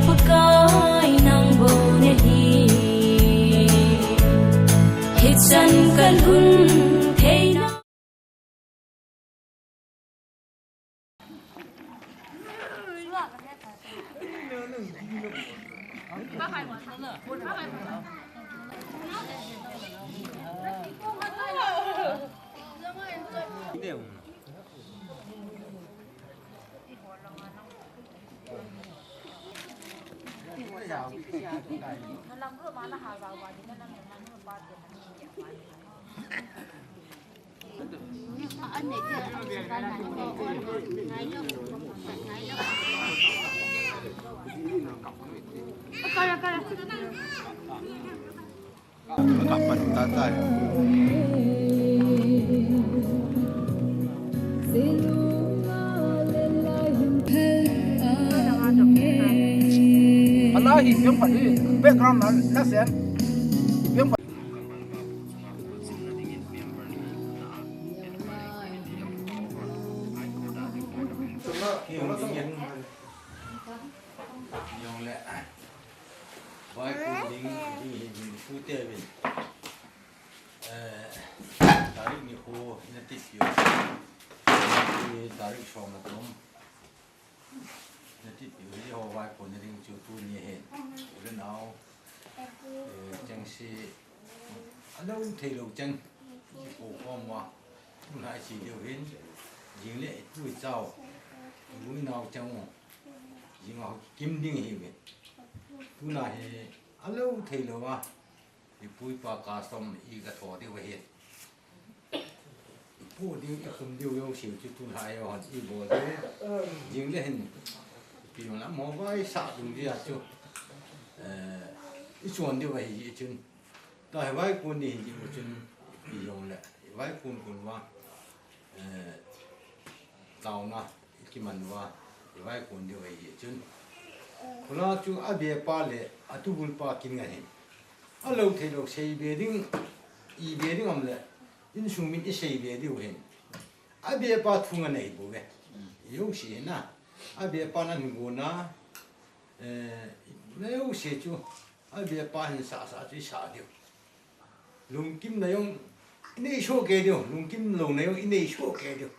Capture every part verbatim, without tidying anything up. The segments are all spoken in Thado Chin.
Pakai nang bou nahi, hichan kalhun theina. Kapan tatai. Ala hi piang phat hi background na, na sen. Piang phat. Jong le. Vai kun ding, ding hi ding pu te vin. Eh, tarik ni ho na ti piu. Ni tarik som na tom. Na ti piu hi ho vai kun ding chu tuni hin. U le nau. Eh, cheng si. Alo thei lo cheng. Ko ko ma. Ngai si deu hin. Jing le tu chao. U nau cheng. Jing a kim ding hi ve. Tuna hi alo thei lo a. Ipu ipa custom i ka tho diu ahi. Ipu diu, ikhum diu jouse chu tulai hon ibol diu. Jing le hin. Ipi jong lam ho vai sa dung dia chu. Eh, ichon diu ahi chun. Tahi vai kun ni hin diu chun. Ipi jong le. Vai kun kun va. Eh, taona, ikiman uva, ivai kun diu ahi chun. Khula chu abepa le atubulpa kin ngai hin. Alo thei lo sei be ding, i be ding am le, insung min isei be diu hin. Abepa thu ngai nei bu ve. Jouse na. Abepa nan gu na, eh, na jouse chu. Abepa hin sa sa chu isa diu. Lungkim na jong inei so ke diu, lungkim lo na jong inei so ke diu.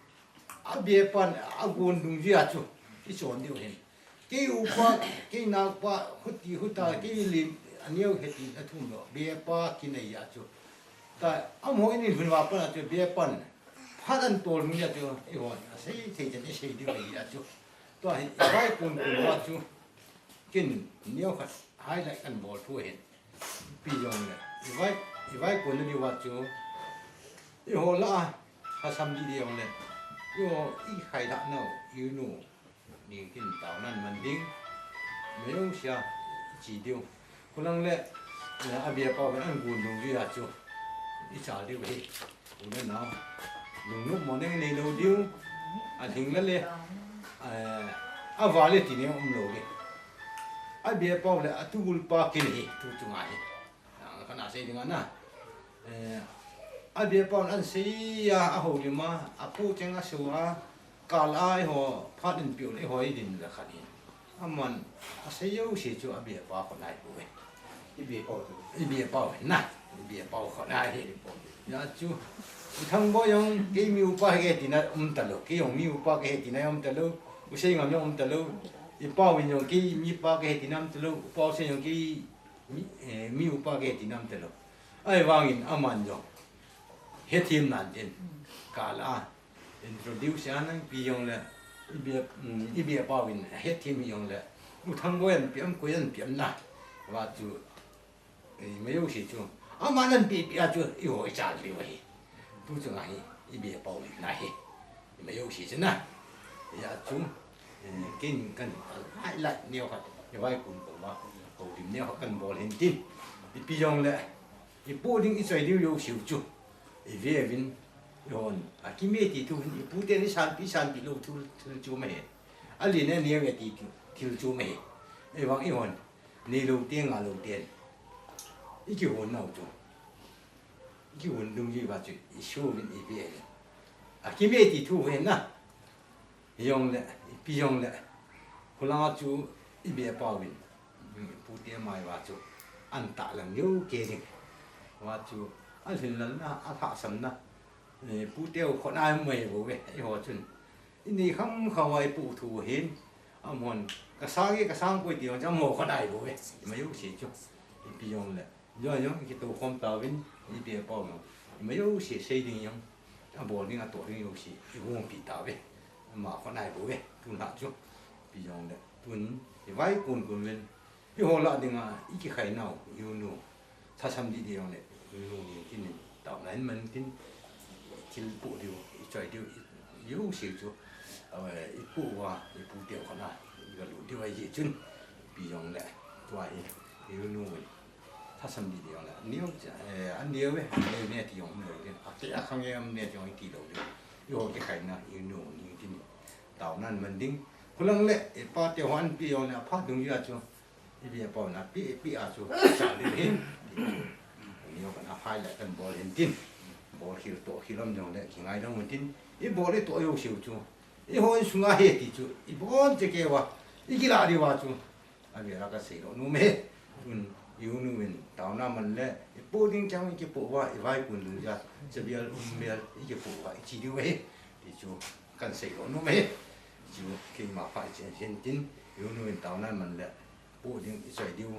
Abepan agon dungjuia chu ichon diu hin. Kei upa, kei naopa, huti huta, kei lim, aneo heti athum lo. Bepa kinei a chu. Ta, amaho inin hun va pan a chu, bepan. Phat an tol dungjuia chu, ihon, asei thei chan isei diu ahi a chu. Tua hi, vai kun kun va chu. Kin, neo khat, highlight kan bol thu hin. Ipi jong le, ivai, ivai kun na diu va chu, iho la, ha sam di di jong le, iho, ikhai da nau, inu, ni kin tao nan man ding, me jong sia, chi diu. Kulang le, eh, abepa ve an gun dungjuia chu, ichal diu hi. U le nau. Lungnom mo neng nei lo diu. Alhing le le. Eh, ava le ti neng um lo le. Abepa le atubulpa kin hi tu chunga hi. Kana sei ding ana. Eh, abepa an sei a, ahoulim a, apu cheng asu a, kal a iho, phat in piu le iho idin le khat hi. Aman, asei jouse chu abepa khut nai poi. Ibepa chu. Ibepa na. Ibepa khut nai hi. Ibepa chu. U Thangboi jong kei mi upa kahi tina um talou. Kei jong mi upa kahi tina um talou. U Seingam jong um talou. Ipa Win jong kei mi pa kahi tina um talou. Upa Usei jong kei mi, eh, mi upa kahi tina um talou. Ahivangin aman jong hethem nan tin. Kal a. Introduce a nang pi jong le, ibe, mm, ibepa vin, hethem hi jong le, U Thangboi an pi am, koi an pi am na, va chu, eh, ima jouse chu, aman an pi pi a chu, iho ichal diu ahi. Tu chunga hi, ibepa vin na hi, ima jouse chu na, hia chu, eh, kin kan, highlight neo khat, ivai kun koma, houlim neo khat kan bol hin tin, ipi jong le, ipoh ding ichoi diu jouse chu, ive vin, Ihon, akime ti thu hin, ipu ten isanpi, isanpi lou thil, thil chu ma he. Alen aneo e ti, ti, thil chu ma he. Ahivang ihon, nei lou ten, nga lou ten. Ikihon nau chu. Ikihon dungjuiya chu, iso vin ive. Akime ti thu hin na. Jong le, ipi jong le. Khulanga chu, ibepa vin. Pute mai va chu an ta lang yo ke ding. Va chu a lhinlelna, a lhahsamna, eh, pute u khonai mai vo ve, eiho chun. I ni kham kham a i pu thu hin, amahon, ka sang e, ka sang poi ti jong chu amaho khonai vo ve. Ima jouse chu. Ipi jong le. Jong jong i kitou khom tauvin, i pi i pau jong. Ima jouse sei ding jong. A bol ding, a toh ding jouse. I gongpi tauve. Ama khonai vo ve. Tun la chu. Ipi jong le. Tun, i vai kun kun ven. Eiho lah dinga, i kikhai nau, i u nu. Lhasam didi jong le, i u nu ni tin, taona in man tin, thil pu diu, i choi diu, i, i u siu chu, a, i pu va, i pu teu khona, i ga lu diu ahi chun, ipi jong le, tua hi, i u nu in. Lhasam didi jong le, niu, eh, an niu ve, niu ne ti jong lo din, a te a khang e am ne ti jong i ti lo din. Eiho kikhai na, i u nu ni tin, taona in man ding. Khulang le, i pa teu han pi jong le, a pha dung ya chu, I bia pau na pi, pi a chu, sa li hin. Ni yo kan a phai la kan bol hin tin. Bol khil to khil am jong le, ki ngai dong tin. I bol i to yo siu chu. Eiho in sunga he ti chu. I bon che ke va. I kila di va chu. A bia la ka sei lo nu me. Un, i u nu in. Taona man le. I pu ding chang i ki pu va. I vai kun lu ja. Che bial um bial. I ki pu va. I chi di ve. Ti chu. Kan sei lo nu me. Chu. Ki ma phai chen hin tin. I u nu in taona man le. Pu ding i choi diu,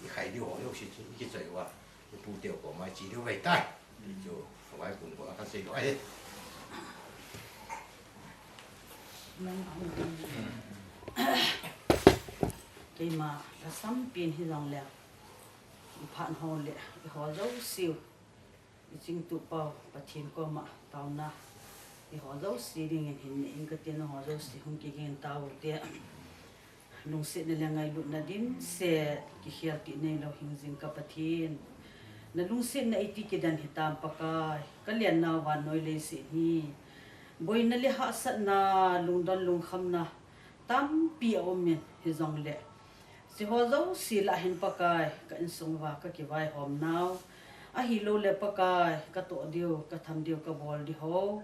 i khai diu ho jouse chu, i kichoi uva, i pu teu koma i chi diu vei tai. Ti chu, vai kun ko a ka sei lo ahi. Keima, lhasam pin hi jong le, i phat ho le, i ho jouse u. I chingtupa u Pathen koma taona, eiho jouse dingin hin nei inge katin, ho jouse hung kigin tau te. Lungsetna le ngailutna dimset, kikhel tih neilou hing jing ka Pathen. Na lungsetna iti kidan hitam Pakai, ka liannau vannoi leiset hi. Boina le hahsatna, lungdon lungkhamna, tampi a um in, hijongle. Hiche ho jouse lah hin Pakai, ka insung uva ka kivaihom nau. Ahilou le Pakai, ka toh diu, ka tham diu, ka bol diu ho.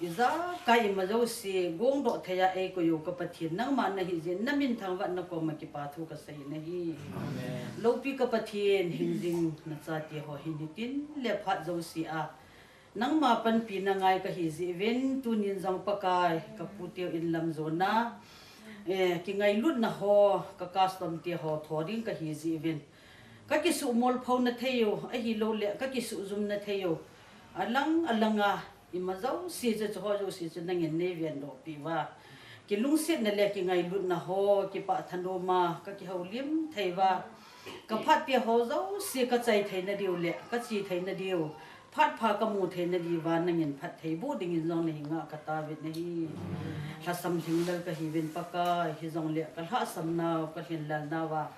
Ijakai ima jouse, gongdoh thei a eikoi u ka Pathen, nangma nahi jeh in, na minthang uva na koma kipa thu ka sei nahi. Amen. Loupi ka Pathen, hing jing na chate ho hin hitin le phat jouse a. Nangma panpina ngai kahi jeh uvin, tunin jong Pakai, ka pu teu in lam jona, eh, kingailutna ho, ka custom te ho, tho ding kahi jeh uvin. Ka kisuhmolphona thei u, ahilou le, ka kisuhjumna thei u. Alang, alang a, ima jouse chu, chu ho jouse chu nangin nei vendoh peh uva. Kilungsetna le kingailutna ho, kipah thanom a, ka kihoulim thei uva. Ka phat te ho jouse ka chai theina diu le, ka che theina diu. Phat pha ka mu theina diuva nangin phatthei boh dingin jong nahi ngah ka taovin ahi. Lhasam lhinglel kahiuvin Pakai, hijongle ka lhahsam nau, ka lhinlel nauva.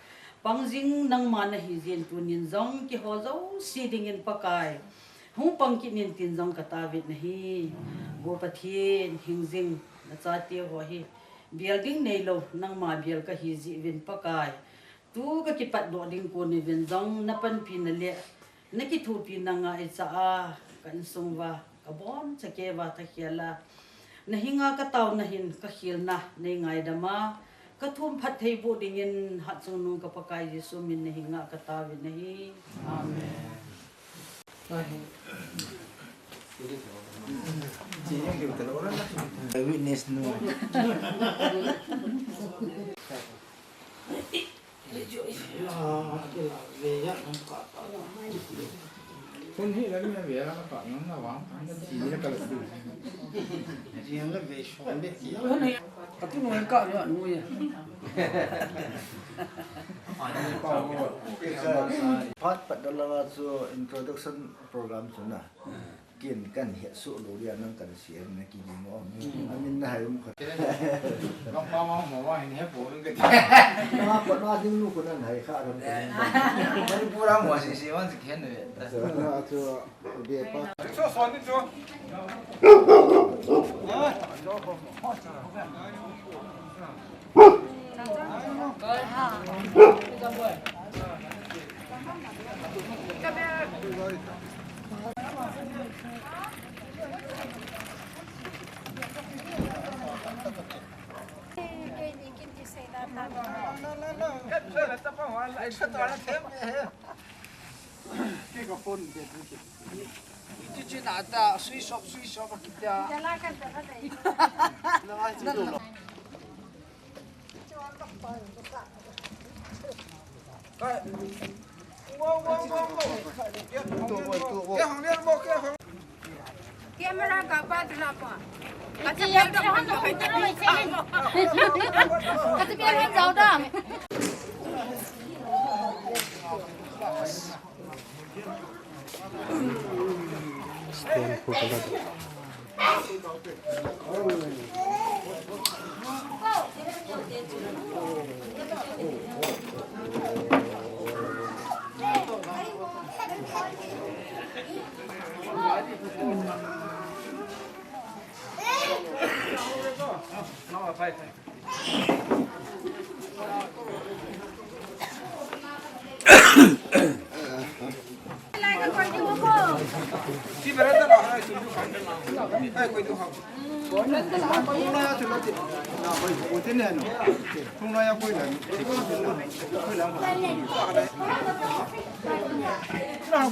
Pang jing nangma nahi jeh in tunin jong keiho jouse dingin Pakai. Hung pang kit in tin jong ka taovin ahi. Vo Pathen, hing jing na chate ho hi. Bial ding neilou, nangma bial kahi jeh uvin Pakai. Tu ka kipatdoh ding kon uvin jong na panpina le na kithopina ngaicha a, ka insung uva, ka boncha keiva thakhel a. Na henga ka taona hin ka khelna nei ngaidam a, ka thum phatthei boh dingin Hatchungnung ka Pakai Jesu min na henga ka taovin ahi. Amen. Witness nu. Hun hi la ni ve la ka nang na vang, an ka chi ni la ka la su. Rian la ve shon be ti. Ka tu nu ka ya nu ya. Phat pat da la chu introduction program chu na. Kin kan het suh lou dia nang kan siam na ki ding o. Amin na hai um khat. Bang pa ma mo wa hin he bo nung ka ti. Ma ko na ding nu ko nan hai kha ram ko. Manipur a mo si si wan si khen ne. Chu, chu, be pa. Chu so ni chu. Iti chin ata, switch off, switch off, kitia. Camera ka pa tu na pa. Ka ti ya ka han lo kai ta. Ka ti ya han lo da. Stand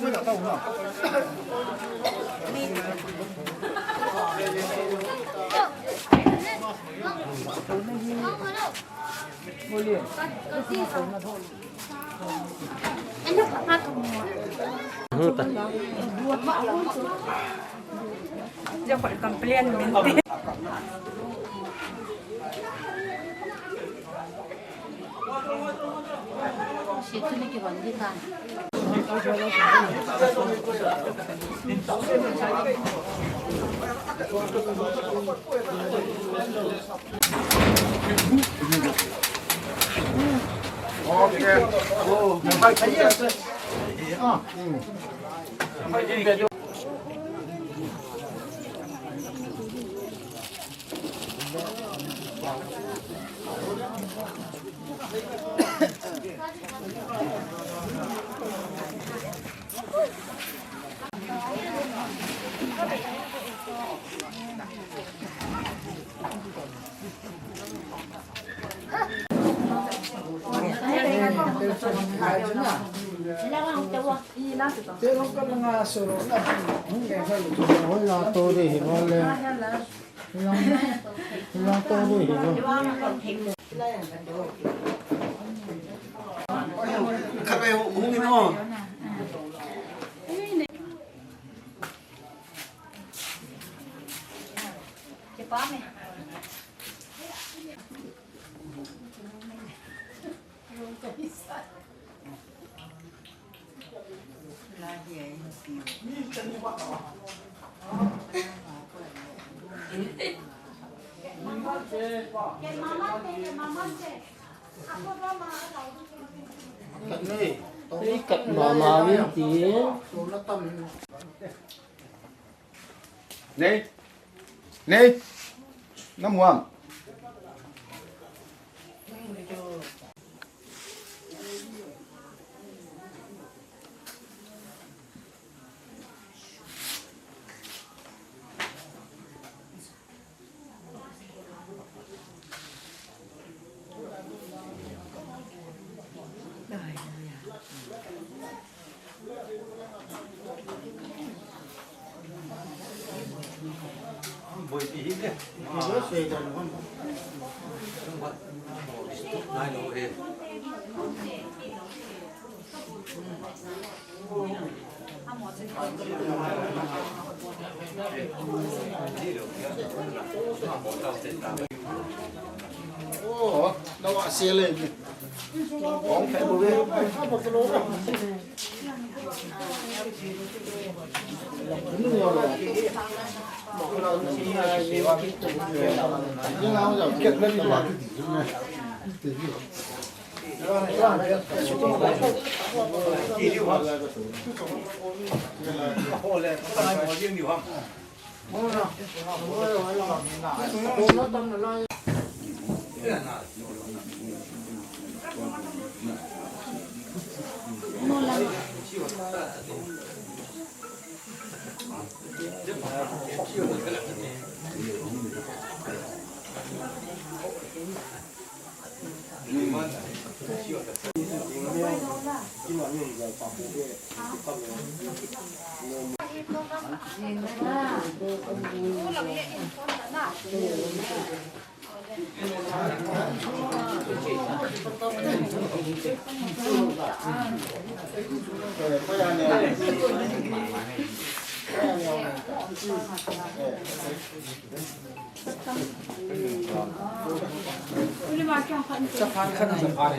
photo la. Complain minti. Kat mama vin ti. Nei. Nei. Namuam.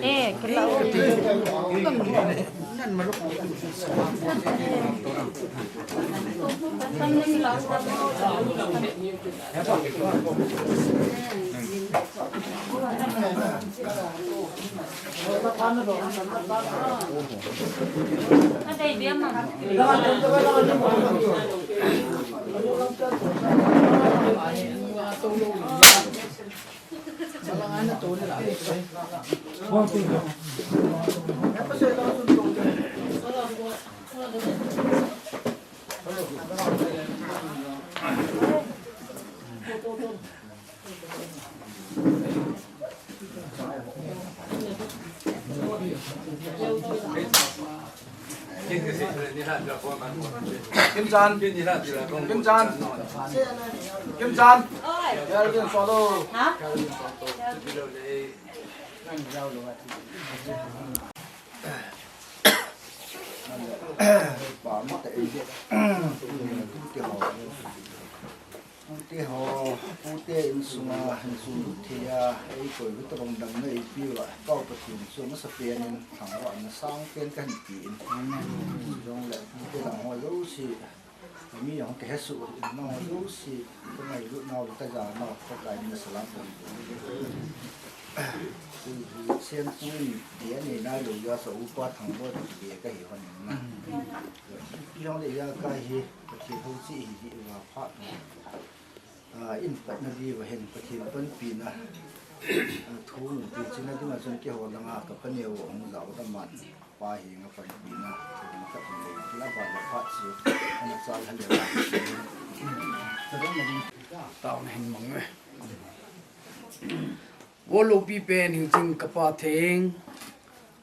Eh, kala. Kimchan. Kimchan. Kimchan. Kelvin Solo. Ha? Pute ho, pute insunga, insung thei a, eikoi u tabang dang na eipiu a, Pau Pathen chu amasapen in, thangvahna sangpen kahin pe in. Jongle, pute dang ho jouse, mi jong kahesoh, nangho jouse, kangailutnau, kajanau, Pakai min in salam kahin pe. Senpu in, dia nei nailou jeh a, upa Thangboi, dia kahi hon in na. Ipi jong le ijakai hi, Pathen hou che ihi uva phat. Ah, in patna diuva hin Pathen panpina, ah, thu nung pi china dinga chun keiho langa ka paneo ahung jao da man. Pa henga panpina, thu na ka paneo, la ba la phat chu, ana chal ha le. Taona hin mang e. Vo loupi pen hingjing ka Pathen,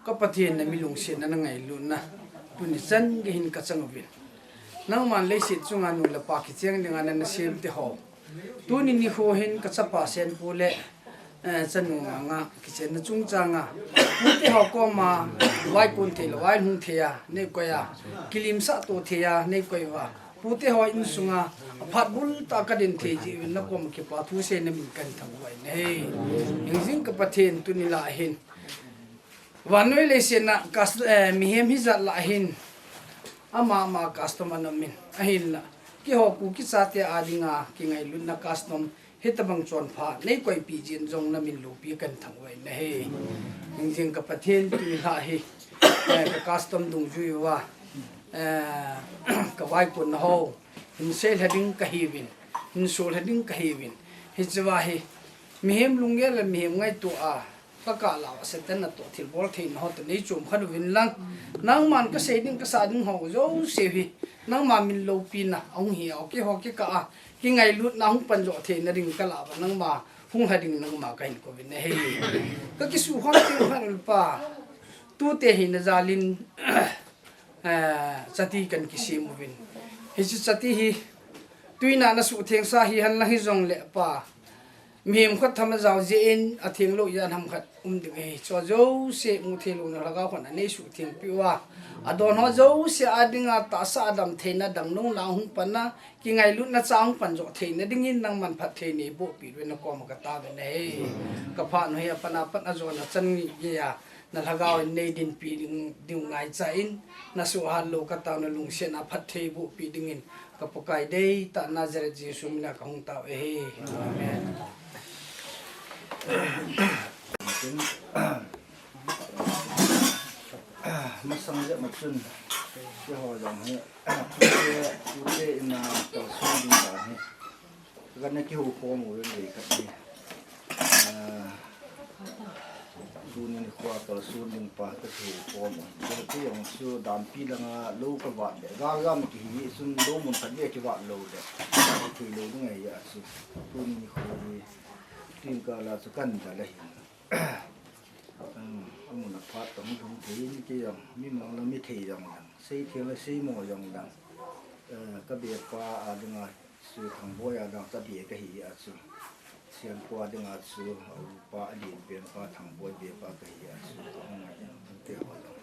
ka Pathen, na mi lungsetna, na ngailutna, tuni chan gei hin ka chang uvin. Nangman leiset chunga nu le pa kicheng dinga na nasem te ho. Tuni nikho hin ka chapa Senpu le, eh, chanu Nganga kichenna chungchanga, pute ho koma vaikon thei lou, vaihung thei a nei koi a, kilimsah to thei a nei koi uva, pute ho insunga aphat bultah a ka din thei jeh uvin na koma kipa thu seina min kahin thangvah in ahi. Hingjing ka Pathen, tuni lah hin vannoi leiset a kas-, eh, mihem hijat lah hin ama ama custom ana um in, ahinla keiho Kuki chate a dinga kingailutna custom hitabang chonpha nei koipeh jeh in jong na min loupi kahin thangvah in ahi. Hingjing ka Pathen, tuni lah hi, eh, ka custom dungjui uva, eh, ka vaikonna ho hin seilha ding kahiuvin, hin solha ding kahiuvin. Hichea hi mihem lunggel le mihem ngaito a, ka kah lah a Satan natoh thilbol theina ho toh nei chom khat uvin lang, nangman ka sei ding, ka sah ding ho jouse hi nangma min loupina ahung hi a, keiho kikah a kingailutna hung pan joh theina ding ka lah uva nangma hung lha ding nangma kahin kouvin ahi. Ka kisukhom teng khat u le Pa, tute hina jal in, eh, chati kan kisem uvin. Hiche chati hi tuina na suhthengsa hihen lang hijongle Pa, mihem khat tham a jao jeh in atheng lou ijat ham khat um ding ahi. Chua jouse mu thei louna lhagao khat a nei suhthengpeh uva, adon ho jouse a dinga tahsa a dam theina, dam louna hung pan a, kingailutna cha hung pan joh theina dingin nangman phatthei nei bohpeh uvin na koma ka taovin ahi. Ka phat u hi apan apat a jona chan gei a na lhagao in nei dinpi ding, ding ngaicha in, na suhhat lou ka taona lungset a phatthei bohpi dingin ka Pakai deitah Nazareth Jesu mina ka hung tao e. Amen. Masang jep ma chun, keiho jong hi, pute, pute in a kalson ding dan hi. Ka na kihoukhom u veve khat hi. Ah, tuni nikho a kalson ding pa ka kihoukhom u. Ka ti jong chu dampi langa lou ka vat le. Gal gam kihi chun lou mun khat le kivat lou le. Thei lou ding ahi a chu. Tuni nikho hi. Tin kala chu kan da la hi. Hmm. Amun a phat kahung lhung thei in kei jong, mi mang la mi thei jong lang, sei thei la sei mo jong lang. Eh, ka be pa a dinga chu Thangboi a dang ka be ka hi a chu. Siampu a dinga chu, a upa a din pen pa Thangboi be pa ka hi a chu. Ka hung ngai in, te ho jong.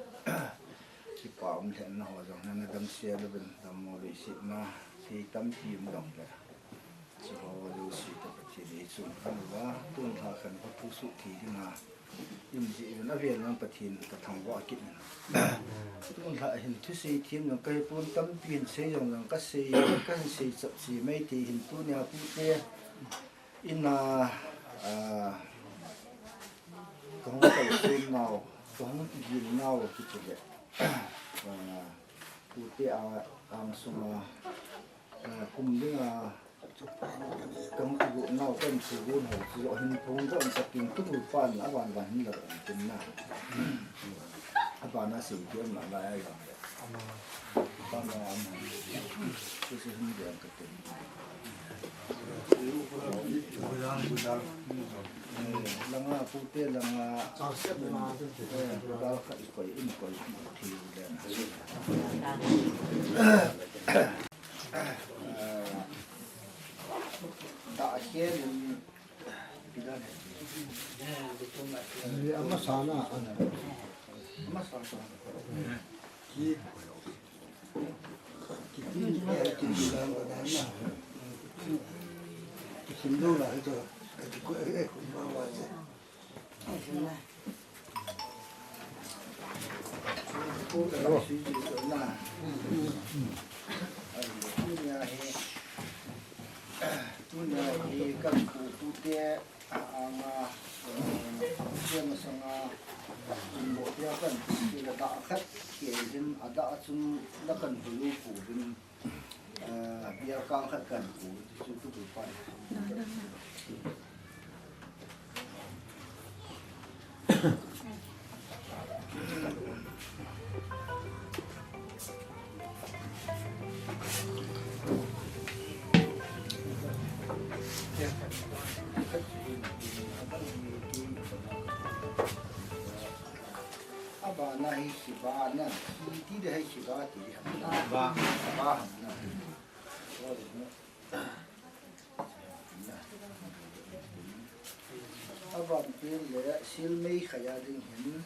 Kipa um lheh na ho jong, na na dam sia lo bin, dam mo lo i si na, thei tampi um dong le. Chu ho jouse toh Pathen in eichun khan uva, tun lha khan ka thu suh thei dinga, in jeh in avel in Pathen ka thangvah kit in. Tun lha hin thusei them jong ka hepon, tampi hin sei jong jong ka sei, ka hin sei chap sei mai thei hin tunia pute in a, a, ka hung kalson nau, ka hung gin nau kiti le. A, pute a, angsunga, a, kum dinga, Kam kigo nau kam kigo nau chu hin phong ka um ka ting tu bu pan a ban ban hin la tin na. A ban a sei ki am la la ya ya. Ban la am. Chu chu hin de ka tin. Langa pute langa. Dal ka i koi in koi ki le. Dah khel in. Ni ama sana. Ama sana. Ki. Ki tin ki tin ki dan ka dan na. Ki tin do la to. Ki ko e ko ma wa se. Tunia hi, tunia hi kan pu, pute a anga, eh, pute masanga, tumbo pia kan pu, pute la dah khat, ke hin a dah chun la kan pu lu pu din. Ah, bia kang khat kan pu, chu tu pu pa. Abana hi Shiva na, hi ti de hi Shiva ti de ham na. Ba. Ba ham na. Aban pen le sil mei khaya ding hin,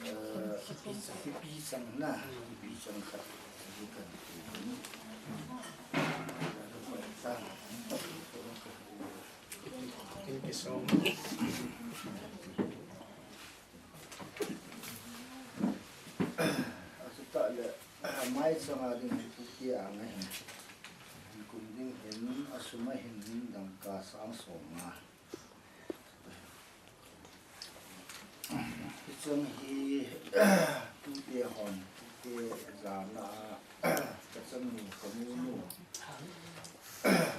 eh, sipi chang na, sipi chang khat. Thank you so much. Asuta le, mai changa ding hi pute a ngai hin. Kum ding hin, asuma hin dangka sang som nga. Hichang hi, pute hon, pute jana, kachanu, kanu nu.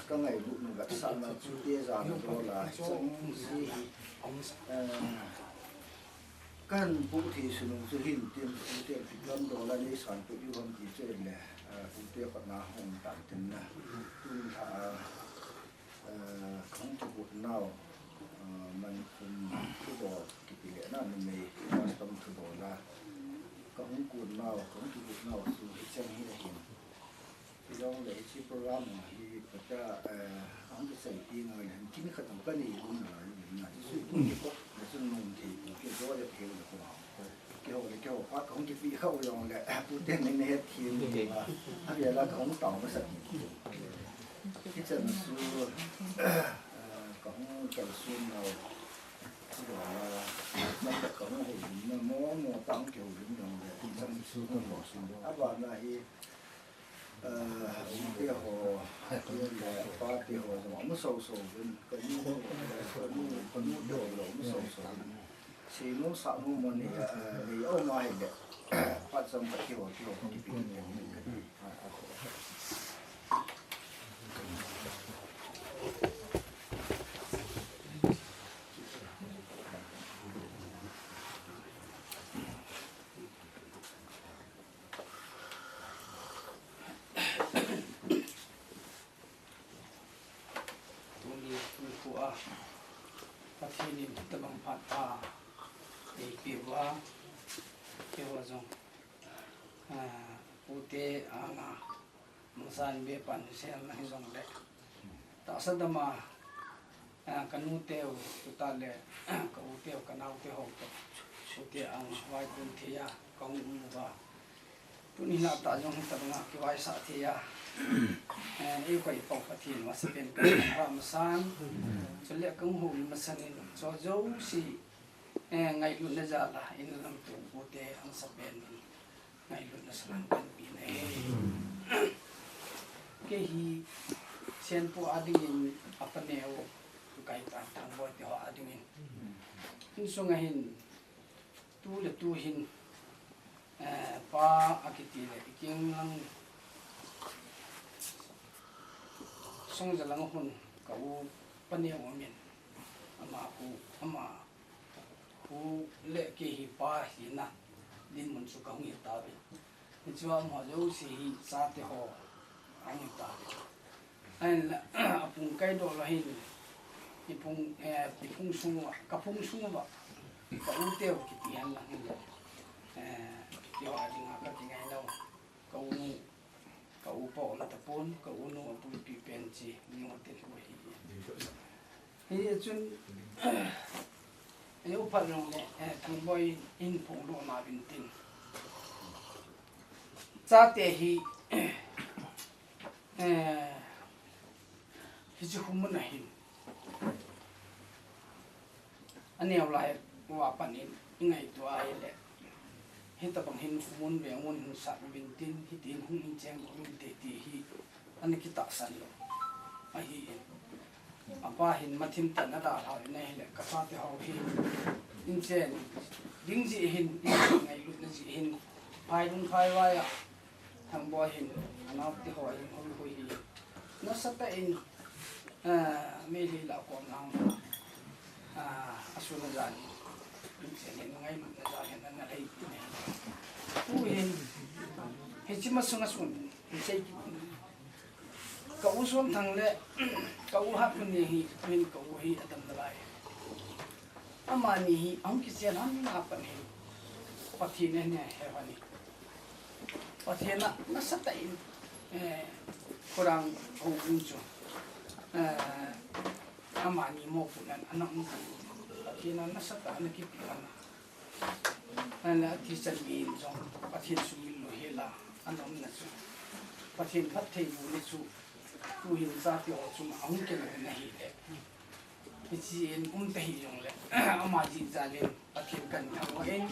Ka ngailut nu gat sa na chu te ja na do la chang si hi, eh, kan pu thi sunu chu hin tin pu te pi lam do la nei san pu yu ham ti che le, eh, pu te khat na hong tan tin na. Tun tha, eh, kong tu bu nau, eh, man kum tu do ki pi le na numei custom tu do la. Kong ku nau, kong tu bu nau chu hi chang hi hin. Hijongle hiche program hi kata, eh, ahung kisei ti ngai le, kin khat hung kanei um nalai um na, hiche chu ipui kikop le chun nom thei pu kijo le thei le ko. Keiho le keiho phat kahung kipe kha u jongle, puten nei nei het thei uva, avela kahung tao masa thei. Hichan chu, eh, kahung kalson nau, chu la, na kahung houlim na, mo mo tah hung kihoulim jongle, hichan chu kahung kalson. Abana hi, Eh, u te ho, te le pa te ho jong amu so so uvin, kanu, kanu, kanu te ho jong amu so so uvin. Seinom sanom mo nei, eh, nei aum a hile, phat chom khat keiho, keiho, kipi, kipi, kipi. Tuni tunikho a Pathen in hitabang phat a Ipi uva, ipi uva jong, ah, pute anga, mangsan be pan sel na hi jong le. Tahsa dama, ah, ka nu teu, tuta le, ka u teu, ka nau te ho to. Pute anga, vai kun thei a, ka hung um uva. Tuni la ta jong hi tabanga kivaisah thei a. Eh, ei koi pau Pathen masa pen ka ra masan. Chule ka hung hou masan in, cho jouse, eh, ngailutna jal a, in lam tu pute ang sa pen in. Ngailutna salam kan pi na e. Kei hi Senpu a ding in a paneo, kai ta Thangboi te ho a ding in. Insung a hin, tu le tu hin, eh, pa a kiti le, i king lang, Songja lang hun, ka u paneo min, ama khu, ama khu le kei hi pa hina, dinmun chu ka hung hi ta ve. Hichu amaho jouse hi chate ho, ka hung hi ta ve. Ahinla, a pung kai doh la hin, i pung, eh, i pung sung uva, ka pung sung uva, ka u teu kiti hen lang hin le, eh, keiho a dinga ka kingai lou, ka u nu, ka u pa um tapon, ka u nu a puipi pen chi, ni ho te hu hi. Hichun, eh, u phat jong le, eh, Thangboi in phongdoh na vin tin. Chate hi, eh, hiche khu mun a hin. Aneo lai uva pan in, i ngaito a hile. Hitabang hin khu mun veng mun hin sat vin tin, hitin hung hin cheng vin te ti hi. Ana kitahsan lou. Ahi in. Apa hin mathim tah in a dalha in ahile, ka chate ho hi. In chen ding jeh hin, in ngailutna jeh hin. Phai lung phai vai a. Thangboi hin, a naote ho hin, hoi hoi hi. Nasatah in, ah, Meitei lah kom lang. Ah, a sun a jan in. In chen in ngailutna jal in ana lei in. Tu hin, hiche masang a sun, hiche Ka u Somthang le, ka u Hatkhun ni hi, min ka u hi a dam nalai. Amani hi, ahung kichen hon na pan hi. Pathen in ahe uve. Pathen in nasatah in, eh, khorang hou um chu. Eh, amani mopohna ana um chu. Pathen in nasatah in ana kipe uve. Ahinla, athi chan mi in jong, Pathen sumil lou hel a, ana umna chu. Pathen phattheibohna chu, tu hin chate ho chunga ahung kile na hile. Hiche in um ta hi jong le, ama jeh jal in, Pathen kahin thangvah in,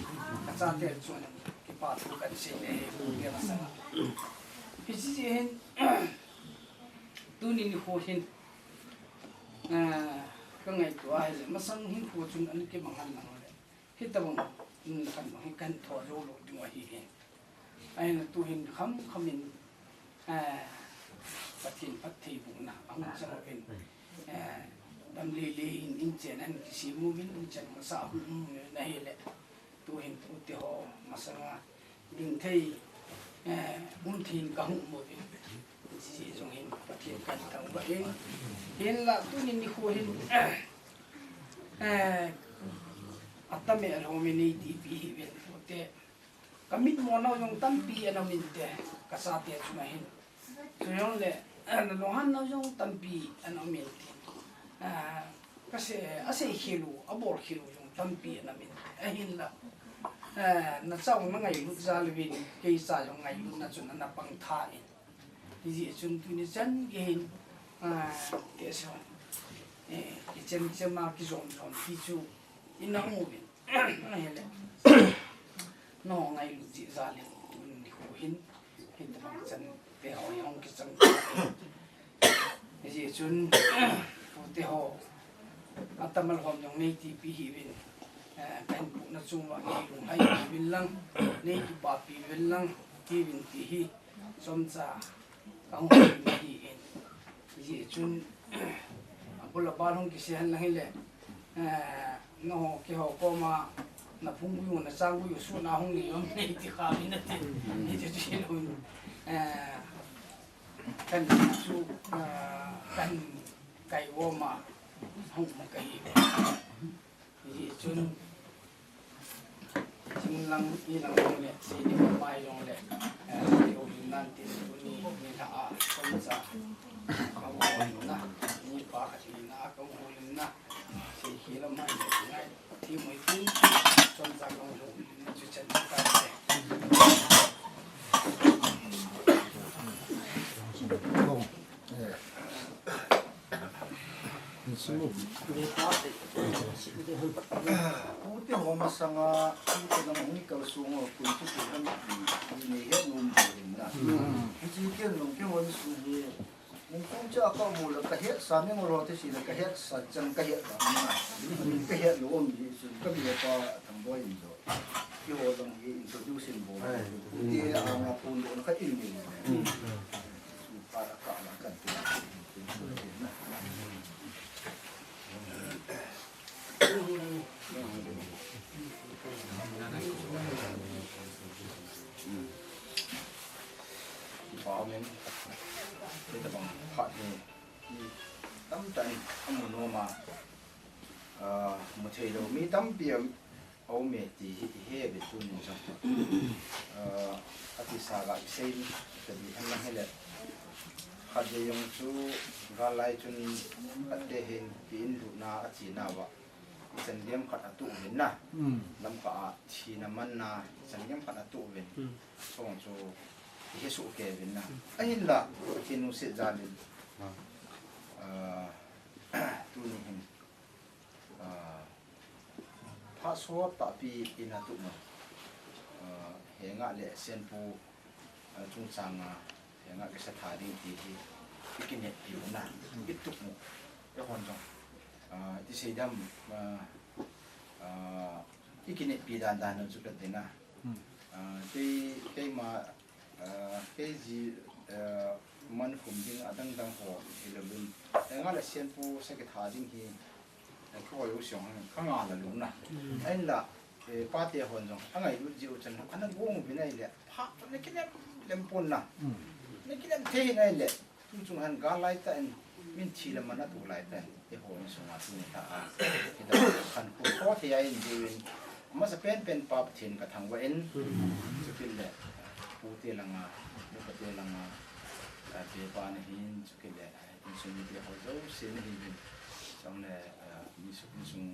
ka chate chunga, kipa thu kahin sei le, hi, hi masang a. Hiche jeh hin, tuni nikho hin, ah, ka ngaito a hile, masang hinkho chun ana kimang han lang le. Hitabang, um, khan bang hi kahin tho jou lou ding ahi hi. Ahin tu hin kham kham in, eh, Pathen phattheibohna, ahung chang uvin, eh, dam lele in, in chen a kisem uvin, in chen masa hung um na hile. Tu hin pute ho masanga ding thei, eh, um thei in ka hung um uvin. Hiche jong hin Pathen kahin thangvah in. Hinla tuni nikho hin, eh, atam e alhom e nei tipi hi ven pute. Ka mitmo nau jong tampi ana um inte, ka chate chunga hin. Chujongle, eh, na lunghan nau jong tampi ana um inte. Ah, ka sei, asei khel u, abol khel u jong tampi ana um inte. Ahinla, eh, na cha u na ngailut jal uvin, kei cha jong ngailutna chun ana pang tha in. Hijeh chun tuni chan gei hin, ah, kei sa, eh, kichem chem a kijom jom ti chu ina um uvin. Ahile. Nangho ngailut jeh jal in, nikho hin, hitabang chan te ho hi hung kichang. Hijeh chun, pute ho, atam alhom jong nei tipi hi uvin, eh, kahin puhna chunga nei lunglhai uvin lang, nei kipapi uvin lang, ti uvin ti hi. Chomcha ka hung hi in. Hijeh chun, abul abal hung kisei hen lang hile, eh, nangho keiho koma, na phung u, na chang u, suna hung nei lom nei ti kha min na tin. Hiti chu hilou in, eh, kahin chu, eh, kahin kai u ma, hung ma kahi. Hijeh chun, Jinglang, nilang jong le, seini pa jong le, eh, seini houlim nan tin, tuni, nilhah a, chomcha, kahung houlim na, ni pa khat ni na, kahung houlim na, sei hi lam mai le, ngai, thi moi tin, chomcha kahung houlim na, chu chan ka le. Pute ho masanga, pute lam hung kalsong ho, pute tu ham, ni he num din na. Hiche ken nung ke hon su ni, nung kum cha ka mu la ka het sa, ni ngol ho te si la ka het sa, chan ka het la na. Ka het lo om ni su, ka bi pa thang boi in jo. Ki ho dang hi introduce in bo. Pute a nga pun do na ka in ni. Para ka la ka. Amen. Hitabang phat hi mi tamtah in amu nom a, ah, mu thei lou mi tampi a um e ti hi i he ve tunin jong. Ah, atisa ga i sei in, ka di hen lang hile. Khat vei jong chu gal lai chun khat te hin ki in lutna a chena uva. I chan gem khat a tuh uvin na. Lamkah a thina manna, i chan gem khat a tuh uvin. Chong chu i he suh kei uvin na. Ahinla, Pathen lungset jal in. Ah, tuni hin. Ah, phat sot tahpi in a tuh ma. Ah, Henga le Senpu, ah, chungchang a, Henga kisa tha ding ti hi, i kineppi u na, i tup u, i hon jong. Ah, ti sei dam, ah, ah, i kineppi dan dan u chu ka ti na. Ah, kei, keima, ah, kei ji, ah, man khum ding a dang dang ho hi lo lun. Henga le Senpu sa ki tha ding hi, Ka hoi u siong hang, ka nga la lung na. Ahinla, eh, pate hon jong, a ngailut ji u chan, ana gong uvin ahile, pha, na kilem, lem pon na. Na kilem thei in ahile, tu chung han gal lai tah in, min thi le man a tu lai tah in, eiho insung a tuni tah a. Hita, kan khu tho thei a in diu in, masa pen pen pa Pathen ka thangvah in, chukit le, pute langa, nupate langa, eh, pe pa na hin, chukit le, insung mite ho jouse na hin, chule, eh, insung, insung,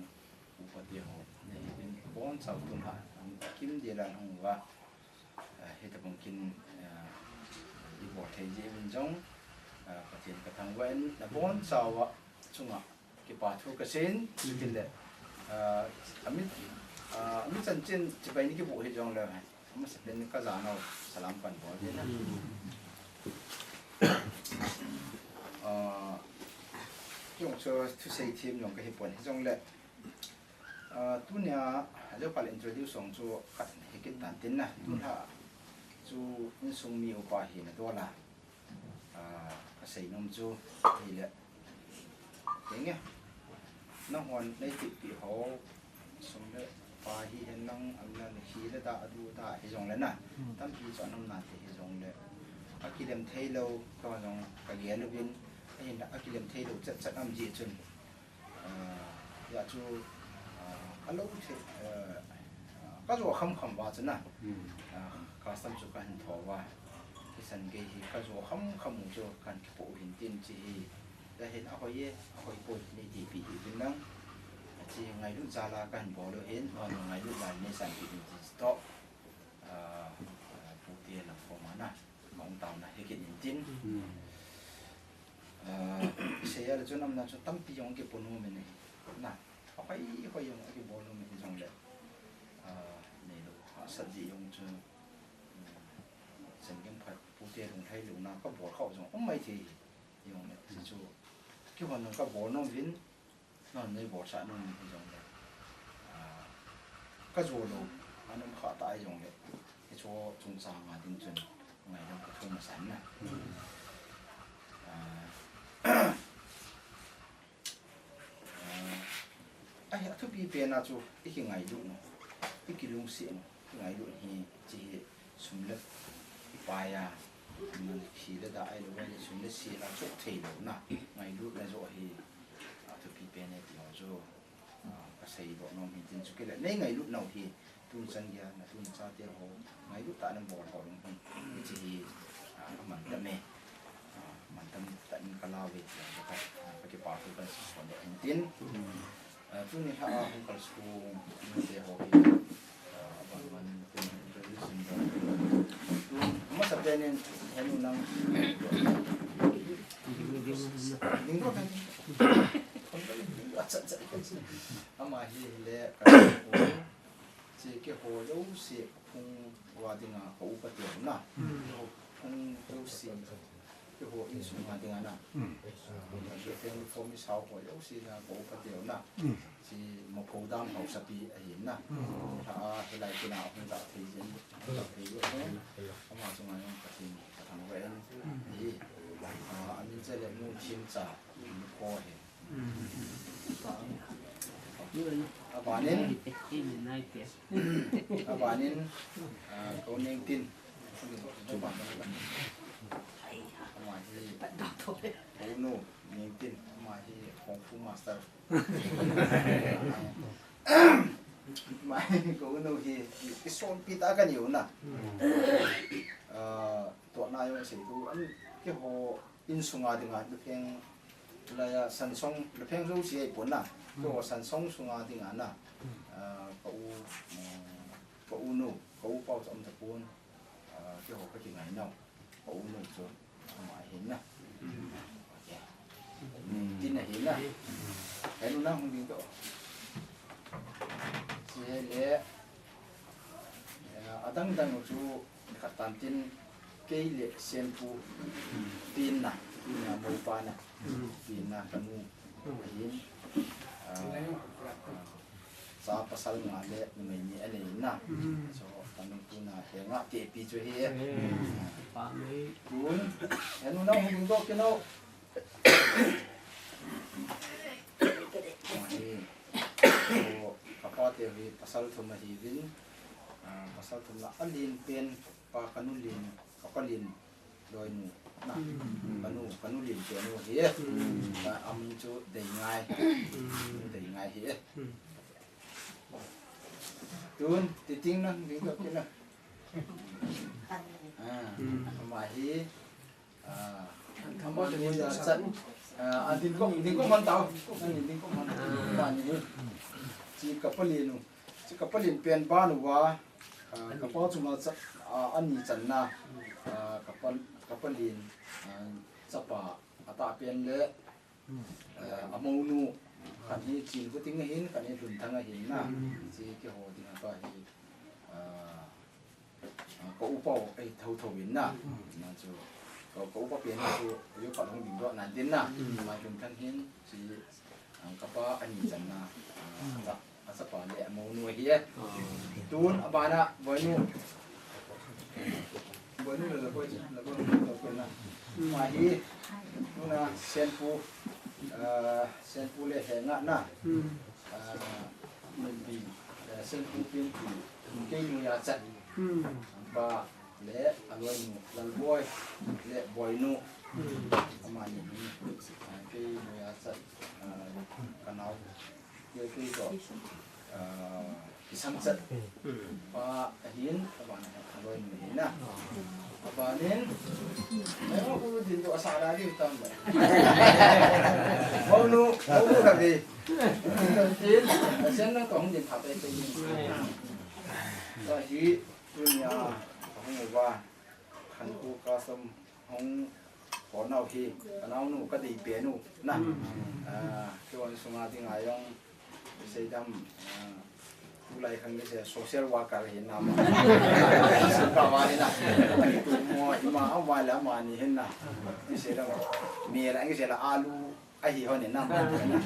Upa te ho, nei, in bonchau tun ha, hung kim ding la hung uva, eh, hitabang kin, eh, i bol thei jeh in jong, eh, Pathen ka thangvah in, na bonchau a chunga kipa thu ka seiyin, chukit le, eh, ami, eh, ami chanchin chibai ni kiboh hi jong le, amasa pen ka janau salam kan bol ding na. Eh, kei jong chu thusei them jong ka hi pon hi jong le, Ah, tunia, ajo kal introduce song chu khat hi kit tan tin na. Tun ha chu insung mi upa hi na dol a. Ah, ka sei nom chu hi le. Kenge. Nahon nei kit pi ho. Sum le pa hi hen lang am na hi le da adu da hi jong le na. Tampi chu anom na te hi jong le. A kilem thei lo, ka jong ka gel uvin. Ahin a kilem thei lo chat chat am ji chun. Ah, hia chu, ah, a lo the, ah, ka jo kham kham uva chu na. Ah, custom chu ka hin tho uva. Kisan gei hi ka jo kham kham u chu kan kipoh u hin tin chi hi. Hia hin a hoi e, a hoi poi nei tipi hi vin lang. Chi ngailut jal a kan bol u hin, hon ngailut jal nei san pi hin chi to. Ah, ah, pu ti lam ko ma na. Mong tau na hi kit in tin. Ah, sei a le chun amna chu tampi jong kipon u mene. Na, a hoi hoi jong kibol u mene jong le. Ah, nei lo, a sat ji jong chu. Sen gem phat pute lung thei lo na ka bol khau jong. Um mai thei jong le. Chu. Kihon jong ka bol nom vin. Nang nei bol sa nung ni hi jong le. Ah, ka jo lo, anom kha ta ai jong le. Hi chu chungchang a ding chun, ngaidam ka thum asan na. Ah, ah, ai, a thupi pen a chu, i kingailut u, i kilungset u, i ngailut u hi, chi hi, sum le pai a, man khi le da ai lo, ai le sum le si la chok thei lo na, ngailut na jo hi, a thupi pen e ti ho chu, a, ka sei doh nom hi tin chu kei le, nei ngailut nau hi, Tun chan geiya, na tun chate ho, ngailut tah in nabol ho ding hin. Hiche hi, ah, amantam e. Ah, mantam tah in ka lau ve, ka, ah, ka kipah thu kahin sei in tin. Ah, tuni lha a hung kalsong nute ho hi, ah, aban ban in introduce in bol. Tun, amasapen in, henu nang. Ding ko kan. Achat, chat, chat. Ama hi le, ka, Hiche keiho jouse phung uva dinga ka upa teu na. Hmm. Keiho phung jouse, keiho insung a dinga na. Hmm. Ah, keiho family form isao ho jouse na ka upa teu na. Hmm. Hiche Mopho dam haosapi ahin na. Hmm. Tun lha a hilai tina hung ja thei jin, hung ja thei jin. Ama chunga jong Pathen kathangvah in. Hmm. Hi, ah, amin chu le Nu Thimcha, Nu Kho hi. Abanin, abanin, ah, ka u Nengtin. Ama hi, ka u nu Nengtin, ama hi Kung Fu Master. Ama hi, ka u nu hi, i, isonpi tah kani u na. Ah, tuna jong sei tu, an, keiho, Insung a dinga, Lupheng, laiya, Sansong, Lupheng jouse ahipon na. Hmm. Keiho Sansong sunga dinga na. Hmm. Ah, ka u, um, ka u nu, ka u pau chu aum tapon. Ah, keiho ka kingai nau. Ka u nu chu, ama ahin na. Hmm. Okay. Hmm, tin ahin na. Henu nang hung ding to. Chule, eh, adang dang chu, Khat tan tin, kei le Senpu, tin na, tin na, mopa na, tin na, kanu, ahin, ah, cha pasal nga le numei ni anei na. So, kanu tuna he nga tepi chu hi. Tun, henu nang hung ding to kino. Ahi, so, kapa teu hi pasal thum ahiuvin, ah, pasal thum la alen pen, Pa kanu len, kapa len loinu, na, kanu, kanu len penu hi, ka amin chu Deingai, Deingai hi. Tun, titing na, ding ka kina. Ah, ama hi, Ah, ama hi, ah, chat. Ah, ah, ding ko, ding ko man tao. Ani ding ko man. Ani. Chi kapa len u. Chi kapa len pen ban uva. Ah, kapa chunga cha, ah, ani channa. Ah, kapa, kapa len, ah, chapa atah pen le, ah, amounu. Khat hi Chinputing ahin, khat hi Lunthang ahin na. Chi keiho dinga pa hi. Ah, Ah, ka upa u, eh, tho tho in na. Na chu, ka, ka upa pen chu, yo pa hung ding doh nan tin na. Mai Lunthang hin, chi, ah, kapa ani channa. Ah, asa, asa pa le amounu ahi e. Tun, abana, Boinu. Boinu le, le, Boi, le, Boi, le, Boi, na. Ama hi, tuna, Senpu, ah, Senpu le Henga na. Ah, Minpi, eh, Senpu Pinpi, kei noiya chat. Pa le aloinu, Lalboi le Boinu. Amani hi, eh, kei noiya chat, eh, kanao. Kei, kei toh, eh, kisang chat. Pa ahin, abana aloinu ahin na. Abanin, eh, ko din to asa la di tam. Boinu, Boinu la di. Tin, sen na tong din pha pe pe din. Tahi, tunia, hung uva, khan ku ka som, hung, ko nau hi, ka naonu, ka dei penu, na. Ah, keiho sunga dinga jong, sei dam, ah, tulai khang kei se social worker hi na ma. Ka va hi na. Tu mo, ima, ama le ama ni hin na. Sei dam, mi la, kei se la alu, Ahi hon in na, ama ni na.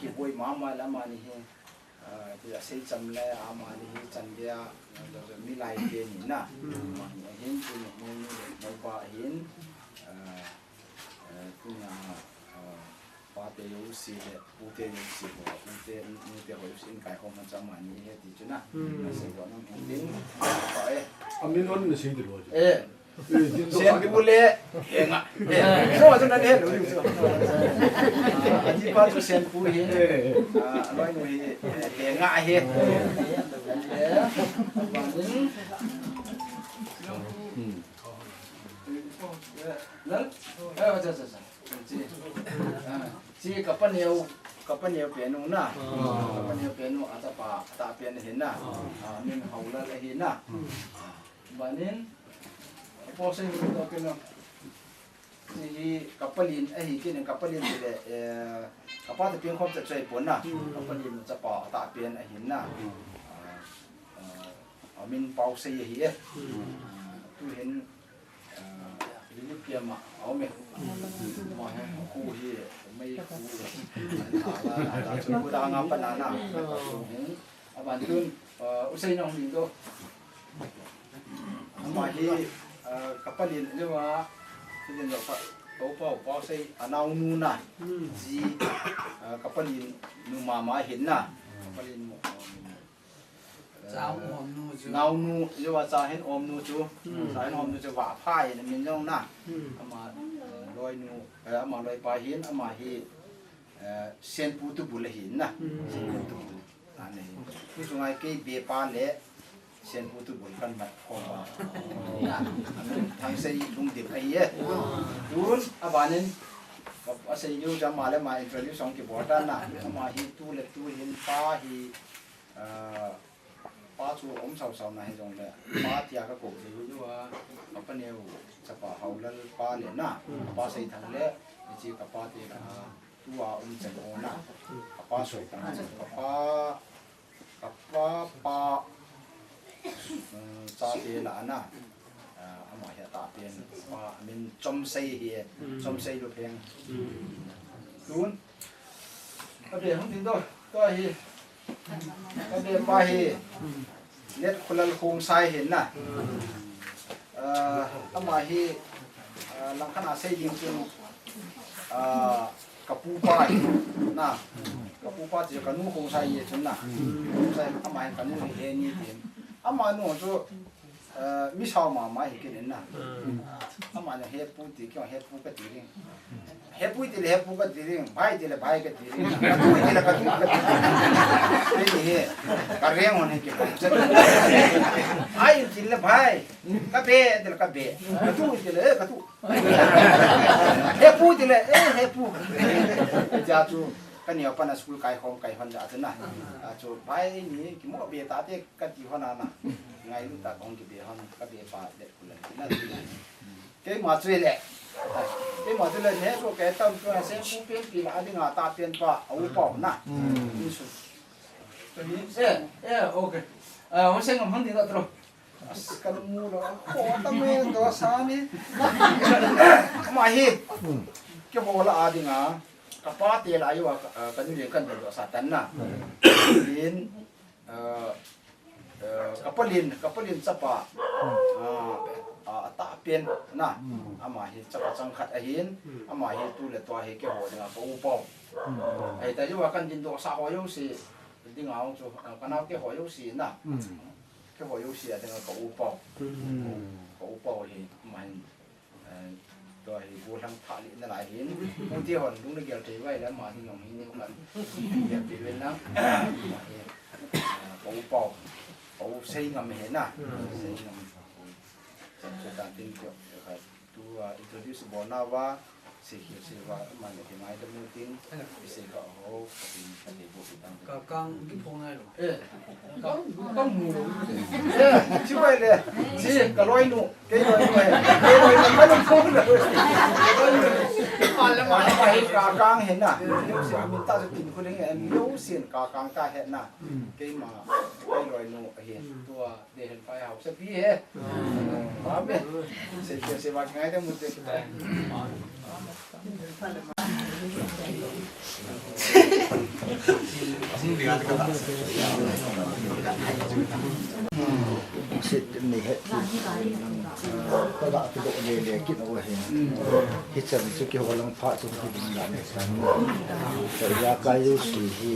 Kiboi mama le ama ni hi. Ah, ti asei cham le ama ni hi chan dia, ah, milai te ni na. Ama ni ahin, tu ni, ni, ni, ni pa ahin. Ah, eh, tu na, ah, pa te jouse le, pu te jouse ho, pu te, nu te ho jouse in kai ho ma cha ama ni he ti chu na. Asei ho na hin din, pa e. Amin hon na sei ti lo. Eh. Senpu le Henga. Eh, so, so na ne lo, so. Ah, aji pa chu Senpu hi. Ah, aloinu hi, eh, Henga hi. Eh, abanin. Hmm. Eh, lal? Eh, acha, acha, acha. Chi, ah, chi ka paneo, ka paneo penu na. Ah. Ka paneo penu a chapa, atahpen ahi na. Ah. Ah, min Haolal ahi na. Hmm. Abanin, apo sei ni to penu. Chi hi ka palin ahi kit in, ka palin tile, eh, ka pa te peng khom ta choi pon na. Hmm. Ka palin chapa atahpen ahi na. Hmm. Ah, ah, amin Paosei ahi e. Hmm. Ah, tuhin, ah, Lily Piam a, a um e. Hmm. Ama hi, khu hi, mei khu, ala, ala, chu khu da nga pa na na. Hmm. Aban tun, ah, u Seinong ding to. Ama hi, ah, ka palin, lema, ka palin lo pa, to pa, Paosei, a naonu na. Hmm. Chi, ah, ka palin nu mama hin na. Ka palin nu, um, cha um nu chu. Naonu, lema cha hin um nu chu. Hmm. Cha hin um nu chu, Vahphai na min jong na. Hmm. Ama, ah, loinu, eh, ama loipa hin, ama hi, eh, Senpu Tubul ahi na. Hmm. Senpu Tubul. Ani. Tuchunga kei bepa le Senpu Tubul kan mat khom a. Na, Thangsei Lungdip ahi e. Tun, abanin, a sei diu chu ama le ama introduce hung kibol tan na. Ama hi tu le tu hin pa hi, ah, pa chu um sau sau na hijongle, pa tia ka kou thei u a, ka paneo chapa Haolal pa le na, ka pa Seithang le, hiche ka pa te la, tua um chan o na, ka pa Seithang, ka pa, ka pa, pa, um, chate la na, ah, ama hi atahpen, pa, min Chomsei hi, Chomsei Lupheng. Tun, Abe hung ding to, to hi. Abe pa hi. Letkholal Khongsai hin na. Ah, ama hi, ah, langkhat a sei ding chu, ah, ka pu pa hi na. Ka pu pa chu ka nu Khongsai ye chun na. Khongsai ama hi ka nu hi he ni tin. Ama nu chu Eh, mi sao mama hi kit in na. Hmm. Ama na hepu ti, kei hepu kati ding. Hepu ti le hepu kati ding, bhai ti le bhai kati ding. Katu ti le katu kati ding. Kei ni he, ka reng hon hi kei bang chet. Ai ti le bhai, ka be ti le ka be. Katu ti le, eh, katu. Hepu ti le, eh, hepu. Cha chu, ka neo pa na school kai hon, kai hon ja chu na. A chu, bhai ni, kimo be ta te, kati hon a na. Ngailut a kong kibe hon, ka be pa Letkholal na. Keima chu le. Keima chu le ne ko ke tam chu a Senpu Piam ti la a ding a tahpen pa, a u pa na. Hmm. Ni su. Chu ni, eh, eh, okay. Ah, hung sei ngam hang ding ta tro. As, ka mu lo, ko ta me to sa ni. Ama hi. Keiho la a ding a. Ka pa te la a yo a, ka, ka nu le kan do sa tan na. In, eh, eh, ka palin, ka palin chapa, ah, ah, atahpen na, ama hi chapa changkhat ahin, ama hi tu le tua hi keiho dinga ka u pau. Ahi ta yo a kan din doh sa ho jouse, dinga chu, ah, ka nao keiho jouse na. Keiho jouse a dinga ka u pau. Ka u pau hi, ama hin Eh, tua hi gollhang thah lih nalai hin. Hung ti hon lung na gel thei vai le ama hi jong hi ni kan. Gel thei vai na. Ama hi, eh, ka u pau. Ka u Seingam hi na. Seingam. Chan chu tan tin kio. Tua introduce bol na va. Sei kei sei va. Ama le kei ngai da mu tin. Sei ka ho. Ka tin ka ti bo ki tang. Kakang kiphong nai lo. Eh. Ka, ka mu lo. Eh, chi vai le. Chi ka loinu. Kei loinu he. Kei loinu ka nu phone lo. Ka loinu. Ama hi Kakang he na. Leusen amin ta chu tin khu ding e. Leusen Kakang ka he na. Keima. Kei loinu he. Tua de hen pai hausa pi he. Amen. Sei kei sei va ngai da mu te. Sit ni he. Ka ga tu do le le ki no he. Hichan chu keiho lang pha chu ki ding la ne san. Ka ya ka yo si hi.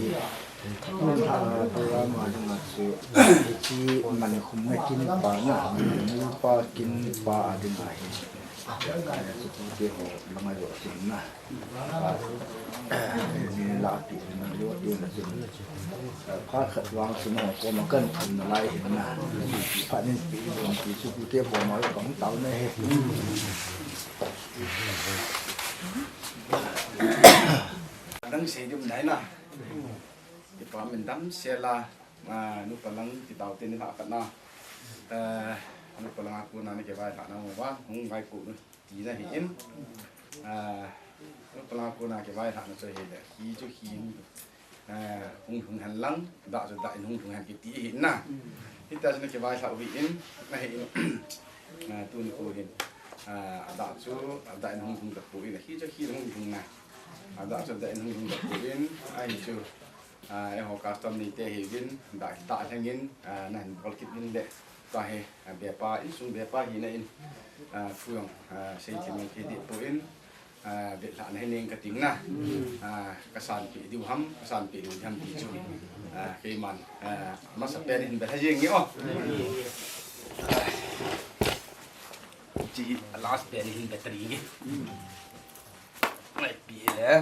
Ah, program a dinga chu, hiche Manikhum Ngakin pa na, Manikhum pa Kin pa a dinga hi. Te ho langa jo sin na. Ni la ti na jo ti na sin. Pha khat vang sin ho ko ma kan thum na lai hin na. Pha nin pi jo ti su te ho ma kan tao na he. Dang sei dum nai na. Kipa min damsel a, ah, nupa lang kitao te ni lha khat na. Eh, nupa lang a kona na kivailhah na uva, hung vai ko nu ti na hi in. Ah, nupa lang a kona kivailhah na chu hi le, hi chu hi, eh, hung hung hen lang, da chu da in hung hung hen kiti hi na. Hita chu na kivailhah u hi in, na hi in. Ah, tuni ko hin. Ah, da chu, da in hung hung da ko in, hi chu hi hung hung na. Ah, da chu da in hung hung da ko in, a hi chu. Ah, eiho custom neite hiuvin, da, da lhengin, ah, nahin bol kit uvin le, tua hi, ah, bepa, insung bepa hina in, ah, thu jong, ah, seithei mang thei deh poi, ah, vetlhahna hi neng kating na, ah, kasanpeh diu ham, kasanpeh lou diu ham ti chu, ah, keiman, ah, amasa pen hin bet lha jeng nge o. Chi, last pen hin bet ri nge. Mai pi le.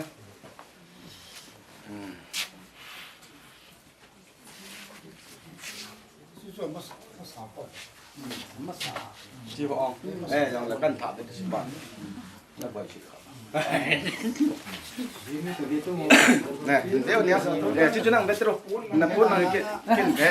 Chi ho ong. Eh, jong le kan tha de si ba. Na boi si kha. Ne, deu nia. Eh, chu chu nang betro. Na pon nang ke, kin ke.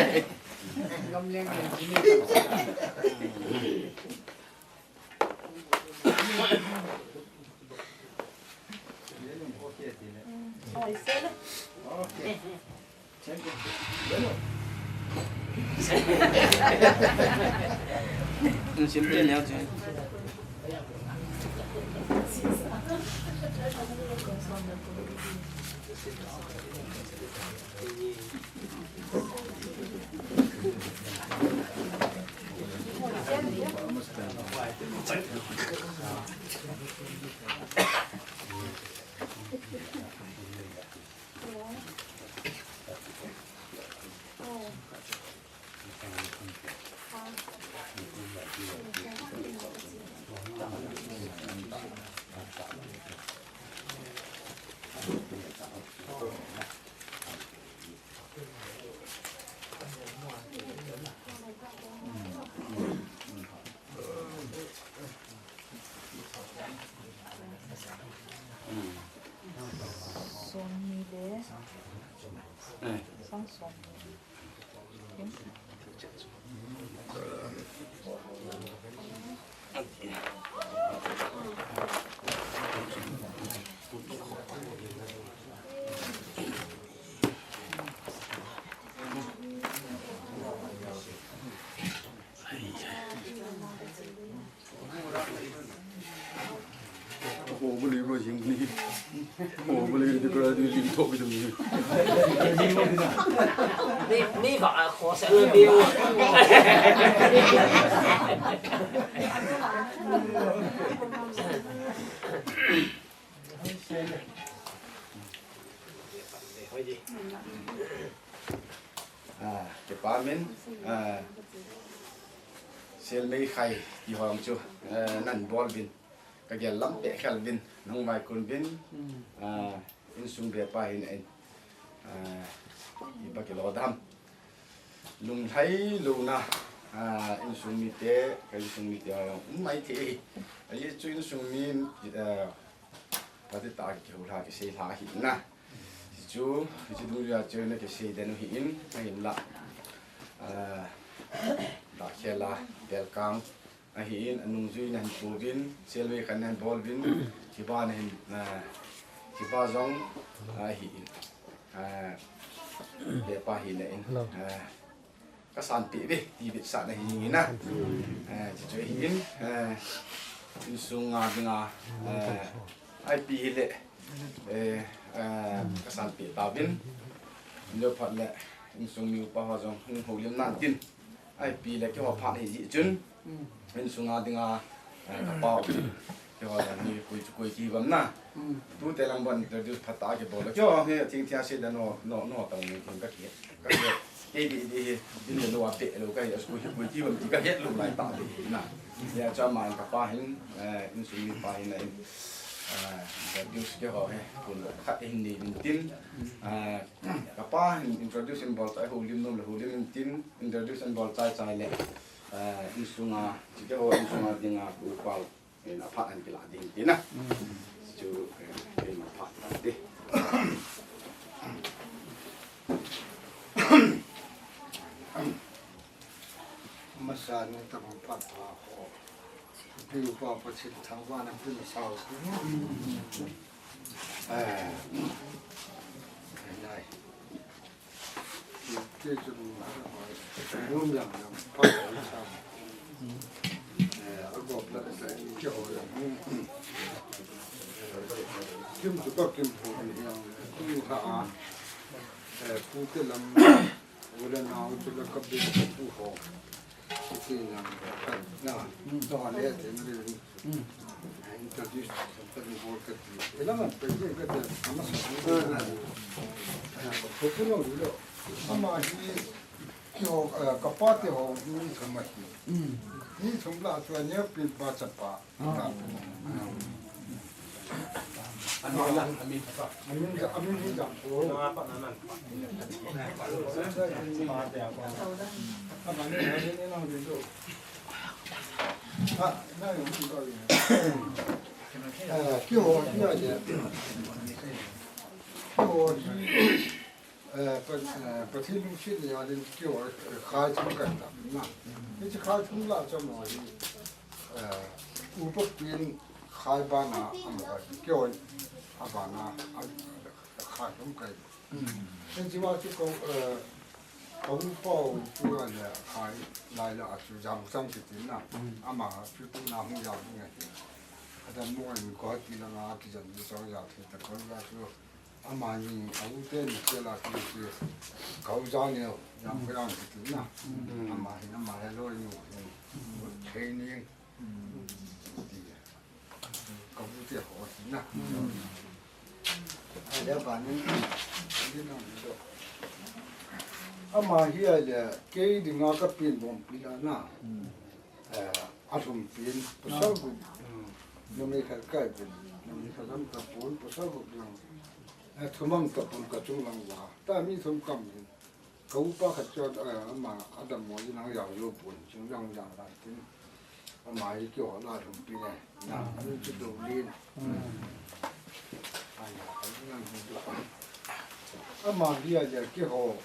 Somni le sang som. Ho bole ro jing ni. Ho bole ni kara di jing thok ki ni. Ni, ni ba a ko sa ni bi. Ah, kipa min, ah, Selmeikhai ti ho chu, eh, nan bol uvin, ka gel lam peh khel uvin, nang vai kun uvin, ah, insung bepa hin en, ah, ipi kilo dam. Lunglhai louna, ah, insung mite, ka insung mite, um mai thei. Ahi chu insung mi, eh, Pati ta kihou lha, kisei lha hi na. Hichu, hichu dungjui a chu na kisei den u hi in, ahinla. Ah, da khela, belkang, ahi in, anungjui na hin pu vin, Selmeikhai na hin bol vin, kipa na hin, ah, kipa jong, ahi in. Ah, bepa hi na in. Ah, ka sanpeh ve, ti vetsahna hi nge na. Eh, chuchu hi in, eh, insung a dinga, eh, ipi hile, eh, eh, ka sanpeh tauvin. Leo phat le, insung mi upa ho jong hung houlim nan tin. Ipi le keiho phat hi jeh chun. Insung a dinga, eh, ka pau. Keiho ni koi chu koi ki bam na. Tute lang bon introduce phat a kibol. Keiho hi thing thia se da no, no, no tang ni thing ka ki. Ka ki. Ei, di, di, hi, din le lo a pe lo ka hi, a school hi, kul ti bang ti ka het lo lai ta di, na. Ya, cha man ka pa hin, eh, insung mi pa hin, eh, eh, introduce ke ho he, kun khat hin ni min tin, eh, ka pa hin introduce in bol chai ho lim nom le ho lim min tin, introduce in bol chai chai le, eh, insung a, chi ke ho insung a ding a, u pau. Ina phat an kila ding tina. Chu, eh, ina phat ta te. Masa ni ta phat pa ho. Pi pa pa chin thang wa na pi sa. Eh. Nai. Ti chun, lum yang yang, pa yang sam. Eh, a gop la, eh, ki ho yang. Kim tu ka kim pu yang, tu ha a. Eh, pu te lam, u le nau tu la ka bi tu ho. Ti yang, na, to ha le te ni. Introduce, introduce bol ka ti. Ila man pe ke ka te, ama sa. Ko pu no lo. Ama hi, ki ho, eh, ka pa te ho, ni thum ahi. Ni thum la chu a neo pi pa chapa. Ano la, amin. Amin, amin ni jam ko. Ama ni, ama ni, ama ni, ama ni. Ah, na yo, ni ko. Eh, ki ho, ni ya. Ki ho, ni, eh, pa, eh, Pathen lungset ni a din ki ho, eh, khai thum kan ta. Na. Ni chi khai thum la cha mo ni. Eh, upa pin khai bana, am, ki ho, a bana, a, khai thum kai. Ken chi wa chu ko, eh, ko pau chu a le khai lai la chu jam sang ki tin na. Ama chu tu na hung jam nge. Adam mo ni ko ti la nga ki jan ni so ya ki ta ko ya chu. Ama ni a u te ni ke la ki ki. Ko ja ni ya ko yang ki tin na. Ama hi ama he lo ni. Training. Ti. Ka bu te ho na. A le ba ni, ni no ni do. Ama hi a le, kei dinga ka pin bom pi la na. Eh, a thum pin, pasal gup. Numei khat kai pin, numei khat lam ta pun, pasal gup lang. Eh, thum ang ta pun ka chung lang wa. Ta mi thum kam ni. Ka upa khat chu, eh, ama Adam mo jin ang jao jo pun, chung jang jang lai tin. Ama hi ki ho la thum pi ne. Na, ani chu do lin. Ai, ai, nang hi do. Ama hi a ja ki ho.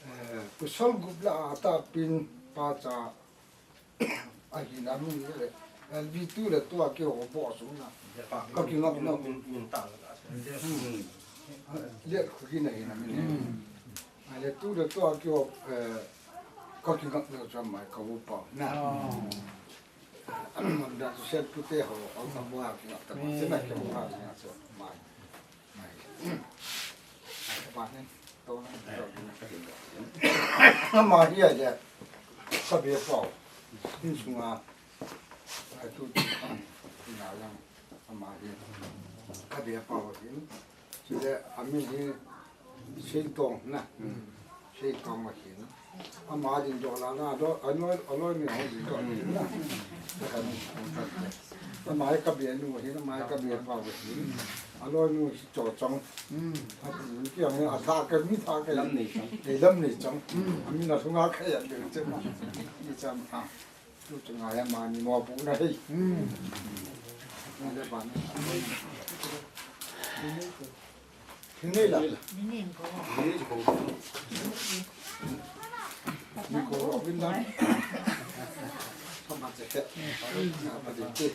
Eh, pasal gup la a ta pin pa cha. Ahi na min le, L V two le tua ki ho bo sung na. Ka ki ngap na. Min, min ta la. Hmm. Le khu ki na hi na min. Hmm. A le tu le tua ki ho, eh, ka ki ngap na cha mai ka wo pa. Na. Oh. Am da tu set pu te ho, au ta mo a ki ngap ta ma. Se na ki ho ha na so mai. Ama hi a le, ka be pau. Insunga, a tu, na yang, ama hi. Ka be pau hi. Chule, amin hi, Seitong na. Seitong ma hi. Ama din do la na do, a noi, a noi ni ho din do na. Ama hi ka be nu hi, ama hi ka be pau hi. A noi nu hi Cho Chong. A ti ki ang a tha ka mi tha ka. Lam nei chang. Ei lam nei chang. A mi na thunga ka ya de che ma. Ni cham a. Tu chunga ya ma ni mo bu na hei. Ni le ba ni. Ni la. Ni ko. Ni ko bin da. Ka ma che ke. Na pa de ke.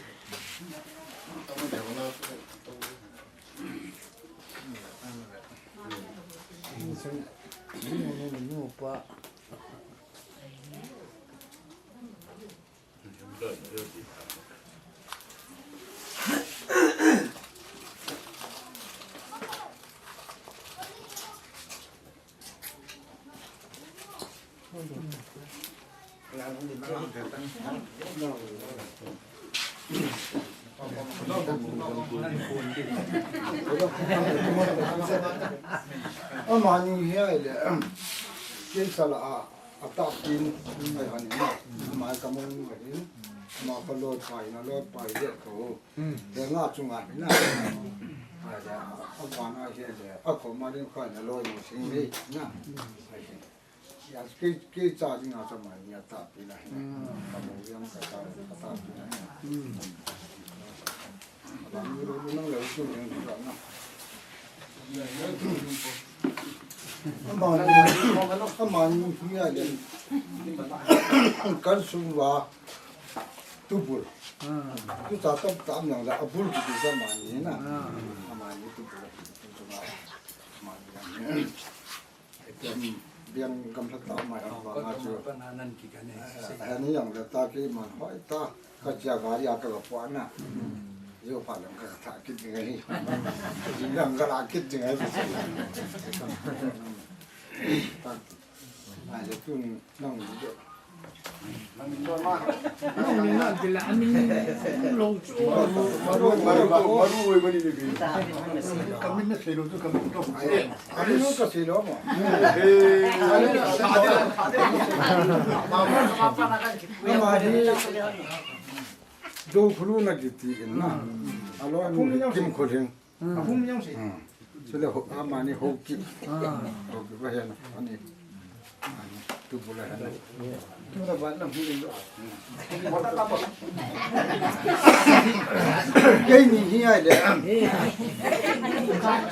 Amani hi a le, Kin sala a, a ta kin, ai han ni. Ama ka mo ni hin. Ama ka lo pai na lo pai de ko. He nga chunga hi na. Ai da, a pa na he de. A ko ma din ka na lo ni sing ni na. Ai he. Ya, ki, ki cha ding a cha ma ni a ta pi na he. Ka mo yang ka ta, ka ta pi na he. Ba ni ro ni nang le chu ni ka na. Amani, amani hi a le. Kan sung va. Tubul. Tu ta tam tam yang la abul ki tu sa mani na. Amani tubul. Tu sa mani. Biang, biang gamla ta mai ang ba nga chu. Ani yang la ta ki man hoi ta. Ka chia gari a ka ka pua na. Yo pa lang ka ta ki ding ai. Ding lang ka la ki ding ai. Ai le tu nang ni. Nang ni na dila ani lo chu. Ka min na sei lo chu ka min to. Ani no ka sei lo mo. Ama hi do khulu na kiti in na. Alo ani kim khulhing. Ahum jong si. Chule ho, amani ho ki. Ho ki ba hian ani. Ani tu bula hian. Tu da ba na hu lo. Kei ni hi ai le.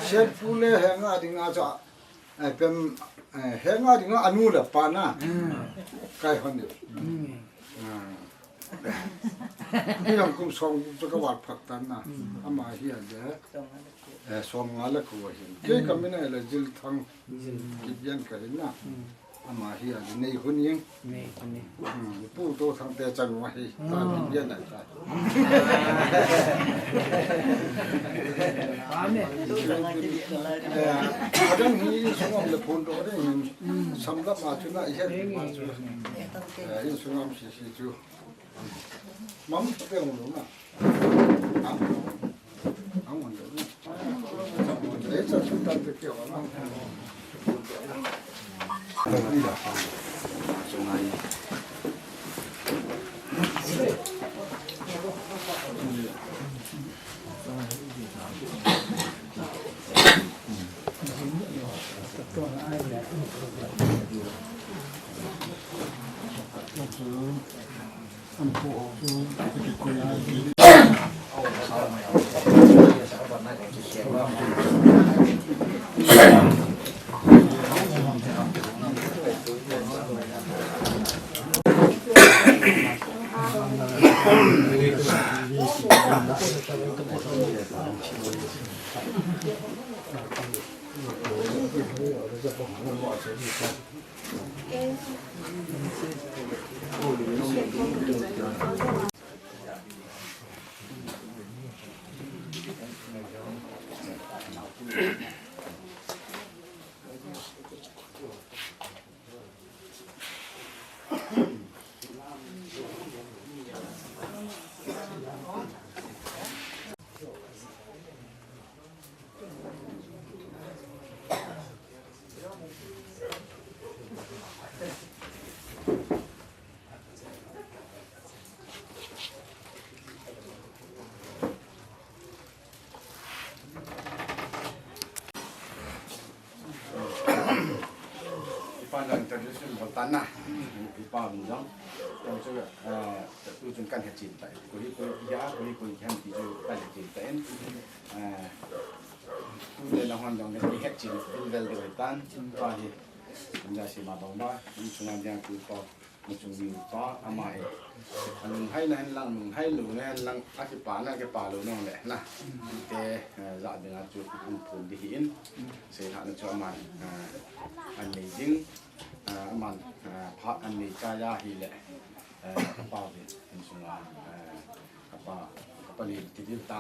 Set pu le he nga ding a cha. Ai pem, he nga ding a anu le pa na. Kai hon ni. Ni lang kum sawm chu ka val phak tan na. Ama hi a le, eh, sawm nga le ko hin. Kei ka min a le Zilthang. Kibian ka hin na. Ama hi a le Nei Hun Ing. Nei Hun Ing. Pu To Thang te chan wa hi. Ta kibian a ta. Amen. Eh, adang hi sungam le phun to ding. Samlap ma chu na i het ma chu. Eh, in sungam si si chu. Mam pe un lo na. Ang. Ang un lo na. Ei cha su tan pe ke wa na. Ipa jong introduction bol tan na. Ipa min jong. Jong chu, eh, tu chun kan he chin ta. Koi koi ya, koi koi han ti chu kan he chin ta in. Eh, tu le na hon jong le he chin vel vel de tan. Pa hi. Kan ja si ma bang ba. Ni chunga jang tu pa. Ni chung ni pa ama hi. Lunghai na hen lang, lunghai lou na hen lang, akipa na, akipa lou na le na. Te, eh, ja ding a chu phun phun di hi in. Sei ha na chu ama, eh, an nei ding, eh, ama, eh, phat an nei cha ya hi le, eh, apa ve, in sung a, eh, apa, apa ni ti dil ta,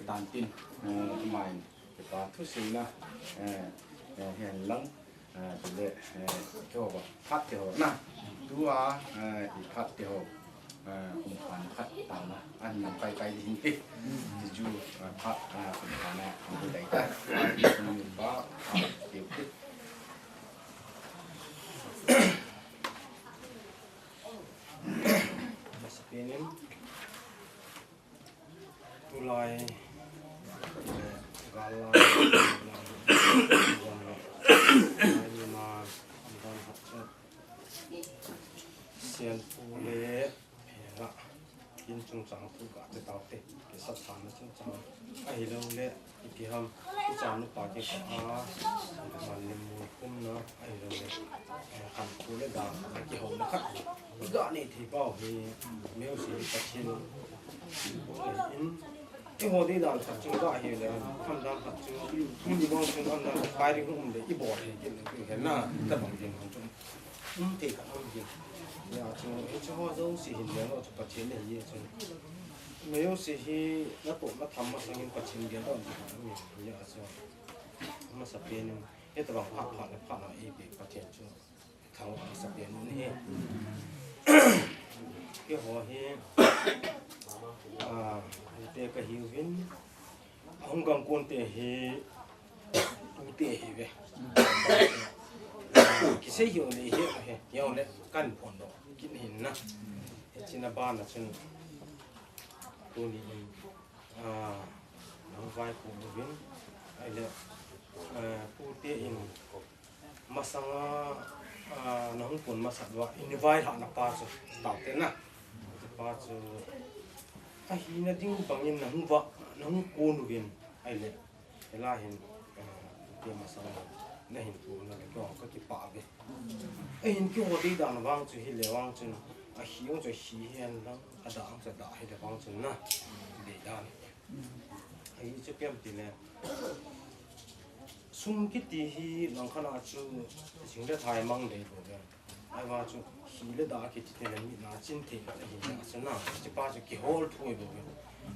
tan tin, eh, ama in, kipa thu sei na, eh, eh, hen lang, eh, le, eh, cho ba, phat te ho na, tu a, eh, i phat te ho, eh, um phan phat ta na, an nang kai kai di hin ti, ti chu, eh, phat, eh, um phan na, um dai ta, ba, ah, ti ti. Tulai, eh, gal lai, lai, Sian pu le, eh, la, kin chungchang thu kati taute, kisat tha na chungchang. Ahilou le, ipi ham, ichan nupa kikah a, man le mun kum na, ahilou le, eh, khan pu le da, kihou na khat. Iga nei thei pau hi, music Pathen in, eiho dei dan khat chu ga hi le, ham dan khat chu, tuni bang chu ham dan khat kai ding um le, ibol thei kit le, kit le na, tabang ding chu. Um thei khat um kit. Ya chu, hiche ho jouse hin le, chu Pathen ahi chu. Music hi, natoh natham masang in Pathen gel doh ding ahi, ya chu. Amasapen in, hitabang phat phat le phat na ipi Pathen chu. Thang amasapen in hi. Keiho hi, ah, te kahiuvin, ahung gangkon te hi, tute hiuve. Kisei hiu le hi, hi, hiu le, kahin phondoh kit hin na. Hiche na bana chun, tuni in, ah, nahung vaikhom uvin, ahile, ah, tute in, masanga, ah, nahung pon masat uva, in vailhahna pa chu, taute na. Hiche pa chu, ahina ding bangin nahung va, nahung kon uvin, ahile, hilai hin, ah, tute masanga, nahin pon na le, keiho kakipah uve. Ahin keiho dei dan vang chu, hile vang chun, ahi jong chu ahi hen lang, ada jong chu ada hile vang chun na, dei dan. Ahi chu ipi ham tile, sum kiti hi langkhat a chu jing le thai mang dei bou ve. Ahivang chu hi le da kiti tile mi na chin thei na hi na chu na, hiche pa chu kihol thoi bou ve.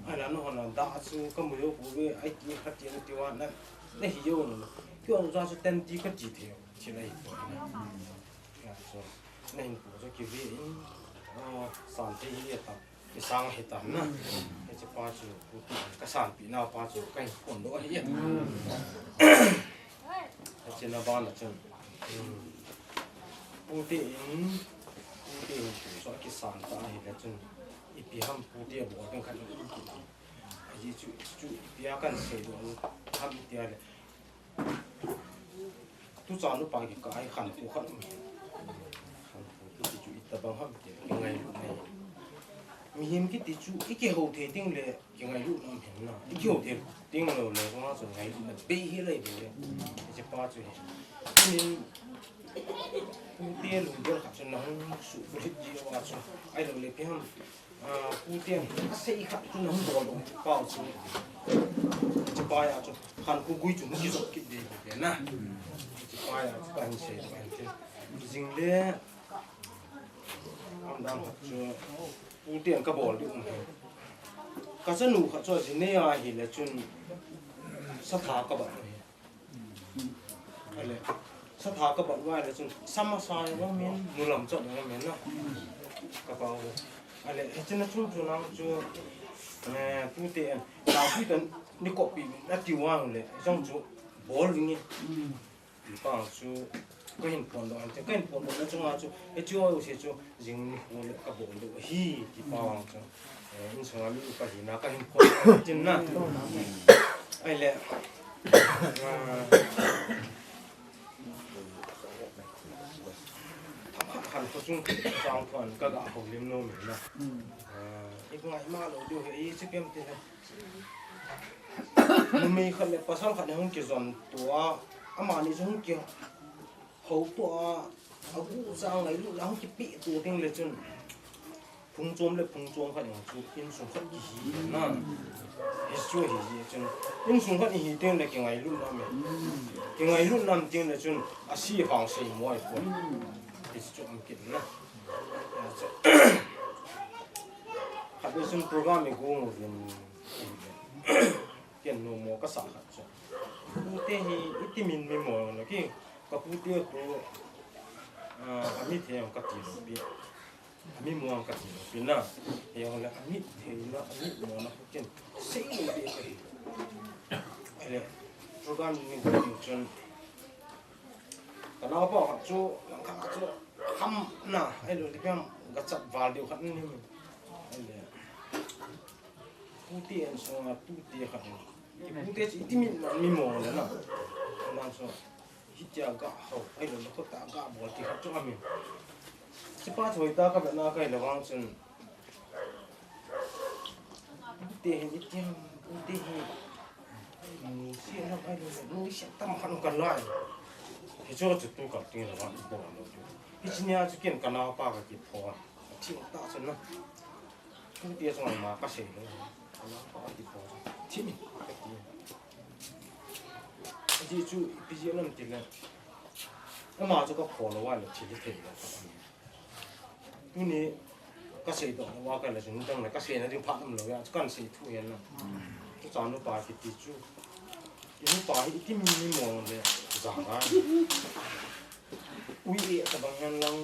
Ahila nahon a da chu kamu jou bou ve, ahi ti khat ti na ti uva na, nahi jou na. Keiho jong chu ten ti kati thei, thil ahi bou na. Ya chu, nahin pon chu kive in, oh, san thei hi atam. Kisang hitam na. Hiche pa chu, pu ti kasanpi nau pa chu, kahin phondoh ahi. Hiche na bana chun. Pu te in, pu te in chu, chu akisan ta ahile chun. Ipi ham pu te bol ding khat. Ahi chu, chu, ipi a kahin seidoh ham tia le. Tuchan upa kikah a hi khankho khat um. Khankho kiti chu itobang ham ti, kingailutna ahi. Mihem kiti chu ikihou thei ding le kingailutna um hen na. Ikihou thei ding lou le, kona chu ngailutna bei hi lai ding le. Hiche pa chu hi. Tunin, tute lunggel khat chu nahung suhbulhit ji uva chu. Ahilou le ipi ham. Ah, pu ten, asei khat chu nahung bol pau chu. Hiche pa a chu, khankho gui chu hung kijot kit ding ahi na. Hiche pa a chu kahin sei, kahin sei. Jing le, ham dan khat chu, pu ten kabol ding um ahi. Kachanu khat chu ajinei ahile chun, satha kabat ahi. Ale, satha kabat uva le chun, sa masa jong aumin, nu lamchot jong aumin na. Kapa u. Ale, hiche na chung chu nang chu, eh, tute in, na tute in, nikoppi, nati uva le, jong chu, bol ding e. Ti pa chu, kahin phondoh ante, kahin phondoh na chunga chu, hiche jouse chu, jing nikho le kabol diu ahi, ti pa vang chu. Eh, insunga mi upa hina kahin phondoh tin na. Ahile, ah, khankho chung chang thon kaga houlim nom in na. Ah, ingaima lou diu hi, ipi ham tile. Numei khat le pasal khat ni hung kijon tua, amani chu hung ki hou tua, aguh cha ngailutna hung kipeh tua teng le chun. Phung chom le phung chom khat jong chu insung khat kihi na. Hichu ahi jeh chun. Insung khat ihi teng le kingailutna um e. Kingailutna um teng le chun ase vang seimo ahi poi. Hichu um kit na. Khatvei chun program igong uvin. Ken nomo kasah khat chu. Pute hi iti min mi mo na ki. Ka pute khu, ah, amithei jong kati lou pi. Amimo jong kati lou pi na. Hijongle amithei na, amimo na khu ken sei lou pi kahi. Ahile, program ni chun. Ka naopa khat chu, langkhat chu, ham na, ahilou le ipi ham, gachat val diu khat ni. Ahile. Pute insung a tute khat in. Pute chu iti mi, mi mong le na. Aman chu hitia ga hau, ahilou le kotah ga bol ti khat chu amin. Hichepa chu hoitah a ka vet na ka hile vang chun. Pute hin iti ham, pute hin. Nusia na ahilou le, nusia tam khat ka lai. Hichu chu tu ka ting le vang bol lou chu. Hiche nia chu ken ka naopa ka kipho. Thim tah chu na. Pute chunga ima ka sei lou. Ka naopa ka kipho. Thim ka ti. Ajeh chu ipi jeh ham tile. Ama chu ka pho lou a le thil thei lou ka ti. Tuni ka seidoh lou a ka le chun dang le ka seina ding phat umlou a chu kan sei thu ahi na. Tuchan nupa kiti chu. I nupa hi iti mi mi mong le jang a. Ui e tabang hen lang,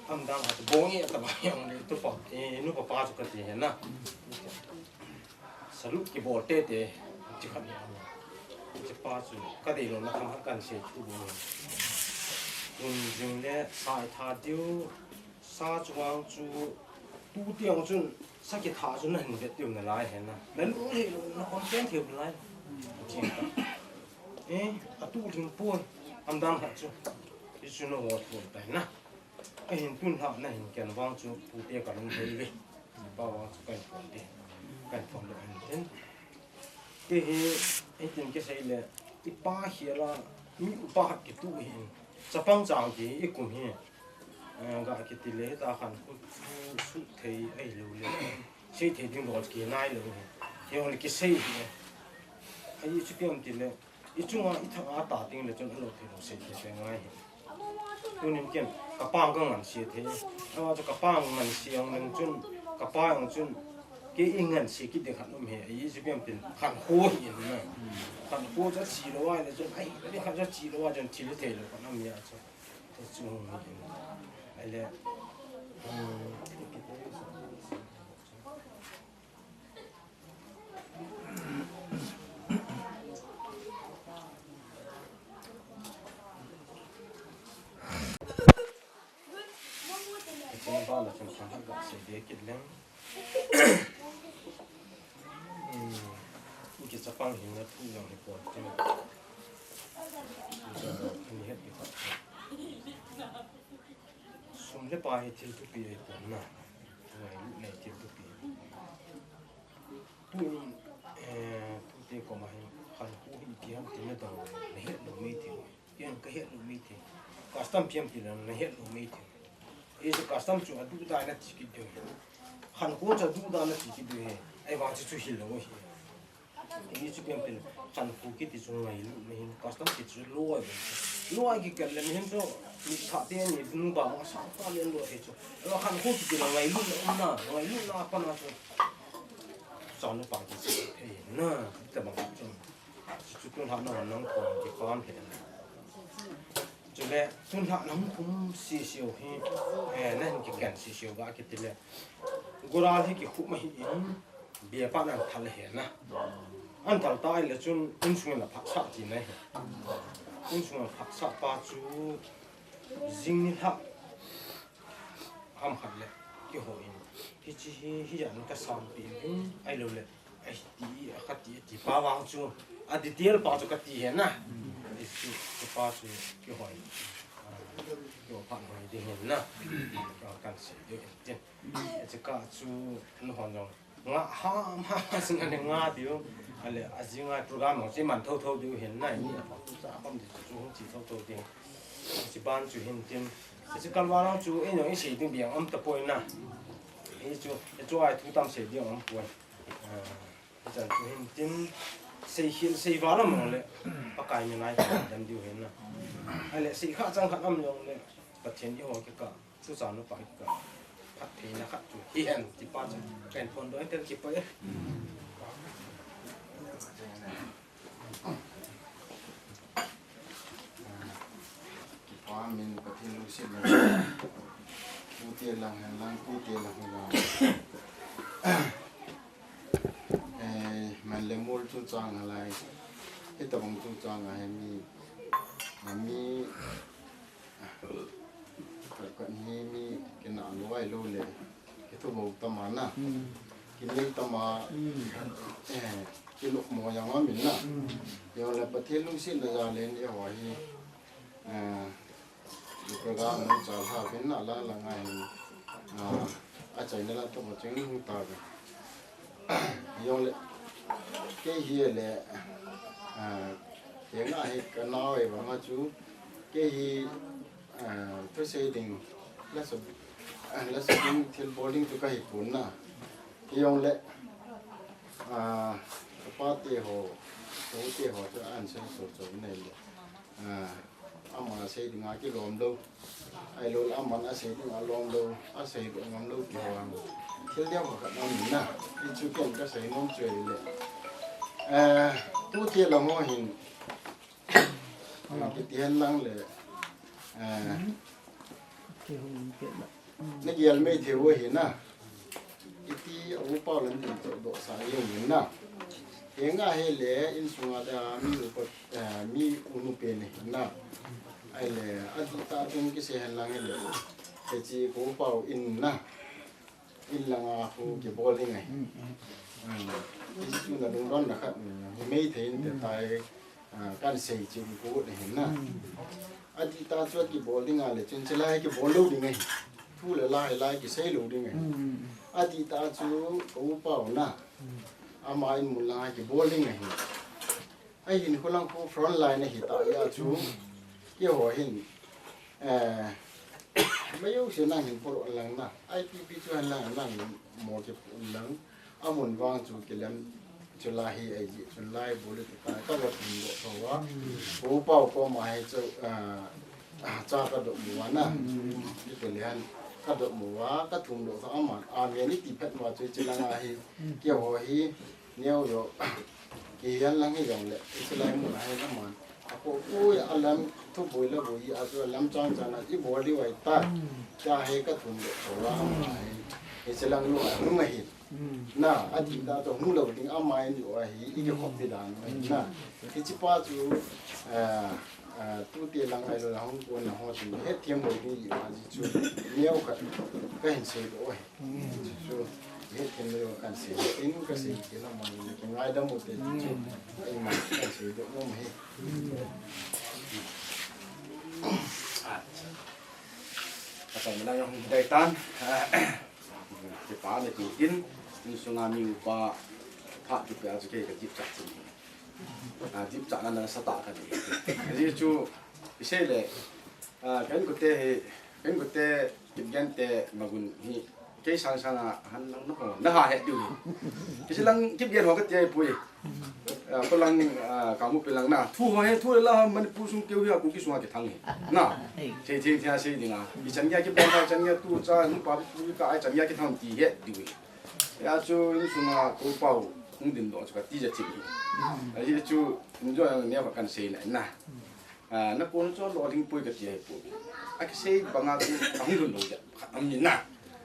hamdang ha chu bong e tabang hen le tupa, eh, nupa pa chu ka ti ahi na. Salu kibol tete, chi khat ni. Hichepa chu ka deilouna kham khat kan sei thu bou. Tun jing le sa i tha diu, sa chu vang chu, tute vang chun, sa kitha chu na hin vet diu nalai ahi na. Na lunghei lou, na khom chen thei nalai. Chi ta. Eh, atu ding poi, hamdang ha chu. Hichu na ho thon tai na. Ahin tun lhah na hin ken vang chu pute ka lung thei ve. Pa vang chu ka hin phon te. Ka hin phon lou ahin tin. Kei hi, hitin kisei le, i pa hi la, mi upa khat kitu hi. Chapang chang ti i kum hi. Eh, ga kiti le, ta khan khu, khu su thei ahilou le. Sei thei ding lou ki nai lou hi. Hi hon kisei hi. Ahi chu piam ti le. I chunga i thanga ta ding le chun a lou thei lou sei thei thei ngai hi. Tunin ken ka pa ka ngansia thei. Awa chu ka pa ngansia ang leng chun ka pa ang chun kei i ngansia kit ding khat um hi. I chu piam tin khan khu hi in na. Khan khu chu chi lou ai le chun ai ni khan chu chi lou ai chun chi le thei lou khan am ya chu. Chu chu hi in. Ai le. Hmm. Chun ba la chun khan ha ga sei de kit leng. Hmm. Ki chapang hin na thu yang ni ko. Chun ni het ki pa. Sum le pai hi thil thupi ahi pon na. Ngailut na hi thil thupi. Tun, eh, tute koma hin khankho hi iti ham ti na dong le, na het lou maithei. Ken ka het lou maithei. Custom piam ti le na het lou maithei. Hichu custom chu aduh dan na ti kit diu ahi. Khankho chu aduh dan na ti kit diu ahi. Ahivang chu chu hilou ahi. Hichu piam tin, khankho kiti chu ngailut na hin, custom kiti chu lou ahi. Lou ahi kikal le na hin chu, mi thah te ni, nu ba ma sa ta le lou ahi chu. Lo khankho kiti le ngailut na um na, ngailut na pa na chu. Chanu pa kiti chu, eh, na, ta bang chu. Chu chu tun lhah na nang ko ki pan he. Chule, tun lhah na hung khum sisiu hi, eh, na hin kiken sisiu ga kiti le. Goral hi kikhum ahi in, bia pa nan thal he na. An thal ta le chun, insung in a phatsah ti na hi. Insung a phatsah pa chu, jing ni lhah ham khat le, kihou in. Hichi hi, hi jan ka sam pi in, ahilou le. Ai, ti, a kha ti, ti pa vang chu, a detail pa chu ka ti he na. Ti chu, ti pa chu, kihoi. Ah, kihoi pa hoi ding he na. Ka kan sei ding he tin. Ti ka chu, nu hon jong. Nga ham, ham, ham, sin ane nga diu. Ale, a jing a program ho, chi man tho tho diu he na. Ni a pa chu sa pam di chu, chi tho tho diu. Chi ban chu hin tin. Chi kalwa chu, e no, i sei ding biang um ta poi na. I chu, i chu ai thu tam sei ding um poi. Ah. Chan chu hin tin, sei khel, sei val a mong le, Pakai min a i dan diu hin na. Ahile, sei kha chang khat um jong le, Pathen i ho kikah, tu chan nu pa kikah, phattheina khat chu hi hen, ti pa chu, ken phon doi tel ki pa e. Kipa min Pathen lungset na. Pute lang hen lang, pute lang hen lang. Eh, man le mol chu chang a lai. Hitabang chu chang a hi mi, a mi, ka, ka hi mi, kina lou ai lou le. Kithu bou tam a na. Hmm. Kinei tama, eh, kilupmo jong aum in na. Jongle Pathen lungsetna jal in eiho hi, eh, program hung chalha uvin na, lang lang a hin, ah, achaina lang toh cheng hung tauve. Jongle kei hi le, ah, kei nga hi kanao e vang a chu, kei hi, ah, thusei ding, lasa, ah, lasa ding, thilbol ding chu kahi pon na. Hijongle, ah, kapate ho, kapate ho chu ahin seisoh chom nei le, ah, ama sei dinga kilom lou, ahilou le aman asei dinga lom lou, asei lou ngam lou ti ho ang, thil dang khat aum in na. Hichu ken kasei nom chu ahile, eh, tute lang ho hin, ah, kiti hen lang le, eh, nagel mei thei u ahi na. Iti a upa u lam din toh dohsa jeng in na. Kei nga hi le insunga da mi upa, eh, mi unu pen ahi na. Ahile, adihtah chun kisei hen lang hile, hiche ka upa u in na, in langa khu kibol ding ahi. Hichu na lungdonna khat, hi mei thei inte tai, ah, kahin sei chu kikut ahi na. Adihtah chu akibol ding a le chun, chulai kibol lou ding ahi. Thu le la hilai kisei lou ding ahi. Adihtah chu ka upa u na, ama in mun langa kibol ding ahi. Ahin khulang khu front line ahi tah jeh a chu, keiho hin, eh, mei jouse nang hin polo lang na, I P P chu hen lang, nang mo kipon lang, amun vang chu kilem, chulai hi ahi jeh chun lai bol le ti ka, kaga thumdoh tho uva, ka upa u koma hi chu, ah, cha kadoh mu uva na, kiti le hen, kadoh mu uva, kathumdoh tho aman, amen iti phat uva chu hiche langa hi, keiho hi, neo jo, kihen lang hijongle, hiche lai mun a hin aman, akoipoi, alam thuboi laboi a chu alam chang chang a ibol diu ahitai, tia hi kathumdoh tho uva, ama hi, hiche lang lou a hung ahi. Na, adihtah chu hung lou ding, ama in lou ahi, ikikhop ti dan ahi na. Hiche pa chu, ah, ah, tute lang ahilou le hung kona ho chun hetthem lou ding ahi, ajeh chu neo khat kahin seidoh ahi. Chu, hetthem lou kahin sei in, kasei kit lam a le kingaidam ute chu, ima kahin seidoh nom ahi. Kataona jong dei tan. Kipa natin, insunga mi upa phat kipea chu kei kadipchat chin. Ah, dipchatna nasatah kahi. Ajeh chu, isei le, ah, ka inkote hi, ka inkote, Kipgen te, Magun hi, kei sang sang a, han lang na ho, naha het diu hi. Hiche lang Kipgen ho kati ahipoi. Ah, kho lang, ah, kamu pen lang na. Thu ho hi, thu le la ho, Manipur sung keu hi, a Kuki sunga kithang hi. Na. Sei thei thei sei ding a. Ichan gei a kibang, ichan gei a tu cha, nupa pi pu ka, ichan gei a kithang ti het diu hi. Hijeh chun, insunga ka upa u hung dindoh chu kati jeng chin hi. Ajeh chu, injo jong neo khat kahin sei na in na. Ah, nakon chu alolhing poi kati ahipoi. Akisei banga chu ahung lhun lou jeh khat aum in na.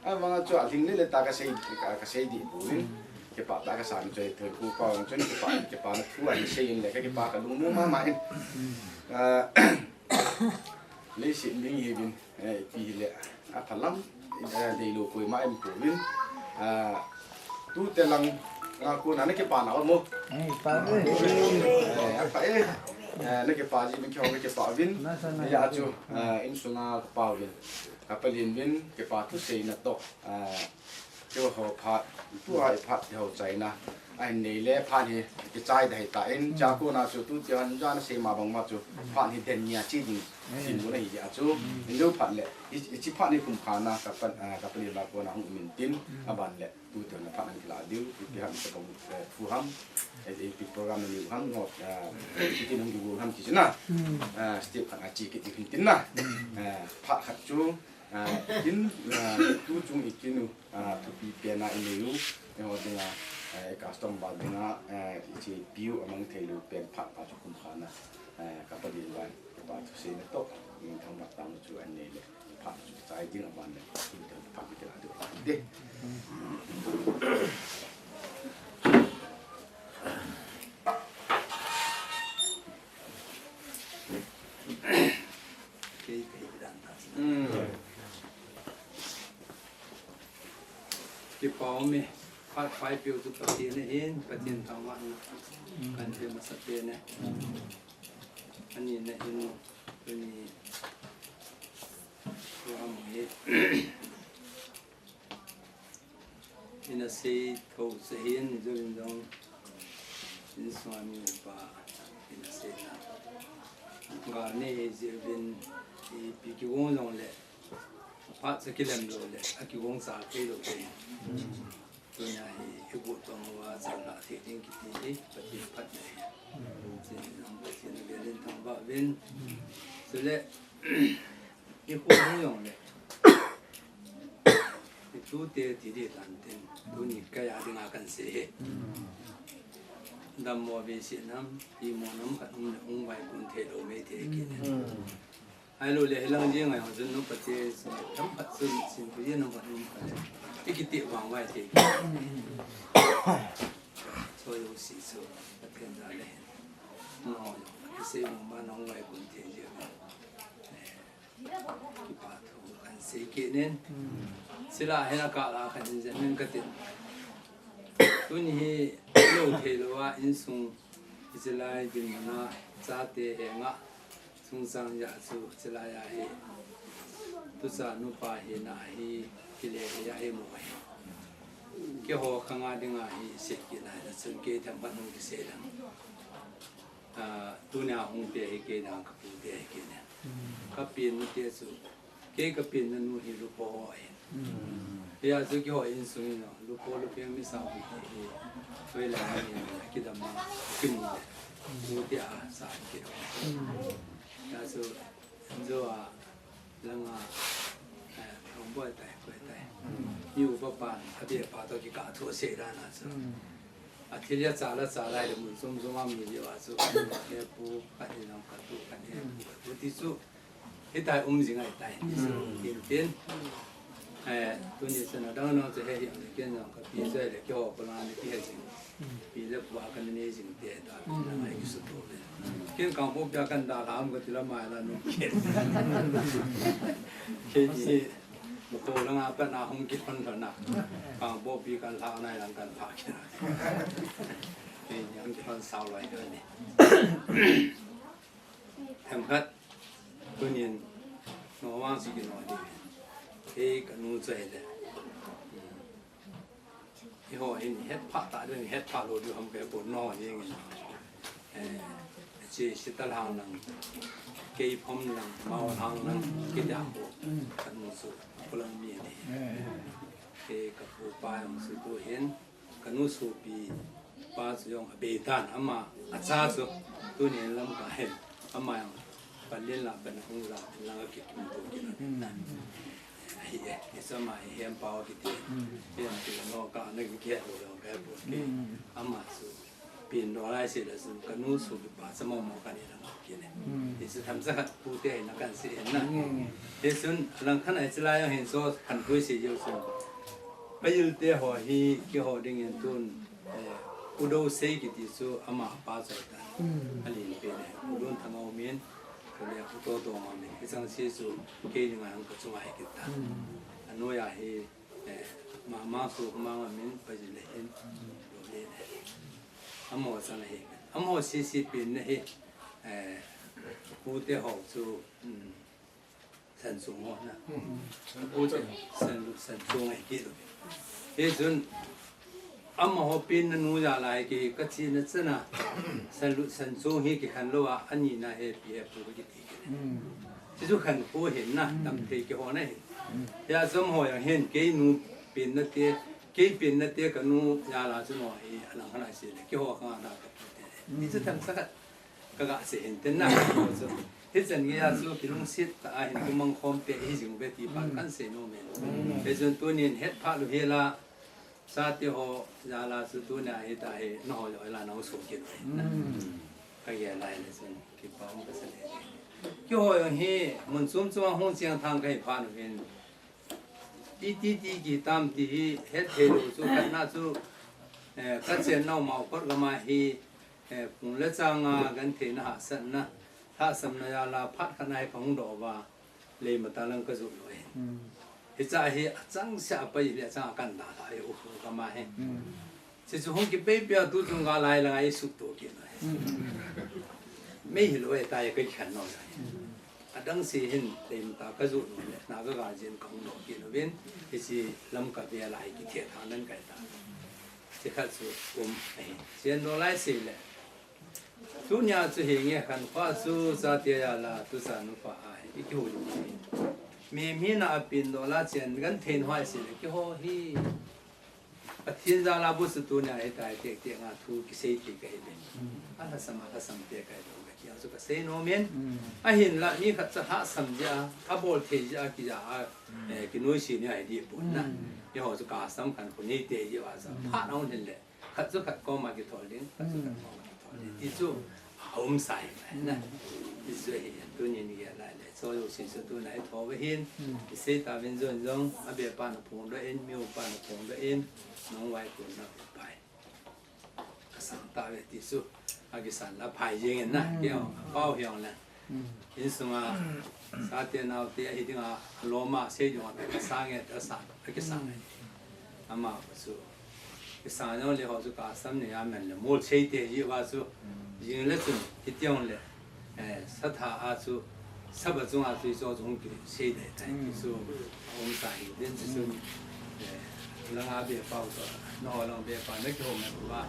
Ahivanga chu alhing lele ta kasei, ka, kasei dih pouvin. Kipa tah kasang chu ahithei, ka upa u chun kipa, kipana thu ahin sei in le kakipa kalung nom mama in. Ah, leiset ding hiuvin, eh, ipi hile, apha lam, eh, deilou koima um pouvin, ah, tute lang, ah, kona nakipana um mo. Eh, apha e, eh, nakipa ji, mi kihong nakipa uvin, hijeh chun, ah, insunga kapa uvin, kapa lin uvin, kipa thuseina toh, ah, Keiho phat, tua i phat ho chaina ahin nei le phat hi kichai ding ahitan, chua kona chu tutia hin jan asei ma bang ma chu phat hi den nia chi ding, dinmun ahi jeh chun, in deu phat le, i, i chi phat ni kum khat na ka pan, ah, ka pan la kona hung um intin, aban le tutia na phat na kila diu, ipi ham ka bang, eh, thu ham, eh, ipi program ni ham, no, ah, ipi nung gu ham chi na, ah, step khat a chi kit ding tin na, ah, phat khat chu, ah, kin, ah, tu chung i kin u, ah, thupi pen a i nei u, eiho dinga, eh, customer dinga, eh, i chepi u amang thei lou pen phat pa chu kum khat na, eh, ka pa ding lai, ka pa thuseina toh, min thang mat tang chu an nei le, phat chu chai ding aban le, kin thang phat ki la ding de. Kei, kei, dan, dan. Hmm. Kipa um e. Phat phaipeu chu Pathen ahin, Pathen thangvahna kahin pe masapen e. Anina in, tuni program hi ina sei thou chu ahin, jouvin jong insunga mi upa ina seina gal nei jeh uvin, ipi kigong jongle phat cha kilem lou le akigong cha thei lou thei. Tunia hi ibu tong uva chan la thei ding kiti hi Pathen phatna ahi. Pathen avel in thangvah uvin. Chule ikho hung jongle itute ti ding tan tin, tuni kei a dinga kahin sei hi. Dammo veise nam, imo nam khat um le hung vaikon thei lou mei thei kit e. Ahilou le hilang jeng a jong chun nu pate themkhat chun simpui jeng nam khat um khat le ikiti vangvai thei kit e. Choi jouse chu Pathen jal'a hin, no, kisei mong ma nong vaikon thei jeng. Kipa thu kahin sei kit in. Chule hin akah la kahin jep in kati. Tuni hi lou thei lou a insung, hiche lai dinmun a chate henga chungchang jeh chu hiche lai a hi tucha nupa hina hi kile hi ahi mo ahi. Keiho khanga dinga hi sei kit na chun kei themkhat hung kisei lang. Ah, tunia hung te hi kei dang kapute hi kei ne. Kapen nute chu, kei kapen nanu hi Lupo ho ahin. Hia chu keiho insung in, Lupo, Lupeng, Misao kiti hi, hoilang a hin, kidam a, kimu le, mute a, sa kit. Hia chu, jo a, langa, eh, thong boi tai, boi tai. Ni upa pan, abe pa toh kikah thu sei dan a chu. Athil a chala chala le mun chom chom a mi le va chu. He pu, khat hi nang khat tu, khat he pu, khat tu ti chu. Hitia um jing ahitai. Tin tin. Eh, tuni sana dang nang chu he hi ang ken nang kapi chu le keiho ko la ni ki he jing. Pi le pu a kana nei jing te ta, na ngai kisuto le. Ken Kangpokpi a kana dalha um kati la mai la nu ken. Ken hi, motor langa pat na hung kilhon lhon na. Kangpokpi kana lha nai lang kana lha kit na. Ken hi hung kilhon sao lai kani. Themkhat, tunin, no vang si kino di. Kei kanu chu ahile. Eiho hin hetphah ta ding, hetphah lou ding ham kahe pon, no, jeng in. Eh, che sital hang lang, kei phom lang, mao hang lang, kei da ko, kanu chu, kulang mi ni. Kei kapu pa jong chu tu hin, kanu sopi pa chu jong abei tan, ama, acha chu, tunin Lamka hin, ama jong, Panlin la, pan hung la, lang a kikim to kin. Ahi e, isama hi hem pao kiti. Hem ti no ka na ki ke lo lo ka pu ki. Ama chu pen no lai se la sun kanu sopi pa cha mo mo kani la ki ne. Isu tham cha khat pute na kan se na. Isun lang khan ai chila yo hin so kan pui se yo sun. Payil te ho hi keiho dingin tun, eh, Pu Dosei kiti chu ama pa chu ahitan. Alin pen e. Pu Don Thangao min, kule Pu Toto ma min. Hichang se chu kei dinga hung kachunga hi kitan. Anoiya hi, eh, mama su mama min pa ji le hin. Lo le le. Amaho chang hi. Amaho sese pen na hi, eh, pute ho chu, um, Sanchung ho na. Pute San, Sanchung ahi kit u. Hichun, amaho pen nanu jal a hi ki, kachena chana, Sanlut Sanchung hi kikhen lou a, anina hi pi he pu kiti kit e. Hichu khankho hin na, tamthei keiho na hin. Hia chu amaho jong hin, kei nu pen nate, kei pen nate kanu jal a chu no hi, alang khat a se le, keiho khanga da kapute. Hichu themcha khat. Ka ga sei hin tin na, chu. Hichan geiya chu kilungset tah a hin kumang khom te hi jing uve ti pan kan sei nom e. Hichun tunin hetphah lou hela, chate ho jal a chu tunia hitia hi, nangho jong hila nang so kit uve. Ka gel lai le chun, kipa um ka sa le. Keiho jong hi, mun chom chom a hung cheng thang kahi phat u hin. Iti ti kitam ti hi, hetthei lou chu, khatna chu, eh, kachen nau Maokot gam a hi, eh, pung le chang a gentheina hahsatna, hahsamna jal a phat khat na hi kahung doh uva, Leimatang lang kajoh lou ahin. Hiche hi achangseh a pai le achang a kan dalha e u kama hi. Hichu hung kipei pia tu chunga lai langa i suhto kit na. Mei hilou e tai ka kikhen nom ahi. Adang se hin teimta ka ju nom le na ka ga jin ka hung nom kit uvin. Hiche lam ka ve lai kithethang nan kai ta. Hiche khat chu um ahi. Chen no lai se le. Tunia chu hinge khankho chu chate a la tu chanu pa ahi. I kihou le. Mi mi na a pin do la chen gan thein hoi se le kihou hi. Pathen jal a bu chu tunia hitia tektek a thu kisei ti ka hi le. A lhasam a lhasam te ka hi le. Ka ti a chu ka sei nom in. Ahinla mi khat cha lhasam jeh a, abol thei jeh a, kija a, eh, kinoise ni ahi di pon na. Eiho chu custom khankho nei te jeh a chu. Phat a hung hin le. Khat chu khat koma kithol ding, khat chu khat koma kithol ding. Ti chu a um sa hi na. Ti chu hi tunin i gel lai le. Chu jouse chu tuna i thou ve hin. I sei tauvin jong jong, a be pa na phong doh in, mi u pa na phong doh in, nang vai kun na pai. Ka sang tave ti chu. A kisan la phai jeng in na. Kei a pao hiong le. Insunga, chate naote ahi dinga, alom a sei dinga, ka sang e, ka sang, ka kisang e. Ama chu, kisang jong le ho chu custom ni a men le, mol sei te ji va chu, jing le chun, hiti jong le, eh, satha a chu, saba chunga chu, i cho chu hung kisei dai tai, ti chu, um ta hi, den chu chu, eh, langa be pao chu, na ho lang be pa, na kihou me va,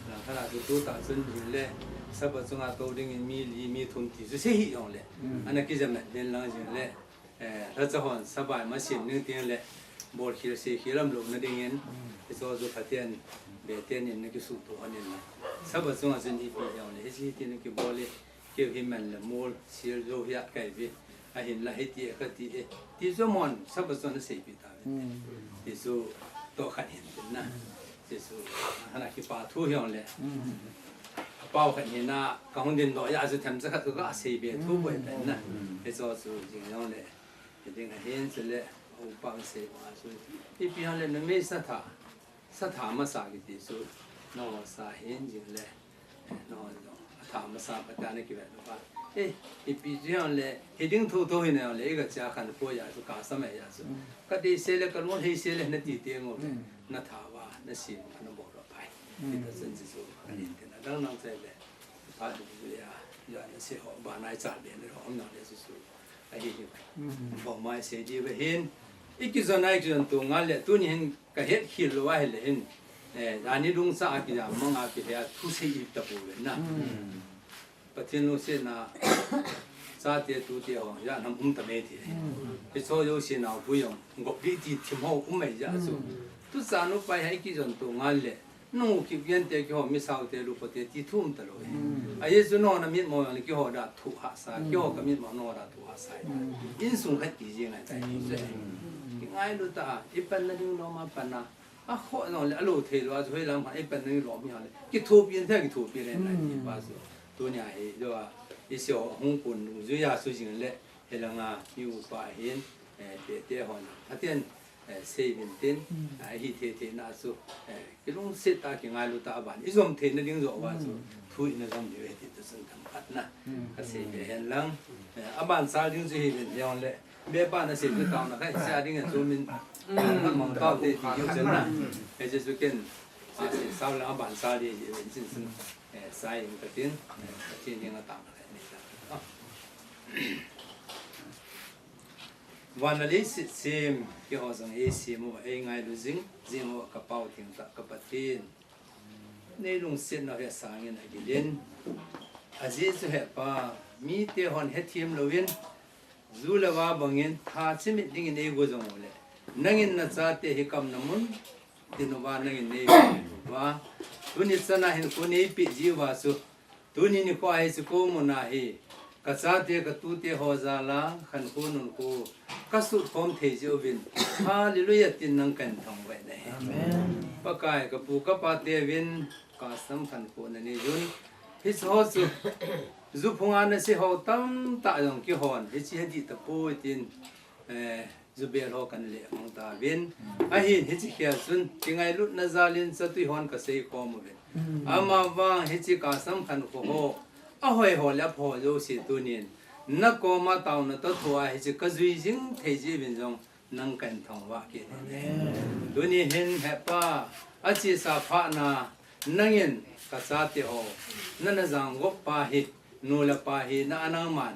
lang thara chu, tu ta chun, jing le, saba chunga to ding in mi li, mi thum ti chu, sei hi jong le. Ana kijam na den lang jing le, eh, lhacha hon sabai ma sim ning ting le, bol khel sei khel lam lou na ding in, i cho chu Pathen, be ten in na kisuhto hon in la. Saba chunga chun ipi jong le, hiche ti na kibol le, keu hi man le mol, sil jo hi at kai vi. Ahin la hiti e ka ti e. Ti chu mon, saba chun na sei pi ta ve. Ti chu to khat hin tin na. Ti chu, hana kipa thu hiong le. Apao khat hin na, ka hung din doh ya chu themcha khat ka sei be thu boi pen na. He cho chu jing hiong le. He ding a hin chu le, upa sei ba chu. Ipi hiong le na me satha. Satha masa kiti chu. No sa hin jing le. No, no. Atha masa pa ta na kive no pa. Eh, ipi chu hiong le. He ding thu thu hin le. I ka cha khankho ya chu ka sa me ya chu. Ka ti se le ka lung hei se le na ti ti ngo le. Na tha va, na sim, na bol va pai. Ti ta chen chu chu. Ka nin te na dang nang che le. Pa tu tu ya. Ya na se ho ba nai cha le ne ho na le chu chu. Ahi hi. Bong mai se di ve hin. I kijon ai kijon tu nga le tuni hin ka het khel lou ahi le hin. Eh, ani lungsa a kijam mang a kihe a thu sei i ta bu ve na. Pathen lungsetna, chate tute ho, ja nam um ta me ti. Hi cho jouse nao pu jong, gop di ti thim ho um mai ja chu. Tu cha nu pai hai kijon tu nga le, nu ki gen te kihou mi sao te lu po te ti thum ta lou. A ye chu no na mit mo le kihou da thu ha sa, kihou ka mit mo no da thu ha sa. Insung khat ki jing ai tai. Ki ngailu ta, i pan na ding lom a pan na. A kho jong le a lo thei lou a, chu hoi lam khan i pan nang i lom hi hang le. Kithopi in thei, kithopi le, na ti pa chu. Tunia hi, jo a, i sio hung kun nung zui a su jing le, he langa, mi upa hin, eh, te te hon. Pathen, eh, sei vin tin, a hi thei thei na chu, eh, kilungset ta, kingailu ta a ban. I jom thei na ding jo va chu, thu i na jom ni ve ti tu sun tam khat na. Ka sei ve hen lang, eh, a ban sal ding chu hi vin hiong le, Be pa na sei chu tao na kai, sia ding a chu min, na mang tao te ti kiu chen na. He chu chu ken, a sei sao le a ban sa di, di ven chin sun, eh, sai in ka tin, eh, ka tin ding a tao na kai ni ta. Van a lei sit sim, keiho jong ei sim u, ei ngailu jing, jing u ka pao theng tah ka Pathen. Nei lungsetnau hi asangin agilin. Ajeh chu hepa, mite hon hethem louvin, ju le va bangin, tha chimit dingin eigo jong ule. Nangin nachate hi kamna mun, tin uva nangin nei uva. Tuni chana hin ko neipeh jiuva chu, Tuni nikho a hiche ko muna hi, kachate katute ho jal a, khankho nunkho, kasut khom thei jeh uvin, Hallelujah tin nang kahin thangvah nahi. Amen. Pakai kapu kapa teuvin, kasam khankho nanei jun. Hiche ho chu, ju phunga nasei ho tamtah jong kihon, hiche hi dih tapoi tin, eh, Ju bel ho kan leh mang tauvin. Ahin hiche khel chun, kingailutna jalin chatui hon kasei khom uvin. Amavang hiche kasam khankho ho, ahoi ho le apha ho jouse tunin, nakoma taona toh thua hiche kajui jing thei jeh uvin jong, Nang kahin thangvah kit in. Tuni hin Hepa, achesa phat na, nangin kachate ho, nana jangop pa hi, nu le pa hina a nangman,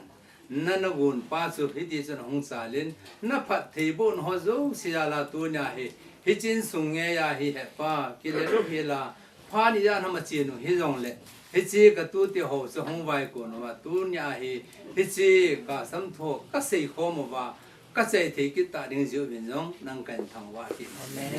nana gon pa chu hiti chun ahung chal in, naphattheiboh ho jouse jal a tunia hi, hiche insung ngeiya hi Hepa, kile louhel a, phat ni jan ham a chenu hijongle, hiche katute ho chu hung vaikon uva, tunia hi, hiche kasam thu kasei khom uva, kachai thei kit ta ding jeh uvin jong nang kahin thangvah kit in.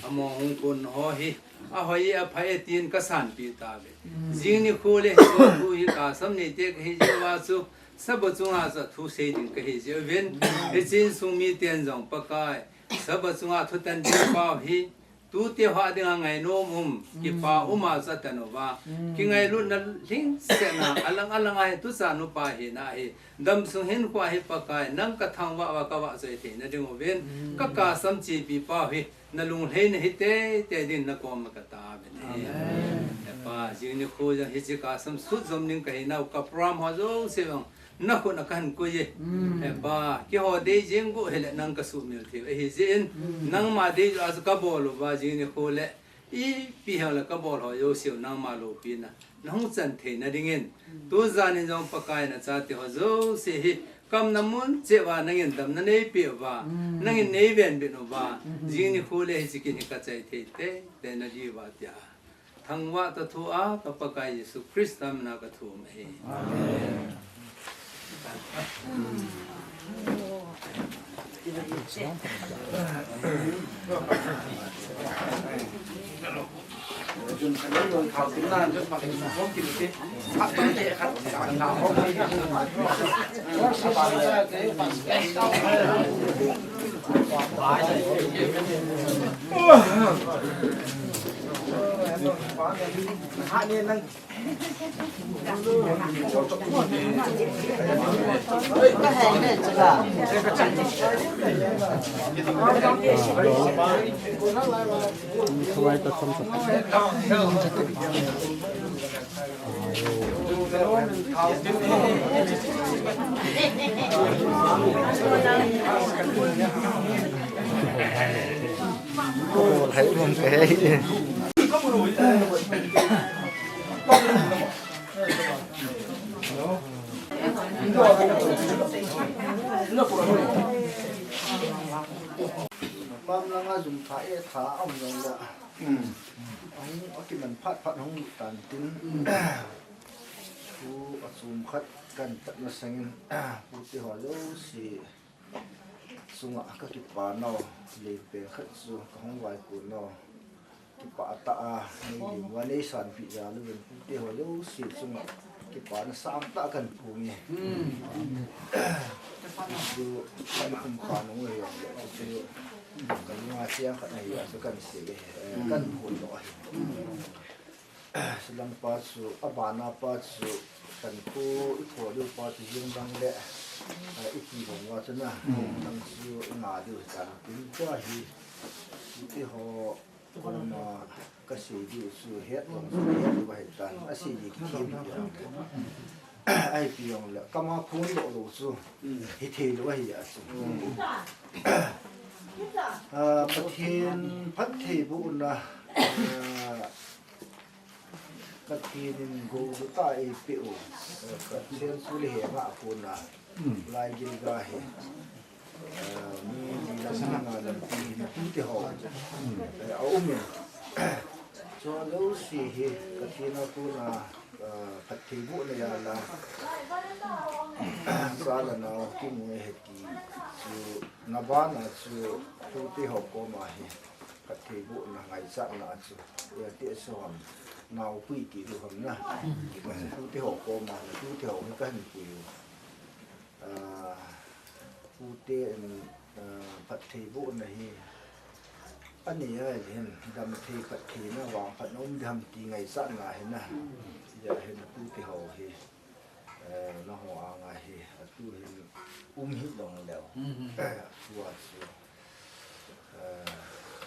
Amaho hung kon ho hi, ahoi e, apha e tin kasanpeh tauve. Jing nikho le hiche thu hi kasam neite kahi jeh uva chu, sapa chunga chu thu sei ding kahi jeh uvin, hiche insung miten jong Pakai, sapa chunga thutan ding pau hi, tute ho dinga ngainom um, kipa um a chu atan uva, kingailutna lhingsetna alang alang a hi tuchan upa hina hi, damsung hinkhoa hi Pakai, nang kathangvah uva kavahchoi theina ding uvin, kakasam chepi pau hi, nalunglhaina hi teitei dingin nakoma katao uve. Hepa, jing nikho jong hiche kasam sut jom ding kahinau, kaprogram ho jouse jong nakhut a kahin koi e. Hepa, keiho dei jeng bou hile nang kasuhmil thei u ahi jeh in, nangma dei joh a chu kabol uva, jing nikho le ipi hijongle kabol ho jouse u nangma loupina nahung chan theina dingin, tujan in jong Pakai, nachate ho jouse hi kamna mun cheh uva nangin damna neipeh uva, nangin neivenbit uva, jing nikho le hiche kin hi kachai thei teitei na diuva tia thangvah toh thu a ka Pakai Jesu Christa mina kathum ahi. Pam langa jum tha e tha a um jong le. Ahung akiman phat phat hung lut tan tin. Thu achom khat kahin tat masangin, pute ho jouse chunga kakipa nau, lei pen khat chu kahung vaikon nau. Kipah tah a, nei lim uva nei sanpeh jal uvin pute ho jouse chunga kipana sangtah kahin phong e. Chu kahin phong kha nung u hijongle, chu kalunga cheng khat ahi a chu kahin sei e, kahin phong lou ahi. Chulangpa chu, abana pa chu, kankho itho diu pa chu jing bang le, iti bang uva chu na, nang chu inga diu hitan tin tua hi, iti ho, koma kasei diu chu het jong chu het diu ahitan, asei ding kithem diu. Ahipi jongle, kama phondoh lou chu, hithei lou ahi a chu. Ah, Pathen phattheibohna, ah, Pathen in gou tah a eipeh u, eh, Pathen chu le henga a kona, lai gilga hi, eh, mi li lam, mi nga lam ti hi natute ho, eh, aum in. Chu jouse hi Pathen a kona, eh, phattheibohna jal a, cha le nao kimu ahi ti chu, nabana chu tute ho koma hi phattheibohna ngaichatna chu, eh, ti a chu ham, naopui ti diu ham na. Tute ho koma, tute ho hi kahin pui u. Ah, tute in, ah, phattheibohna hi, anei a hin, damthei phattheina vangphatna um ding ham ti ngaichatna hi na. Hijeh hin tute ho hi, eh, nangho anga hi, atu hin um hih lou leu. Tua chu, eh,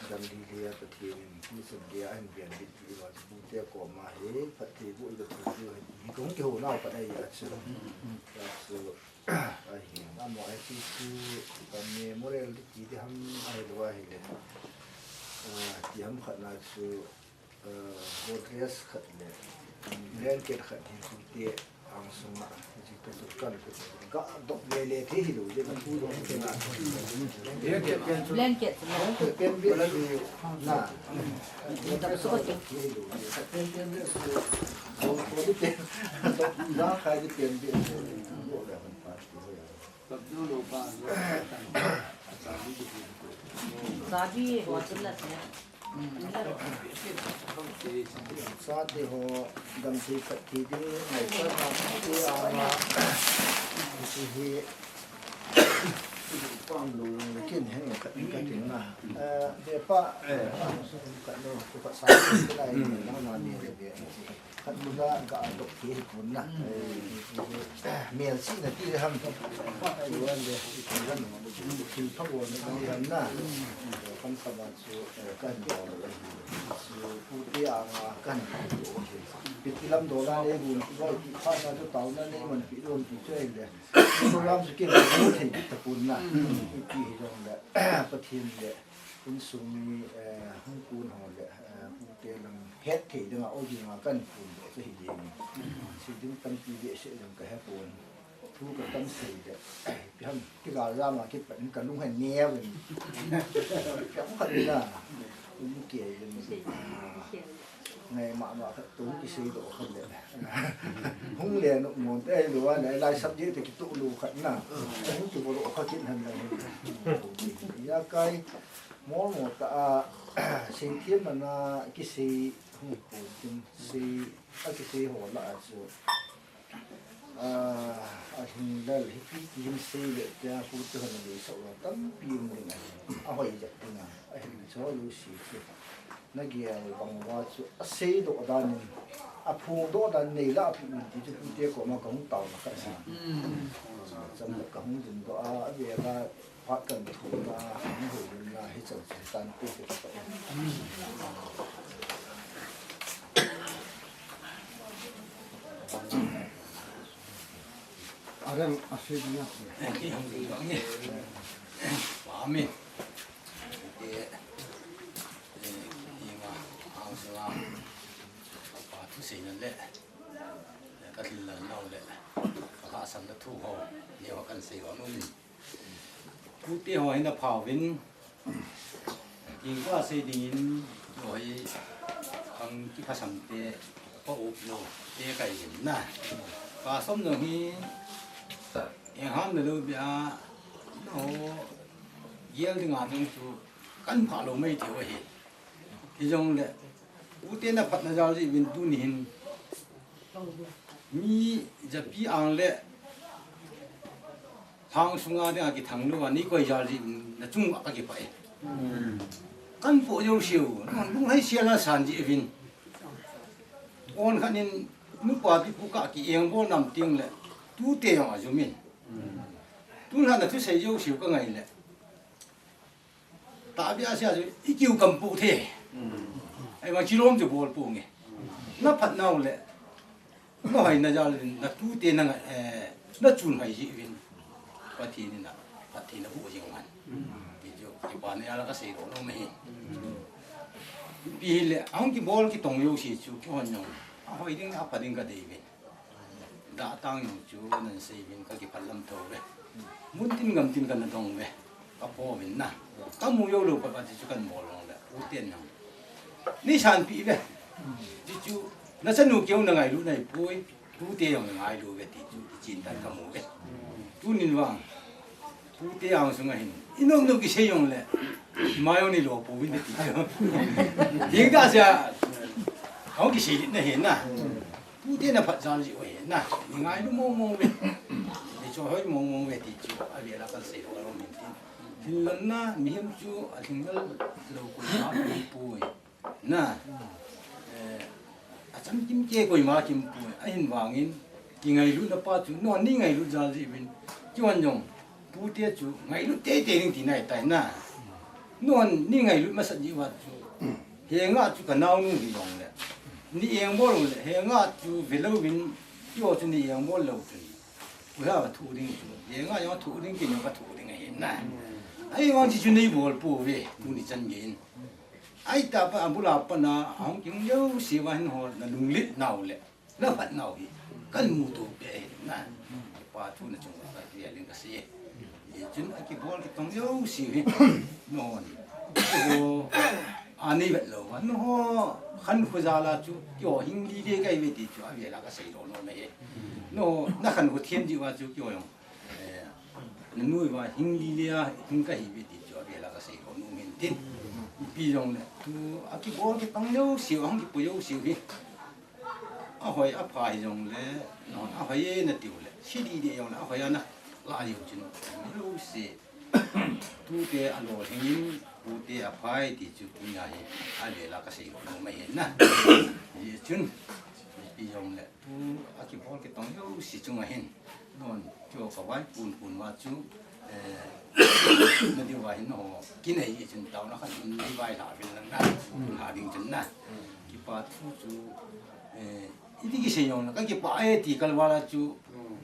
dam lili a Pathen in tuchan geiya ahin venbit peh uva chu tute koma hi, phattheiboh iga pui diu ahi ti hi kahung kihou nau khat ahi a chu. Tua chu, Ahi, amo ahi chu, chu, ka memorial di ti di ham ahi lou ahi le. Ah, ti ham khat na chu, ah, Godrej khat le, blanket khat hi chu te ang sung a, ji to to kan to ga dok le le the hi lou, je na pu dok na. Blanket. Blanket. Blanket pen be chu na. Godrej khat hi lou, je pen pen be chu. Dok ko di pen. Dok na khai di pen be chu. Dok le han pa chu ya. Chabi ho chun la se. Chate ho dam thei khat thei ding ngaichat na te ama. Hiche hi pam lou lou le kin heng khat in ka tin na. Eh, be pa, eh, khat lou, khat sa, khat lai, na na ni le be. Khat mu da ga dok thei hi pon na. Mel si na ti le ham. Ai wan le, thil pha wan na ti ham na. Kan sa ba chu, eh, kan mo lo. Chu pu te anga kan lo hi. Pi ti lam do la le gun, pi lo pi pha na do tau na le man pi lo pi chu ai le. Program chu kin lo thei ta pon na. Pi hi jong le, Pathen le. Insung mi, eh, hung kun ho le, eh, pu te lang het thei dinga, o dinga kan kun le chu hi ding. Si ding tampi le se lang ka he pon. Thu ka tam sei le. Pi ham, ki ga ja ma ki pa in ka lung han ne wen. Pi ham khat na. Um ke yen. Ngai ma ma khat tu ki sei do khat le. Hung le no mo te ai lo le lai sab je te ki tu lo khat na. Hung ki bo lo khat kin han na. Ya kai. Mol mo ta a, Seithem mana kisei hung pon tin sei, a kisei ho la a chu. A, a hing lal hi pi tin sei le tia pu te hon le sa u tampi um ding a. A hoi ja ding a, a hing cho lu si chu. Na gel bang uva chu a sei doh dan in, a phung doh dan nei la a pi um ti chu pu te koma ka hung tao na ka sa. Cham la ka hung ding doh a, a ve la Phat kan thum na, kan hoi lim na, hi chan chan tan te te ta. Arang a se na. Ki hong ding bang ni. Pa mi. Te, eh, ima, hang se la. Pa thu sei na le. Ka thil la nau le. Ka la sam na thu ho. Ni ho kan sei ho nu min. Tute ho hin a phauvin, king ka sei dingin, ho hi, ang kiphasam te, pa up lo, te kai din na. Ka som jong hi, eng ham na lo bia, no, gel ding a jong chu, kan pha lo mai thei u hi. Hijongle, ute na phatna jal jeh uvin tuni hin, mi japi ang le, Lhang sunga dinga kithang lou a, ni koi jal jeh uvin na chung a ka kipah e. Kan po jouse u, nang lunghei sel a san jeh uvin. On khat in nupa kipu ka ki eng bol nam ting le, tute jong a jum in. Tun hana thusei jouse u ka ngai le. Tahbeh a sia chu i kiu kam pu the. Ai ma chilom chu bol pu nge. Na phat nau le. Na hai na jal na tute na nga, eh, na chun hai ji win. Pathen in a, Pathen a bu jing man. Ti chu, ti pa na ya la ka sei ro no me hi. Pi hi le, ang ki bol ki tong yo si chu, ki hon yong. A hoi ding, a pa ding ka dei win. Da tang jong chu nan sei vin ka kiphat lam tho ve. Mun tin gam tin ka na dong ve. Ka po vin na. Ka mu jou lou pa pa ti chu kan bol long ve. U ten jong. Ni san pi ve. Ti chu na chanu keu na ngailu nai poi. Tu te jong ngailu ve ti chu ti chin tan ka mu ve. Tunin vang. Tute ang sunga hin. Inom nom kisei jong le. Ima jong ni lo pu vin ti chu. Ding ta sia. Hong kisei na hin na. Tute na phat jal ji o hin na. Ni ngailu mong mong ve. Ni cho hoi mong mong ve ti chu. A ve la kan sei lo min tin. Thinlhang na mihem chu a thinglhang lo ko ma pu. Na, eh, a chamkim kei koima kimpui, ahin vangin, kingailutna pa chu, non ni ngailut jal jeh uvin, kihon jong, tute chu, ngailut teitei ding tina ahitai na. Non ni ngailut masat jeh uva chu, henga chu ka naonu hi jong le, ni engbol le, henga chu velou vin, keiho chu ni engbol lou chun. Ka thu ding chu. Ye nga yo thu ding ki yo ka thu ding ahi na. Ahivang chi chu nei bol pouve, tuni chan gei in. Ahi tah pa abul a pat na, ahung kihung jouse uva hin ho na lunglet nau le, na phat nau hi. Kan mu to pe ahi na. Pa thu na chung ka ti a ling ka si. Ye chun a kibol kitong jouse hi. Non. Ho. A nei vet lou va. No ho. Khan khu jal a chu. Yo hing li le kai ve ti chu. A ve la ka sei lo no me. No. Na khan khu thiam ji va chu. Yo yong. Eh, na nui va hing li le a, hing ka hi ve ti chu a ve la ka sei ho nu min tin. Ipi jong le, tu a kibol kitong jouse, hung kipu jouse hi. A hoi a pha hi jong le, non a hoi e na tiu le. Si di di jong le, a hoi a na la tiu chin. Jouse. Tute a lolhing in, tute a phai ti chu tunia hi. A ve la ka sei ho nu mai hin na. Ye chun. Ipi jong le. Tu a kibol kitong jouse chunga hin. Non, chu ka vai pun pun va chu, eh, na diu va hin ho, kinei hi chun taona khat in nei vai la vil lang na, pun ha ding chun na. Kipa thu chu, eh, iti kisei jong na, ka kipa e ti kal va la chu,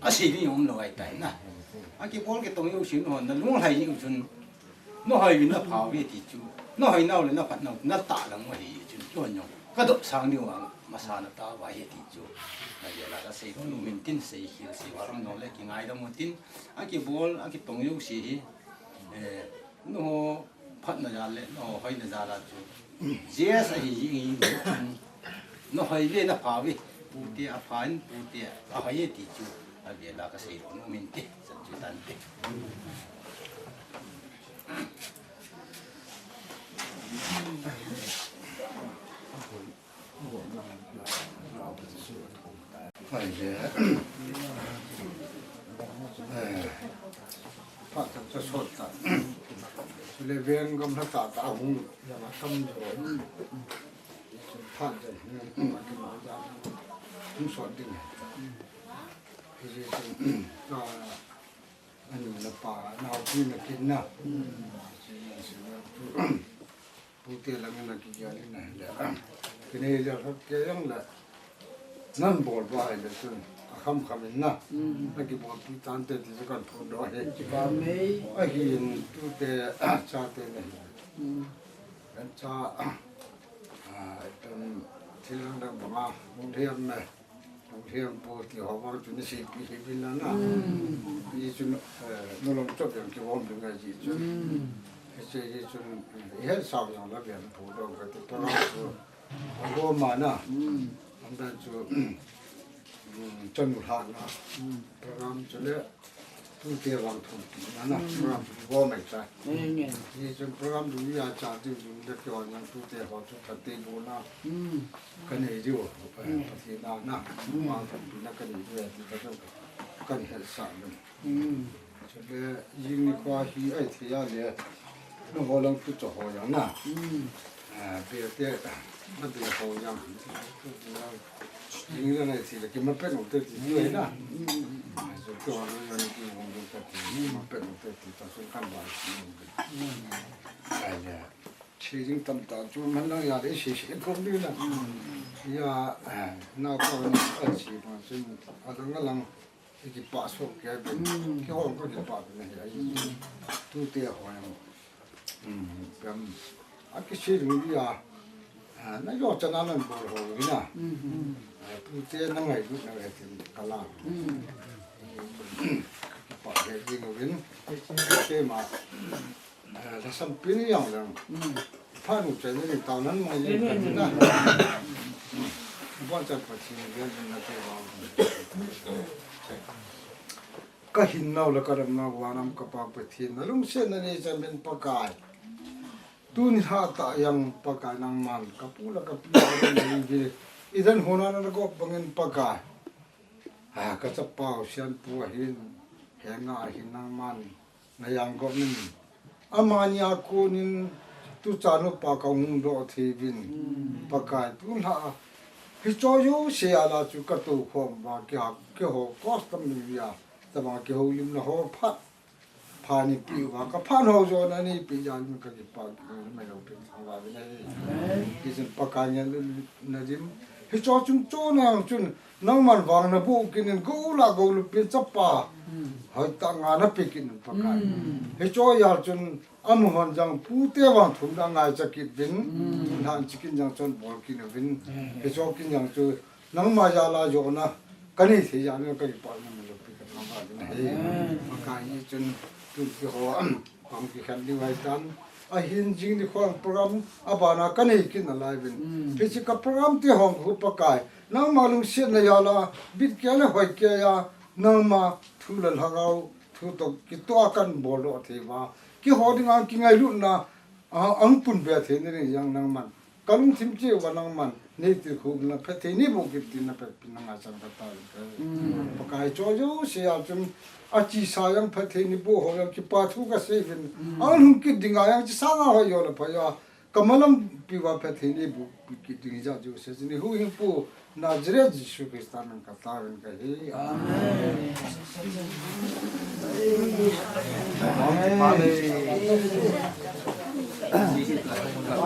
a sei ding jong um lou ahi tai na. A kibol kitong jouse no, na lunglhai jing chun, Na hoi vin na pha ve ti chu. Na hoi nau le na phat nau, na tah lang u ahi chun, chun jong. Ka dop sang diu a, masa na tah uva ahi ti chu. Na ve la ka sei, nu min tin sei, khel sei, va ram nau le, kingaidam u tin. A kibol, a kitong jouse hi. Eh, no phat na jal le, no hoi na jal a chu. Yes, ahi, hi, hi, hi. Na hoi ve na pha ve. Pute a pha in, pute a hoi e ti chu. A ve la ka sei lo, nu min te. Chan chu tan te. Hoi ve. Eh. Phat chan chu sot ta. Chule veng gamla tah tah hung. Jama tam jo. Phat chan. Hung sot ding. Hiche chu, a, anu le apa, naopi na kin na. Pute lang na kigel in na le. Kine le khat ke jong le. Nan bol ba le chun. A kham kham in na. Na kibol pi tan te ti chu kan phondoh e. Ahin tute, chate na hi. Kan cha, a, kan thil dang dang banga. Hung hiam me. Lunghem pu ti ho vang chu ni seipi seipi na na. Hichun, eh, nulung chop jong kihom ding ahi chu. Hiche hichun, eh, ihet sao jong la veng pu dong kati program chu. Agom a na. Amdan chu, mm, chanu lhah na. Program chu le, Tute vang thum pi na na, program thum go mai cha. Hichun program thum ya cha ti thum da kyo na tute ho chu ka te bo na. Ka nei diu, eh, Pathen a na. Vang thum pi na ka nei diu, eh, ti ka chu ka ni hel sa na. Chule, jing ni kho hi ai thei a le, na ho lang tu cho ho ya na. Eh, be te, na be ho ya. Jing le nai si le, kima pet u te ti tu na. So, tu ha lo ya ni tu hong lo ta ti, kima pet u te ti, ta sun kan ba si. Ai ya. Si jing tam ta, chu man lang ya le, si si ko ni na. Ya, na ko ni, a si ma, sin, a lang a lang, ki pa so ke, ki hong ko ki pa na ya. Tu te ho ya. Pem, a kisei ding dia, a, na yo chana nan bol ho ina. A, tute na ngailut na ve tin ka la. Kipa he ding uvin. Keima, a, lhasam pi ni jong leng. Pha nu chai ni tao nan mang jing ka ti na. Bon chan Pathen vel na te va. Ka hinnau le ka damnau vanam ka Pa Pathen, na lungsetna nei chamin Pakai. Tuni lha tah jong Pakai nangman, ka pu le ka pi le ka nei ve. I dan hona na gop bangin Pakai. Ha, ka chapau Sianpu ahin, henga ahin nangman, na jang gop in. Amani a konin tuchan upa ka hung doh thei uvin. Pakai, tu lha a. Hiche jouse a la chu ka tou khom uva, kei, keiho custom ni a. Tabang kihoulimna ho phat. Pha nei peh uva, ka phat ho jona nei peh jal in ka kipa, mai lo pen thangvah uvin ahi. Hichun Pakai ngen lutna dim, Hicho chungchon a jong chun, nangman vang naboh kit in, gou lah gou lupin chapa. Hoitah nga napeh kit in Pakai. Hicho jal chun, amahon jong pute vang thum na ngaicha kit uvin. Lhan chikin jong chun bol kit uvin. Hicho kin jong chu, nangma jal a jona, kanei thei jal in kakipah in, nangma loupi kathangvah in ahi. Pakai hi chun, tun keiho, Pang kikhen ding ahitan. Ahin jing nikho a program abana kanei kit nalai uvin. Hiche ka program te hung khu Pakai. Nangma lungsetna jal a, bit kei le hoi kei a, nangma thu le lhagao, thu toh kitoh a kahin bol doh thei uva. Keiho dinga kingailutna, a, ahung pun be thei nading jong nangman. Kalungthim cheh uva nangman, neitilkhou uvin lang phatthei neiboh kit din napeh pin nangma chang kataovin. Pakai cho jouse a chun, achesa jong phatthei neiboh ho jong kipa thu kasei uvin. Ahung lhung kit dinga jong chesa nga ho jong le pha a. Kamalam pi uva phatthei neiboh kit ding hijat jouse chun ihuhhingpu Nazareth Jesu Christa min a kataovin kahi. Amen.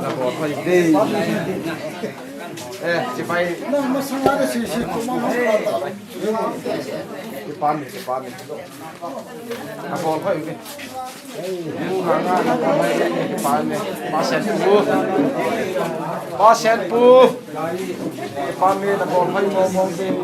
Nabol hoi ding. Eh, chibai. Nang masanga na sisi ko ma. Chibai, chibai. Nabol hoi ding. Pu hanga nabol hoi ding, chibai. Pa Senpu. Pa Senpu. Chibai, nabol hoi mong mong ding.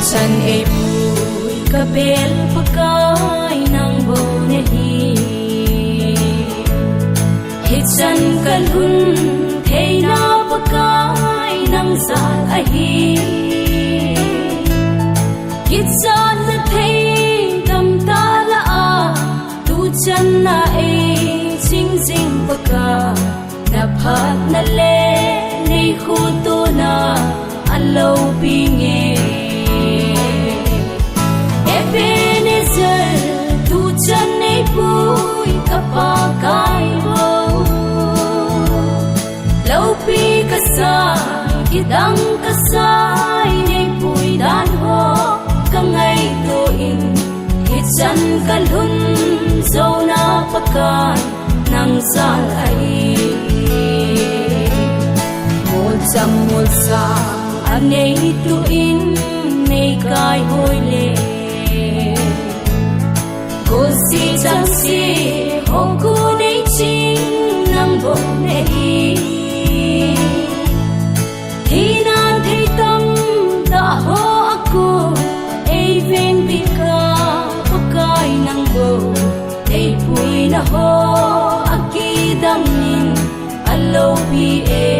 Chan eipui kabel Pakai nang bou nahi. Hichan kalhun theina Pakai nang jal ahi. Kichatna thei tamtah lah a, tuchan na eiching jing Pakai, naphatna le neikhutuona aloupi nge. Ebenezer, tuchan neipui ka Pakai bou. Loupi kasai, kidang kasai, neipui dan ho kangaito in, hichan kalhun jouna Pakai nang jal ahi. Molcham molsang aneitu in, neikai hoi le, golsi changse ho khu neiching nang bou nahi. Thina thei tamtah ho a kon eiven bika Pakai nang bou, eipuina ho akidang in aloupi e.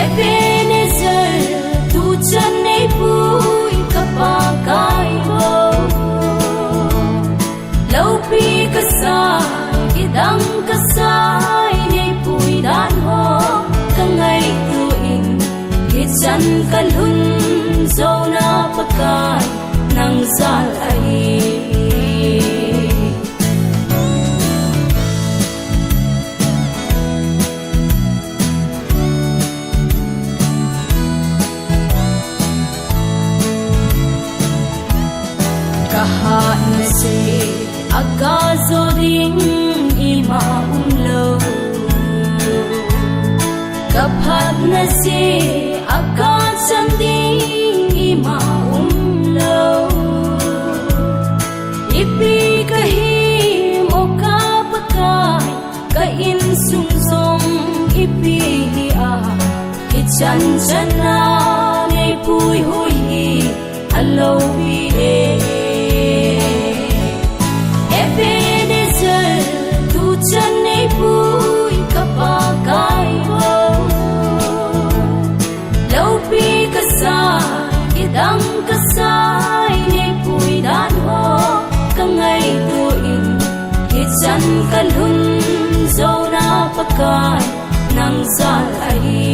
Ebenezer, tuchan neipui ka Pakai bou. Loupi kasai, kidang kasai, neipui dan ho kangaito in, hichan kalhun jouna Pakai nang jal ahi. Kahatna jeh a kajo ding ima umlou. Kaphatna jeh a kachan ding ima umlou. Ipi kahim o ka Pakai, ka insung jong ipi hi a, hichan chan a neipui hoi hi aloupi e. Ebenezer, tuchan neipui ka Pakai bou. Loupi kasai, kidang kasai, neipui dan ho kangaito in, hichan kalhun jouna Pakai nang jal ahi.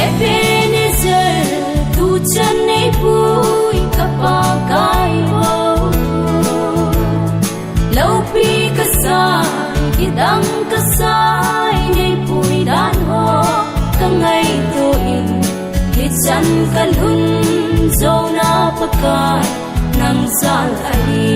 Ebenezer, tuchan neipui ka Pakai bou. Loupi kasai, kidang kasai, neipui dan ho kangaito in, hichan kalhun jouna Pakai nang jal ahi.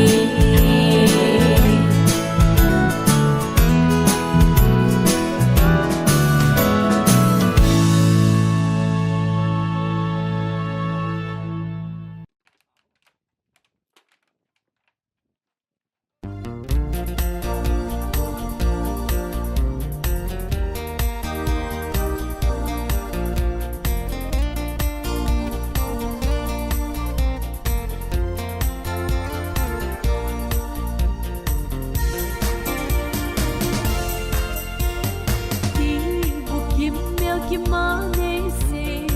Kibu kimmel kima neisem,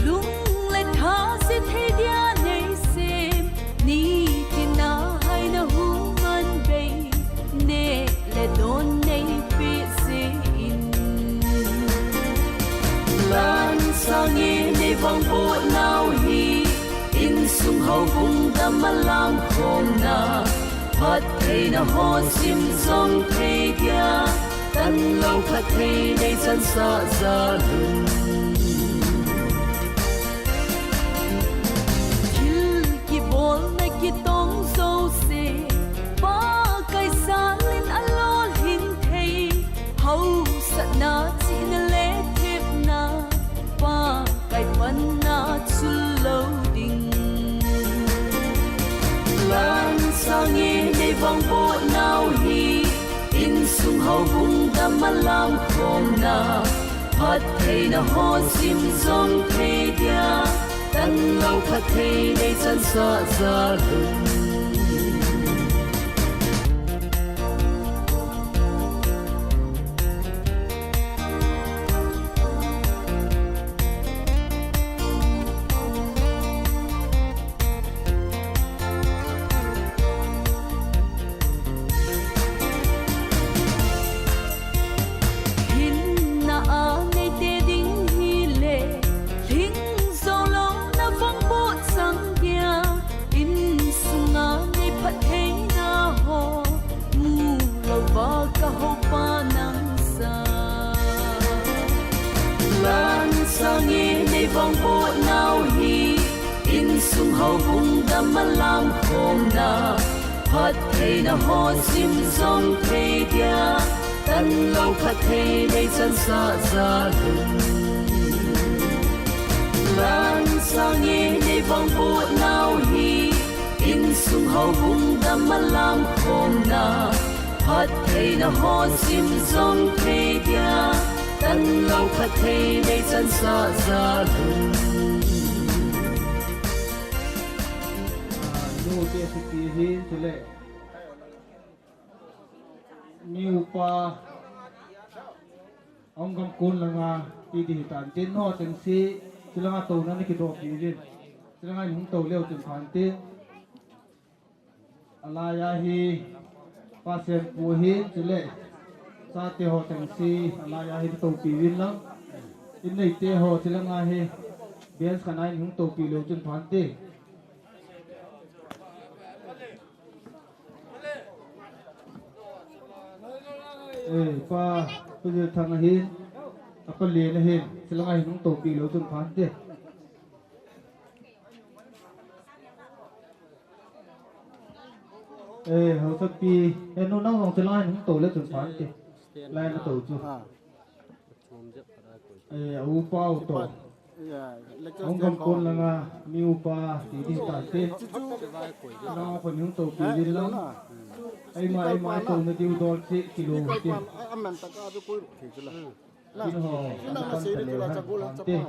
lung le tha se thei dia neisem, nitina haina hu man bei, neh le don neipeh jeh in. Lan sange neivangboh nau hi, insung houbung dam a lamkhomna, phattheina ho sim jong thei dia, tanlou phatthei nei chansah jal un. Thil kibolna kitong jouse, Pakai jal in alolhin thei, hausatna, chihna le thepna, Pakai panna chul lou ding. Lan sange neivangboh nau hi, insung houbung dam a lamkhomna, Phattheina ho sim jong thei dia, tanlou phatthei nei chan sah jal un. Hinna a nei te ding hile, lhing jou louna vangboh chang dia, insunga nei phattheina ho mu louva ka houpa nang jong. Lan sangin nei vangboh nau hi, insung houbung dam a lamkhomna, phattheina ho sim jong thei dia, tanlou phatthei nei chan sah jal un. Lan sangin nei vangboh nau hi, insung houbung dam a lamkhomna, phattheina ho sim jong thei dia, tanlou phatthei nei chan sah jal un. Ah, nu te suti hi, chule. Ni upa, ahung gam kon langa, ti di hitan tin ho chengse, chulanga touna ni kidoh pi uvin. Chulanga in hung tou leu chun phan tin. Alai a hi, Pa Sempu hi, chule. Chate ho chengse, alai a hi toupi uvin lang. In neite ho, chulanga hi, bench khat a in hung toupi leu chun phan tin. Eh, Pa, Pa Jethang ahin, apa Len ahin, chulanga hin hung toupi leu chun phan tin. Eh, Haosapi, eh, nu nang jong chulanga hin hung tou leu chun phan tin. Lai na tou chu. Ah. Eh, a upa u toh. Ahung gam kon langa, mi upa, ti di tan tin. Nang a kon hung toupi uvin lang. Eima, eima touna diu dol cheh kilou tin. Tin ho, na pan ta leu han tin.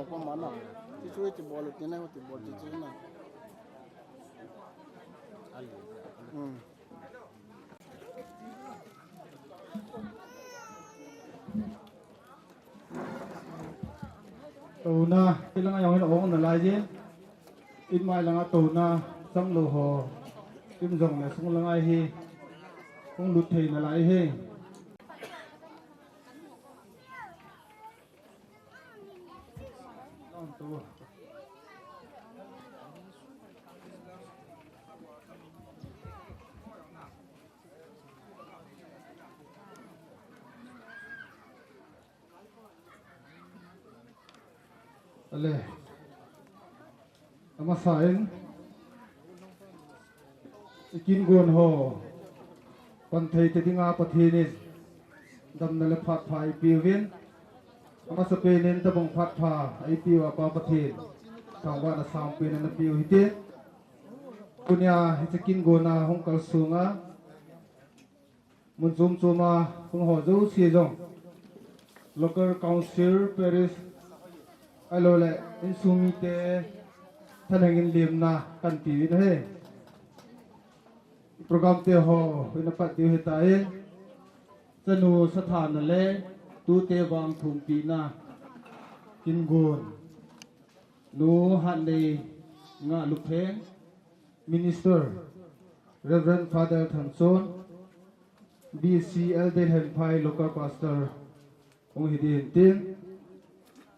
Hmm. Touna, chulanga jong in ong nalai jin. In mai langa touna, chang lou ho. In jong le sung langa hi. Hung lut thei nalai hi. Ale. Amasan, i kin gon ho, pan thei te dinga Pathen in damna le phat pha eipeuvin, amasapen in tabang phat pha eipeuva Pa Pathen thangvahna sangpen ana peu hite. Tunia hiche kin gona hung kalsonga, mun chom choma hung ho jouse jong, local council, parish, ahilouleh insung mite thanheng in lemna kahin peuvin ahi. Program te ho ina pat diu hitan, chanu sathana le tute vangthumpina kin gon, Nu Hatneinga Lupheng, Minister, Reverend Father Thangchon, B C L Deihlenphai Local Pastor, hung hi ding tin.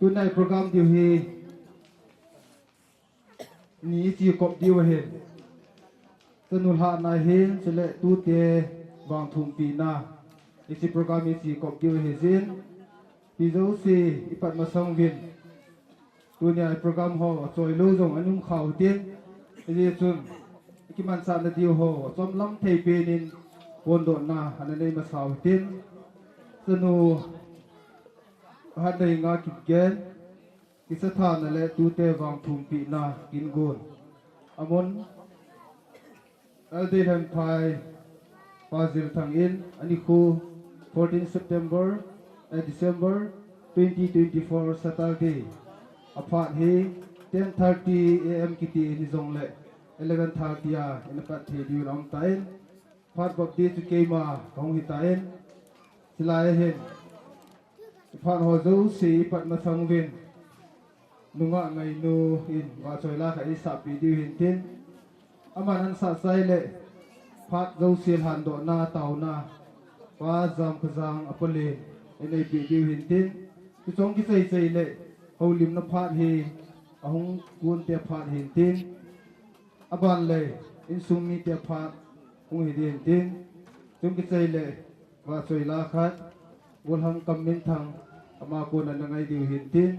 Tunai program diu hi ni ichi kop diu ahin. Chanu lhahna hin, chule tute vangthumpina. Hiche program ichi kop diu ahi jin. Ipi jouse ipat masang uvin. Tunia program ho achoi lou jong ana um khau tin, hijeh chun, kimanchahna diu ho, chomlam thei pen in, phondohna, ana nei masa u tin, chanu, Hatneinga Kipgen, kisathana le tute vangthumpina, kin gon. Amun, L D Deihlenphai, Pa Zilthang in, anikho fourteen September, eh, December, twenty twenty-four Saturday, aphat hi ten thirty A M kiti in hijongle eleven thirty a ina pat thei diu in aum tan, phat bapti chu keima kahung hitan, chulai a hin iphat ho jouse ipat masang uvin, nungah ngainu in vahchoi la khat eisahpeh diu hintin, aman ansah chai le phat jouse lhandohna taona Pa Jamkhajang a palen eina eipeh diu hintin, chuchung kichai chai le houlimna phat hi ahung kunte phat hintin, aban le insung mite phat hung hi ding hintin, chung kichai le vahchoi la khat Golhang Kamminthang ama kona na ngai diu hintin,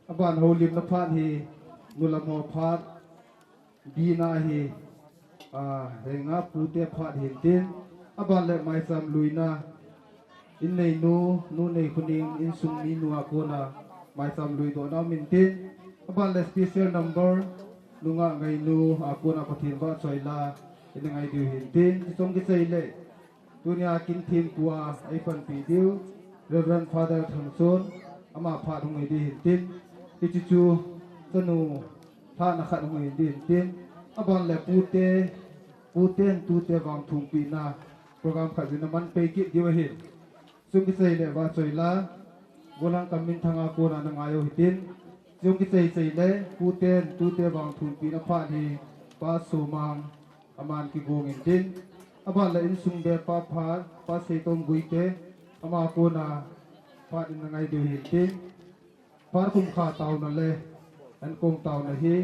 aban houlimna phat hi nulam ho phat, bina hi, a, henga pute phat hintin, aban le maicham luina, inneinu, nu Neikhoning, insung minu a kona maicham luidohna um intin, aban le special number, nungah ngainu a kona Pathen vahchoi la ina ngai diu hintin, chuchung kichai le tunia kin thempu a eipanpi diu Reverend Father Thangchon, ama phat hung hi ding hintin, hiche chu chanu lhahna khat hung hi ding hintin, aban le pute, puten tute vangthumpina program khat jong ina manpei kit diu ahin. Chung kichai le vahchoi la Golhang Kamminthang a kona na ngai u hitin, chung kichai chai le puten tute vangthumpina phat hi Pa Somang aman kigong intin, aban le insung bepa phat Pa Seitom Guite, ama kona phat ina ngai diu hintin, phat khumkha taona le ankong taona hi,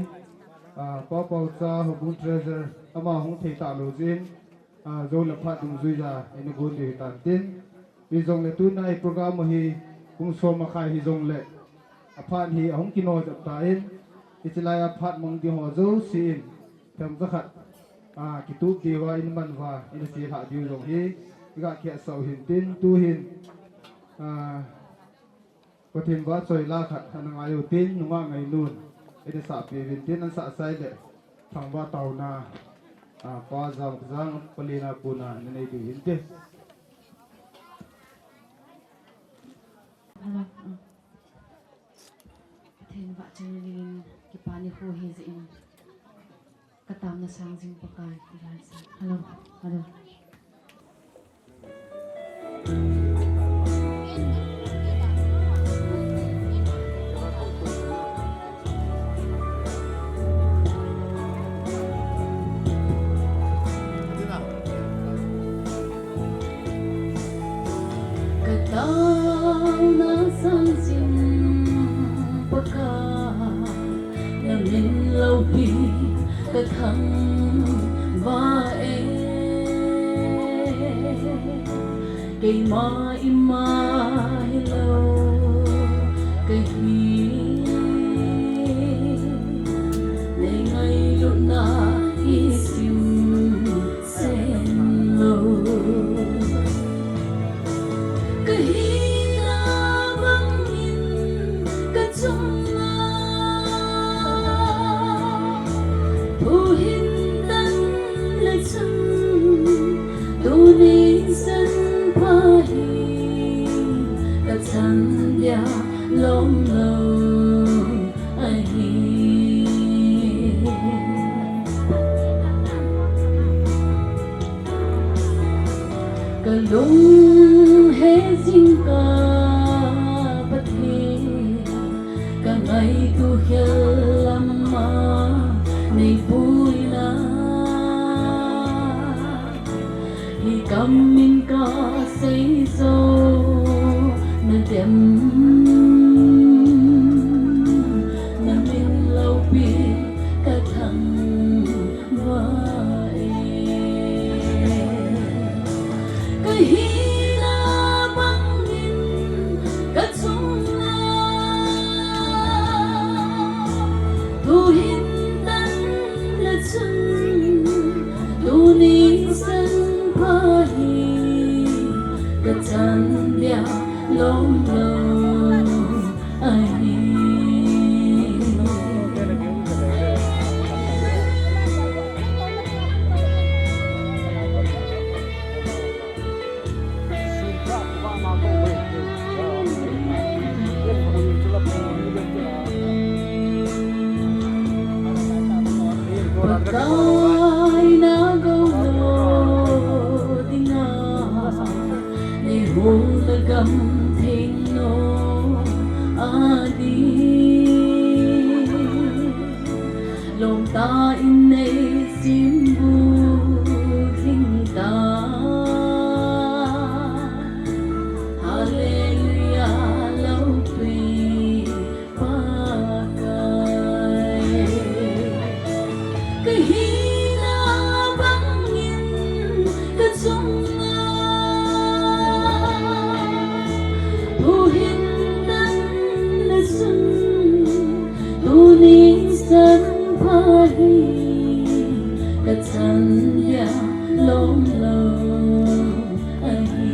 a, Pa Paocha, Houbung Treasurer, ama hung thei talou jeh in, a, jou le phat dungjuiya ina gon diu hitan tin, hijongle tuna i program hi pung som makhai hijongle aphat hi ahung kino jep tan, hiche lai a phat mang ding ho jousen themcha khat, a, kitup diuva in man uva ina chelhah diu jong hi iga kiahsah u hintin, tuhin, a, Pathen vahchoi la khat ana ngai utin, nungah ngainun ina sahpeh uvin tin, ansah chai le thangvah taona, a, Pa Jamkhajang a palen a kona na nei diu hinte. Hello. Pathen vahchoi in kipa nikho hijeh in katamna sang jing Pakai, ilan sa. Hello. Hello. Kataona sang jing Pakai, namin loupi kathangvah e. Keima ima hilou kahi, nei ngailutna isim sen lou. Kahina bangin kachunga thuhin tan le chun, tuni chan pha hi kachan dia lom lou ahi. Kalung he jingkah Pathen, kangaito khel lama neipuina. Hikam in kasei jou nadem, namin loupi kathangvah e. Kahina bangin kachunga thuhin tan le chun, tuni chan pha hi kachan dia lom lou ahi. Kaina golo dinga, nei hula gam thing no adi. Lom ta in nei simbu thing ta. Hallelujah, lo pi. Pakai. Kahina bangin kachunga, tuhin tan na sun, tuni san pha hi, kachan dia lom lo. Ahi.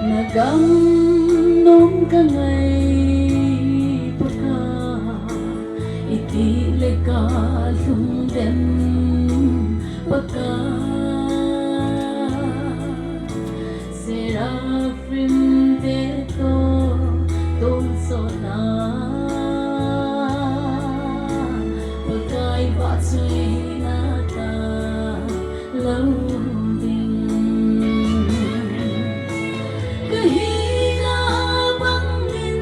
Nagam nom kangai Pakai, iti le kalung dem Pakai. Seraphim te toh tonsot na, Pakai vahchoina tah lo ding. Kahina bangin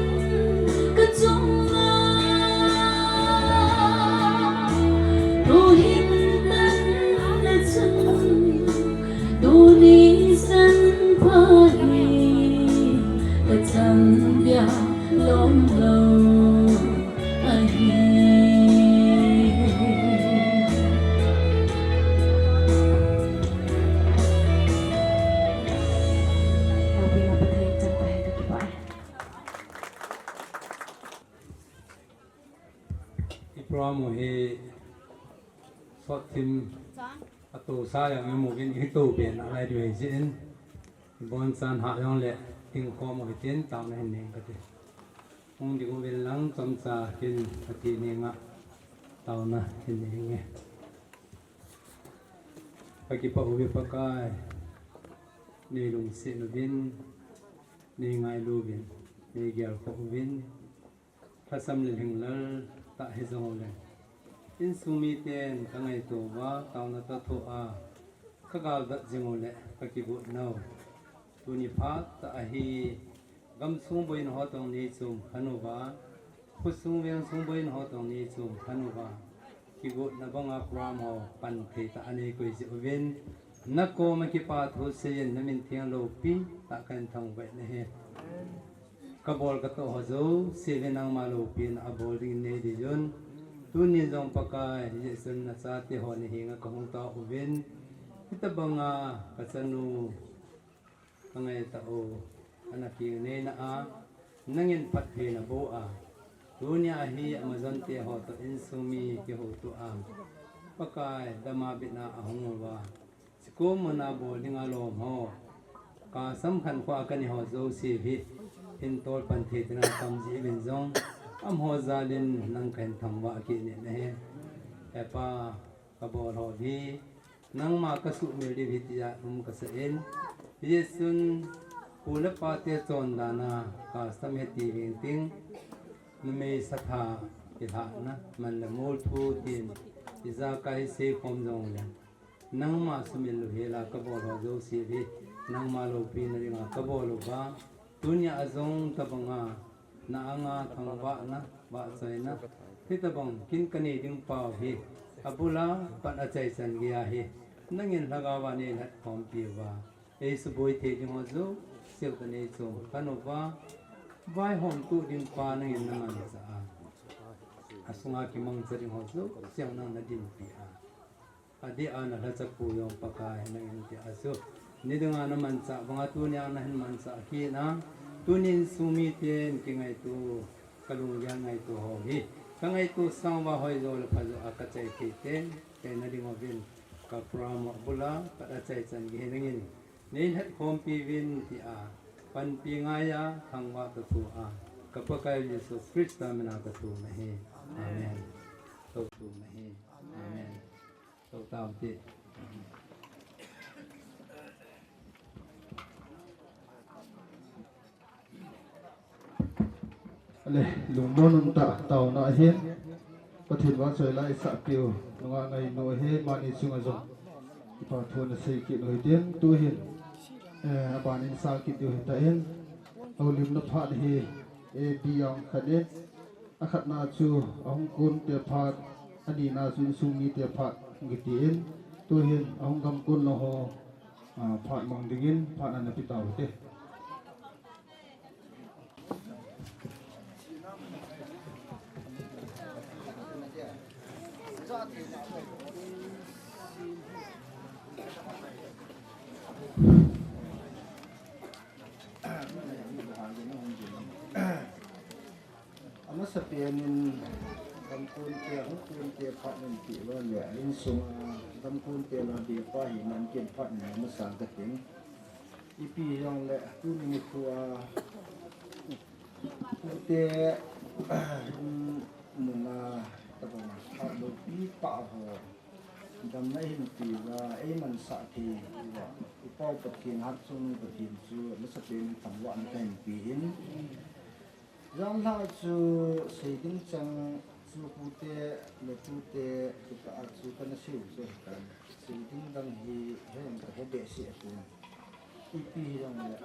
kachunga, tuhin tan na chun, tuni san pha hi, kachan dia lom lo ahi. Loupina Pathen chang tahen, kakipah e. I program u hi sot thim atosa jong imu uvin, ito pen a lai diu ahi jeh in, ibonchan hah jongle, hing khom u hitin, taona hin nei inge kati. Hung ding uvin lang, chomcha kin kati ning a, taona hin nei inge. Kakipah uve Pakai, nei lungset uvin, nei ngailu uvin, nei gelkhoh uvin, lhasam le lhinglel tah hijong uleh, insung miten kangaito uva, taona toh thoh a kagaldat jing uleh, kakigot nau. Tuni phat tah ahi, gamsung boina ho toh nei chom khen uva, khosung vengsung boina ho toh nei chom khen uva, kigotna banga program ho pan thei tah a nei koi jeh uvin, nakoma kipa thu seiyin, namin theng loupi tah a kahin thangvah nahi. Kabol katoh ho jouse hi nangma loupina a bol dingin nei dei un. Tunin jong Pakai, Jesun nachate ho nahenga kahung tao uvin, hitobanga kachanu kangaitah u, ana kingaina a, nangin phattheina boh a, tunia hi Amazon te ho toh insung mi kihoutoh a, Pakai, dama bitna a hung uva, chikoma na bol dinga lom ho, kasam khankho a kanei ho jouse hi, hin tolpan thei dinga tam jeh uvin jong, amaho jalin nang kahin thangvah kit nahi. He Pa, kabol ho hi nangma kasuhmil diu ahi tia um kasa in, Jesun pu le pate chondana kasam ahi ti veng ting, numei satha kilhahna, man le mol thu tin, ijakai seikhom jongle, nangma sumil louhela kabol ho jouse hi nangma loupina dinga kabol uva, tunia jong tobanga na anga thangvahna, vahchoina, hitobang kin kanei ding pau hi, abula pat achaichan geiya hi, nangin lhagaova neilhat khompi uva, eisuboi thei ding ho jouse u toh nei chom khen uva, vaihom toh ding pa nangin namanchah a, asunga kimangcha ding ho jouse u nang nadinpi a, adeh a nalhachapu jong Pakai nangin tia chu, ni dinga namanchah banga tunia nahin manchah kit na, tunin insung miten kingaito, kalunggel ngaito ho hi, kangaito sang uva hoijo le phajo a kachai thei tei, tei na ding uvin, ka program abula pat achaichan geiya hi nangin neilhat khompi uvin tia, panpi ngaiya thangvah kathu a, ka Pakai Jesu Christa mina kathum ahi. Amen. Kathum ahi. Amen. Tou tam ti. Ale, lungmon umtah taona ahin, Pathen vahchoi la isah piu nunga ngainu ahi, mani chunga jong kipa thu ana sei kit u hitin, tuhin, eh, aban in sa kit diu hitan, houlimna phat hi, eh, A B ang khat in, akhatna chu ahung kunte phat, anina chu insung mite phat, kitin, tuhin ahung gam kun lou ho, ah, phat mang dingin, phat ana pe tau hite. Amasapen in damkunte, ahung kunte phat in pe lou le, a insunga damkunte la be pa hi nan ken phat in amasa kating. Ipi jongle tuni nikho a tute, um, muna tabang a loupi tah ho damna hin pe uva, eimansah thei uva, i Pau Pathen, Hatchungnung Pathen chu amasapen in thangvahna kahin pe in. Janlhah chu sei ding chang chu pute le tute kikah a chu kana sei u chu hitan. Sei ding dang hi heng kahe behseh pon. Ipi hijongle,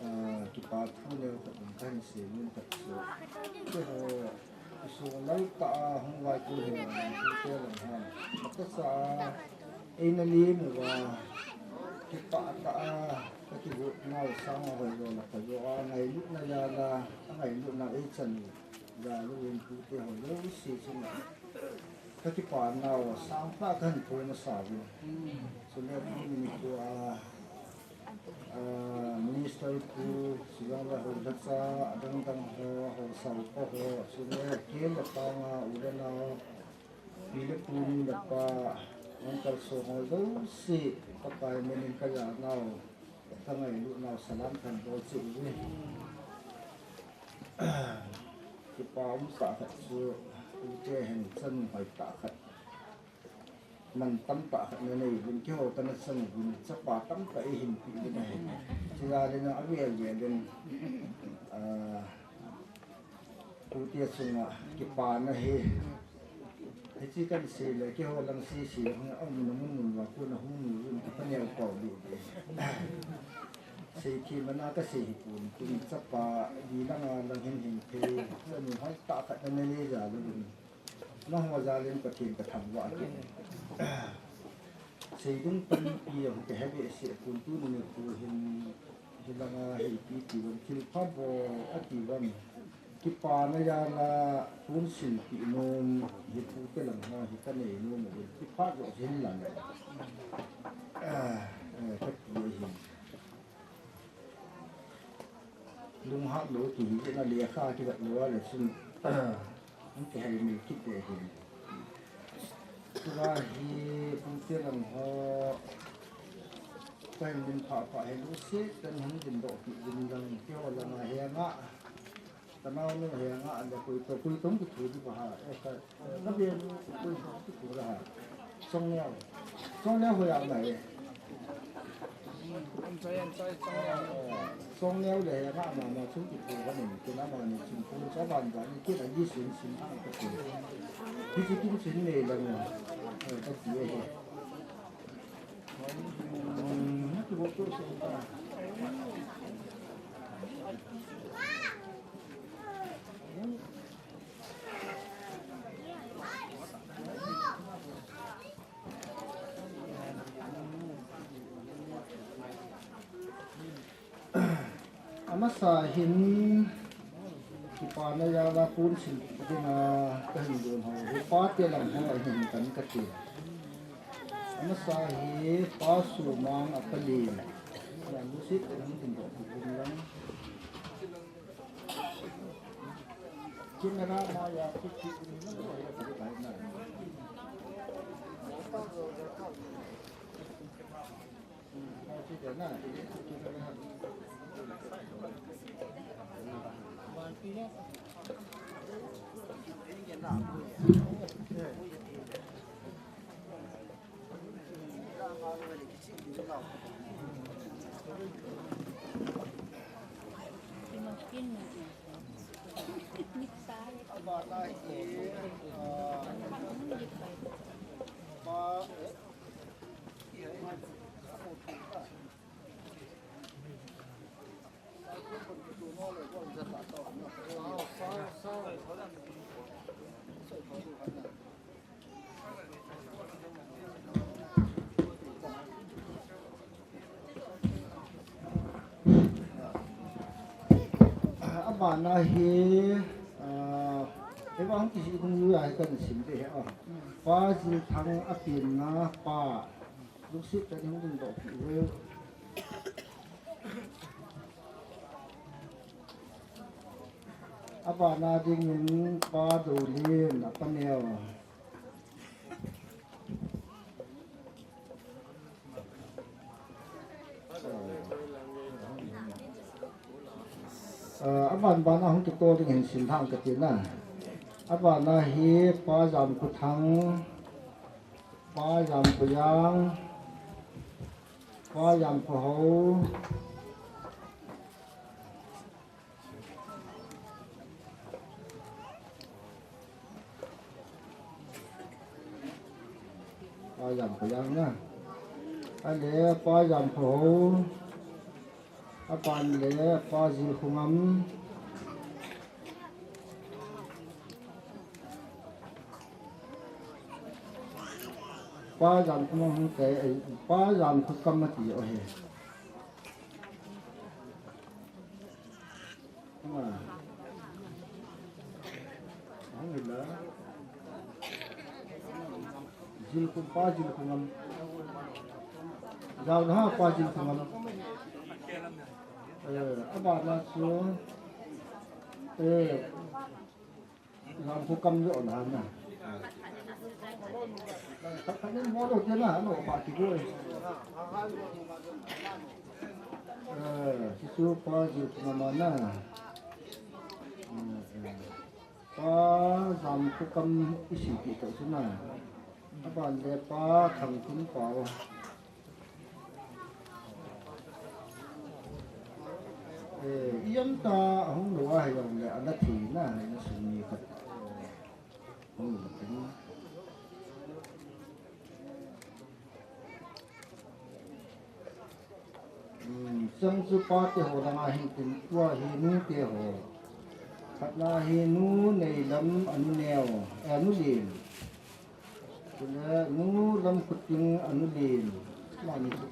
ah, kipa thu neo khat ding kahin sei nom khat chu, keiho isung lal tah a hung vaikun hi, tute lang hon, atahsa a eina lem uva, kipah tah a kakigotnau sang a hoijo le phajo a, ngailutna jal a, angailutnau eichan u jal uvin, tute ho jouse chunga kakipanau sang tah kahin phong masa uvin. Chule tuni nikho a, ah, Minister pu, chujongle houlhacha adang dang ho, haosa upa ho, chule kel le panga u le nao, pi le pu, nu le pa, hung kalson ho jouse, Pakai min in kajanau, kangailutnau salam kahin bol cheh uve. Kipa umtah khat chu, tute hin chanu hoitah khat, mantam tah khat nanei uvin, keiho kana chanu uvin, chapa tamtah eihin pe uvin ahi. Chujal in avel vel in, ah, tute chunga kipana hi, hiche kahin sei le, keiho lang sese, aumna mun mun uva kona hung mu uvin, kipa neo kau deh deh. Seithem ana kasei hipon, tun chapa, di langa lang hin hin thei, chanu hoitah khat nanei jal uvin. Nangho jal in Pathen kathangvah kit e. Sei ding tampi jong kahe behseh pon, tuni nikho hin hilanga hi ipi ti uvem, thilpha bol ati uvem, kipana jal a pon silpeh nom hi pute lang ho hi kanei nom uvin, thilpha joh hin lang e. Ah, eh, kati ahin. Lunghat lou ti hi jeh a lekha kivet lou a le chun, hung kihei mil kit ding ahi. Tua hi pute lang ho kahin din phah phah hilou se, kahin hung din doh kit din lang, keiho langa henga, kanaonu henga le koi to, koi to kithu di ba ha, eh, ka Ka bia nu, koi, koi, koi, koi, ha. Songneo. Songneo hoiya nai. Songneo le he ma ma ma chung ki pu ba ni, ki na ma ni chung pu cha ban ba ni, ki na yi sin sin ha ka pu. Ki chi kin sin ne la ni. Eh, ka ti he. Hmm, ki bo to so ta. Amasa hin kipana jal a pon silpeh dinga kahin don ho hi pate lang ho ahin kan kati. Amasa hi Pa Sumang, a Pa Len. Yang musit kan din do pun lang. Abana hi, ah, eivang kisi kung yu ai kan sim de he, ah. Pa Jilthang apenna pa. Lungset tah in hung dingdoh peh uve. Abana dingin Pa Dolin, apa neo. Ah, aban ban a hung kito ding hin sim thang kati na. Abana hi Pa Jamkhothang, Pa Jamkhoyang, Pa Jamkhohao, Pa Jamkhoyang na. Ahile Pa Jamkhohao. Aban le Pa Jilkhongam. Pa Jamkhohao hung te, eh, Pa Jamkhokam ati o he. Jilkhong, Pa Jilkhongam. Jaona Pa Jilkhongam. Eh, abana chu, eh, Jamkhokam jo na na. Khat khat nin mo lo te na, ano pa ti ko. Eh, sisu Pa Jilkhongam na. Eh, eh. Pa Jamkhokam isi ti to suna. Aban le Pa Thangtinpao. Eh, iam ta ahung lo a hi jong le ana thei na, ana sum ni khat. Hung lo tin. Hmm, chang chu pa te ho langa hin tin tua hi nu te ho. Khatna hi Nu Neilam anu neo, eh, anu len. Chule Nu Lamkhoting anu len. Mani chu.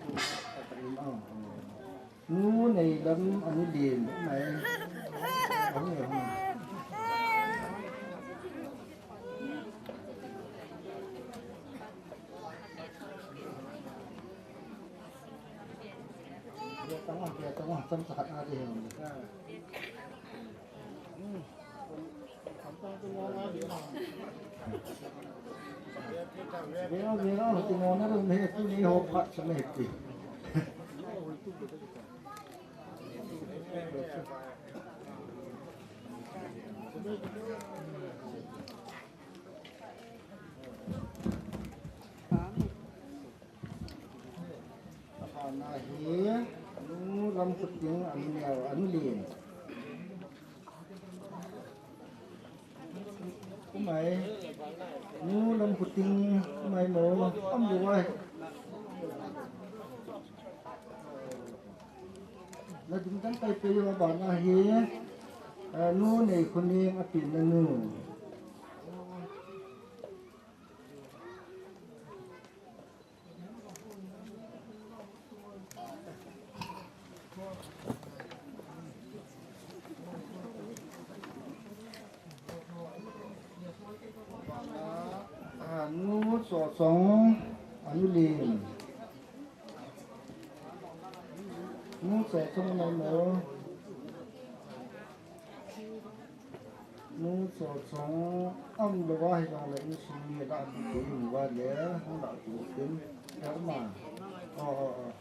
Nu Neilam anu len. Nai. Ahung e, ahung e. Abana hi, Nu Lamkhoting anu neo, anu len. Umai, Nu Lamkhoting, umai mo, am bo ai. Na ding dang kai pe yo abana hi, eh, Nu Neikhoning apenna nu. Ah, Nu Chochong, anu len. Nu Chochong na mo. Nu Chochong am lo va hi jong le insung mi la ti ti mu va le, hung la tu tin. Ya ma. Oh, oh, oh.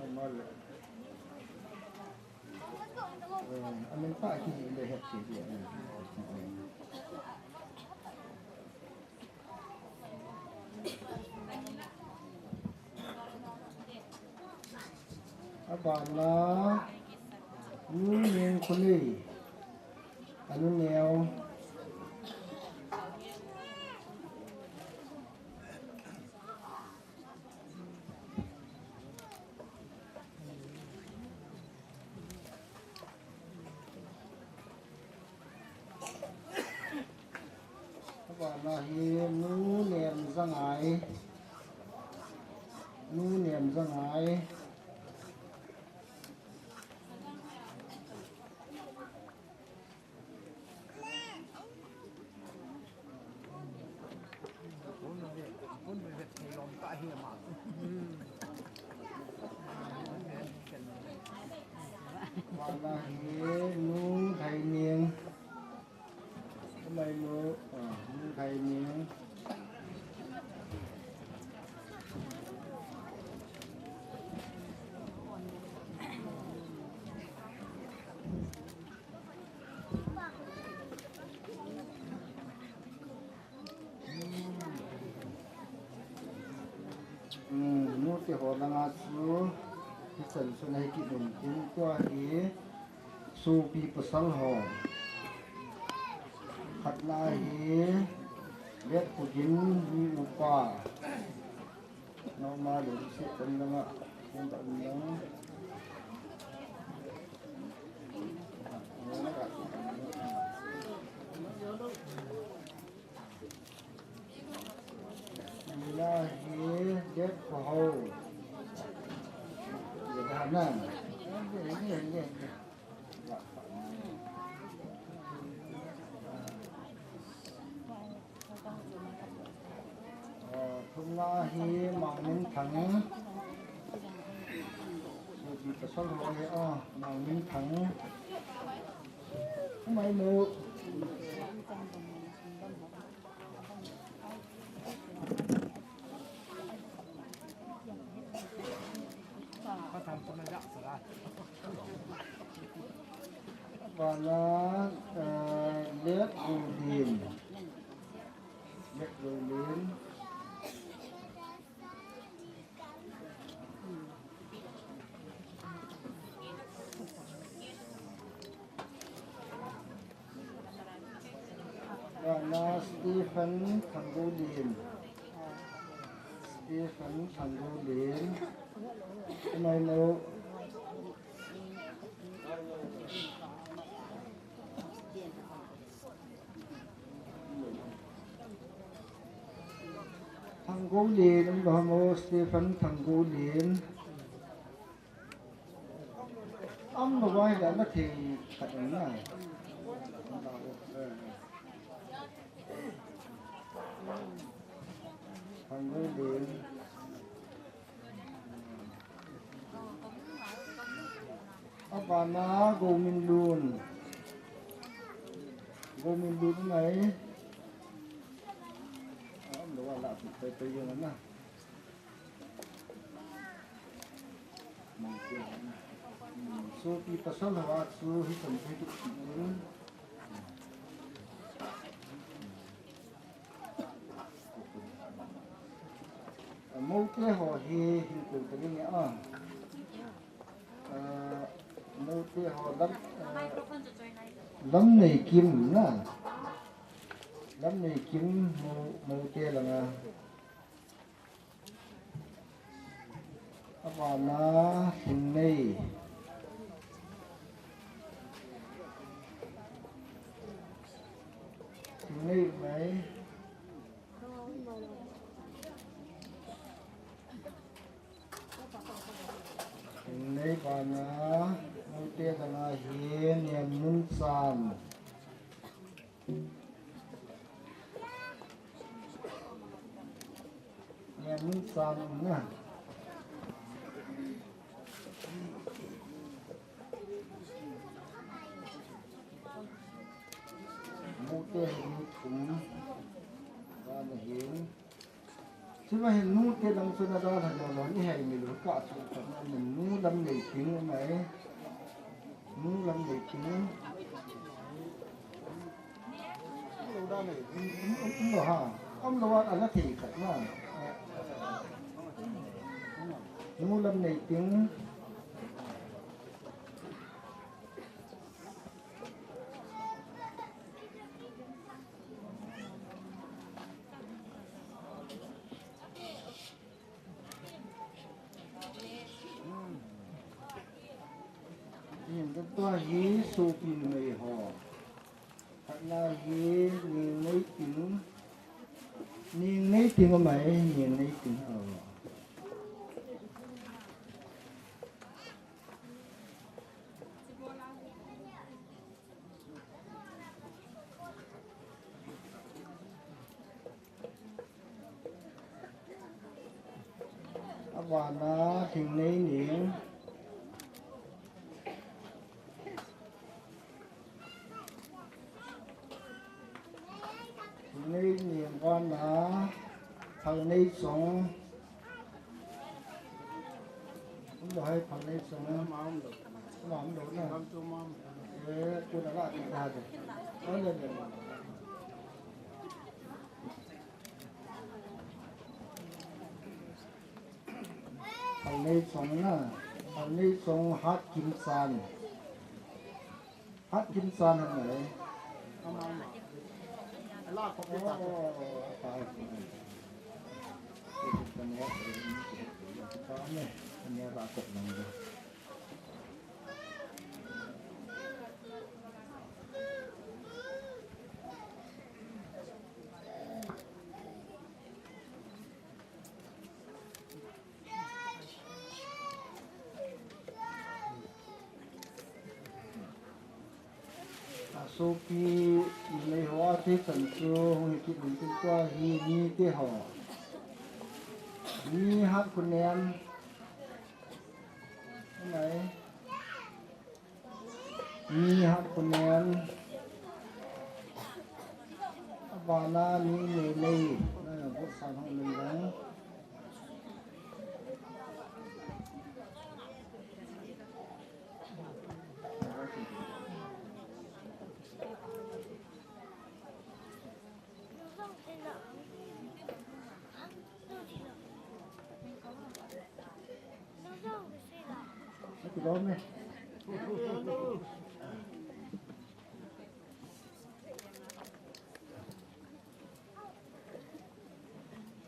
Am ma le. Eh, amin pa ki le het ki le. Abana, Nu Nengkhonei, anu neo. Abana hi Nu Nemjangai. Nu Nemjangai. Ana hi Nu Lhaining. Kamai nu, ah, Nu Lhaining. Hmm, nute ho langa chu hichan chu nahi kit un tin, tua hi sopi pasal ho. Khatna hi Letkugin mi upa. Noma le se kan langa, kan ta un lang. Nila hi Letkuhou. Ye da na. Thumna hi Mangminthang. Sopi pasal ho hi, ah, Mangminthang. Kamai nu. Bana, eh, Letgolin. Letgolin. Bana Stephen Thanggolin. Stephen Thanggolin. Kamai nu. Thanggolin, um, Bahamo Stephen Thanggolin. Am lo vai da na thei khat na. Thanggolin. Abana Gominlun. Gominlun ngai. Am lo va la pi pai pai jong na. Sopi pasal ho a chu hichan chu hichan. Moute ho hi hinkho tah in a. Ah, Moute ho Lam, ah, Lamneikim na. Lamneikim Mo-, Moute langa. Abana Lhingnei. Lhingnei mai. Lhingnei bana Moute langa hi Niamnunchan. Niamnunchan na. Moute hi mi thum. Bana hin. Chuma hin nute dang chu na dalha lou lou, i hei mi lou ka chu ka na min nu Lamneiting mai. Nu Lamneiting. Lo da nei. Um, um, um, lo ha. Am lo wa ala thei khat na. Nu Lamneiting. Hin tua hi sopi numei ho. Khatna hi Ningneiting. Ningneiting amai, Ningneiting. Oh. Abana Lhingneining. Phanleichong. Umlou hai Phanleichong. Ama umlou na. Eh, kuna la ti ta de. Ole le. Phanleichong na. Phanleichong Hatkimchan. Hatkimchan ham nai. Ama, ama. Ala ko pe ta. Oh, oh, oh, oh, oh. Asopi numei ho a thei chan chu hung hi kit un tin tua hi mite ho. Mi Hatkhonem. Numei. Mi Hatkhonem. Abana mi Neinei. Na, bu sa hung lei lang.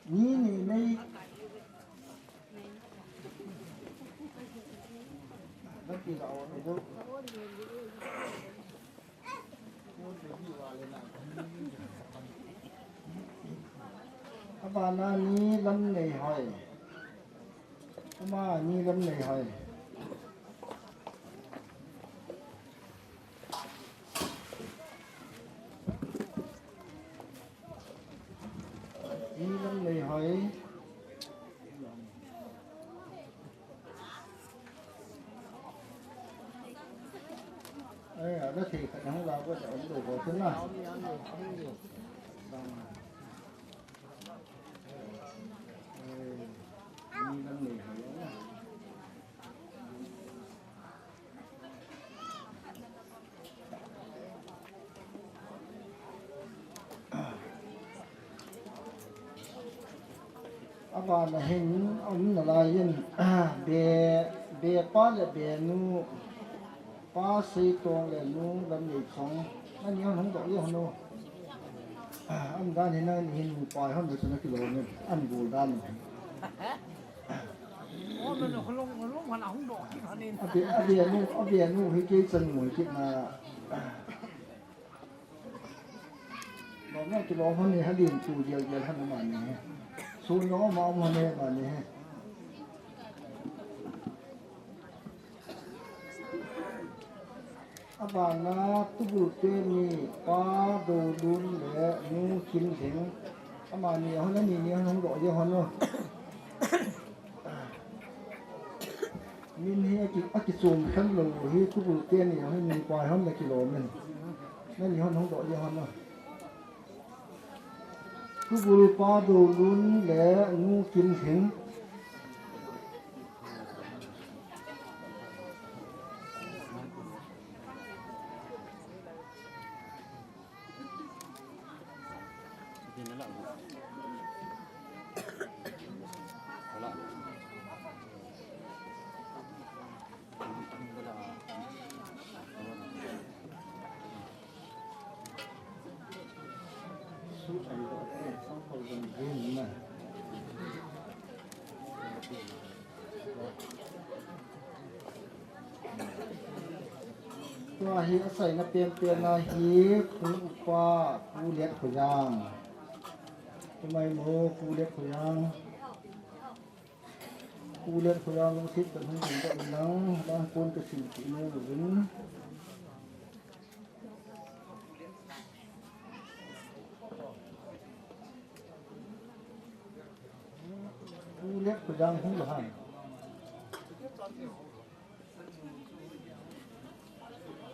Mi Neinei. Abana mi Lamneihoi. Ama mi Lamneihoi. Mi Lamneihoi. Eh, ada thei khat hung la ko da, um, do ko tun na. Eh, mi Lamneihoi na. Abana hin, um, nalai in, be, be pa le be nu, pa Seitong le nu Lamneichong, ani hon hung doh jo hon o. Am dan hin, ani hin nu pa hon le chun akilom in, an gol dan. Abi, abi anu, abi anu hi kei chan mu hi kit na. Lom na kilom hon ni, halin tu jel jel hon mani. Sun no ma mo ne mani. Abana Tubul teni pa Dolun le nu Kinlhing. Amani hon ani ni hon lo je hon lo. Min hi aki, aki chom khen lo hi Tubul teni hon ni pa hon la kilom in. Nani hon hon lo je hon lo. Tubul pa Dolun le nu Kinlhing. Tua hi asaina penpen a hi Pu Upa, Pu Letkhoiang. Tumai mo, Pu Letkhoiang. Pu Letkhoiang lungset tah in hung ding doh in lang, lang pon kasim kit nom uvin. Pu Letkhoiang hung lou ham.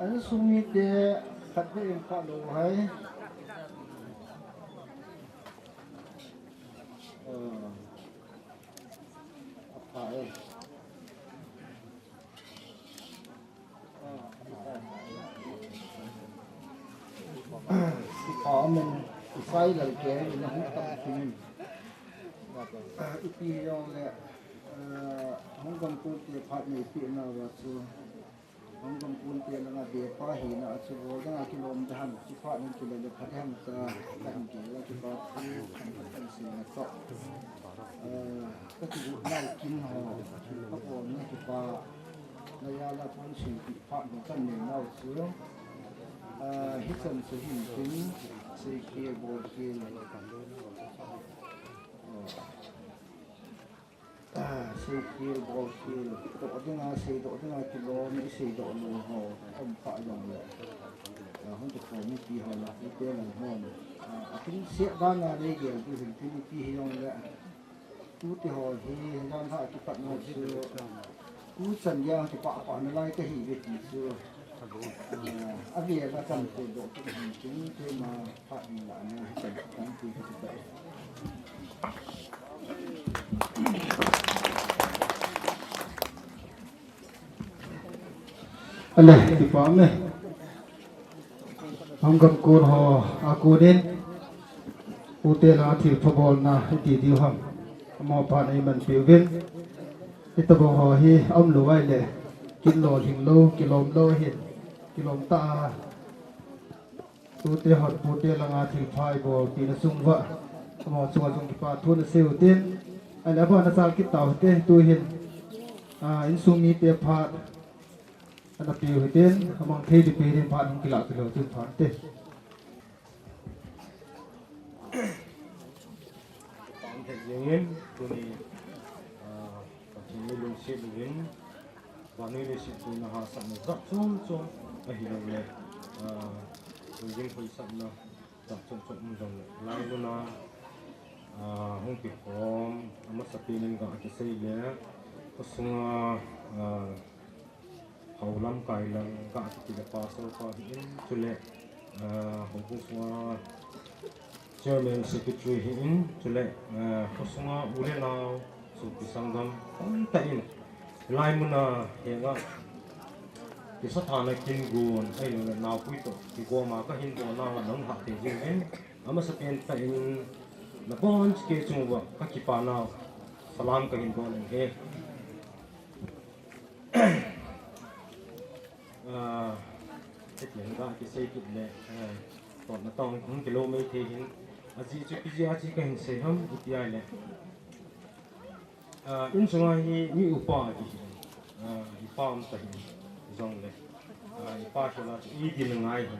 An sung mite khat beh in kah lou hai. Isai Lalkeng in ahung tam kit in. Ah, ipi jongle, ah, Hungam Kunte phat neipeh nauva chu, Hungam Kunte langa bepa hina a chu bol ding a kilom ding ham, chu phat in kile le phat ding ham tia kahin gel a, kipa thu kahin sei na toh. Ah, ka kigot nau kin ho, ka bol na kipa, na ya la kon sei pi phat na kan nei nau chu. Ah, hichan chu hin tin, sei khel bol khel. Ah, sei khel bol khel. Doh dinga, sei doh dinga kilom, i sei doh lou ho um kha jongle, ah, hung kikhom mipi ho la, i te lang hon. Ah, a kin seh dan a nei gel diu hin tin, ipi hi jongle. Tute ho hi, jan ha kipat na chu, tu chan geiya kipah pah nalai kahi ve ti chu, ah, a vel a kan thei doh kit hin tin, keima phat ni la na hi kan kan ti ka ti ta. Ale, kipa me. Hungam Kun ho a kon in, ute la thil phabolna iti diu ham. Amaho phat eiman peh uvin. Hitobang ho hi aum lou ahile, kin lolhing lou, kilom lou ahin, kilom tah a. Tute hon pute langa thilpha ibol tina chung uva, amaho chunga jong kipa thu nasei u tin. Ahile abana chal kit tau hite, tu hin, ah, insung mite phat ana peh u hitin, amang thei ding peh ding phat hung kilah kit leu tin phat te. Pang thei jingin, tuni, ah, Pathen ni lungset uvin, vannoi leiset tuina hahsatna jat chom chom ahilou le, ah, lungding hoisatna jat chom chom um jong le, lai muna, ah, hung kikhom, amasapen in ga kisei le, khosunga, ah, Hou lamkai lang ga kiti le pastor pa hi in, chule, ah, houbung sunga chairman secretary hi in, chule, ah, khosunga u le nao, sopi sanggam, tamtah in, lai muna henga, kisa thana kin gon, ahilou le naopui toh, kigoma kahin bol nau a nahung hah thei jing in, amasapen tah in, nabon cheh chung uva, kakipa nau, salam kahin bol in ahi. Ah, hiti hin ga kisei kit le, ah, totna tong hung kilou mei thei hin, ajeh chu ipi jeh a chu kahin sei ham, iti ahile. Ah, insunga hi mi upa kihi, ah, ipa um ta hi jongle, ah, ipa khel a chu eidin angai hi.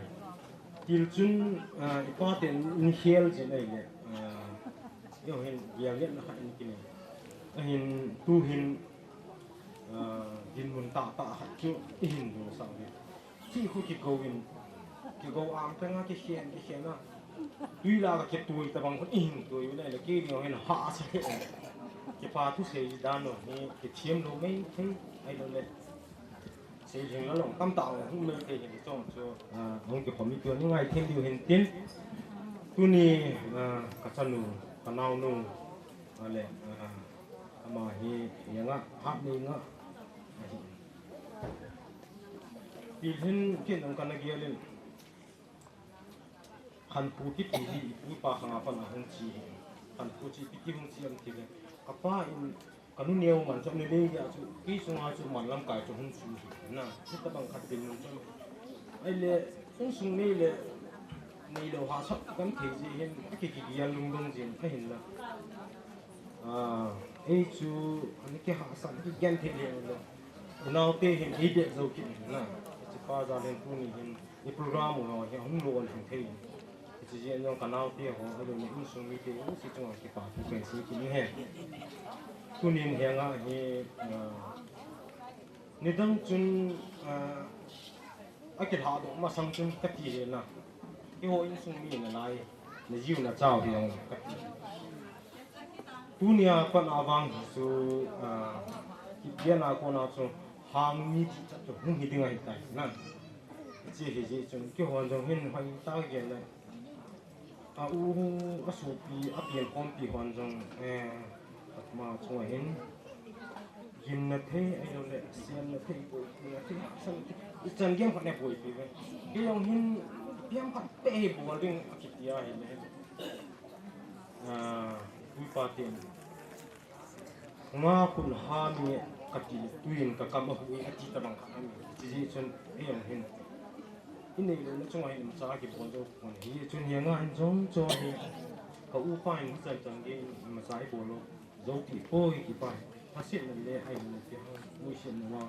Til chun, ah, ipa ten in khel jin ahile, ah, eiho hin gel letna khat in kinei. Ahin tu hin, ah, dinmun tahtah khat chu ihin dohsah uve. Thil khu kigo in, kigo ang teng a kikhen, kikhen a. Tui la a kitui tabang khu ihin tui u le, le kei ding hin hahsa he. Kipa thu sei dan u hi kithem lou mei thei, ahilou le. Sei jing la long tamtah hung mei thei hi chong chu, ah, hung kikhom mipi ni ngai them diu hin tin. Tuni, ah, ka chanu, ka naonu, ale, ah, ama hi, henga, hat nei nga, ahi. Til hin kin ang kana gel in. Khanpu kiti hi ipu ipa khang a pat a hung che hi. Khanpu chu ipi ti hung che ham tile, kapa in kanu neo man chu ana nei jeh a chu, kei sunga chu man lamkai chu hung chu hi na. Hitabang khat dinmun chu. Ahile, insung nei le, neilou hahsat kan thei jeh hin, aki kigel lungdong jin ahin la. Ah, ei chu, ani kihahsat, kigenthei leng le. Inaote hin, ei beh jou kit hin na. Hiche pa jal hin tuni hin, i program u ho hi ahung lolhing thei. Hiche jeh a jong ka naote ho, ahilou le insung mite jouse chunga kipa thu kahin sei kit ahi. Tunin henga hi, ah, nidang chun, ah, akilhah doh masang chun kati le na. Keiho insung mi nalai, najiu nachau hi jong kati. Tunia pat a vang hi chu, ah, kipia na kona chu hang mi ti chat chu hung hi ding ahitai na. Hiche hi jeh chun keihon jong hin hoitah a gel le. A u, a sopi, a piankhompi hon jong, eh, ama chunga hin gimna thei, ahilou le, semna thei, boina thei, hahsatna thei, ichan gei khat nei boipi uve. Kei jong hin, Piang khat pe hi bol ding a kiti a hi le. Ah, pu pa tin. Nga kun ha mi kati le tuin ka kam a hui ati ta bang khat a mi. Ti ji chun hi ang hin. I nei lo na chunga hin cha ki bol do kon hi chun hi nga hin jong cho hi. Ka u pa hin chan chan ge ma cha i bol lo. Zo ti po hi ki pa. Ha sit na le ai na ti ha. Mu sit na wa.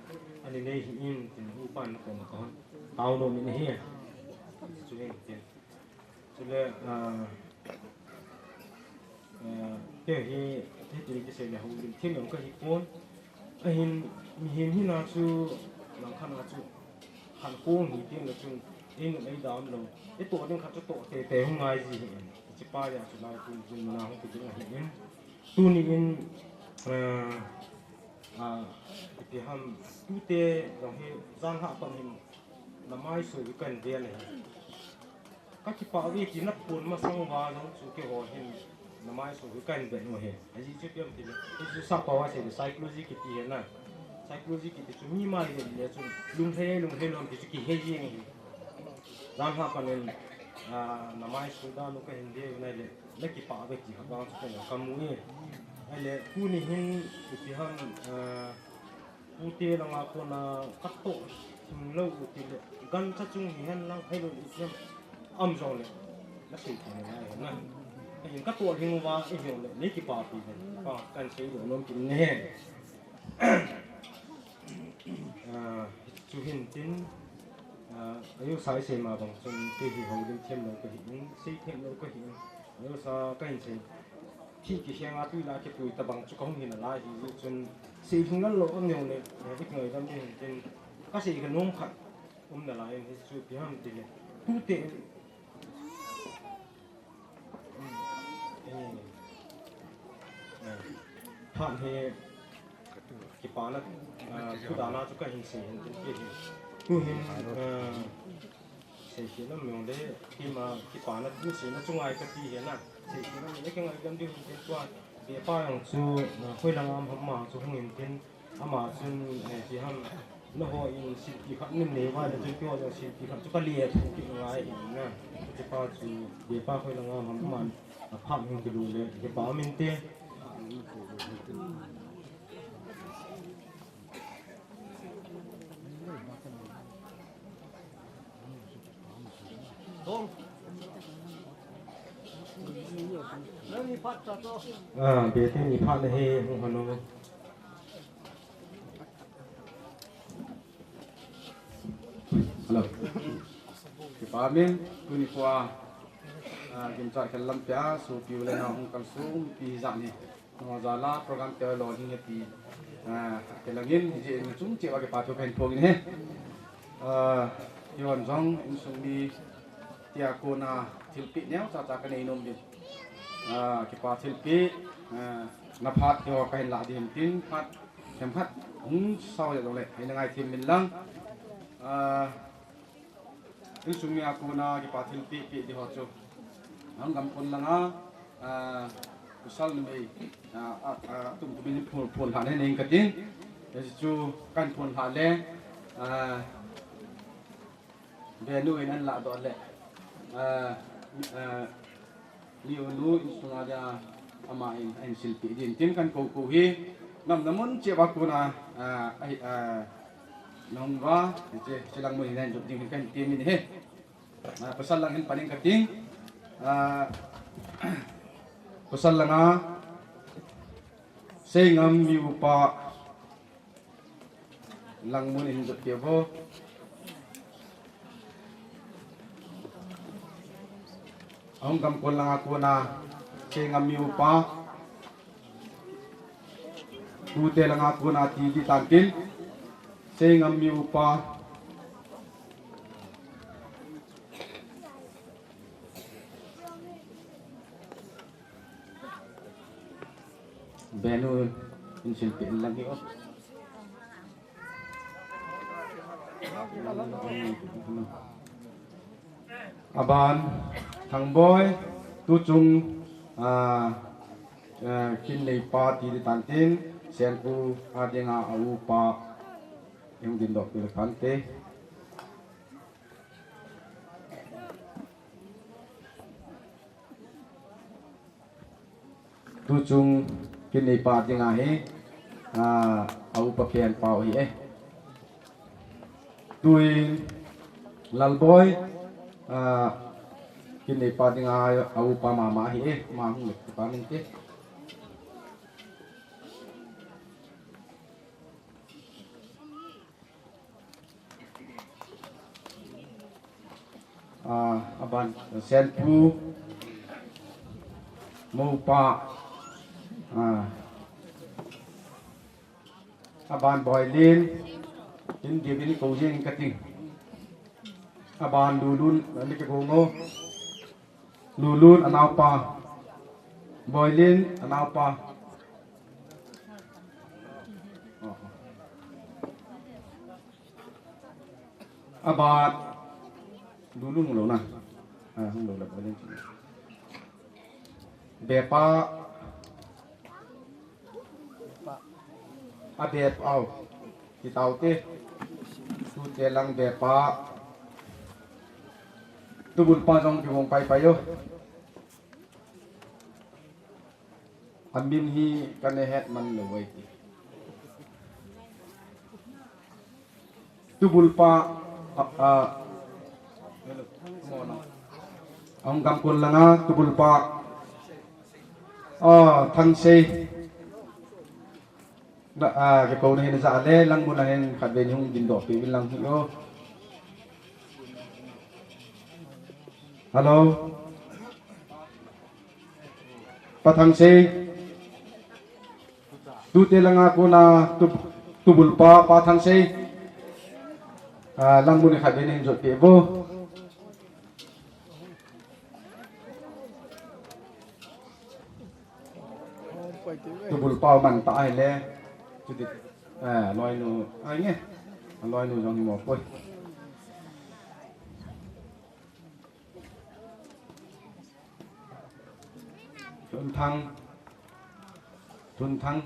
Ani nei hi in tin u pa na ko ma ka hon. Tao lo mi ni hi. Chu hin tin. Chule, ah, ah, kei hi, hitin kisei le houlim thim jong ka hi pon. Ahin, mihem hina chu, langkhat a chu, khankho hi teng le chun, ei ngai dam lo. Ei toh ding khat chu toh teitei hung ngai ji hi in. Hiche pa jeh a chu lai tun, tun na hung kiding ahi in. Tuni in, ah, ah, ipi ham, tute jong hi, jan lhah pan hin, na mai sui kan vel ahi. Ka kipah uve ti na phon masang uva jong chu keiho hin na mai sui kan vet u ahi. Ajeh chu ipi ham tile, hichu sap a va sei le psychology kiti ahi na. Psychology kiti chu mi mai le le chu lunglhai, lunglhai lom ti chu kihei jeng ahi. Jan lhah pan in, ah, na mai sui dan u ka hin vet u nai le, na kipah uve ti kha vang chu ka mu e. Ahile, tuni hin ipi ham, ah, Pute langa kona ka toh thim lou u tile, gancha chung hihen lang, ahilou le ipi ham um jongle, na sei thei nalai hen na. Ahin ka toh lhing uva, ahilou le, nei kipapi hen, pa, kan sei lou nom kit in ahi. Ah, chu hin tin, ah, ajouse i sei ma bang chun, kei hi houlim them lou ka hi in, sei them lou ka hi in, ajouse ka hin sei. Thi kikhenga tui la kipui tabang chu kahung hi nalai hi jeh chun, sei lhing lal lou um jong le, eh, i ngaidam ding hin tin, ka sei kha nom khat um nalai in, hichu ipi ham tile, tute, eh, eh, phat hi kipana, ah, thu dana chu ka hin sei hin tin, kei hin, tu hin, ah, Seikhel lam jong le, keima kipana thu seina chu ngai kati hi na. Seikhel lam le ka ngaidam diu hin tin tua. Bepa jong chu, ah, hoilanga um ham ama chu hung in tin. Ama chun, eh, ipi ham, nangho in silpi khat nei nei uva le chun keiho jong silpi khat chu ka le thu kit ngai in na. Hichepa chu, bepa hoilanga um ham ama, ah, phat hung kilu le, hichepa um inte. Ah, bete ni phat na he, hung hanu. Hello. Kipa min, tuni kho a, ah, ginchat khel lampi a, sopi u le nao hung kalsong pi jat ni. Nungah jal a program te lolhing e ti, ah, kei langin, hijeh in chungcheh uva kipa thu kahin phong in ahi. Ah, keihon jong insung mi tia kona thilpeh neocha cha kanei nom uvin. Ah, kipa thilpeh, ah, na phat keiho kahin lah ding tin phat themkhat hung sao jeh jongle, hei na ngai them in lang. Ah, Insung mi a kona kipa thilpeh peh ding ho chu. Hung gam kon langa, ah, pasal numei, ah, ah, ah, tum tum in phon, phon lhah nei ning katin. Hichu kahin phon lhah le, ah, venue in ahin lah doh le. Ah, ah, Ni unu insung a dia ama in, ahin silpeh ding tin kahin kou kou hi. Nam na mun cheh uva kona, ah, ahi, ah, nahung uva, hiche, hiche lang mun hin ahin jot ding hin kahin tem in ahi. Ah, pasal lang hin pan ing kating. Ah, pasal langa, Seingam mi upa, Langmun in jot peh vo. Ahung gam kon langa kona, Seingam mi upa. Tute langa kona ti ding tan tin. Seingam mi upa. Venue in silpeh in lang hi o. Aban, Thangboi, tuchung, ah, eh, kin neipa ti ding tan tin, Sengkul a dinga a upa, hung ding doh peh le kante. Tuchung kin neipa dinga hi, a, a upa pen pau hi e. Tuin Lalboi, a, kin neipa dinga a upa mama hi e, ma hung le pa min te. A, aban Senpu, Mopa, a, aban Boilin, in David ko jing kati. Aban Lulun, ni ke ko ngo. Lulun anaopa. Boilin anaopa. Abat. Lulun lo na. A, hung lo la Boilin. Bepa. A bep au. Kitau te. Tute lang bepa. Tubul pa jong kivong pai pai o. Amin hi kana het man lo wai ti. Tubul pa, a, a, ang gam kun langa, tubul pa. A, Thangsei. Na, a, ke ko na hin za le, lang mun na hin khat ve ni hung din do pi lang hi o. Hello. Pa Thangsei. Tute langa kona tu, tubul pa, pa Thangsei. A, lang mun ni khat ve ni hin jot pi bo. Tubul pau man ta ai le. Chuti. Eh, loinu. Ai nge. Loinu jong hi mo poi. Tun Thang. Tun Thang.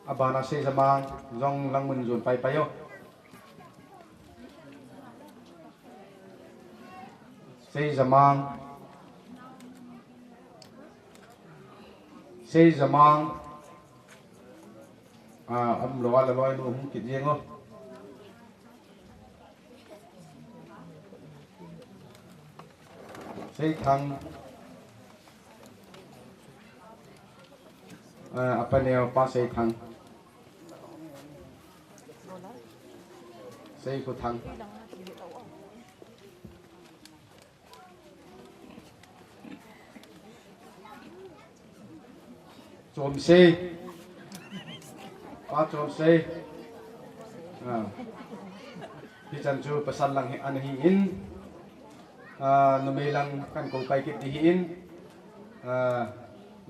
Abana Seijamang, jong lang mun jun pai pai o. Seijamang. Seijamang. A, um lo a la loinu hung kit jeng o. Seithang. A, apa neo pa Seithang. Seikhothang. Chomsei. Pa Chomsei. A. Hichan chu pasal lang hi, ana hi in. A, numei lang kan ko kai kit di hi in. A,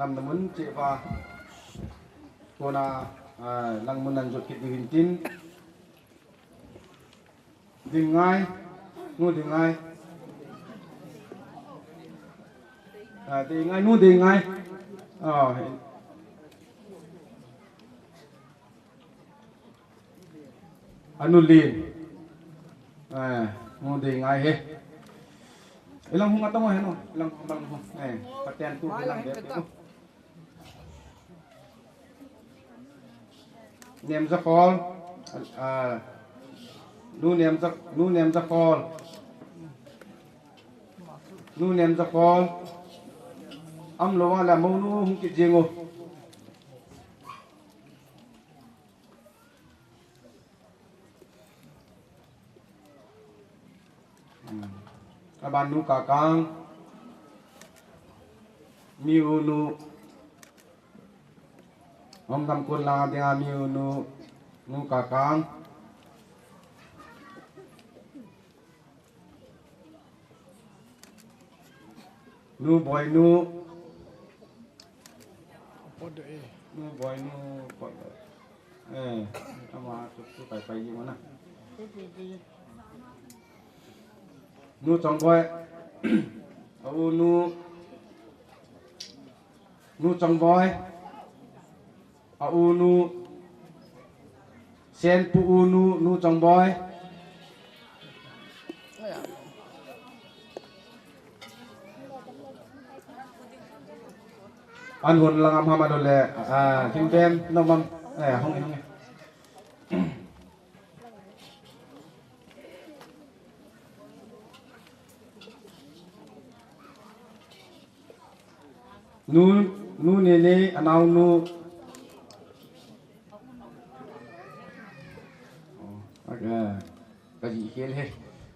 nam namun che pa. Kona, a, lang mun nan jot kit di hin tin. Dingai. Nu Dingai. A, Dingai, Nu Dingai. A, anu Lin. A, Nu Dingai he. Ilang hung atong he no. Ilang hung atong he. E, paten tu ilang de. Nemjakhol, a, Nu Nemja, Nu Nemjakhol. Nu Nemjakhol. Amlo a la monu hung kit jeng o. Hmm. Aban Nu Kakang. Miu Nu. Hom dam kun la dinga Miu Nu. Nu Kakang. Nu Boinu. Nu Boinu. Eh, ama tu tu pai pai ji mana. Nu Chongboi. Au Nu. Nu Chongboi. A u nu, Senpu u nu, Nu Chongboi. An hon lang am ham a lo le, ah, thing ben, no mam, eh, hong, hong. Nu, nu Nene, anao nu. Oh, okay. Ka ji khel he.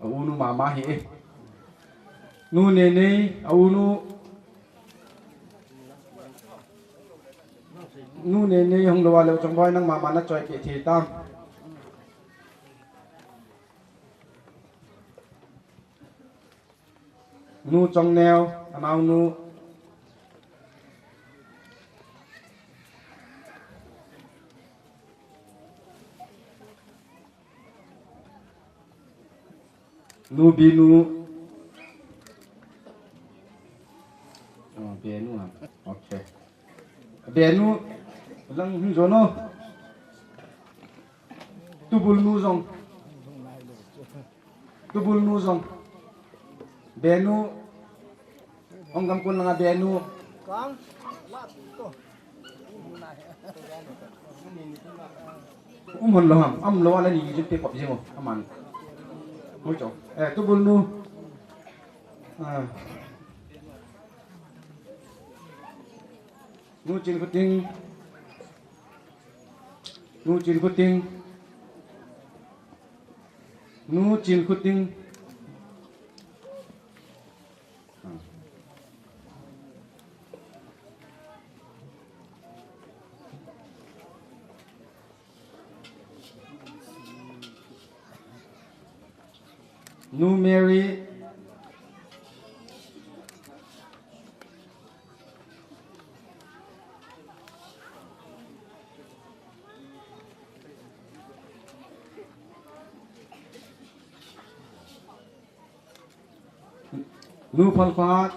A u nu mama hi e. Nu Nene, a u nu. Nu Nene, hung lo a le chong boy nang mama na choi ke thi tam. Nu Chongneo, anao nu. Nu Binu. Oh, Benu, ah. Okay. Benu, lang hung jono. Tubul nu jong. Tubul nu jong. Benu. Hung gam kun langa Benu. Um hon lo ham, am lo ala ni jin pe kop jing o, aman. Ui cho. Eh, tubul nu. Ah. Nu Chinkhuting. Nu Chinkhuting. Nu Chinkhuting. Nu Mary. Nu Phalphat.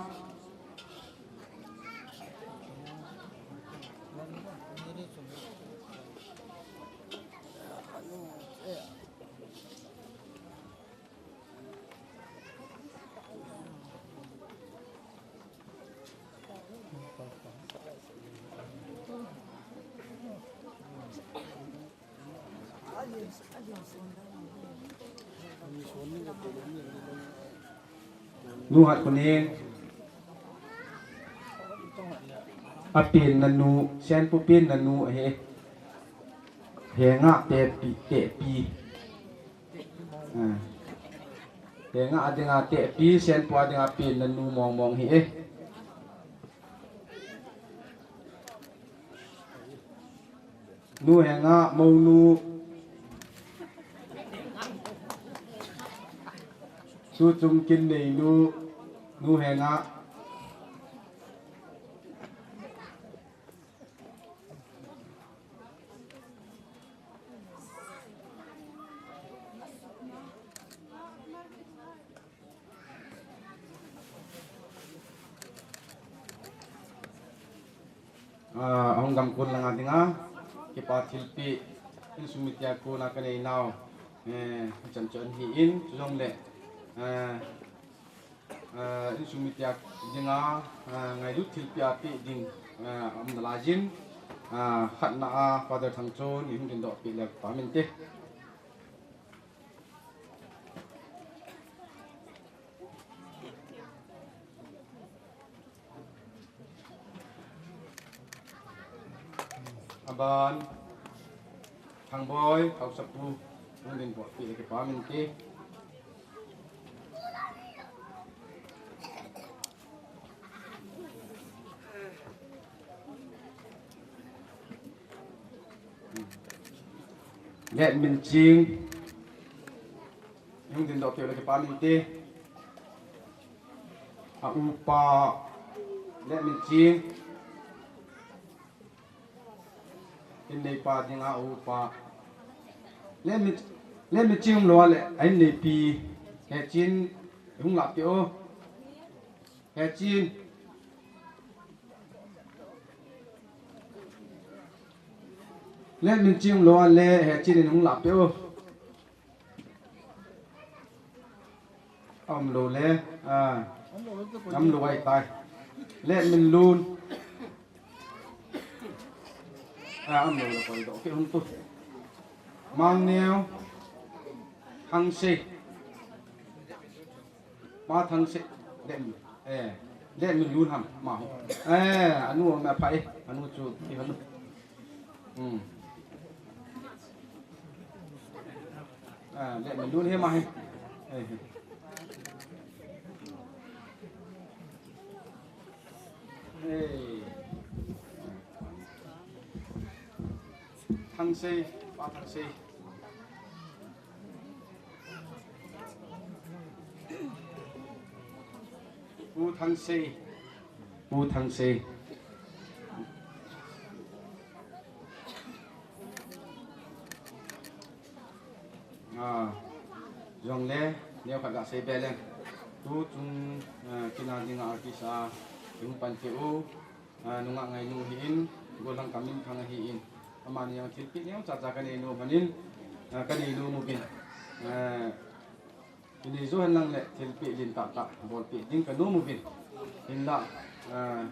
Nu Hatkhonen. Apenna nu, Senpu penna nu ahi. Henga Tepi, Tepi. Ah. Henga adinga Tepi, Senpu adinga penna nu mong mong hi e. Nu Henga, monu. Tuchung kin nei nu, Nu Henga. Ah, ahung gam kun langa dinga, kipa thilpeh, insung mite a kona kanei nau, eh, chan chan hi in, chujongle, eh, eh, insung mite a dinga, eh, ngailut thilpeh a peh ding, eh, um nalai jin, ah, khatna a Father Thangchon, ihung dindoh peh le paminte. Aban, Thangboi, Haosapu, hung dindoh peh le kipa minte. Letminching. Hung dindoh peh le kipa minte. A upa. Letminching. Inneipa dinga upa. Letmin, Letminching um lou le, a inneipi. Hechin, hung lah peh o. Hechin. Letminching um lou le, Hechin in hung lah peh o. Um lou le, ah, um lou ahitai. Letminlun. Am lo la koi do ke hum tu. Mang Neo. Thang Sei. Pa Thang Sei. Dem. Eh. Dem min yun ham ma. Eh, anu ma phai. Anu chu ki hanu. Hmm. Ah, le min lun he ma he. Hey, hey. Hey. Thang Sei, Pa Thang Sei. Pu Thang Sei. Pu Thang Sei. Ah, jong le, neo khat ga sei be le. Tu chung, ah, kina dinga artist a, chung pan ke u, ah, nungah ngai nu hi in, golang kamin thang hi in. Amani yang thilpi neo cha cha ka nei nu manin, ah, ka nei nu mu bin. Ah, Tuni jo hen lang le thilpeh lin tah tah bolpeh ding ka nom uvin. Hinlah, ah,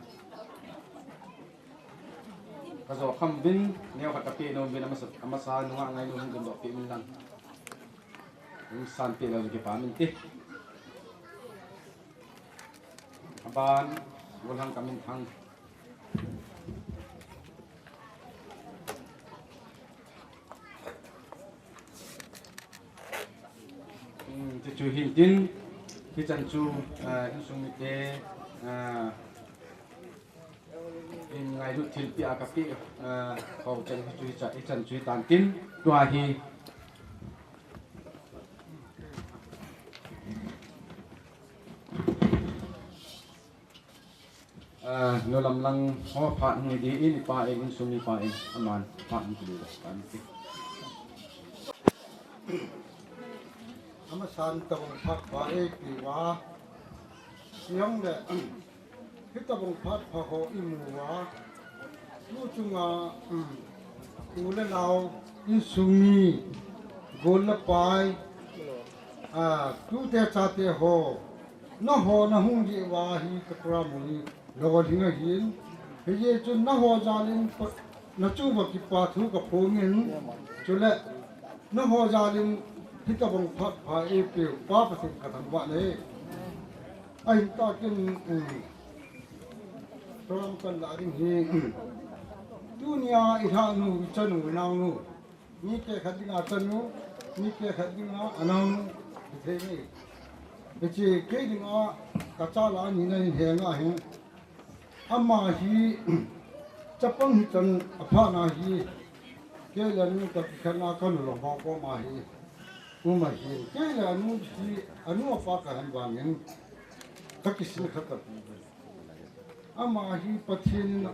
ka jo kham uvin, neo khat ka peh nom uvin, amasa, amasa nungah ngai nom uvin, ding doh peh min lang. Hung san peh lou kipa min ti. Aban, golang kamin thang. Hmm, ti chu hin tin, hichan chu, ah, insung mite, ah, in ngailut thilpeh a ka peh, ah, kau chan chu hichan, hichan chu hitan tin, tua hi. Ah, nu lam lang ho phat hung hi ding in, i pa in, insung mi pa in, aman phat hung kile le, pan ti. Amasan tabang phat pha eipeh uva. Hijongle, hitabang phat pha ho imu uva. Tu chunga, um, u le nao, insung mi, gol le pai, ah, tute chate ho. Nangho nahung jeh uva hi ka program hi lolhing ahin. Hijeh chun nangho jal in pa, na chung uva kipa thu ka phong in. Chule nangho jal in hitabang phat pha eipeh u Pa Pathen ka thangvah e. Ahin takin, um, program kan la ding hi, um, tunia i lhah nu, i chanu, i nao nu. Mi kehkhat dinga chanu, mi kehkhat dinga anaonu, hithei nge. Hiche kei dinga ka chapa ni na hin he nga hin. Ama hi, chapang hichan apha na hi, kei le anu ka kikhen na ka nu lom ho koma hi. Uma hi, kei le anu hi, anu apa ka hen vangin, ka kisin kha ka pi. Ama hi Pathen in,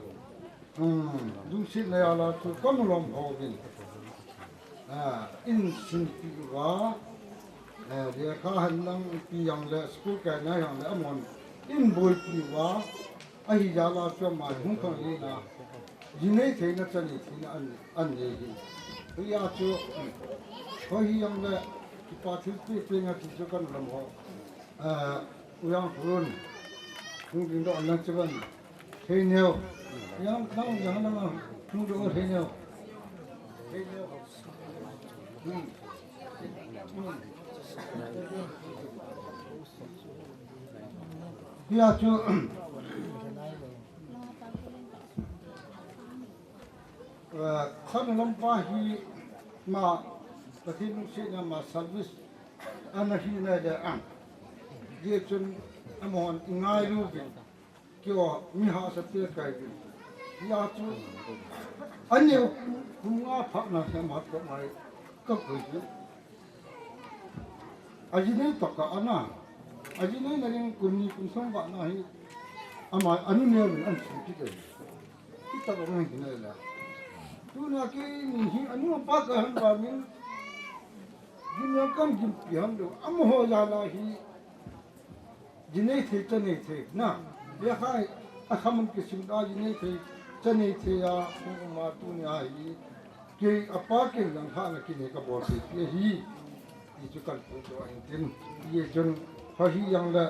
um, lungsetna jal a chu ka nu lom ho vin. Ah, in sinpeh uva, eh, lekha hen lang ipi jongle, school kaina jongle, amahon in bolpeh uva, ahi jal a chu ama hung khang lena, ji nei theina, cha nei theina an, an nei hi. Hijeh a chu, um, hoi hijongle, kipa thilpeh peh nga ti chu ka nu lom ho. Ah, U Jangkhun, hung ding doh lang chu ban. Thei neo. Yang, nang, yang, nang, hung doh thei neo. Thei neo. Hmm. Hmm. Hijeh a chu, eh, ka nu lom pa hi ama, Pathen lungsetna ama service ana hi na le ang. Hijeh chun amahon i ngailu uvin. Keiho mi hahsa peh kahi uvin. Hijeh a chu, aneo kum nga phat na hi ama toh ngai ka koi uvin. Aji nei toh ka ana. Aji neina ding kum ni kum som vah na hi. Ama anu neo in an sun kit e. Hitabang hin hina le. Tuna keini hi anu apa ka hen vangin. Gimnei kam gimpi ham lou. Amaho jal a hi. Ji nei thei, cha nei thei. Na. Lekha a khamun kisim da ji nei thei, cha nei thei a, um, ama tunia hi. Kei apa kei lang lhahna kinei ka bol thei ti ahi. Ti chu kan phongdoh ahin tin. Hijeh chun, hoi hijongle,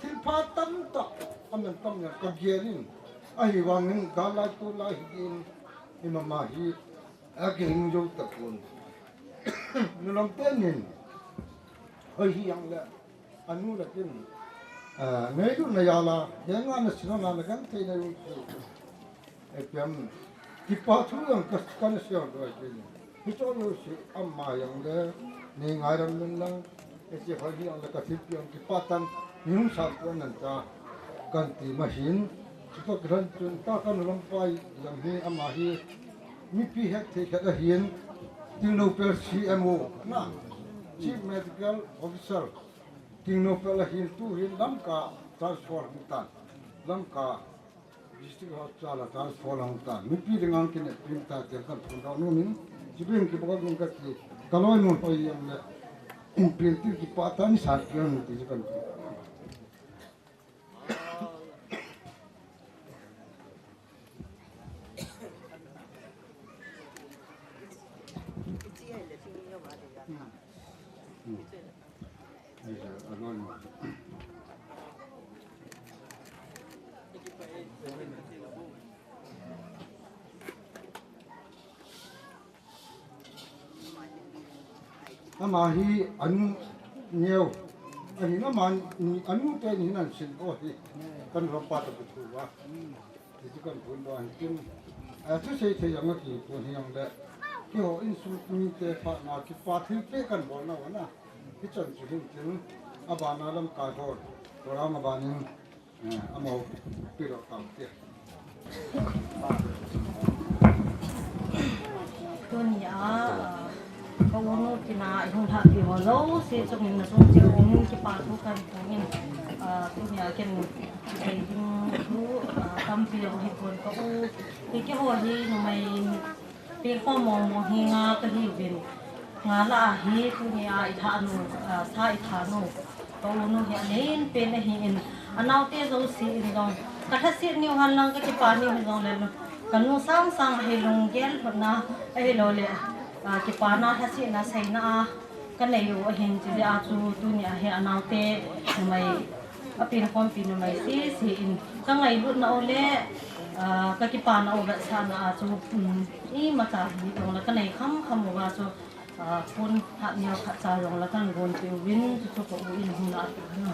thilpha tamtah, aman tam jong ka gel in. Ahivangin, gal lai tulai hi din, Ima ma hi akihing jou tapon. Nulam tenin hoi hi jong le anu le kin, ah, ngailutna jal a, henga na sina na na kan thei na jong chu. Epiam, kipa thu jong ka, kana sei loi kei. Hicho loi si ama jong le, nei ngaidan un lang, hiche hoi hi jong le ka thilpi jong kipa tah in, hung sap ko nan ta, kan ti ma hin, chutoh kilhon chun ta ka nulam pai jong hi ama hi, mipi hetthei khat ahin, Tengnoupal C M O, na, Chief Medical Officer, Tengnoupal ahin tu hin Lamka transfer hung tan, Lamka District Hospital a transfer hung tan. Mipi dinga kinepna ta tia kan phondoh nom in, chibang kibol nom kati, ka loinu hoi jong le, inpil tin kipa tah in sat jong ti kan. Ama hi anu neo. Ahin ama anu teni nan sin o hi. Kan ram pa ta ku thu va. Hichu kan phondoh ahin tin, ah, thusei thei jong akipon hijongle, keiho insung mite phatna kipa thilpeh kan bolna u ana. Hichan chu hin tin, abana lam ka hol, program abanin, eh, amaho pehdoh tau te. Tunia, ka unu tina i hung lhahpi ho jouse chungin nasung cheh uvin kipa thu kan phong in, ah, tunia ken kisei ding thu, ah, tampi jong hipon ka u. Hi keiho hi numei pelkhom mong mong hi nga kahiuvin. Nga lah a hi tunia i lhah nu, ah, sa i lhah nu. Ka unu hi alen pen ahin, anaote jouse in jong, ka lhaset niu hen lang, ka kipa niu hijongle, ka nu sang sang ahi lunggel lhutna, ahilou le, ah, kipana lhasetna seina a, ka nei u ahin, chujeh a chu tunia hi anaote numei, a pelkhompi numei sese in, ka ngailutna u le, ah, ka kipana u vetsahna a chu, um, imacha hijongle ka nei kham kham uva chu, ah, pon hat neo khat cha jong la kan gon peh uvin, chuchu ka u in hung lah peh u.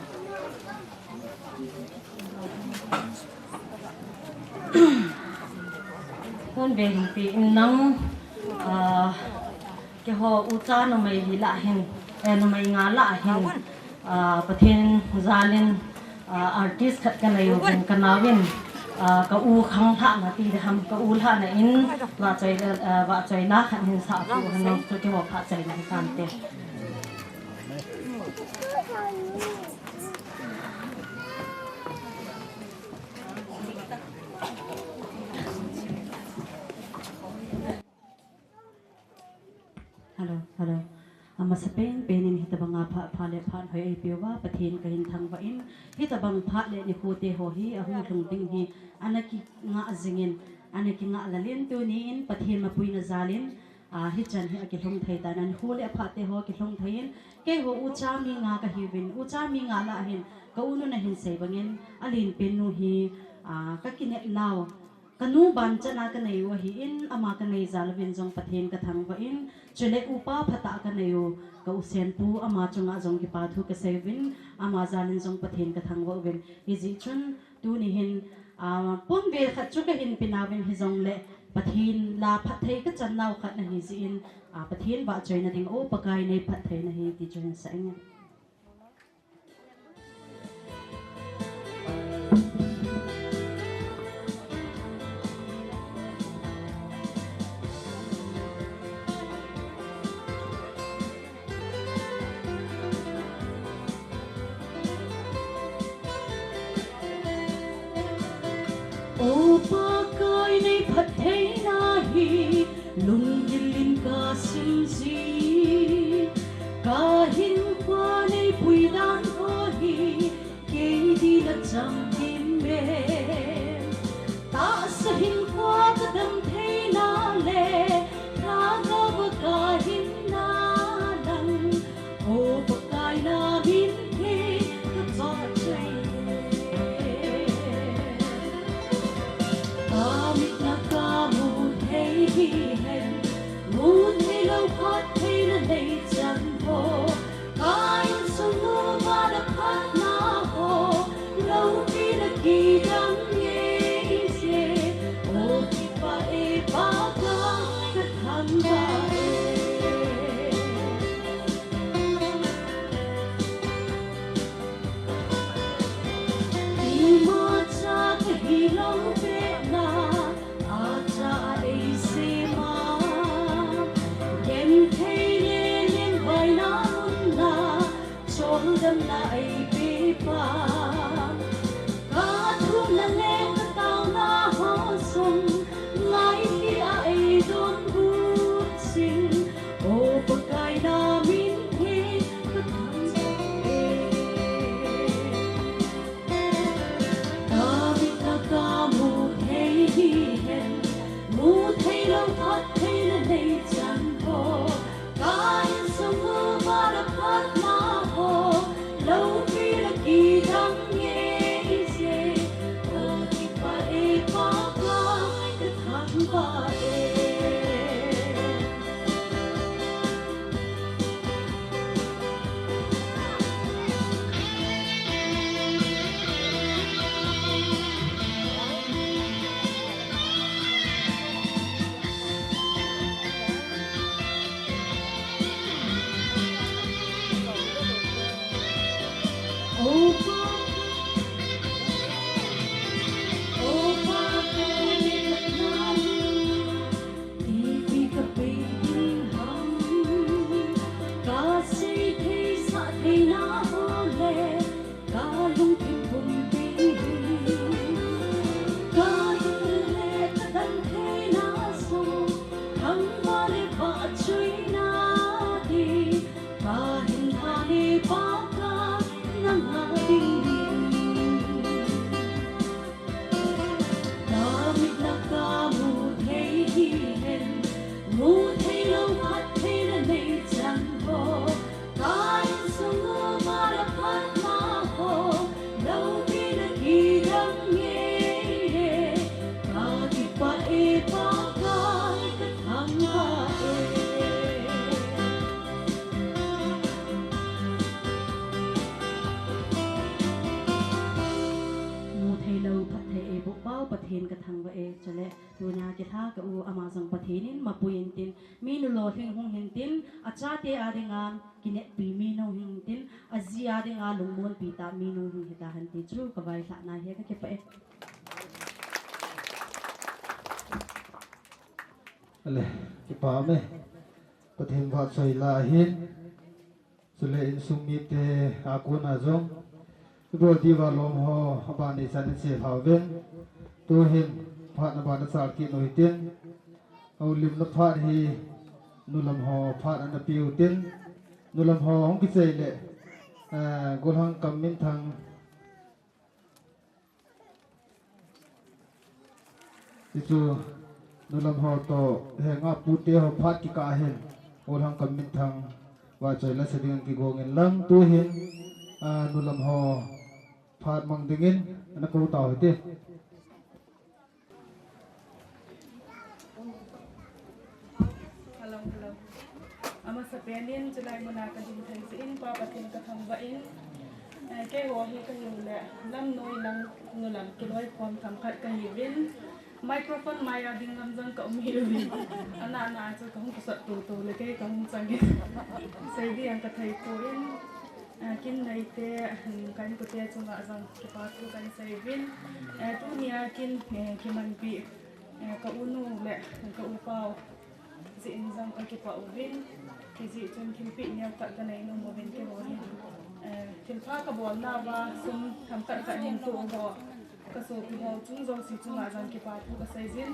Pon be hung peh in lang, ah, keiho ucha numei li lah hin, eh, numei nga lah hin, ah, Pathen jalin, ah, artist khat ka nei uvin, ka naovin, ah, ka u khang lhahna ti ding ham, ka u lhahna in, vahchoi, ah, vahchoi la khat hin sah peh u hen lang, chu keiho phatchoi na hi tante. Hello, hello. Amasapen pen in hitabanga phat, phat le phat hoi eipeh uva, Pathen kahin thangvah in, hitabang phat le nikho te ho hi, ahung lhung ding hi, ana kingah jingin, ana kingah lalin tunin, Pathen mapuina jalin, ah, hichan hi akilhung thei tan, anikho le aphat te ho kilhung thei in, keiho ucha mi nga kahiuvin, ucha mi nga lah hin, ka unu nahin sei bangin, alen pen nu hi, ah, ka kinep nau, ka nu ban chan a ka nei u ahin, ama ka nei jal uvin jong Pathen ka thangvah in, chule upa phatah ka nei u, ka u Senpu ama chunga jong kipa thu ka sei uvin, ama jalin jong Pathen ka thangvah uvin. Hijeh chun tuni hin, ah, pon be khat chu kahin pe nauvin hijongle, Pathen la phatthei ka chan nau khat nahi jeh in, ah, Pathen vahchoina ding, O Pakai nei phatthei nahi ti chu hin sa inge. O Pakai nei phattheina hi, lunggil in ka sim jin, ka hinkho nei pui dan ho hi, kei dinga chamkim e. Tahsa hinkho ka dam theina le, lhagao a ka hinna lang, O Pakai na min hi ka choi choi e. Ka mit na ka mu thei Vah e, chule tunia kilha ka u ama jong Pathen in mapui intin, minu lolhing hung hintin, achate a dinga kineppi minu hung hintin, aji a dinga lungmonpi tah minu hung hita hen ti chu ka vailhahna hi ka kipah e. Ale, kipah e. Pathen vahchoi lah ahin. Chule insung mite a kona jong, ibol diuva lom ho, abani chan in se lhau vin. Tuhin, phat na bana chal kit u hitin. Houlimna phat hi, nulam ho, phat ana pe u tin. Nulam ho, hung kichai le, eh, golhang kam minthang. Hichu, nulam ho toh, henga pute ho phat kikah hin, golhang kam minthang, vahchoi la sa ding kigong in lang, tuhin, ah, nulam ho phat mang dingin, ana kou tau hite. Hello, hello. Amasapen in, chulai muna ka ding thei jeh in, Pa Pathen ka thangvah in, eh, keiho hi ka hiu le, lamnoi lang, nulam, kiloikhom themkhat ka hiuvin, microphone mai a ding lam jong ka um hiuvin. Ana, ana chu ka hung kisot tutu le kei ka hung chang in. Sei ding ka thei poi in, eh, kin neite, hmm, ka inkote chunga jong kipa thu ka sei uvin. Eh, tunia kin, eh, kimanpi, eh, ka unu le ka upa u jeh in jong ka kipah uvin, hijeh chun thilpeh neokhat ka nei nom uvin keiho hin. Eh, thilpha ka bolna uva sum themkhat ka hin toh ho, ka sopi ho chung jouse chunga jong kipa thu ka sei jin.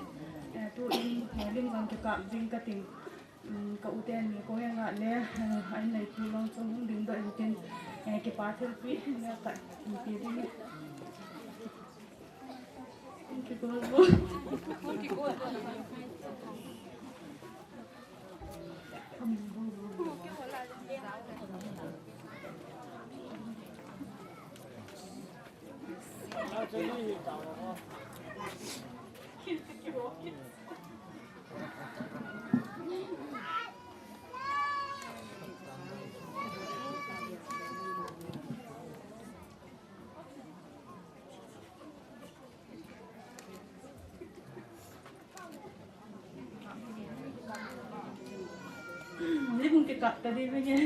Eh, tuin, eh, lim jong kikap ding ka ting. Um, ka u ten mi ko henga le, eh, a in neipu lang chung hung dingdoh in tin, eh, kipa thilpeh neokhat hin pe ding. Ni bung ke kap ta di bung ke.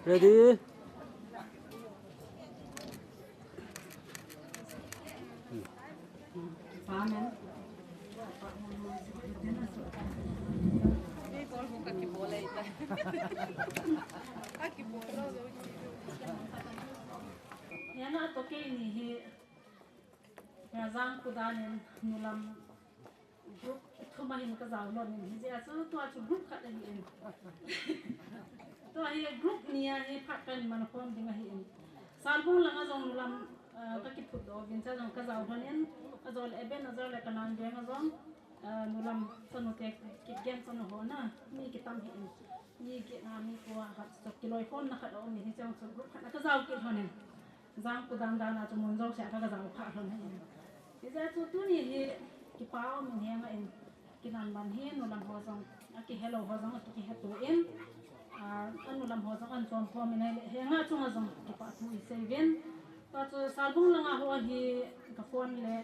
Ready? Amen. Hijeh a chu kei ni hi, Jangkhudan in nulam group thum a hin ka jao lhon in, hijeh a chu tua chu group khat ahi in. Tua hi group ni a hi phat kan man khom ding ahi in. Salbung langa jong nulam, ah, ka kiphutdoh uvin, chua jong ka jao lhon in, ajole Eben, ajole Kanan Veng a jong, ah, nulam chanu te, Kipgen chanu ho na, mi kitam ahi in. Mi get na, mi ko a khat chu kiloikhomna khat aum in, hiche jong chu group khat a ka jao kit lhon in. Jangkhudan dan a chu mun jouse a ka, ka jao phah lhon ahi in. Hijeh a chu tuni hi kipa um in, henga in, kinam ban hi nulam ho jong, akihe lou ho jong, aki, kiheto in, ah, anulam ho jong ahin chom khom in ahile, henga chunga jong kipa thu isei uvin. Tua chu Salbung langa ho hi ka phone le,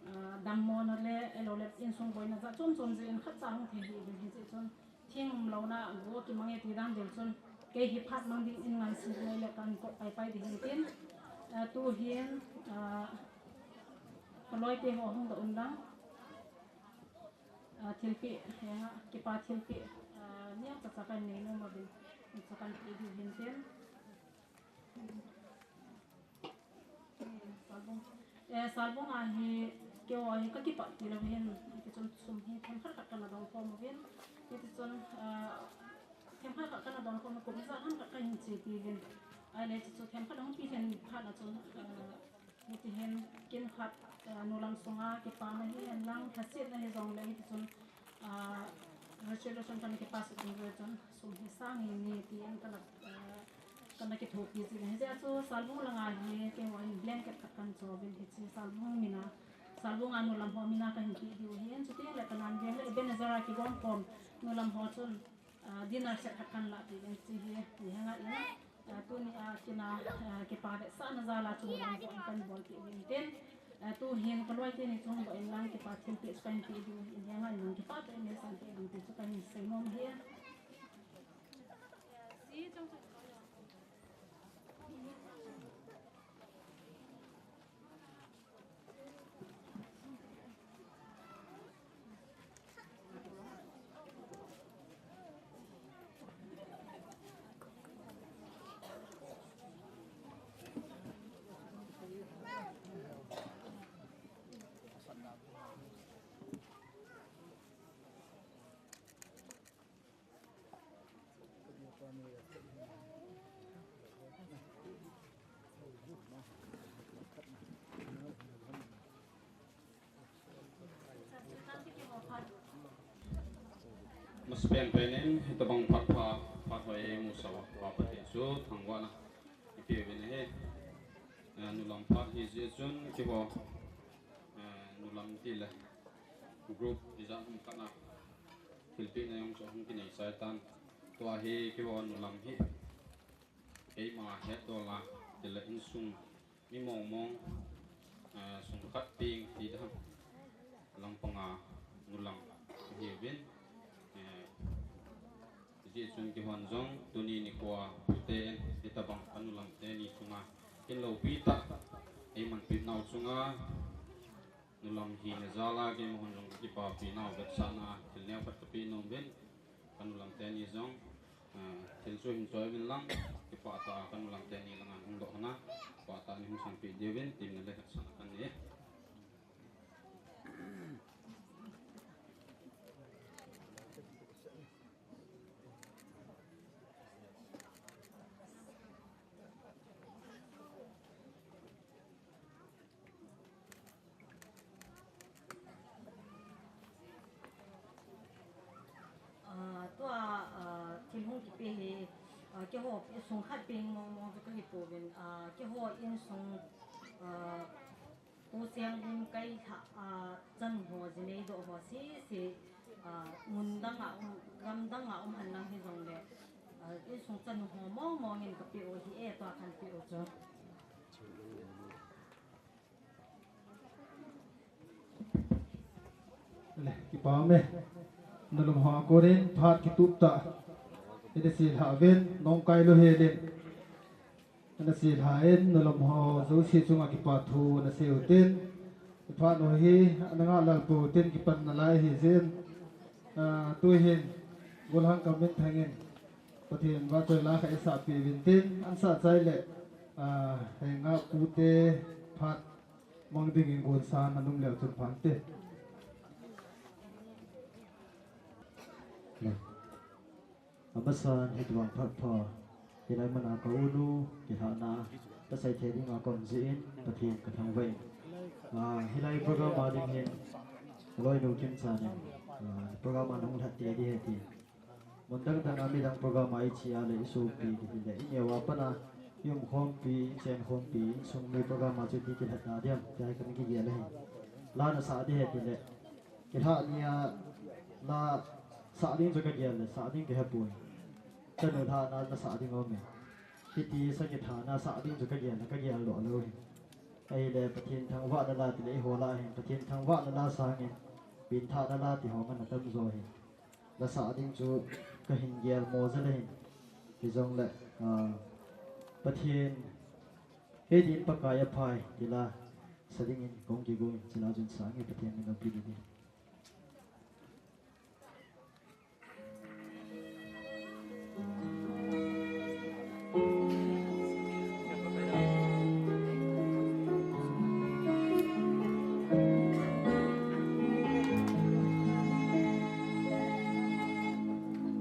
ah, dammo na le, ahilou le insung boina jat chom chom jeh in khatcha hung thei hih uvin, hijeh chun thing umlouna go kimang e ti dan ding chun, kei hi phat mang ding in ngansena le kan kot pai pai ding hin tin, ah, tu hin, ah, ka loite ho hung doh un lang, ah, thilpeh, henga, kipa thilpeh, ah, neocha kan nei nom uvin, cha kan pe diu hin tin. Eh, Salbung a hi, keiho hi ka kipah tilou hin, hiti chun sum hi themkhat khat kana dong khom uvin, hiti chun, ah, themkhat khat kana dong khom, kum ijat ham khat kahin chepi uvin. Ahile, hiti chu themkhat hung pe lhon phat na chun, ah, hiti hin kin khat, ah, nulam sunga kipana hihen lang, lhasetna hijongle, hiti chun, ah, Resolution kana kipass ding ve chun sum hi sang hi ni ti an kana, eh, kana kithopi jin. Hijeh a chu Salbung langa hi keiho in blanket khat kana cho uvin, hiche Salbung mina, Salbung a nulam ho mina kahin pe diu ahin, chuteng le kana ven le Ebenezer a kigong khom nulam ho chun, ah, dinner set khat kana lahpeh ding chu hi, hi hanga in, ah, tuni a kina, ah, kipa vetsahna jal a chu nulam ho in kana bolpeh uvin tin, ah, tuhin kaloi teni chung bou in lang kipa thilpeh chu kahin pe diu ahin, hi hanga in lang kipa toh in le sanpeh ding ti chu kahin seinom ahi. Masapen penin, hitabang phat pha, phat hoi eimusah uva, Pathen chu thangvahna ipeh uvin ahi. Eh, nulam phat hijeh chun, keiho, eh, nulam tile group ijat ham khat a thilpehna jong chu hung kinei chai tan. Tua hi keiho nulam hi keima hetdol a, tile insung mi mong mong, eh, sung khat peng ti ding ham, langpang a nulam ahiuvin, eh, hijeh chun keihon jong tuni nikho a pute in hitabang ka nulam teni chunga kin loupi tah eimanpeh nau chunga nulam hina jal a keima hon jong kakipapi nau vetsahna thil neo khat kapeh nom uvin, ka nulam teni jong, ah, thil chu hin choi uvin lang, kipah tah a ka nulam teni langa hung doh hon a, kipah tah a nei hung sanpeh diuvin, temna le hetsahna kanei e. Ah, tua, ah, thil hung kipe hi, ah, keiho insung khat peng mong mong chu kahi pouvin, ah, keiho insung, ah, Pu Sengun kailhah, ah, chanu ho, jinei doh ho sese, ah, mun dang a um, gam dang a um henlang hijongle, ah, insung chanu ho mong mong in kapeh u ahi e, tua kanpeh u chu. Le, kipa um e. Nalom ho a konin phat kitup tah ina seilhah uvin, Nongkai Lohel in ana seilhah in, nalom ho jouse chunga kipa thu ana sei utin, phat ho hi ana ngahlel pou tin, kipan nalai ahi jeh in, ah, tuhin Golhang Kam Minthang in Pathen vahchoi la khat eisahpeh uvin tin, ana sah chai le, ah, hengah pute phat mang dingin gonsan ana um leu chun phante. Amasan hitabang phat pha, hilai muna ka unu kilhahna kasei thei dinga kaum jeh in Pathen kathangvah in. Ah, hilai program a ding hin, loinu Kimchan in, ah, program a nahung lhat tei ding ahi tin. Mun dang dang a midang program a iche a le isopi kiti le, ineo a pat a, iumkhompi, ichenkhompi, insung mi program a chu ipi kilhatna ding ham, tia hi kana kigel ahi. La nasah ding ahi tile, kilhah ni a la sah ding chu kagel le, sah ding kahepoi. Chanu lhahna nasah ding aume. Hiti sakhi thahna sah ding chu kagel le, kagel doh lou hi. Ahile Pathen thangvahna la tile, eiho lah hin Pathen thangvahna la sangin, penthahna la ti ho man atam jo hi. La sah ding chu kahin gelmo jel ahin. Hijongle, ah, Pathen, hei din Pakai aphai, ti la sa dingin kahung kigon, chule chun sange Pathen min loupi ding.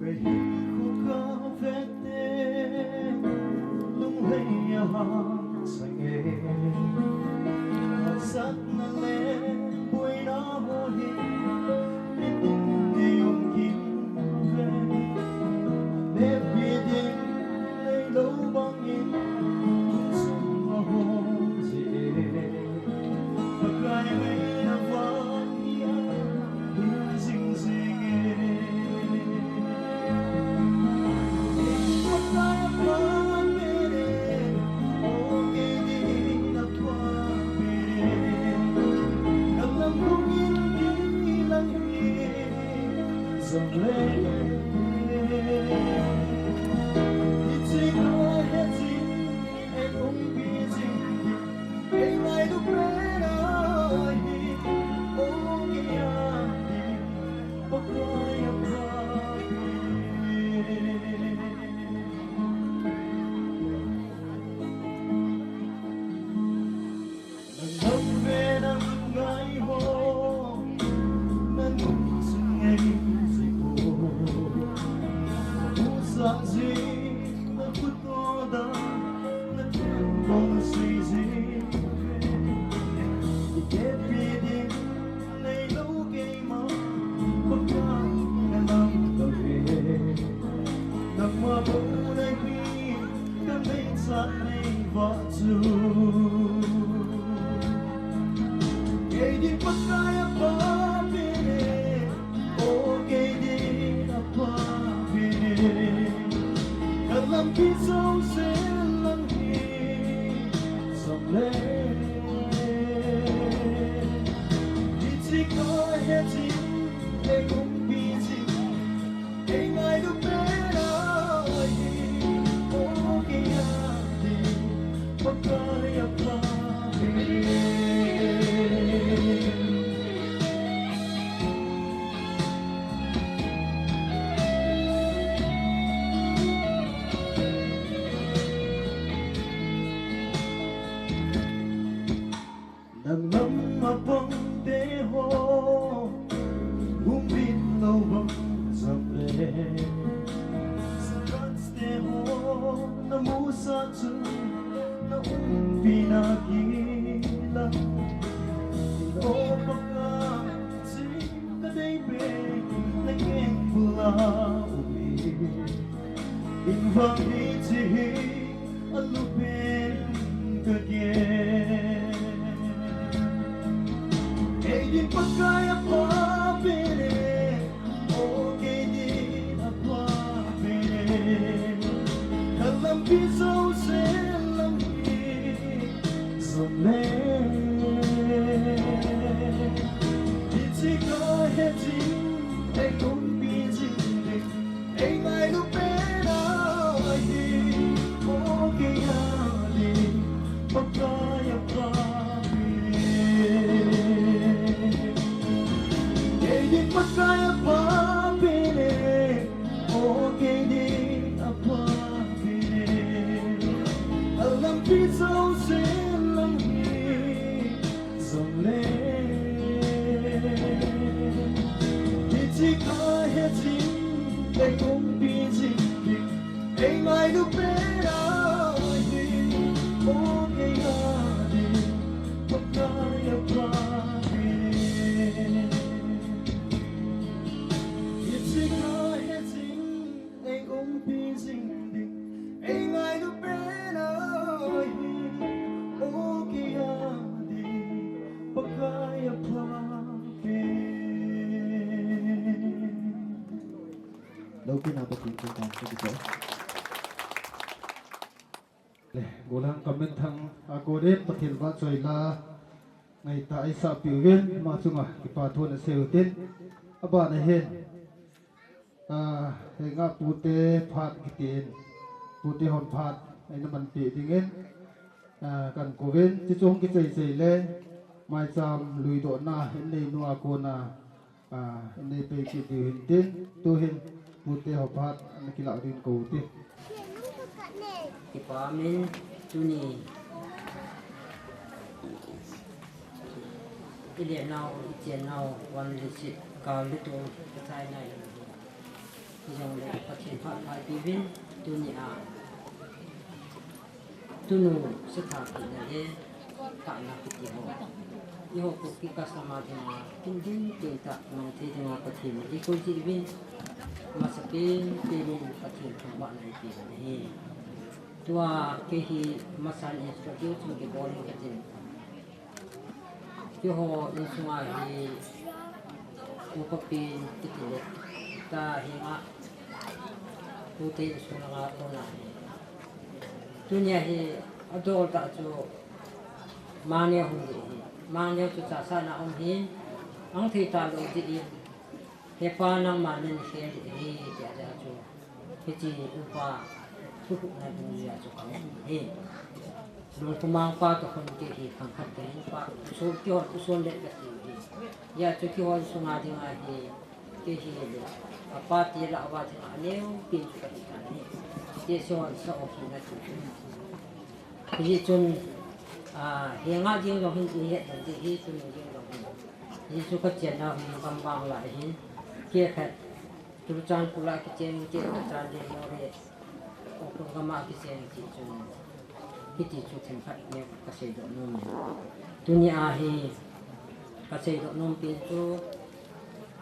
Kahinkho kavette lunglhai ahahsa nge, hahsatna le boina ho hi nitin gei um kit Jing na khuto da na themmo sei jing ve. Ikepi ding neilou keima Pakai na lam kave. Nangma bou nahi kanei chat nei vah chu. Kei ding Pakai a pha pen e, o kei ding a pha pen e. Ka lampi jouse lang hi jong le. Hiche kahet jing, ei umpi jing, ei ngailu pen ahi, o kei a ding Pakai a pha pen. Nang nam a pang te ho, um bit lou bang jong le. Sakans te ho, na musah chu, na umpi na kilang. O Pakai, jing ka dei be, na keng bula um e. Hinvang hiche hi alupen kagel. Kei ding Pakai a pha pen e, o kei ding a pha pen e. Ka lampi jouse lang hi jong le. Hiche kahet jing, ei umpi jing ding, ei ngailu pen ahi, o kei a ding Pakai a pha pen. Kei ding Pakai a pha pen e, o kei ding a pha pen e. A lampi jouse lang hi jong le. Hiche kahet jing, ei umpi jing ding, ei ngailu pen ahi, o kei a ding Pakai a pha pen. Hiche kahet jing, ei umpi jing ding, ei ngailu pen ahi, o kei a ding Pakai a pha pen. Loupina Pathen chungchang kakipah. Le, gollhang Kamminthang a kon in Pathen vahchoi la ngaitah eisahpeh uvin, ama chunga kipa thu nasei utin, abana hin, ah, Henga pute phat kitin, pute hon phat eina manpeh dingin, ah, kakou uvin, chuche hung kichai chai le, maicham luidohna in neinu a kona, ah, in neipeh kit diu hin tin, tuhin pute ho phat ana kilah dingin kou ute. Kipa umin, tuni i le nau, i chen nau, van le chit, kal le tol, ka chai nai. Hijongle Pathen phat phai pi uvin, tuni a tunu satha kit na le, tahna kiti ho, eiho Kuki custom a dinga, kin ding kin tah, mang thei dinga Pathen in eikoi jeh uvin, masapen pen in Pathen thangvahna eipeh u ahi. Tua kei hi masan introduce kibol in katin. Keiho insunga hi upa pen kiti le, ta Henga pute insung langa kona hi. Tunia hi adol tah chu Mangneo hung ding ahi. Mangneo chu chasana um hi, ahung thei talou ding in, Hepa nangma nahin khel ding ahi, tia chu. Hiche upa thuhilna dungjui a chu kaum ahi. Lungkhumang pa toh khun kei hi khang khat kahin pah, uson, keihon uson le kati u ahi. Hijeh chun keihon sunga dinga hi, kei hi le, apa te lah uva dinga aneo pen chu kahi tan ahi. Teseh hon sa o hi nati. Hijeh chun, ah, Henga jeng jong hin ihet lou ding ahi, tuni jeng jong hin. Hijeh chun kachenna hung gam vang lai hin, kei khat Churachandpur a kichen, kei khat Chandel Moreh, Gam a kisei ti chu, hiti chu themkhat neo kasei doh nom e. Tuni a hi kasei doh nom pen chu,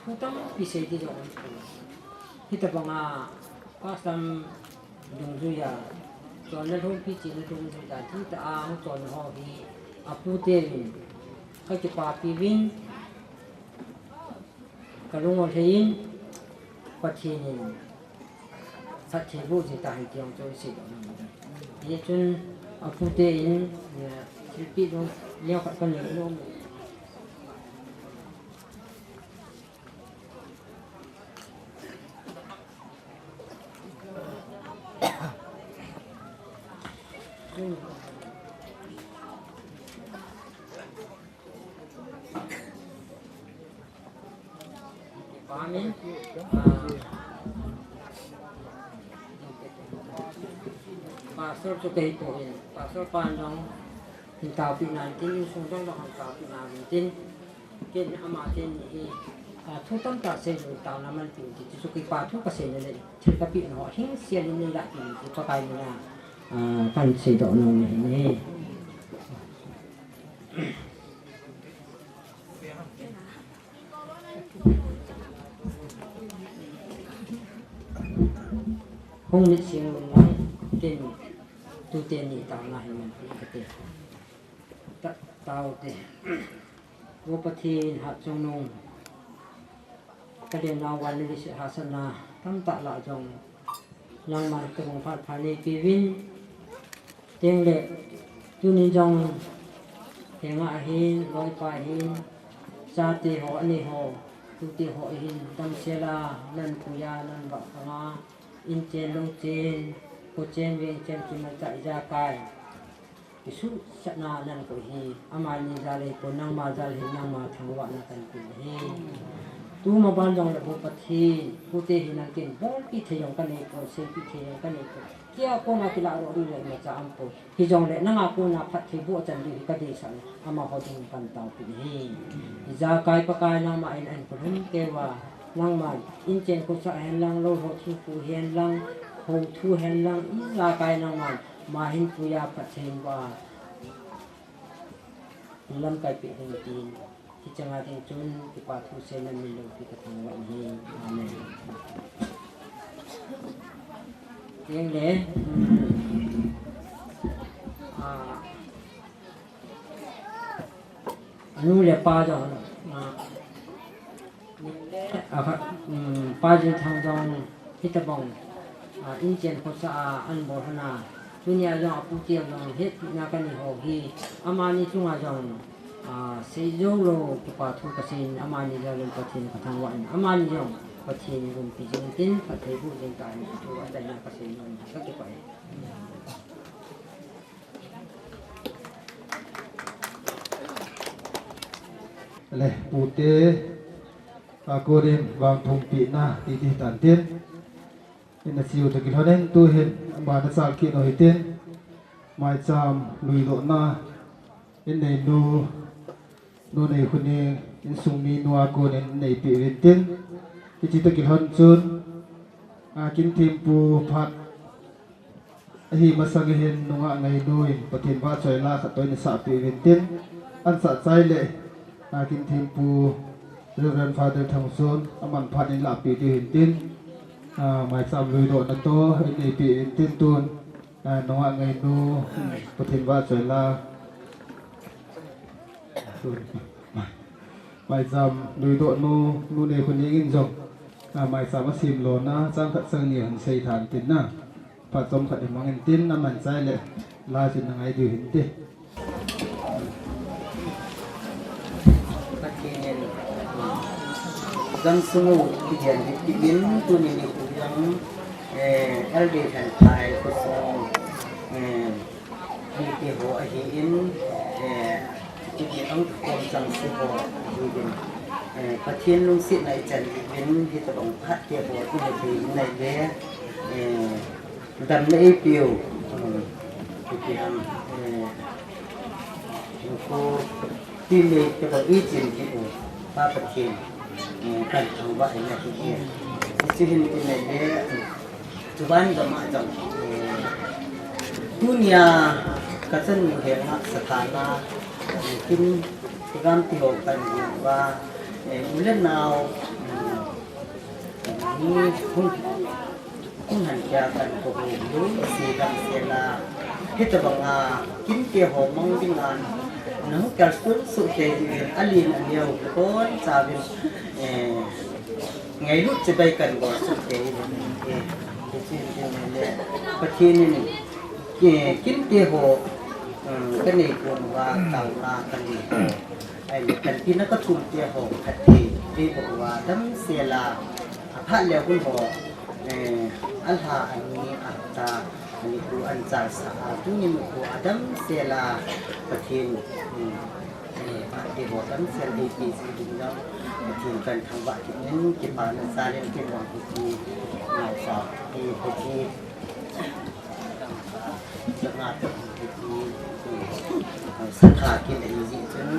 thu tampi sei ding jong um poi. Hitabang a, pastor dungjui a, chonna lhumpi china dungjui a, ti ta a, chonna ho hi, apu te vin, kakipapi vin, kalung o lhei in, Pathen in, phatthei boh jing tahen ti jong chu isei doh nom e. Hichun, apu te in, eh, thilpeh ding, neo khat kanei nom e. Amen. Ah. Pastor chu kahi poi. Pastor pan jong hin taopeh nan tin, insung jong jong hin taopeh nan tin. Ken ama ken ni hi, ah, thu tamtah sei lou taona man peh in ti chu kipa thu kasei na le. Thil kapeh na ho hing sial in nei lah peh in ti Pakai min a, ah, kasei doh nom e. Hung nit sing lung lang ken tute ni taona hi man pi kate. Ta, tao te. O Pathen Hatchungnung. Ka lenna van le leiset hahsatna tamtah lah jong nangman tabang phat phat neipeuvin. Tengle tunin jong henga ahin, loipa ahin, chate ho, anei ho, tute ho ahin, damsel a, nanpui a, nanvah khang a, inchen, louchen, khochen, vengchen, kimanchah, ijakai kisuhsatna nanei hi, amani jal ahipon, nangma jal ahin, nangma thangvahna kahin pe ahi. Tuma ban jongle Pu Pathen, tute hi nang kin bolpi thei jong kanei poi, seipeh thei jong kanei poi. Kei a kona kilah doh ding le imacha aumpoi. Hijongle nanga kona phatthei boh chan ding hi kadeisah e, amaho ding kahin taopeh ahi. Ijakai Pakai nangma in ahin polhum kei uva, nangman inchen khosa hen lang, lou ho thu pu hen lang, hou thu hen lang, ijakai nangman ma hin puiya phatthei boh a lamkai peh ding tin, hiche nga ding chun kipa thu seina min loupi kathangvah ahi. Amen. Tengle, um, ah, anu le apa jong, ah, Nin le, ah, um, Pa Jilthang jong hitabang, ah, inchen khosa a anabol hon a, tunia jong apu te jong hetpina kanei ho hi, amani chunga jong, ah, seijou lou kipa thu kasei in, amani jal in Pathen kathangvah in, amani jong Pathen in umpi jing tin, phatthei boh jing tahen ti thu achaina kasei nom e, kakipah e. Le, pute, a konin vangthumpina ti ding tan tin. Ina chiu toh kilhonin tuhin, ama na chal kit u hitin. Maicham luidohna, in neinu, Nu Neikhuning, insung minu a konin neipeh uvin tin. Hiche toh kilhon chun, a, Kinthempu phat ahi masang hin nungah ngainu in Pathen vahchoi la khat toh in asahpeh uvin tin. Ahin sah chai le, a, Kinthempu Reverend Father Thangsun, aman phat in lahpeh diu hin tin. A, maicham luidohna toh in neipeh uvin tin tun. A, nungah ngainu, Pathen vahchoi la. Maicham luidohnu, Nu Neikhuning in jong, a, maicham asem lona, chang khat chang ni hung sei tha in tin na. Phat chomkhat imang in tin, aman chai le, la chu na ngai diu hin te. Pathen in, gamsung u, kijen hi, kijen, tuni nikho jong, eh, L D F and Pai, khosung, eh, Mite ho ahin, eh, titi ang kom chang se ho ahin, eh, Pathen lungsetna ichan uvin, hitabang phat te ho imu thei in ahile, eh, damna eipeu, um, titi ang, eh, ko Tin le kibang ichin kit u, Pa Pathen, eh, kathangvah in ahi e. Hiche hin tin le, chuban gam a jong, eh, Tunia kachanu henga sathana, eh, kin program ti ho kan uva, eh, u le nao, eh, ni hung, hung han kia kan ko hu lu si dam sela, hitabanga kinte ho mang dinga, na hu kal sun su ke alin aneo kon chavin, eh, ngailut chibai kan bol suk te, eh, eh, Pathen in, eh, kinte ho, um, kanei kon uva, taona kanei ho, ahile panpina kathum te ho, phatthei, eh, bol uva, damsela, aphat le hun ho, eh, alha ani, ahta ani, khu an chalsa a, tunin khu adamsela, Pathen, um, eh, phatthei ho damsel eipe ji ding jong, Pathen kan thangvah kit in, kipana jal in kin vang kit in, eh, sa, eh, Pathen, sanga to kit in, eh, sakha kit in ji chun,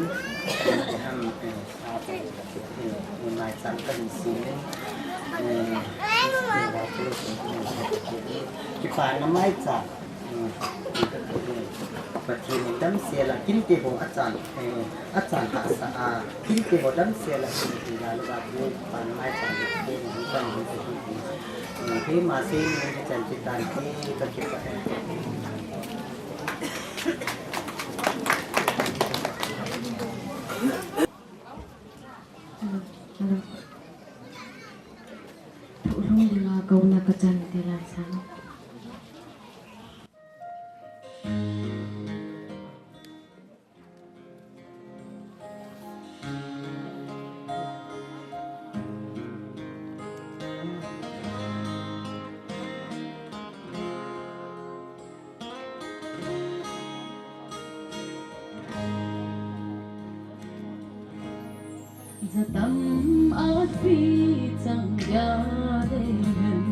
eh, ham, eh, sa, eh, eh, mai chang kan si in, eh, eh, kipana mai chang. Pathen in damsela kinte ho achan, eh, achan hahsa a, kinte ho damsela, eh, la lo ba tu pan mai chan, eh, ni pan ni sa ki, eh, he ma se ni ni chan ti tan ki ka ki pa. Hello, hello. Thohlhung dinga kouna kachan te lai sang. Jatam atpi chang dia dei hen,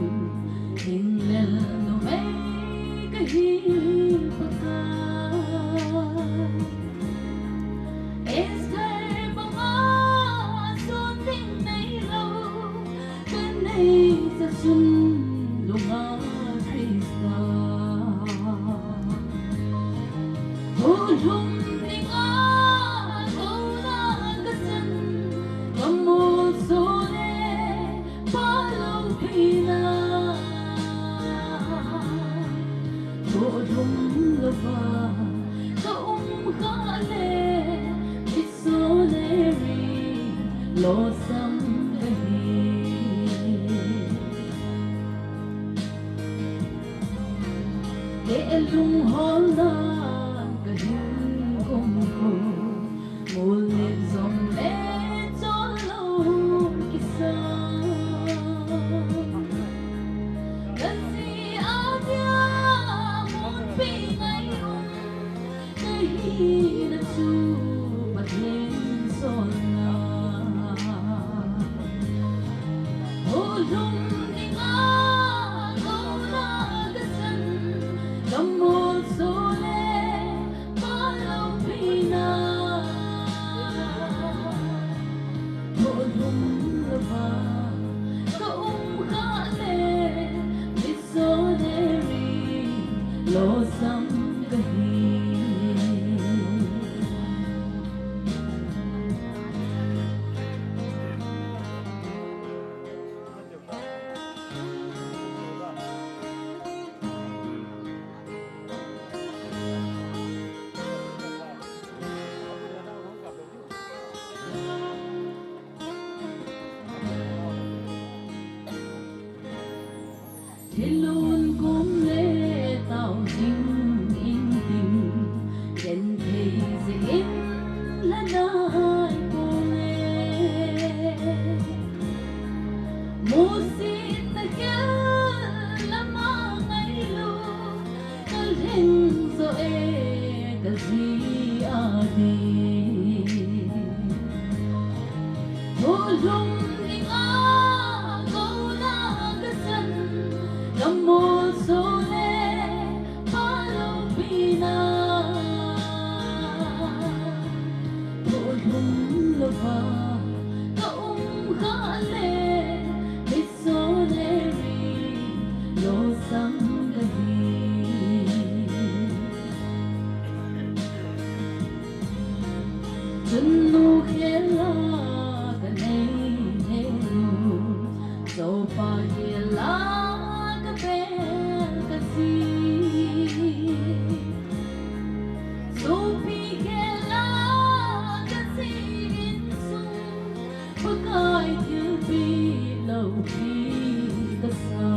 hinglel numei kahi Pakai. Esther banga sun ding neilou, kanei sa sun lunga Christa. Thohlhung dinga kouna kachan, kamolso le paloupina. Thohlhung louva kaum khah le, missionary losam kahi. Kei lungholna kahin um ko, mol le jong le chol lou kisa. Kaji a dia mun pi ngai um, kahina chu Pathen solna. Thohlhung dinga kouna kachan, kamolso le paloupina. Thohlhung louva kaum khah le, missionary losam kahi. Thilun kum le tao jing in ding, genthei jeh in la nai pole. Musit na gel lama ngailut, kalheng jo e kaji a ding. Thohlhung dinga kouna kachan, kamolso le paloupina. Thohlhung louva kaum khah le, missionary losam kahi. Nu khela ka nei nei u, Zopa khela ka bel ka si. Sopi khela ka si insung, Pakai thilpeh loupi ka sa.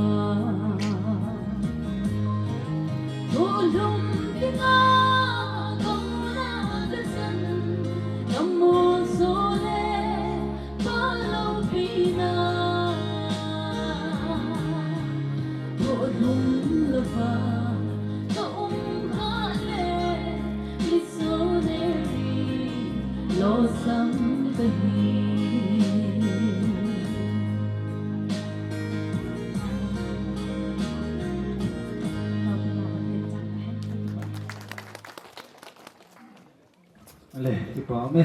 Tolhum dinga kauna ka chan, ka molso le paloupina. Tolhum louva ka um kha le, missionary losam ka hi. Ale, kipa ume.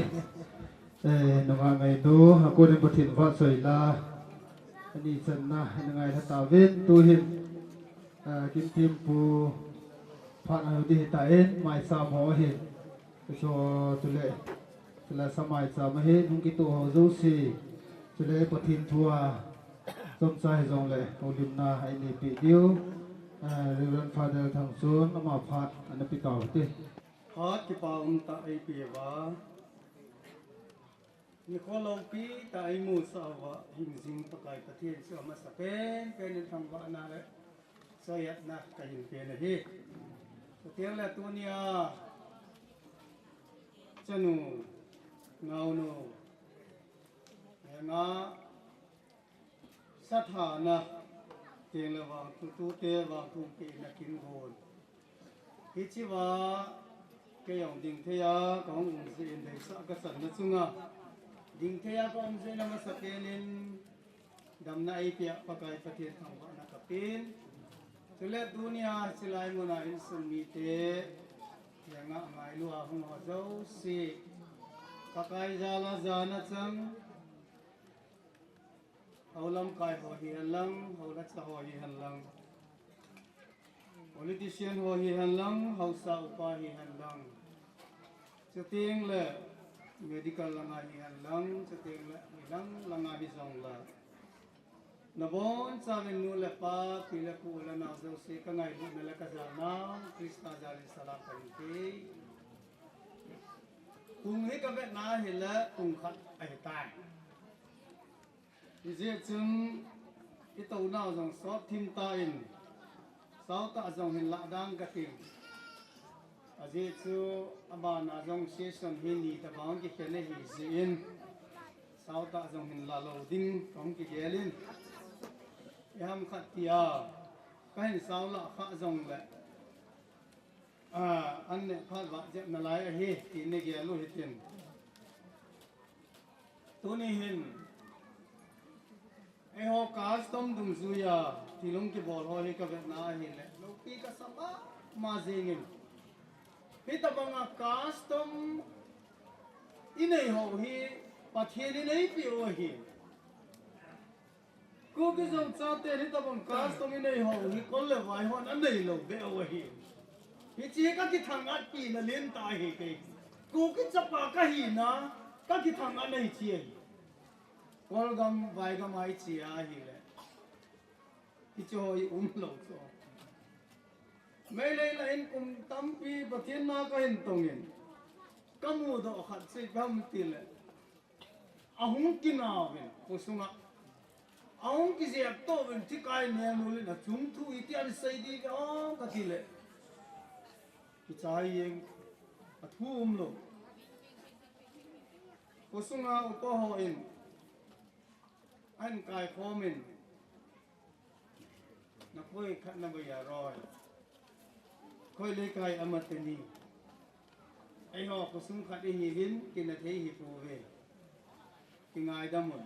Eh, nunga ngaito, a kon in Pathen vahchoi la. Ani channa, ana ngailha tauvin, tuhin. Ah, Kimthempu phat ahi ding ahitan, maicham ho ahin. Kiso chule, chule sa maicham ahin, hung kitoh ho jouse. Chule Pathen thua, chomcha hijongle, houlimna a eipeh diu. Ah, Reverend Father Thangchon, ama phat, ana pe tau hite. Phat kipa umtah eipeh uva. Nikho loupi tah eimusah uva, hingjing Pakai Pathen chu amasapen, pen in thangvahna le choi-atna kahin pe ahi. Chuteng le tunia, chanu, naonu, henga, sathana, teng le vangthu, tute vangthu pehna kin gon. Hichea, kei jong dingthei a, kahung um jeh in deisah kachanna chunga. Dingthei a kaum jeh in amasapen in, damna eipeh a Pakai Pathen thangvahna kapen. Chule tunia, chilai muna insung mite, henga ngailu a hung ho jouse. Pakai jal a jana chang. Hou lamkai ho hihen lang, hou lhacha ho hihen lang. Politician ho hihen lang, haosa upa hihen lang. Chuteng le medical langa hihen lang, chuteng le mi lang langa hijongle. Nabonchauvin nu le pa, pi le pu le nao jouse kangailutna le kajanau, Christa jal in salam kahin pe. Pung hi kavetna hile pung khat ahitai. Hijeh chun, itounau jong sot thim tan, sautah jong hin lah dang kating. Ajeh chu, abana jong session hi ni tabang kikhen ahi jeh in, sautah jong hin lah lou ding kahung kigel in. Iham khat tia, kahin sao lah kha jongle, ah, an neh phat vah jep nalai ahi, tin nagel u hitin. Tuni hin, eiho custom dungjuia, thil hung kibol ho hi kavetna ahile, loupi kasa mama jengin. Hitabanga custom inei ho hi, Pathen in eipeh u ahi. Kuki jong chate hitabang custom inei ho hi kol le vai hon anei lou beh u ahi. Hiche hi kakithang-at pina lentah ahi kei. Kuki chapa kahina, kakithang-at na hiche ahi. Kol gam, vai gam a iche ahile, hiche ho hi umlou chu. Meilei lah in kum tampi Pathen na kahin tongin, kamudoh khat chu ipi ham tile, ahung kinauvin, khosunga. Ahung kijeptouvin, thikai neng nulin, achung thu iti ahin sei ding ham katile, kichai jeng, athu umlou. Khosunga upa hon ahin kaikhomin, nakhoi khat nabei a roi. Khoi leikai ama teni. Eiho khosung khat ihiuvin, kinathei hipouve. Kingaidam un.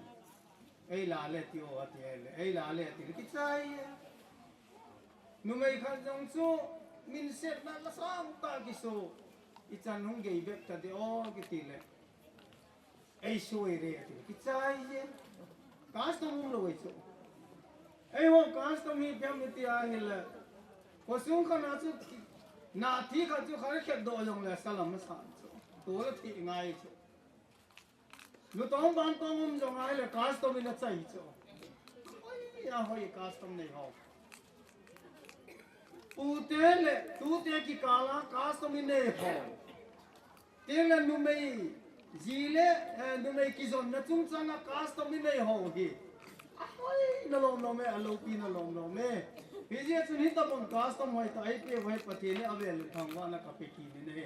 Eila le ti o atile, eila le atile, kichai e. Numei khat jong chu, minsetna lasangtah kiso. Ichan hung gei bep tadeh o kitile, eisoi re ati, kichai e. Custom umlou ahi chu. Eiho custom hi ipi ham iti ahile, khosung khat a chu, nathi khat chu khat akhetdoh jongle salam asan chu, tol athi ngai chu. Lutong vantong um jong ahile custom in achai chu. Hoi, ahoi custom nei ho. Pute le tute kikala custom in nei ho. Tile numei, ji le, eh, numei kijonna chungchanga custom in nei ho hi. Ahoi, na lom lom e, alopi na lom lom e. Hijeh chun hitabang custom hoitah eipeh uva hi Pathen in avel thangvahna kape kit in ahi.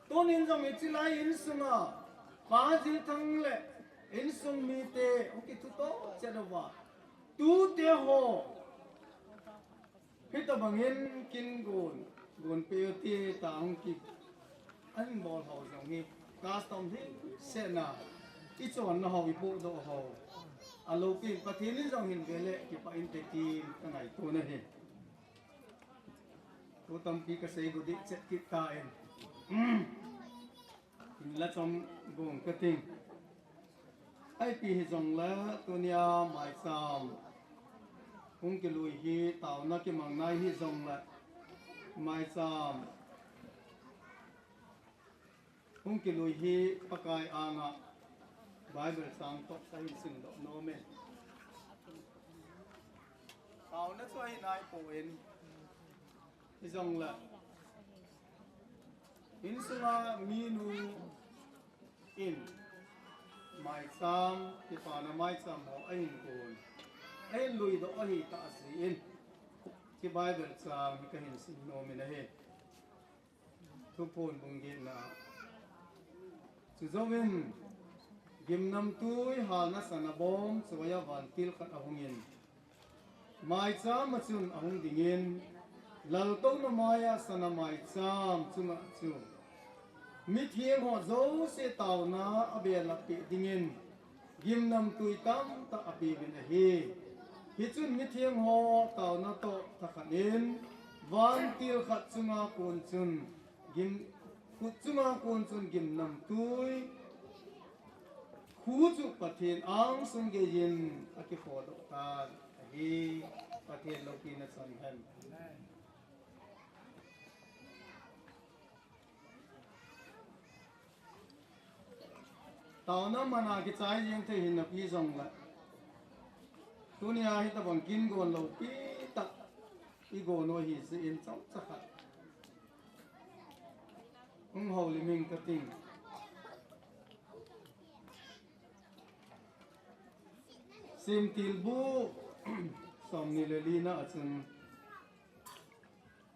Tunin jong hiche lai insunga, Pa Jilthang le insung mite hung kithuto chet uva, tute ho, hitabangin kin gon, gon peh u ti ta hung ki, ahin bol ho jong hi, custom hi sena, ichonna ho, ipohdoh ho, alopi in Pathen in jong hin vele kipah inte tin kangaito nahi. Thu tampi kasei got ding chet kit tan. Hinla chom gong kating. Ipi hijongle tunia maicham hung kilui hi taona kimang nai hijongle maicham hung kilui hi Pakai anga Bible chang toh kahin simdoh nom e. Taona chu ahi naipoi. Hijongle insunga minu in maicham, kipana maicham ho ahin kon, ahin luidoh ahitah jeh in, hiche Bible chang hi kahin sim nom in ahi. Thuphon bung getna. Chujouvin gimnamtwi halna sana bom chuoia vantil khat ahungin, maicham a chun ahung dingin, laltouna maia sana maicham chunga chu mitheng ho jouse taona abelap peh dingin gimnamtwi tamtah apeuvin ahi. Hichun mitheng ho taona toh thakhat in vantil khat chunga kon chun gim, khut chunga kon chun gimnamtwi khu chu Pathen angsung geiyin akikhodoh tan ahi. Pathen loupina chang hen. Taona mana kichai jeng thei hinapi jongle, tunia hitabang kin gon loupi tah igon u ahijeh in chomcha khat hung houlim ing kating. Semtilbu somni le lina a chun,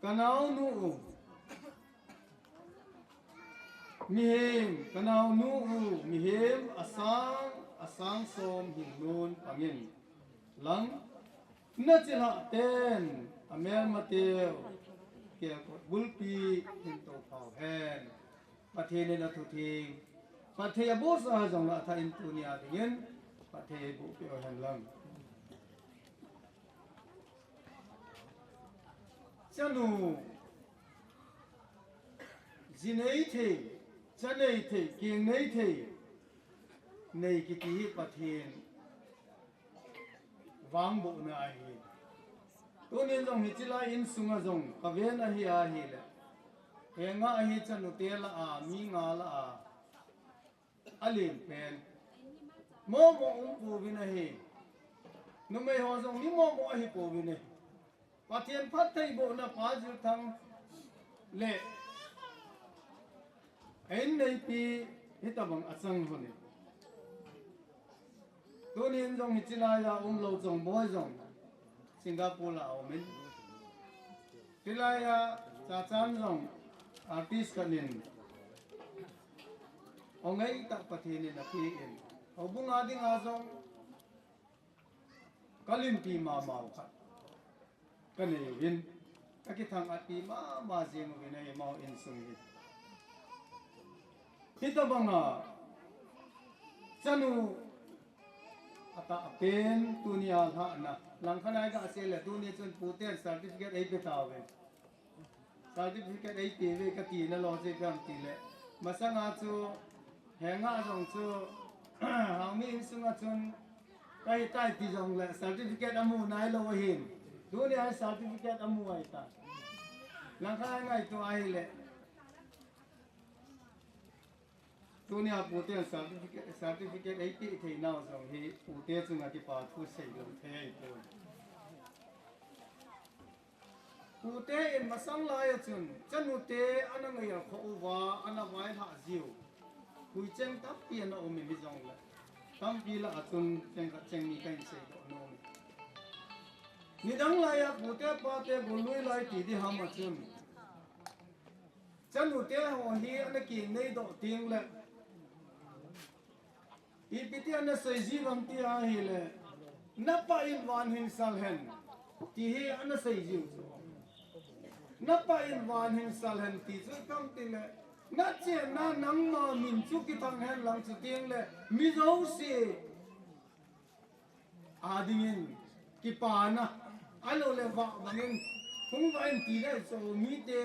kanaonu u mihem, kanaonu u mihem asang, asang som hingnun pangin lang, nachilhah ten amelmateu kelkot bulpi hin tophau hen. Pathen in athutheng phatthei abohsa jongle athah in tunia dingin phatthei eiboh peh u hen lang. Chanu ji nei thei, cha nei thei, keng nei thei nei kiti hi Pathen vangbohna ahi. Tunin jong hiche lai insunga jong kaven ahi ahile, henga ahi chanute lah a, mi nga lah a, alen pen momo um pouvin ahi. Numei ho jong mi momo ahi pouvin ahi. Pathen phattheibohna Pa Jilthang le einneipi hitabang achang lhon in. Tunin jong hiche laiya umlou Chongboi jong Singapore a aumin. Hilaiya Chachan jong artist khat in, o ngeitah Pathen in apen, houbunga dinga jong kalimpi mamau khat kanei uvin, kakithang-atpi mama jeng uvin ahi, amau insung hi. Hitabanga chanu atahpen tunia lhahna langkhat a igasei le tuni chun puten certificate eipe tauve. Certificate eipeuve katina logic ham tile, masanga chu henga jong chu Haomi insunga chun kahitai ti jongle certificate amu nailou ahin, tunia certificate amu ahitai. Langkhat a ingaito ahile Tunia pute certificate, certificate eipeh thei nau jong hi pute chunga kipa thu seilou thei ahi poi. Pute in masang lai a chun, chanute ana ngaikhoh uva, ana vailhah jiu. Huicheng tampi ana um in hijongle. Tampi lah a chun, cheng khat cheng ni kahin seidoh nom e. Nidang lai a pute pate golui lai ti ding ham a chun. Chanute ho hi ana kinei doh teng le. Ipi ti ana sei ji vang ti ahile. Napa in van hin sal hen. Ti hi ana sei jiu chu. Napa in van hin sal hen ti chu ipi ham tile. Nachenna nangma min chu kithang hen lang chu teng le. Mi jouse a dingin kipana, ahilou le vah bangin, hung vah in ti le chu mite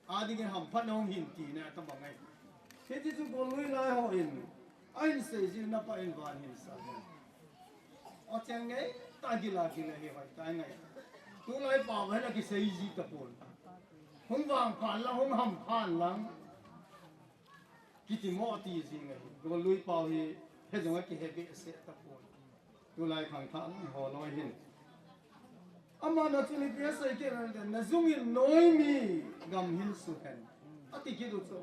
a dingin hamphatna hung hin tina tabang ahi. Hiche chu golui lai hon ahin sei ji, napa in van hin sal hen. O cheng ngai, ta gila gila hi hoi, ta ngai. Tulai pao hi la kisei ji tapon. Hung vangphat lang, hung hamphat lang. Kiti mo ti ji ngai. Golui pao hi, he jong a kihe behseh tapon. Tulai khangthah lang ho loi hin. Aman achun ipi asei kit em tile, na jung in noimi gam hin su hen. Ati kit u chu.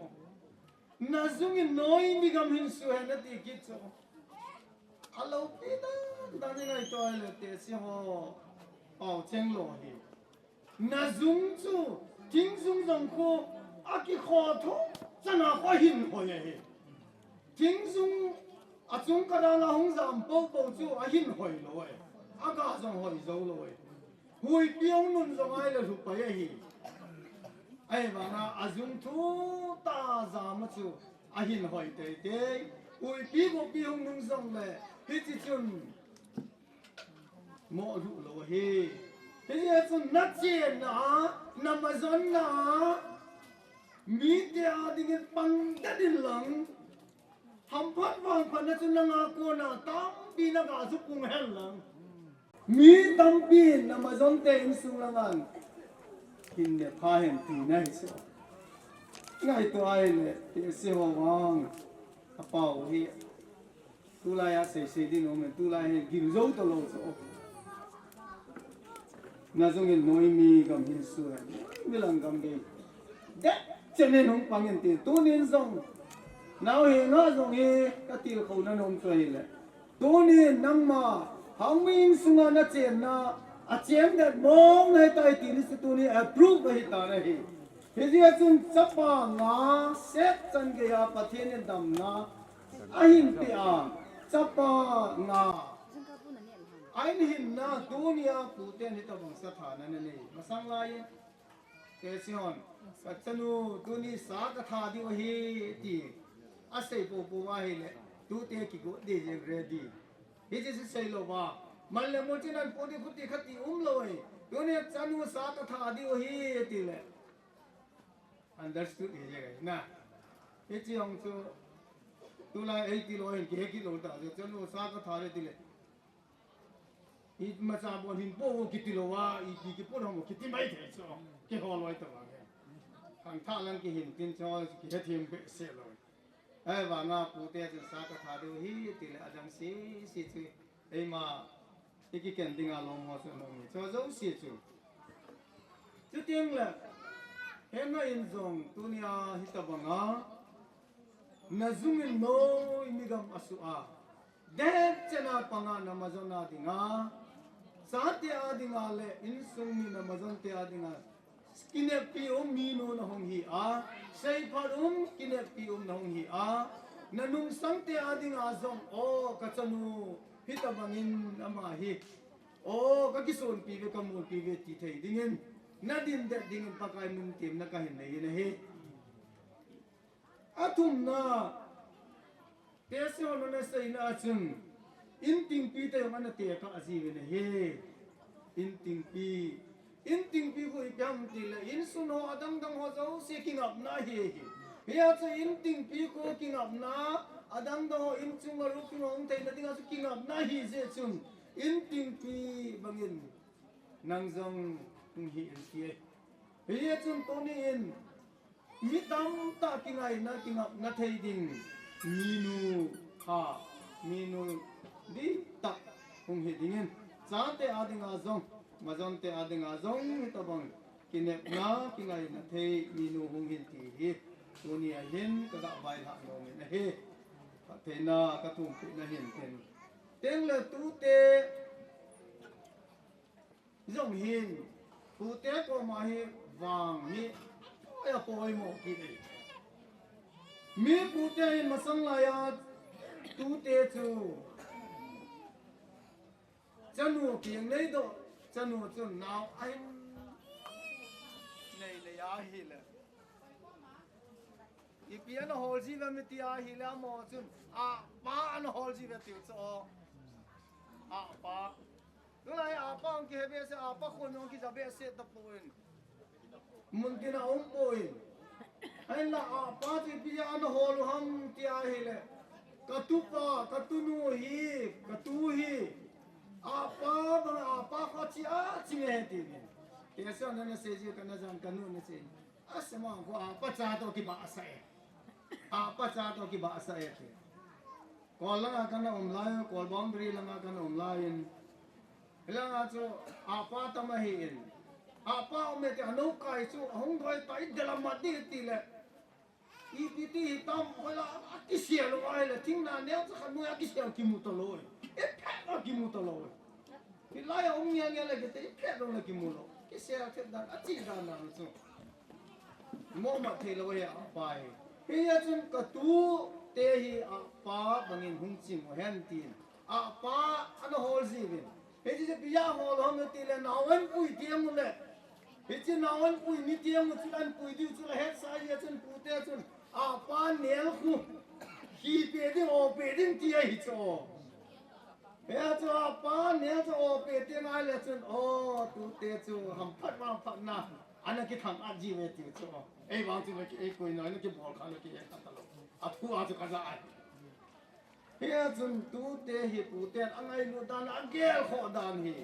Na jung in noimi gam hin su hen ati kit chu. Aloupi dan dan in ngaito le tesi ho. Pao cheng lou hi. Na jung chu, thing jung jong khu, akikho tho, chana khu ahin hoi ahi. Thing jung, achung kadang a hung jam popo chu, ahin hoi lou e. Aga jong hoi jou lou e. Huipi hung nun jong ahile lhupai ahi. Ahivanga, ajung thutah a jam a chu, ahin hoi teitei. Huipi gopi hung nun jongle, hiche chun, Mo lhuh lou ahi. Hijeh chun nachenna, namajonna, mite a dingin pang det in lang. Hamphat vangphatna chu nanga kona tampi naga ju pung hen lang. Mi tampi namajonte insung langa hin ne pha hen tina hi chu. Ngaito ahile, tesi ho vang. Apao hi. Tulai a seisei ding um e, tulai hi gil jou talou chu. Na jung in noimi gam hin su hen. Milang gam gei. Det chen in hung pang in ti. Tunin jong. Nao hi nga jong hi katilkhou na nom chu ahile. Tunin nangma. Hangmi insunga nachenna. Acheng det mong nahitai ti ni chu tuni approve ahitan ahi. Hijeh chun chapa nga set chan geiya Pathen in damna. Ahin peh a, chapa nga. Ahin hinna, tunia puten hitabang sathana nanei. Masang lai in. Tesi hon. Kachanu, tuni sa katha diu ahi, ti. Asei popo ahile. Tute kigot ding jeng ready. Hiche chu seilou va. Man le mo chin an poti khuti khati umlou e. Tunia chanu sa katha diu ahi, tile. Understood hi jeng ahi na. Hiche jong chu, tulai eiti lou hin kihe kit lou ta, chu chanu sa katha le tile. Imacha bon hin po kiti lou a, iti kipon ham kiti mai thei chu. Kiho loi ta vang e. Khangthah lang kihin tin chu, kihe thim behseh lou. Ahivanga pute chun sa katha diu ahi, tile adang sese chu. Eima, ikiken dinga lom ho chu anom e. Chu jouse chu. Chuteng le, hena in jong tunia hitabanga, na jung in noimi gam asu a. Det chen a panga namajonna dinga. Chate a dinga le, insung mi namajonte a dinga. Kineppi um minu nahung hi a, seiphat um, kineppi um nahung hi a, nanungsangte a dinga jong, o, kachanu, hitabangin ama hi, o, kakisonpi ve, kamolpi ve, ti thei dingin, nadin det dingin Pakai nungtemna kahin nei in ahi. Athumna, tesi hon ana seina chun, intingpi te jong ana tekah jiuvin ahi. Intingpi. Intingpi khu ipi ham tile, insun ho adang dang ho jouse kingapna ahi. Hia chu intingpi khu kingapna, adang dang ho inchung a rup chung a hung theina dinga chu kingapna ahi jeh chun, intingpi bangin nang jong hung hi in ti e. Hijeh chun tuni in, mi tamtah kingaina, kingapna thei ding. minu kha, minu dihtah hung hi dingin, chate a dinga jong, majonte a dinga jong hitabang kinepna, kingaina thei minu hung hin ti hi tuni a hin ka ga vailhah nomin ahi. Phattheina ka thumpi na hin tin. Tengle tute jong hin, pute koma hi vang hi apoi, apoi mo kit e. Mi pute hin masang laiya tute chu chanu keng nei doh, chanu chun nao ahin nei lei ahile, ipi ana hol jiuve mi ti ahile, amaho chun apa ana hol jiuve tiu chu. Apa. Tulai apa hung kihe behseh, apa khon hung kija behseh tapon. Mun tina umpon. Ahinla apa chu ipi ana hol u ham ti ahile, ka tupa, ka tunu hi, ka tu hi, apa bang apa kho chi a chi nge tin. Kei sa nana sei ji, kana jan, kanu na sei. Asama ko apa cha toh kibahsah e. Apa cha toh kibahsah e ti. Kol langa kana um lai, Kol boundary langa kana um laiyin. Hilanga chu apa tam ahin. Apa um e ti, anokai chu ahung doi ta, i dela mat ding tile. Ipi ti hitam, hoila akisel u ahile, thingna neocha khat noiya kisel kimu talou. Iphet a kimu talou. Hilaiya um nge nge le kiti, iphet a le kimu lou. Kisel thet dan, achi dan na chu. Momat thei lou hi apa hi. Hijeh chun ka tute hi apa bangin hung ching u hen tin, apa ana hol jiuvin. Hiche chu ipi a hol ham tile, nao ahin pui teng ule, hiche nao ahin pui ni teng u chu ahin pui diu chu la hetsah jeh chun pute chun apa nel khu hi pe ding, o pe ding ti ahi chu. Hia chu apa nel chu o pe teng ahile chun, o, tute chu hamphat vangphatna ana kithang at jiuve tiu chu. Ei vang chu la ki, ei koi na, na kibol kha, na ki et kha talou. Athu a chu kaja ahi. Hia chun tute hi puten angailut dan, agelkhoh dan hi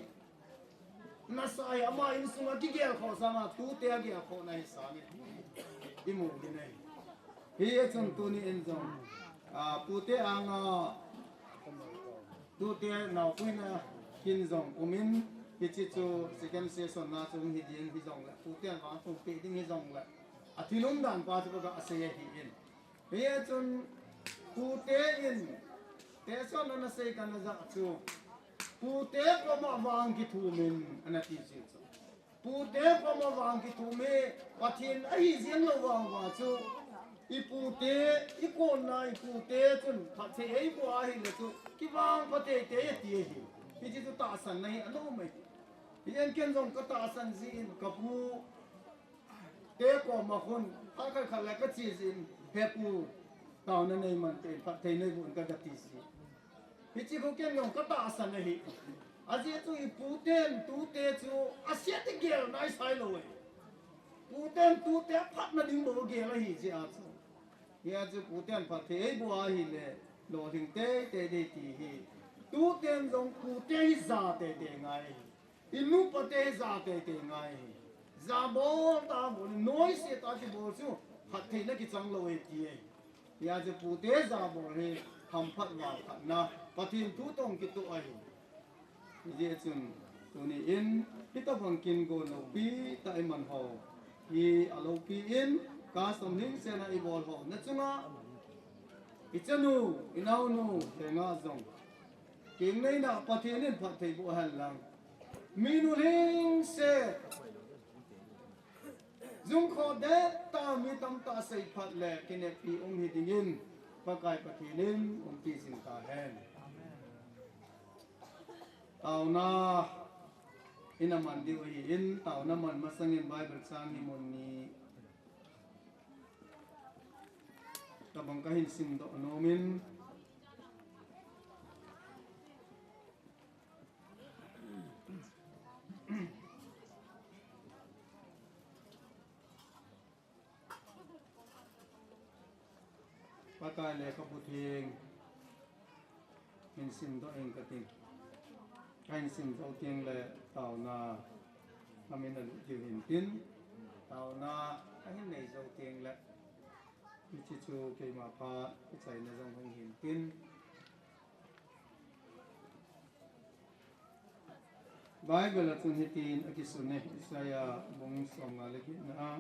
nasa hi, ama insunga kigelkhoh sanga tute agelkhohna hi sangin imu ding ahi. Hia chun tuni in jong, a, pute anga tute naopuina kin jong umin, hiche chu second session na chu hi ding hijongle, puten vang thumpi ding hijongle, athil umdan pa chu kaga sei ahin. Hia chun pute in, te son ana sei kana ja chu, pute koma vang kithumin ana ti ji chu. Pute koma vang kithum hi Pathen ahi jeng lou vang uva chu, i pute, i konna i pute chun phatthei eiboh ahile chu kivangpha teitei ati ahi. Hiche chu tahsanna hi ana um ahi. Hijeh in ken jong katahsan jin, kapu te koma khun, khat khat khat le kache jin, he pu, taona neiman te, phatthei neiboh in kagati ji. Hiche khu ken jong katahsan ahi. Ajeh chu i puten tute chu aset igel naisai lou e. Puten tute phatna ding bou gel ahi jeh a chu. Hia chu puten phatthei eiboh ahile, lolhing teitei ding ti hi. Tuten jong pute hi ja teitei ngai ahi. I nupa te hi ja teitei ngai ahi. Jabol tah bol, noise tah kibol chu phattheina kichang lou e ti ahi. Hia chu pute jabol hi hamphat vangphatna, Pathen thu toh kitoh ahi. Hijeh chun tuni in hitabang kin gon loupi tah iman ho hi aloupi in, custom hingsen a ibol ho na chunga i chanu, i naonu henga jong keng neina Pathen in phatthei boh hen lang, minu lhingset, jungkhoh det tah mi tamtah seiphat le kineppi um hi dingin Pakai Pathen in umpi jing tahen. Taona ina man diu ahin, taona man masangin Bible chang hi mun ni tabang kahin simdoh nomin, Pakai lekhabu theng hin simdoh ing kati. Kahin sim jou teng le taona amin alut diu hin tin, taona kahin nei jou teng le Hiche chu keima phat kichaina jong hung hin tin. Bible a chun hitin akisun e, Isaiah bung somnga le get na a,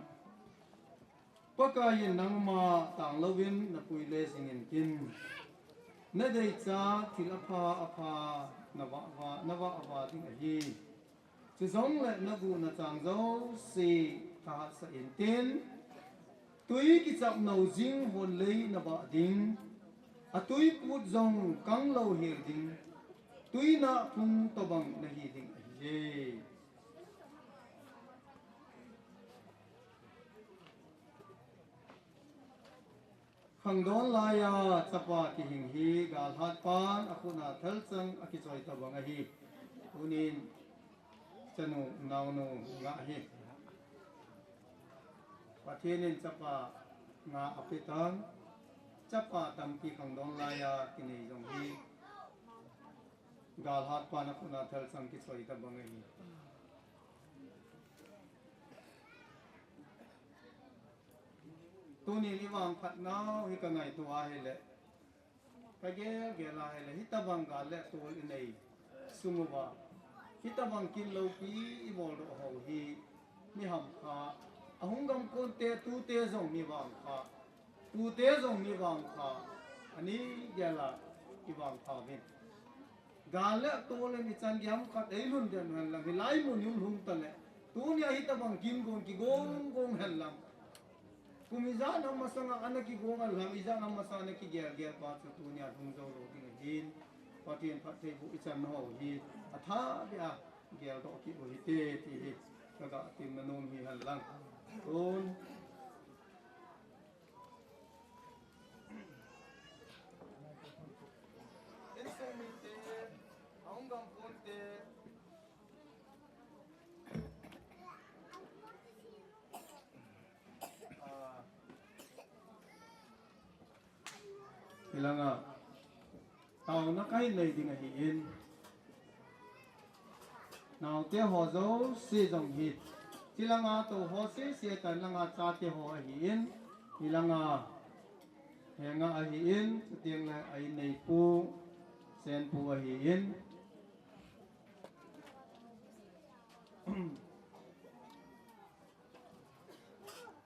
Pakaiyin nangma tanglouvin napui le jing intin, nadeicha thil apha apha navah vah, navah vah ding ahi. Chujongle naguh nachang jouse thahatsah intin, tui kichap nou jing hon lei nabah ding, atui put jong kang lou hel ding, tui nah phung tobang nahi ding ahiye. Khangdon laiya chapa kihing hi galhat pan akhut a thalchang akichoi tabang ahi. Tunin chanu naonu ngah hi. Pathen in chapa nga apetan, chapa tampi khangdon laiya kinei jong hi galhat pan akhut a thalchang kichoi tabang ahi. Tunin ivangphat nau hi kangaito ahile, kagel gel ahile, hitobang gal le tol inei sung uva, hitobang kin loupi ibol doh ho hi, mi hamkha, ahung gam konte tute jong mi vangkha, tute jong mi vangkha, ani gel a ivangkha uvin. Gal le tol in ichan gei ham khat eilhun den hen lang, hilai mun i um lhung tale, tunia hitobang kin gon kigong gong hen lang, kum ijat ham masanga ana kigong a lang, ijat ham masanga ana kigel gel pa chu tunia lhung jou lou ding ahin, Pathen phattheiboh ichan ho hi athah beh a geldoh kit u hite ti hi kaga temna nom hi hen lang. Tun insung mite, ahung gam ponte, ah, hilanga taona kahin nei ding ahin, naote ho jouse jong hi, chilanga tou ho sese tan langa chate ho ahin, hilanga henga ahin, chuteng le a-inneipu Senpu ahin.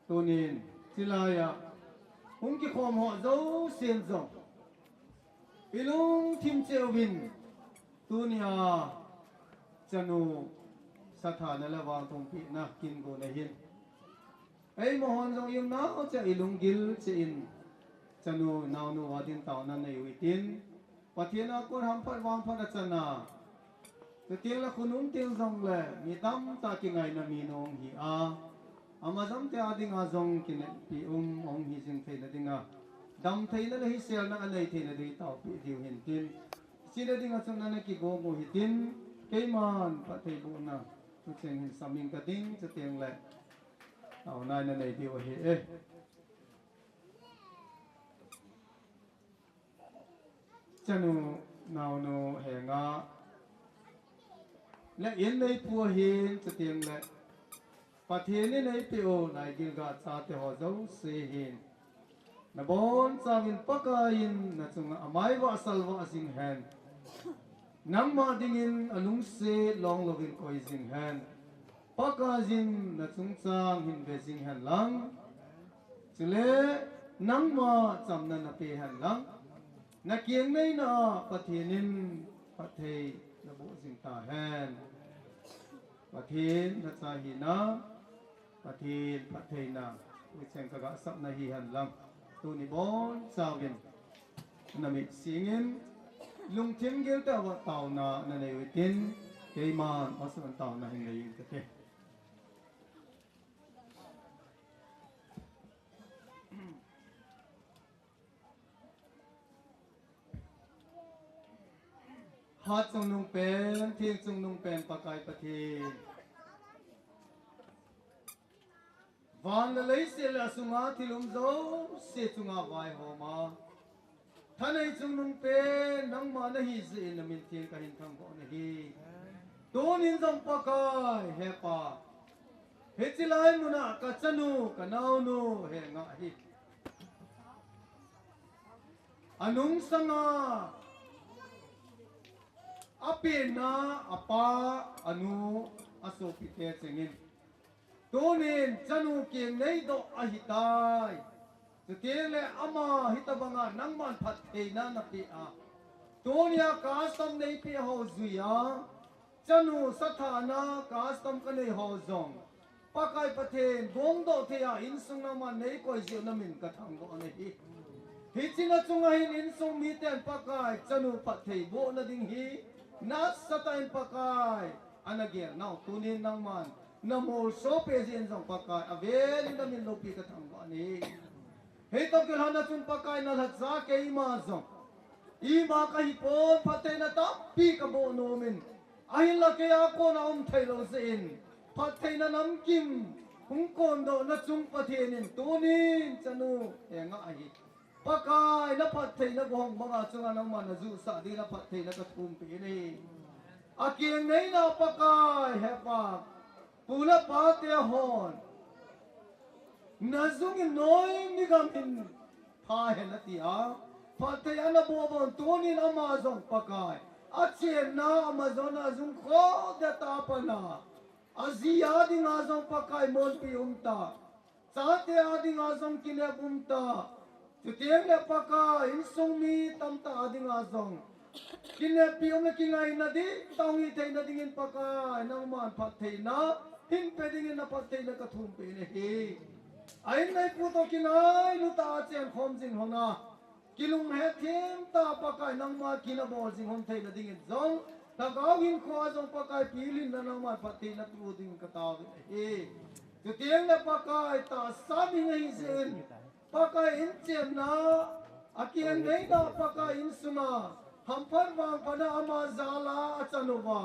Tunin chilaiya hung kikhom ho jousen jong ilungthim cheh uvin, tunia chanu sathana le vangthumpina kin gon ahin, eima hon jong iumnau cheh a ilunggil cheh in chanu naonu a din taona nei u hitin, Pathen a kon hamphat vangphat achan a, chuteng le khonung teng jongle mi tamtah kingaina minu ahung hi a, ama jong te a dinga jong kineppi um ahung hi jing theina dinga, damtheina le hiselna anei theina ding taopeh diu hintin, hiche na dinga chun ana kigong u hitin, keiman phattheibohna thucheng hin sam ing kading, chuteng le taona nei diu ahi e. Chanu naonu henga le inneipu ahin, chuteng le Pathen in eipeh u laigilgal chate ho jouse hin, nabonchauvin Pakaiyin nachunga amai vah salvah jing hen. Nangma dingin alungset long louvin koi jing hen. Pakaiyin nachungchang hin ve jing hen lang, chule nangma chamna napeh hen lang, nakeng neina a Pathen in phatthei naboh jing tahen. Pathen nachate hina, Pathen phattheina, thucheng kaga sapna hihen lang, tuni bonchauvin namit singin lungthim gil tah uva taona nanei u hitin, keiman asun taona hin nei ing kate. Hat chungnung pen, theng chungnung pen Pakai Pathen, van le leiset le asunga thil um jouse chunga vaihoma, thanei chungnung pen nangma nahi jeh in namin theng kahin thangvah u ahi. Tunin jong Pakai, he Pa, hiche lai muna kachanu kanaonu henga hi Anungsanga, apenna, apa, anu, asopite chengin, tunin chanu keng neidoh ahitai. Chuteng le ama hitobanga nangman phattheina napeh a, tunia custom neipeh ho juiya, chanu sathana custom kanei ho jong, Pakai Pathen gongdoh thei a insung nangman neikoi jeh u namin kathangvah nahi. Hiche nachunga hin insung miten Pakai chanu phattheibohna ding hi nasatah in Pakai ana gelnau tunin nangman namolso peh jeh in jong Pakai avel in namin loupi kathangvah nahi. Hitoh kilhonna chun Pakai nalhatsa keima jong ima kahipon, phattheina tampi kaboh nomin, ahinla keia kona um theilou jeh in, phattheina namkim hung kondohna chung Pathen in tunin chanu henga ahi, Pakai naphattheina gohong banga chunga nangman najuhsah dingin naphattheina kathumpeh nahi. Akeng neina Pakai hepa, pu le pate hon najung in noi ni gam in phahen atia, phatthei ana boh bon tunin ama jong Pakai, achenna ama jong ajung kho deta pana, aji a dinga jong Pakai monpi umta, chate a dinga jong kinep umta, chuteng le Pakai insung mi tamtah a dinga jong kineppi umle kingaina dihtah hung hitheina dingin Pakai nangman phattheina hinpe dingin naphattheina kathumpeh nahi. A-in a-ipu toh kingailutah a chenkhom jing lhona, kilunghetthem tah a Pakai nangma kin abol jing lhon theina dingin jong, lhagao hinkhoa jong Pakai pilhinna nangman phattheina peh u dingin kataovin ahi. Chuteng le Pakai tahsa mi ahi jeh in, Pakai inchenna, akeng neina Pakai insunga hamphat vangphatna ama jal a achan uva,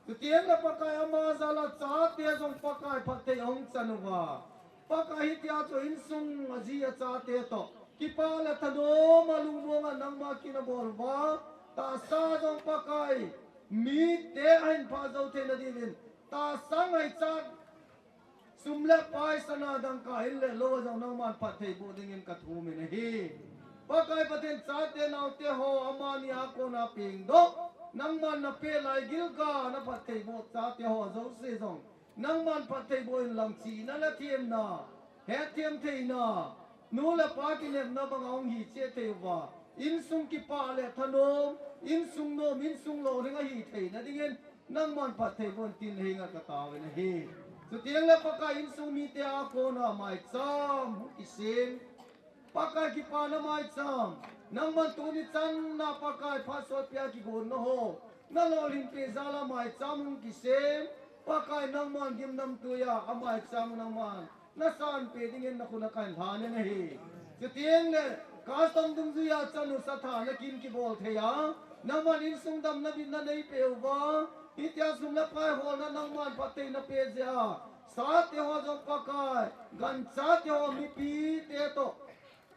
chuteng le Pakai ama jal a chate jong Pakai phatthei ahung chan uva, Pakai hitia chu insung aji achate toh kipah le thanom a lungmonga nangma kin abol uva, tahsa jong Pakai mite ahin phah jou theina dingin, tahsa ngaichat sum le pai sana dangka in le lou a jong nangman phattheiboh dingin kathumin ahi. Pakai Pathen chate naote ho amani a kona pengdoh, nangman napeh lai gilga naphattheiboh chate ho jouse jong nangman phattheiboh inlang chihna le themna, hetthem theina, nu le pa kinepna banga hung hicheh thei uva, insung kipah le thanom, insung nom, insung lolhing ahi theina dingin nangman phattheiboh in tin henga kataovin ahi. Chuteng le Pakai insung mite a kona maicham hung kisem, Pakai kipana maicham, nangman tuni channa Pakai phatsot pia kigonna ho nalolhinpeh jal a maicham hung kisem, Pakai nangman gimnamtui a amaicham nangman nasanpeh dingin nakhut a kahin lhanin ahi. Chuteng le custom dungjuia chanu sathana kin kibol thei a, nangman insung damna bitna neipeh uva, hitia sum le pai holna nangman phattheina peh jeh a, chate ho jong Pakai, ganchate ho mipite toh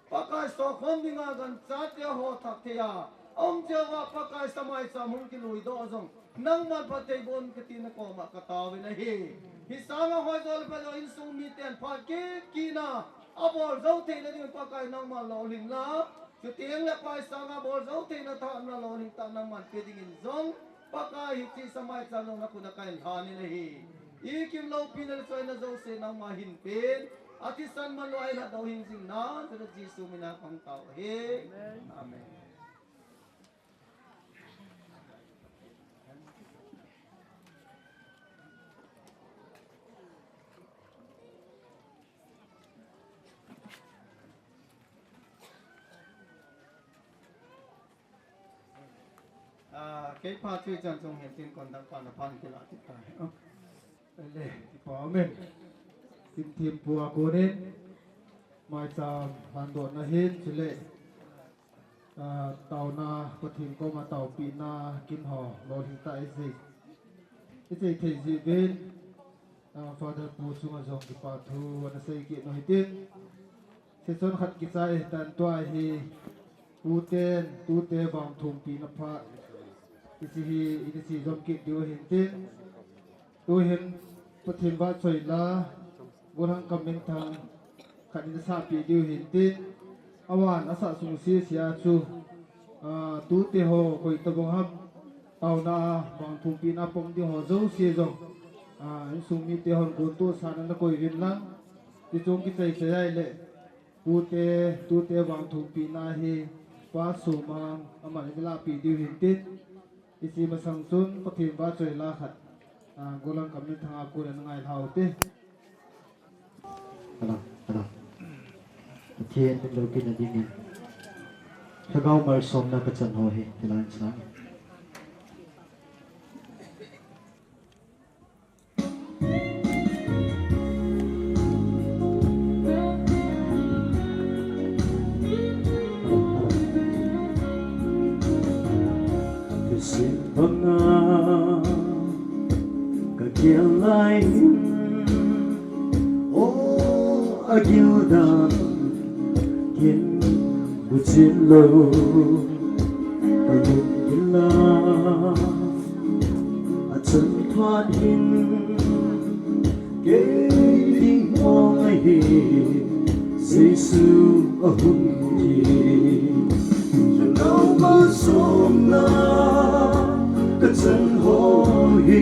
Pakai sokhom dinga ganchate ho thak thei a, aum cheh uva Pakai samaicham hung kiluidoh jong nangman phattheiboh in kati nakoma kataovin ahi. Hisanga hoijo le phajo insung miten phat kit kitna abol jou theina dingin Pakai nangman lolhing la, chuteng le paisanga bol jou theina thahatna lolhing tah nangman pe dingin jong Pakai hiche samaicham jong nakhut a kahin lhanin ahi. Ikim loupina le choina jouse nangma hinpen, athisan manlou a ilhatdoh hing jing nan, Jesu mina kahung tao ahi. Amen. Ah, kei phat chu ichan chung hen tin kon dang pa na phan kila ti tai. Oh. Le, kipa amen. Kin thempu a konin maicham handohna hin chule, ah, taona Pathen koma taopehna kin ho lolhing tah ijeh, ijeh thei jeh uvin, ah, Father pu chunga jong kipa thu ana sei kit u hitin. Session khat kichai tan tua hi, puten, tute vang thumpina phat, hiche hi, hiche jom kit diu hintin. Tuhin, Pathen vahchoi la, gollhang kam minthang khat in asahpeh diu hintin. Avan asah sung sese a chu, Ah, tute ho koi tabang ham, taona a vangthumpina pang ding ho jouse jong, ah, insung mite hon gontohsahna nakoi uvin lang, ti chung kichai chai ahile, tute, tute vangthumpina hi Pa Somang aman eilahpeh diu ahin tin, hiche masang chun Pathen vahchoi la khat, ah, Gollhang Kamminthang a kon a nangai lhau te. Hello, hello. Pathen min loupina dingin Lhagao malsomna kachan ho hi, hilai in sang. Hello, hello. Thusim banga kagel lai hin, o agil dan kin buchin lou, kalung gil a achan phat hin, kei ding mong ahi, Jesu ahung hi. Lhagao malsomna kachan ho hi,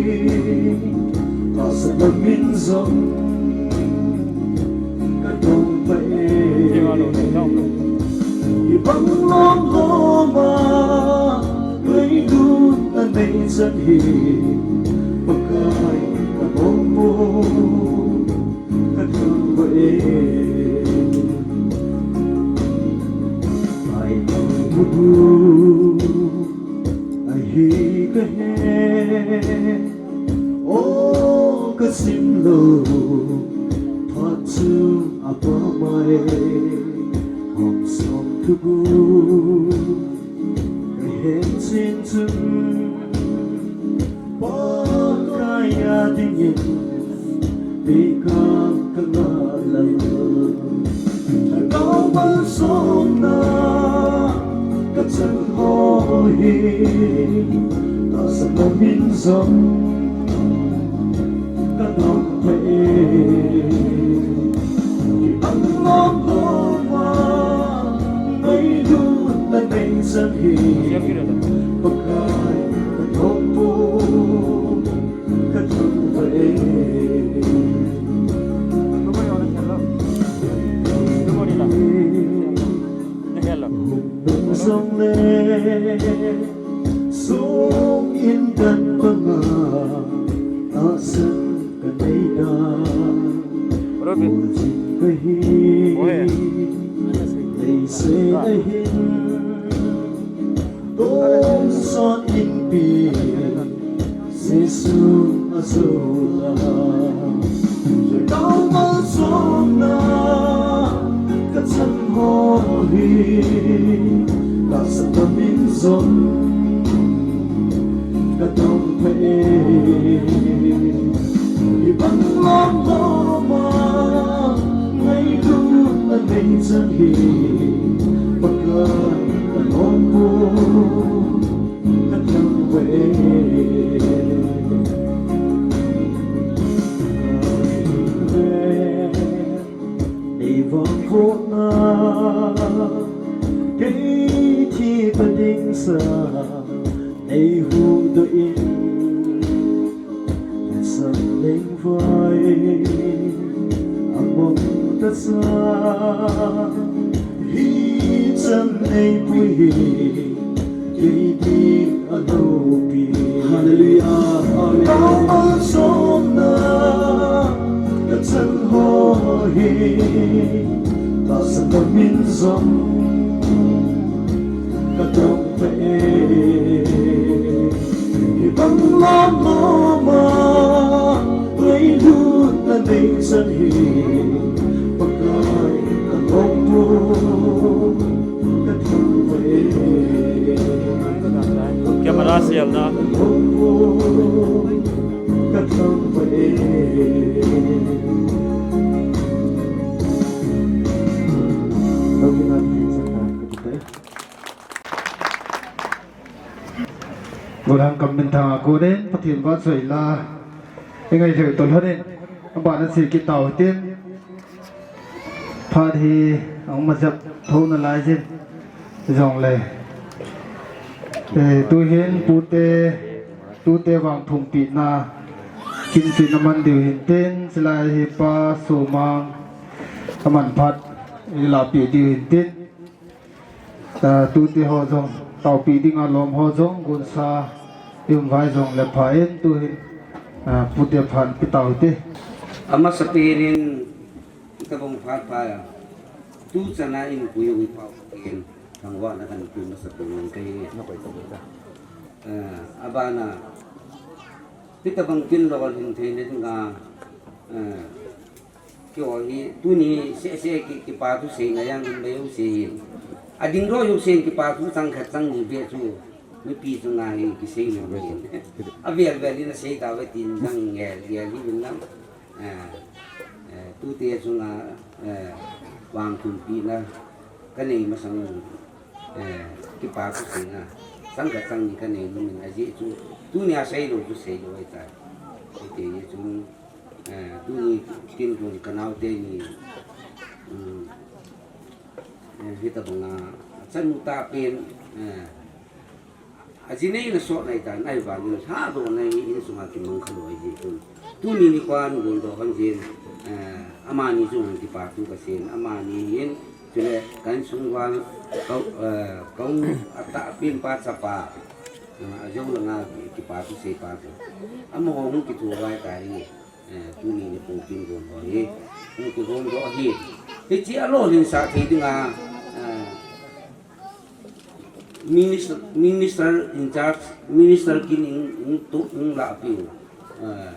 tahsa lam in jong kadong pah e. Hibang lom lom a ngailutna nei chan hi, Pakai ka mong mo. Ka thangvah e. Ai thangvah u ahi kahe. O kasim lou phat chu apa mai. Hom som thugu kahen chin chun. Pakai a dingin, bikam ka ngah lal. Lhagao malsomna kachan ho hi, tahsa lam in jong kadong pah e. Kibang lom lom a ngailutna nei chan hi, Pakai ka thangvah u, ka thangvah e. Hung nung jongle song in dan banga tahsan ka nei dan. Ujin kahi, leiset a hin tonsot inpi Jesu ajola. Lhagao malsomna kachan ho hi, tahsa lam in jong kadong pah e. Kibang lom lom a ngailutna nei chan hi, Pakai ka lom mo. Ka thangvah e. Nei vangbohna, kei thi ta ding sa, nei huhdoh in, sang lengvai a mong ta sa, hichan nei pui hi. Kei ding a loupi. Hallelujah. Amen. Lhagao malsomna kachan ho hi, tahsa lam in jong kadong pah e. Hibang lom lom a ngailutna nei chan hi, Pakai ka lom mo. Camera sial na. Gollhang Kamminthang a konin Pathen vahchoi la. I ngailhah u toh lhonin, abana che kit tau hitin. Phat hi ahung majep thou nalai jin jongle, Te tuhin pute, tute vang thumpi na, kin si na man diu hin tin, silai hi pa sumang, aman phat, ila pi diu hin tin. Ta tute ho jong, taupi ding a lom ho jong, gunsa, i um vai jong le pha in, tuhin, ah, pute phan pi tau te. Amasa pi nin, Tabang phat pha ya. Tu chana in pui ui pau in. Thangvahna kan pui masa pi nin kai. Eh, abana. Pi tabang kin lo hin thei ne nga. Eh, kio hi, tuni se se ki, kipa tu sei na yang in bayu sei hin. Ading ro yu sei kipa tu chang khat chang ni be chu. Mipi chu nga hi ki sei lo hin. Avel vel in sei ta ve tin jang nge, nge li bin lang. Eh, eh, tute chunga, eh, vang thumpi na ka nei masang, eh, kipa ka sei na. Sang ka sang ni ka nei ni min a ji chu. Tunia sei lo chu sei lo ai ta. Ai te ye chu, eh, tuni kin kun ka nau te ni. Um, eh, hita banga, chanu ta pen, eh, Ajinei na sot nai ta, nai vangin, lha do nai in sunga kimang kha lo ai ji kun. Tuni ni kwan gun do hon jin, eh, amani jong kipa tu ka sin, amani hin, chule kan sung wan, kau, eh, kau ata pin pa chapa, eh, ajong langa kipa tu sei pa tu. Amaho hung kithu vai ta hi, eh, tuni ni pu pin gun do hi, hung ki gun do hi. Hichi alo hin sa thei dinga, eh, Minister, Minister in charge, Minister kin in, in tu, in la piu. Uh,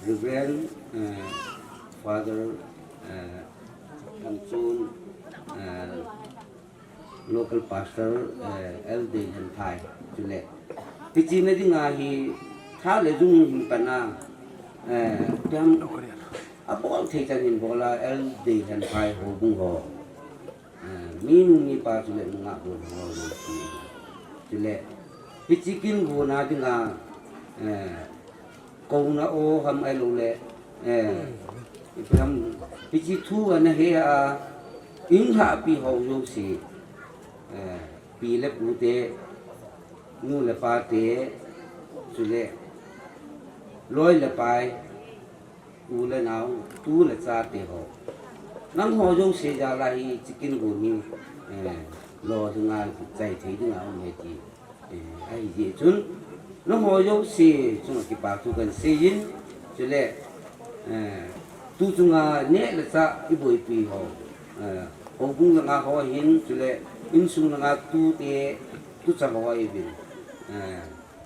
Reverend, uh, Father, uh, Kamchun, uh, local pastor, uh, L D Henthai, chule. Hichi na dinga hi, tha le jung hin pana, uh, piam, abol thei chan hin bola, L D Henthai ho bung ho. Eh, mi nu mi pa chule nunga gon ho lo si. Chule, hichi kin gona dinga, eh, kouna o ham ai lo le, eh, ipi ham, hichi thu ana he a, in ha pi ho yo si. Eh, pi le pu te, nu le pa te, chule, loi le pai, U le nao, tu le cha te ho. Nang ho jouse jal a hi chicken gun hi, eh, lo dinga chai thei dinga um e ti. Eh, ahi jeh chun, nang ho jouse chunga kipa thu kan sei in, chule, eh, tu chunga neh le chah i boipi ho. Eh, houbung langa ho hin, chule insung langa tu te, tu cha ho ahi uvin. Eh,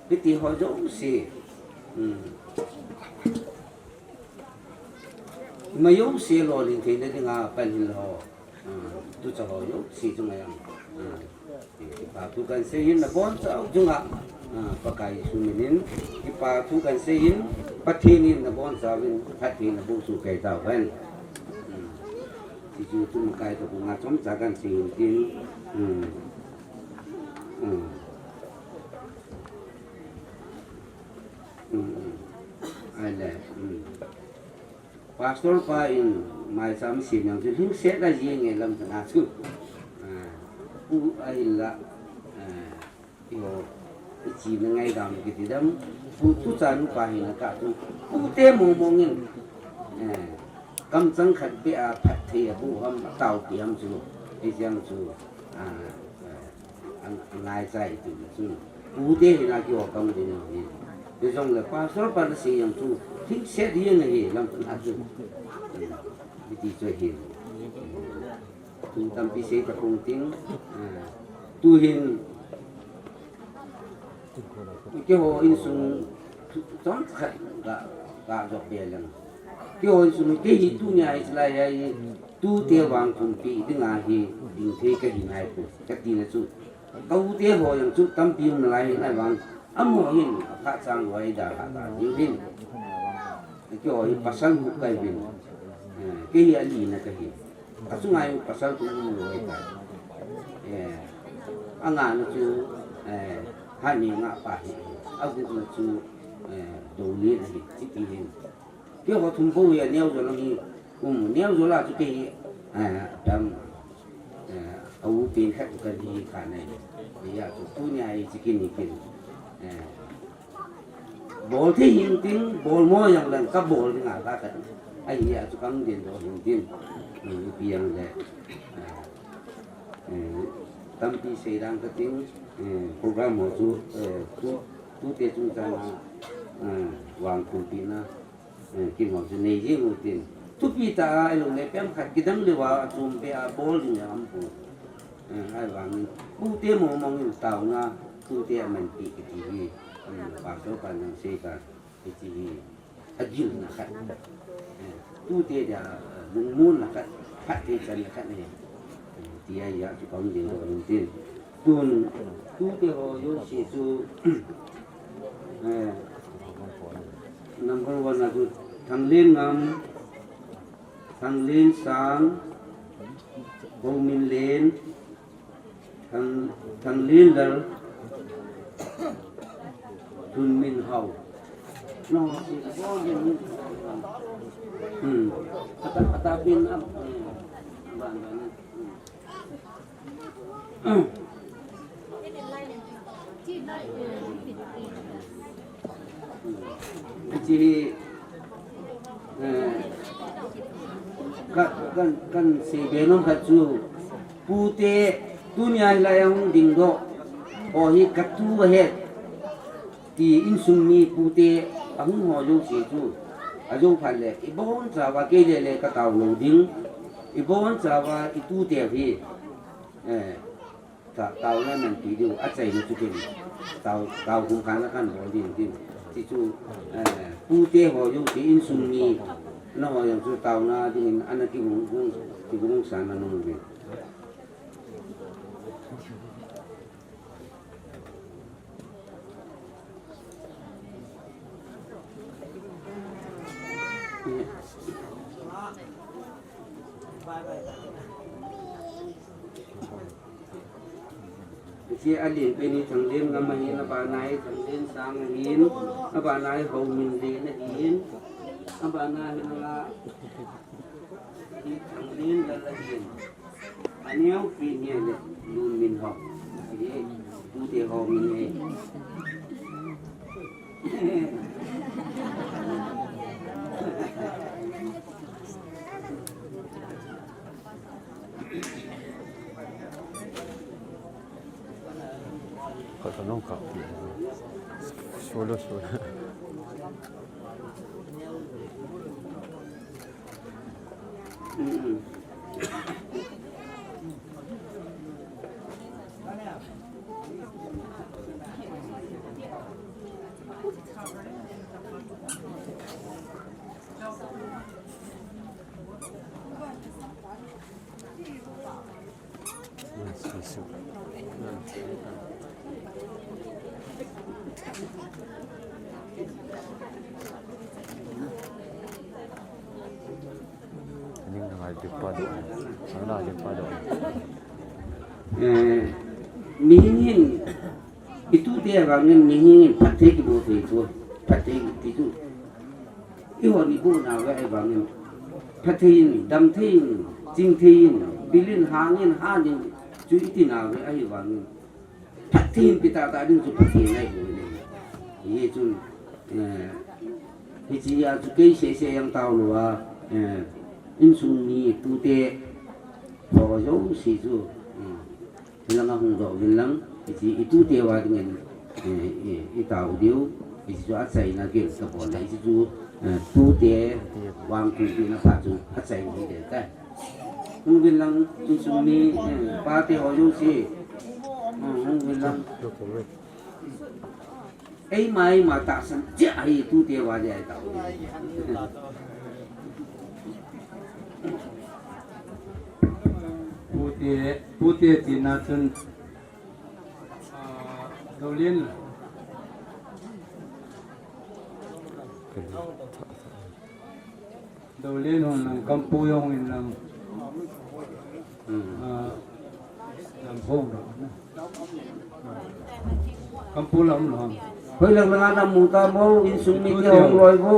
hiti ho jouse. Hmm. Ima jouse lolhin theina dinga pan hin ho. Ah, tu cha ho jouse chunga jong. Ah, kipa thu kan sei hin nabonchau chunga. Ah, Pakai Jesu minin kipa thu kan sei hin, Pathen in nabonchauvin phatthei naboh soh kei tauhen. Hmm. Hichu tumakai toh nga chomcha kan sei hin tin. Hmm. Hmm. Hmm. Ahile, hmm. Pastor pa in maicham sem jeng chu lhingset a jeng e lam kana chu. Ah, pu ahinla, ah, iho, ichi na ngai dam kiti dam, pu tu cha nu pa hin ka tu, pu te mong mong in, eh, kamchang khat beh a phatthei aboh ham, ataopi ham chu, hijeng chu, ah, eh, Ang, angai chai tu na chu. Pu te hin a kiho kam ding hi. Hijongle pastor pa na sei jeng chu. Lhingset ding ahi lam na chu. Hiti chu ahi. Thu tampi sei ta kong ting. Ah, tu hin. Keiho insung chomkhat ga, ga jop be leng. Keiho insung kei hi tunia hi chulai hi tute vang thumpi dinga hi ding thei kahi nai poi. Kati na chu. Ka u te ho jong chu tampi um nalai hin ahivang. Amaho hin, aphat chang loi da ha ta diu hin. Keiho hi pasal hu kahi uvin. Eh, kei hi ali na kahi. Achunga hi pasal thum um loi ta. Eh, anga na chu, eh, hani nga pa hi. Agup na chu, eh, Dolin ahi, Chipi hin. Keiho thum bou hi aneo jo lang hi. Um, neo jo la chu kei hi, eh, dam, eh, A u pen khat u ka di kha nei. Aya chu tunia hi chicken ni pen. Eh. Bol thei hing tin, bol mo jong leng ka bol ding a ka khat. Ahi a chu ka hung ding doh hing tin. Ni pi jong le. Eh, eh, tampi sei dang ka ting, eh, program ho chu, eh, tu, tute chungchang a, eh, vangkhum pina. Eh, kin ho chu nei jing u tin. Thupi tah a, ilung le pem khat kidang leuva, achom pe a bol ding a um pon. Eh, ahivangin, pute mong mong in taona, tute a manpi kiti hi. Eh, pastor pan jong sei ta, kiti hi. Agilna khat. Eh, tute dia, eh, lungmonna khat, phatthei channa khat ahi. Eh, tia ija chu ka hung ding doh in tin. Tun, tute ho jouse chu, eh, number one a chu Thanglenngam, Thanglensang, Hominlen, Thang, Thanglenlal, Thunminhao. No, hmm. Ata, ata pin up. Hmm. Ban, ban, hmm. Hiche hi, eh, ka, kan, kan sei be nom khat chu, pute, tunia hilai a hung ding doh ho hi ka tu ahi, ti insung mi pute, ahung ho jouse chu, ajou phat le, ibon chauva kei le le ka tao lou ding, ibon chauva i tute hi, eh, Ta, taona manpi diu, achaina chu ken. Tao, tao kum khana kan bol ding tin. Ti chu, eh, pute ho jouse insung mi, na ho jong chu taona dingin ana kihung, hung, kihung san ana um uvin. Hiche alen pen hi Thanglenngam ahin, abana hi Thanglensang ahin, abana hi Hominlen ahin, abana hi nanga hi Thanglenlal ahin. Aneo pen hi le Thunminhao. Hi tute ho min hi. Khat khat nung kap. Solo, solo. Eh, mihem hin, i tute vangin mihem hin phatthei kibol thei chu, phatthei ti chu. Eiho ni boh nauva ahivangin, phatthei in, damthei in, chingthei in, bil in, hang in, han in, chu iti nauva ahivangin, phatthei in pe tahtah ding chu Pathen ahi bou ahi. Hichun, eh, hichea chu kei seh seh jong taolou a, eh, insung mi tute ho jouse chu, eh, Hilanga hung doh uvin lang, hiche i tute uva dingin, eh, i, i tao diu, hiche chu achaina gel kabol le, hiche chu, eh, tute vangkhum pina phat chu achaina hi ding tai. Hung uvin lang, insung mi, eh, pate ho jouse, eh, hung uvin lang. Eima, eima tahsan cheh ahi, tute uva ding ahi tao. Pute, pute tina chun, ah, Dolen. Dolen hon lang, Kampu jong in lang. Hmm. Ah, lam hong lang. Kampu lam lang. Hoilang lang a namu ta mo, insung mi te hung loi mo.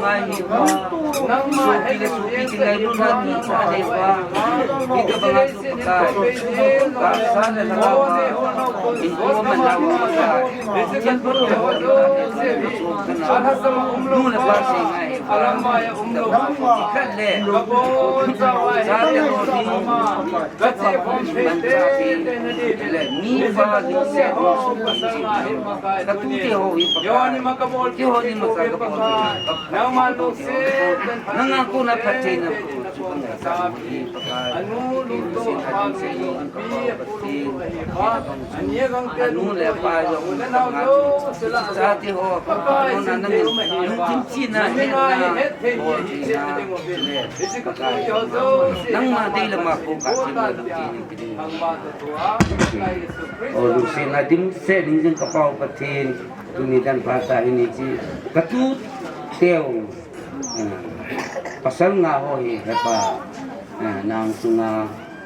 ngai hi uva. Sopi le sopi kingailut na ti cha le uva. Hitobang a chu Pakai, tahsa le lhagao a inkoman nau Pakai, thiam phot le hol le, nu le pa sei ngai hi uva. Khat le, chate ho ding, khat le, manchah pi, le mi pa ding se, ka tute ho hi Pakai, keiho ni macha ka bol ding, nanga kona phattheina pu chu ka ngaicha hi Pakai, lungsetna ding se, ka pau Pathen, anu le apa jong, nanga chu, chate ho, nangin lungthim china, hetna, bol theina, le Pakai, nangma dei le ma ko ka thim le lungthim ding. O lungsetna dimset ding jing ka pau Pathen, tuni dan phat a hi ni chi, ka tuteu, eh, pasal nga ho hi hepa, eh, nang sunga,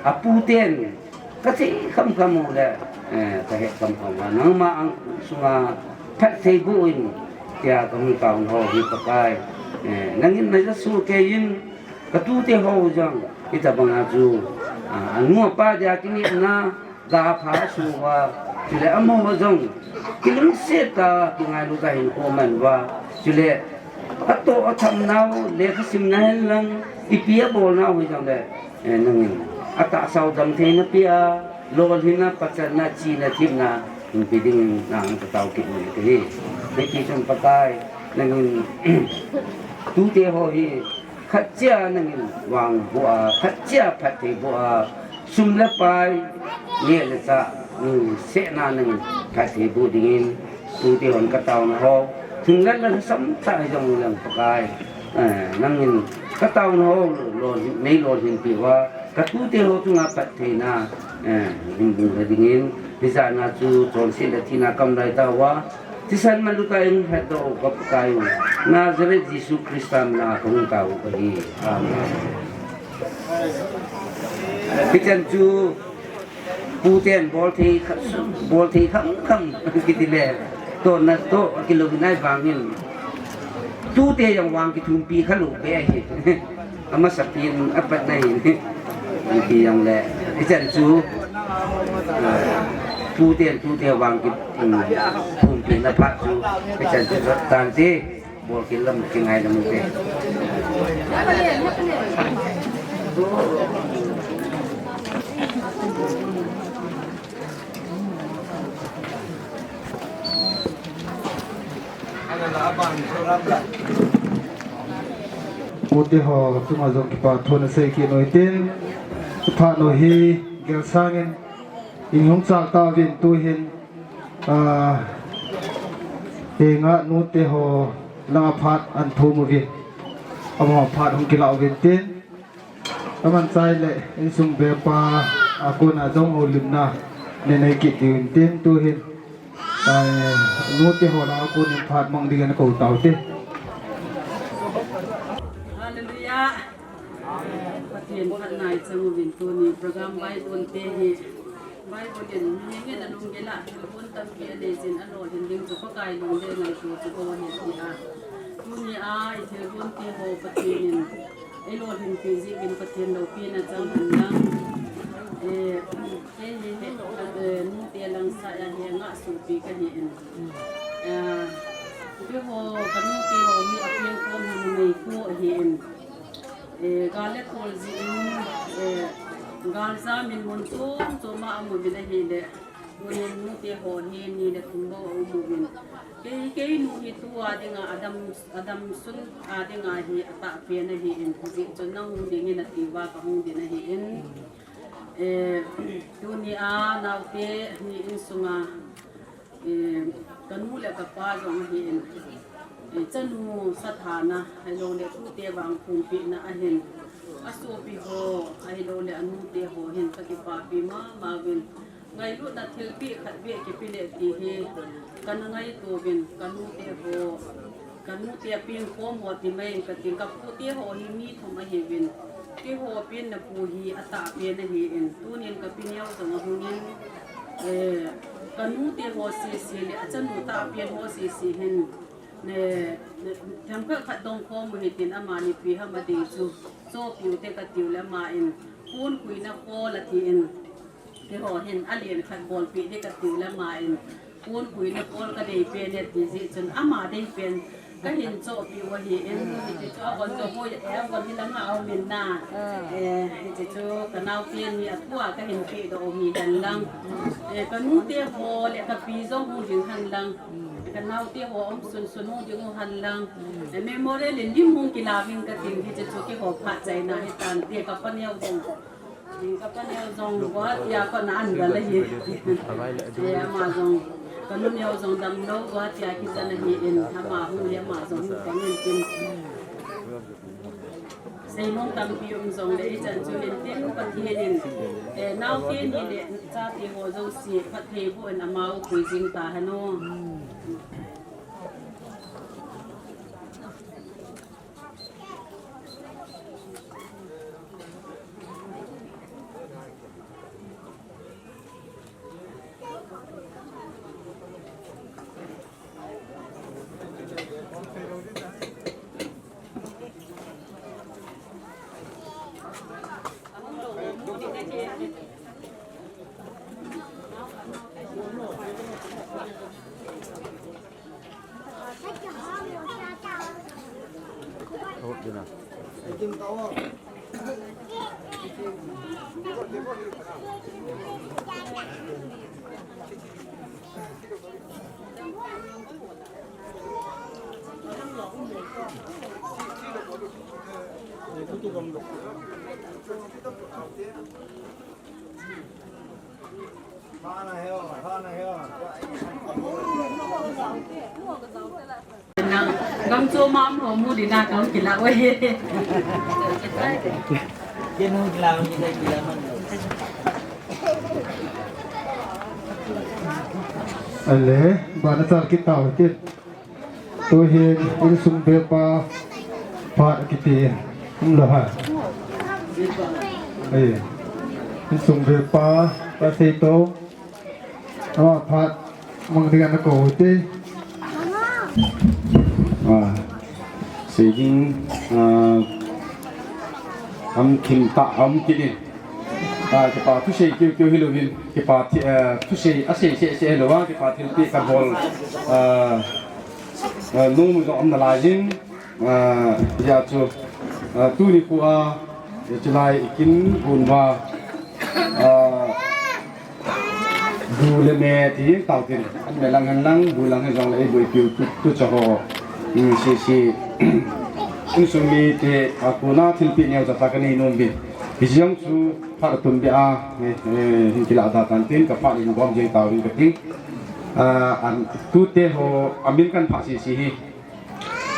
apu ten, ka thei khamkham u le, eh, ka he khamkham uva, nangma ang sunga phatthei boh in, tia ka hung taona ho hi Pakai, eh, nangin na ja soh kei in, ka tute ho jong, hitobang a chu, ah, anu apa dia kinepna, ga pha suh uva, chule amaho jong, kilungset a, kingailut a hinkho aman uva, chule, atoh atham nau, lekha simna hen lang, ipi abol nau hi jong le, eh, nangin, atahsa u damtheina pia, lolhinna, pachatna, chihna, thepna, hinpe dingin nang ka tao kit u ahi. Hiti chun Pakai, nangin, tute ho hi, khat chia nangin vangboh a, khat chia phatthei boh a, sum le pai, neh le chah, lungsetna nangin phatthei boh dingin, tute hon ka taona ho, thinglat le lhasam tah hi jong leng Pakai, eh, nangin ka taona ho, lolhin, nei lolhinpi uva, ka tute ho chunga phattheina, Eh, hung bung le dingin, hijat na chu chonset le thina kam lai tauva, thisan manlu tah in hetdoh u ka Pakai u, Nazareth Jesu Christa mina kahung tao u ahi. Amen. Hichan chu, Pu ten bol thei kha, bol thei kham kham kiti le, tohna toh kilou nai vangin, tute jong vang kithumpi kha lou be ahi. Amasapen apatna hi, ipi jong le, hichan chu, ah, pu ten tute vang ki, um, thumpina phat chu, hichan chu tante, bol kilam kingai lam te. Pute ho chunga jong kipa thu ana sei kit u hitin, phat u hi gel sangin in hung chal tauvin tu hin, ah, henga nute ho langa phat an thum uvin, amaho phat hung kila uvin tin, aman chai le insung bepa a kona jong houlimna nei nei kit diu hitin tu hin, ai, nute ho langa konin phat mang dingin kou tau te. Hallelujah. Pathen phatna i chang uvin tuni program Bible te hi. Bible in mihem in alunggel a thilgon tampi anei jin alolhin ding chu Pakai lungdei ngaito chu ahi tia. Tuni a i thilgon te ho Pathen in eilolhin pi jeh uvin Pathen loupina chang hen lang. Eh, kei hi, eh, nute lang saiya hi ngah sopi kahi in. Eh, keiho, kanute ho hi apeng khom hi numei khu ahi in. Eh, gal le tol jeh in, eh, gal jam in mun chom chom a aum uvin ahile, tunin nute ho hi ni le thum bou aum uvin. Kei, kei nu hi tua dinga, adam, adam sun a dinga hi atah pen ahi in, hijeh chun nahung ding in ati uva kahung ding ahi in. Eh, tuni a naote ni insunga, eh, kanu le kapa jong ahi in, eh, chanu sathana, ahilou le tute vang pumpi na ahin, asopi ho, ahilou le anute ho hin kakipapi mama uvin. Ngailutna thilpeh khat beh kipe le ti hi kana ngaito uvin, kanute ho, kanute apeng khom ho ti mai kating, kapute ho hi mi thum ahi uvin. Keiho penna pu hi atah pen ahi in, tunin kapi neo jong ahung in, eh, kanute ho sese le achanu tah pen ho sese hin, eh, themkhat khat dong khom u hitin amani ipi ham adei chu, chohpiu te katiu le ama in, pon khuina khol ati in, Keiho hin alen khat bolpeh ding katiu le ama in, pon khuina khol kadei pen e ti jeh chun ama dei pen kahin chohpeh u ahi in, hiti chu avon jong hoi, eh, avon hi langa aum in na. Eh, hiti chu kanaote ni a thu a kahin pehdoh u hi hen lang. Eh, kanute ho le kapi jong hung ding hen lang. Kanaote ho aum sunsun hung ding u hen lang. Eh, memorial in lim hung kila uvin kating, hiti chu keiho phat chaina hitante, kapa neo jong. Kapa neo jong Guwahati a kona an gal ahi. Eh, ama jong, kanu neo jong damlou Guwahati a kijan ahi in, ama hung hi ama jong hung pang in tin. Seinom tampi um jongle ichan chu hin tin Pathen in, eh, naote ni le chate ho jouse phatthei boh in amau pui jing tahen o. Nang, gam chu mam ho mu di na kong kila we. Kenu kila, kila, kila man. Ale, bana chal kit tau tin. Tuhin, insung bepa, phat kiti in. Umlou ham. Ai, insung bepa, pa sei to. Ama phat, mang ding ana kou te. Ah, sei ding, ah, am kim ta, am kini. Ah, kipa thusei kiu kiu hilouvin, kipa thi, ah, thusei, asei sei sei hilou a, kipa thilpeh kabol, ah, ah, nom jong um nalai jin, ah, hijeh chun, ah, tuni khu a, chulai i kin gun uva, ah, bu le me ti tau tin, an me lang hen lang, bu lang hijongle, ei boipiu tu, tucha ho, um, sei sei, insung mite a kona thilpeh neocha cha kanei nom uvin. Hijong chu phat atum beh a, eh, eh, hin kilah da tan tin, ka phat in gom jeng tauvin kati. Ah, an tute ho, amin kan pha sei sei hi.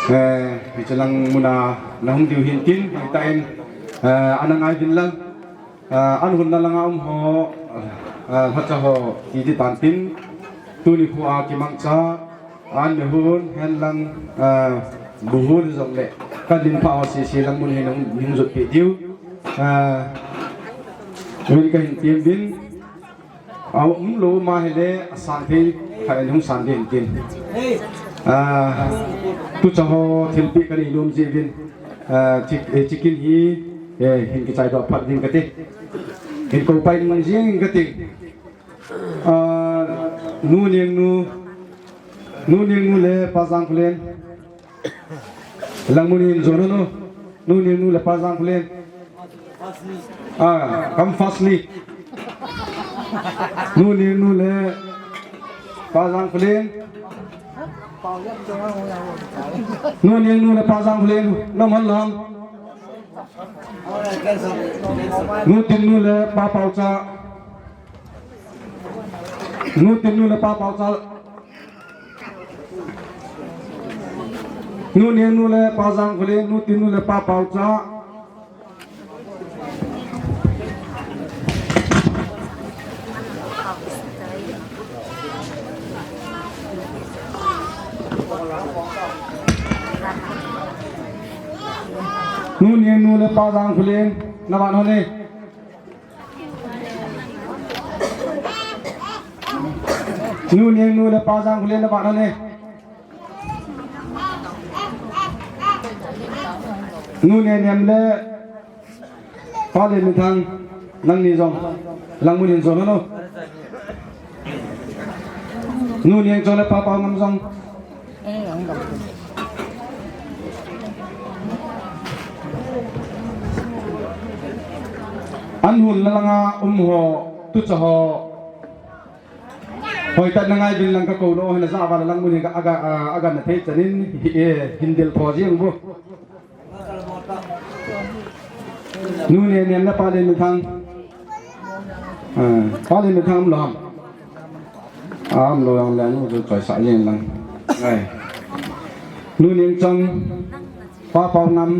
Eh, hiche lang muna nahung diu hin tin, hitia in, eh, ana ngai uvin lang. Ah, an hunna langa um ho, ah, lhacha ho, ti di tan tin, tuni khu a kimangcha, an me hun, hen lang, ah, bu hun jongle, kan din pha ho sei sei lang mun hin hung, hung jot peh diu. Ah, min kahin tem uvin. A umlou ma hile, asang thei, khat in hung sang ding tin. Ah, tucha ho thilpeh kanei nom jeh uvin. Ah, chik, eh, chicken hi, eh, hin kichai doh phat ding kati. Hin kou pai mun jing kati. Ah, Nu Nengnu, Nu Nengnu le Pa Jangkholen. Langmun in jon un, Nu Nengnu le Pa Jangkholen. Ah, come fastly. Nu Nengnu le Pa Jangkholen. Nu Nengnu le Pa Jangkholen. Naman lang. Nu Tinnu le Pa Paocha. Nu Tinnu le Pa Paocha. Nu Nengnu le Pa Jangkholen, Nu Tinnu le Pa Paocha. Nu Nengnu le Pa Jangkholen, naman hone. Nu Nengnu le Pa Jangkholen naman hone. Nu Nengneng le Pa Lenminthang, nangni jong langmun in jon un. Nu Nengchong le Pa Paongam jong. An hunna langa um ho, tucha ho. Hoitah in na ngai uvin lang ka kou nom, hina ja val lang mun hi ka aga, a, aga na thei chan in, hi, eh, hin del tho jeng bu. Nu Nengneng le Pa Lenminthang. Ah, Pa Lenminthang um lou ham. Ah, um lou jong le nu chu choisah jeng lang. Ngai. Nu Nengchong, Pa Paongam.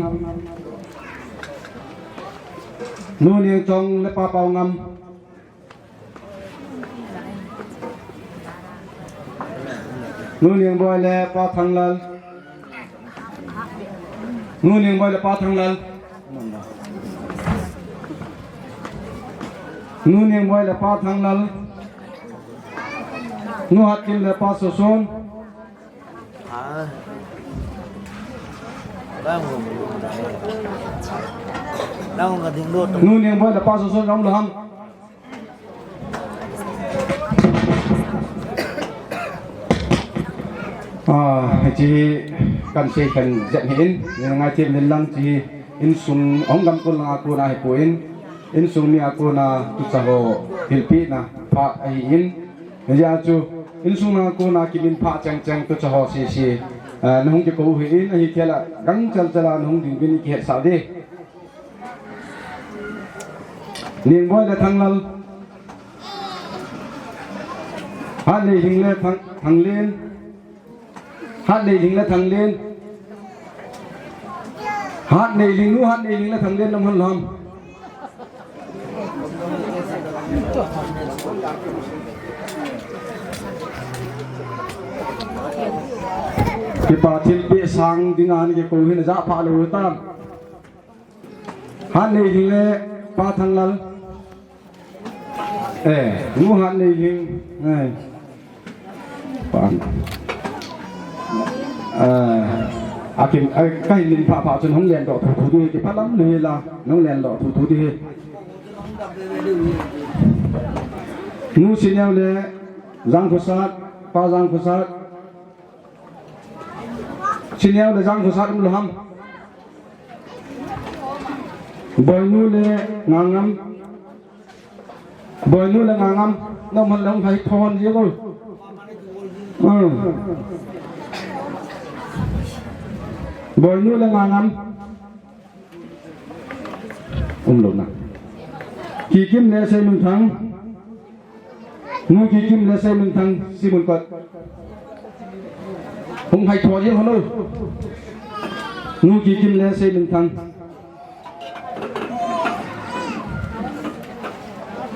Nu Nengchong le Pa Paongam. Nu Nengboi le Pa Thanglal. Nu Nengboi le Pa Thanglal. Nu Nengboi le Pa Thanglal. Nu Hatkim le Pa Soson. Nu Nengboi le Pa Soson jong um lou ham. Ah, hiche hi kan sei khen jep hi in, ngai them nin lang hiche hi insung hung gam kon langa kona hi poi, insung mi a kona tucha ho hilpina phat ahi in, hijeh chun insung langa kona kimin phat cheng cheng tucha ho sese, ah, nahung kikou hi in, ahi thei le gangchal chal a nahung ding uvin kihetsah ding. Nengboi le Thanglal. Hatneilhing le Thang, Thanglen. Hatneilhing le Thanglen. Hatneilhing nu, Hatneilhing le Thanglen nam han lam. Kipa thilpeh sang dinga nakikou hi najah pha lou tam. Hatneiling le Pa Thanglal. Eh, nu Hatneiling. Eh. Pa. Eh, akin, eh, kahin min pha pha chun hung lendoh thuthu ding, kiphalam lou hela, hung lendoh thuthu ding. Nu Sineo le Jangkhosat, Pa Jangkhosat. Sineo le Jangkhosat um lou ham. Boinu le Ngangam. Boinu le Ngangam. Naman lang hai thon je ko. Hmm. Boinu le Ngangam. Um lou na. Kikim le Seiminthang. Nu Kikim le Seiminthang, Simun kot. Hung hai thon je hon o. Nu Kikim le Seiminthang.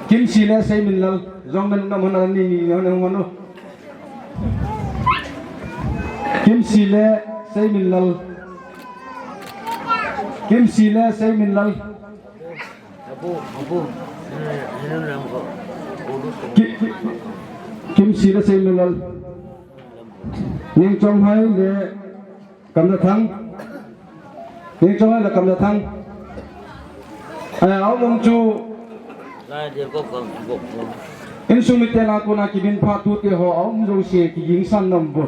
Kimsi le Seiminlal, jong men nom hon a ni ni hon hon o. Kimsi le Seiminlal. Kimsi le Seiminlal. Ki-, ki-, Kimsi le Seiminlal. Ningchonghai le Kamlathang. Ningchonghai le Kamlathang. Ai, aum chu. Insung miten a kona kimin phat tute ho aum jouse kigingsan nom bou.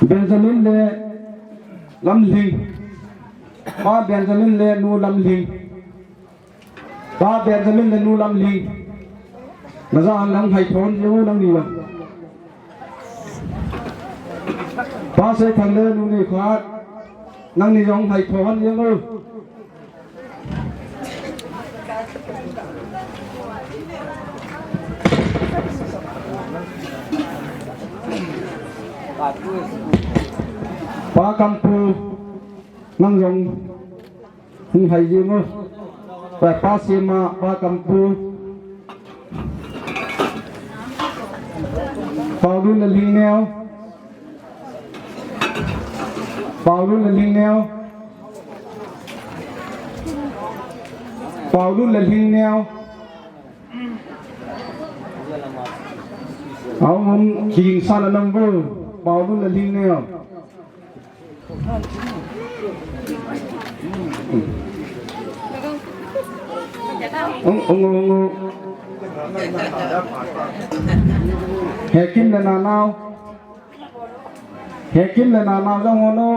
Benjamin le Lamlhing. Pa Benjamin le Nu Lamlhing. Pa Benjamin le Nu Lamlhing. Najah a nang hai thon je o nangni jong. Pa Seithang le Nu Neikhohat. Nangni jong hai thon je o. Pa Kampu, nang jong hung hai jing o. Pa, Pa Sema, Pa Kampu. Paolun le Lhingneo. Paolun le Lhingneo. Paolun le Lhingneo. Aum, um, kigingsan a nang bou. Paolun le Lhingneo. Ung, ung, ung, ung. Hekim le Nanao. Hekim le Nanao jong hon o.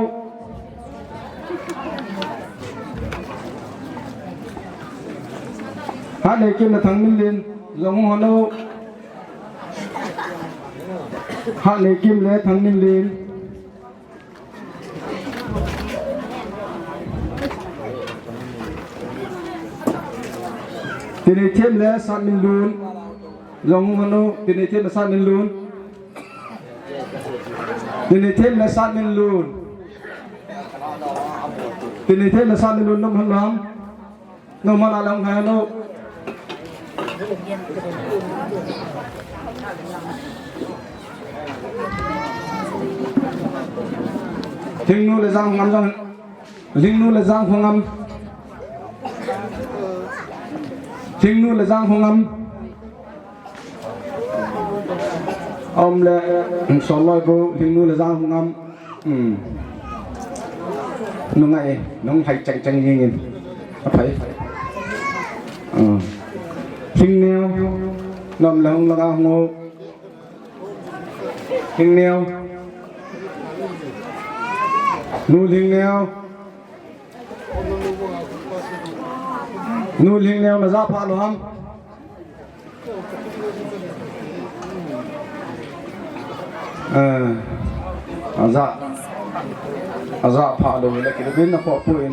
Hatneikim le Thangminlen jong hon o. Hatneikim le Thangminlen. Tineithem le Satminlun. Jong hon o, Tineithem le Satminlun. Tineithem le Satminlun. Tineithem le Satminlun nom hon lam. Nom hon a lang hai no. Lhingnu le Janghongam jong. Lhingnu le Janghongam. Lhingnu le Janghongam. Aum le, um, Soloi bou, Lhingnu le Janghongam. Um. Nungai, nung hai cheng cheng jing in. Aphai. Um. Lhingneo. Nom le hung langa hung o. Lhingneo. Nu Lhingneo. Nu Lhingneo najah pha lou ham. Eh, ajah, ajah pha lou le kidobin na poi.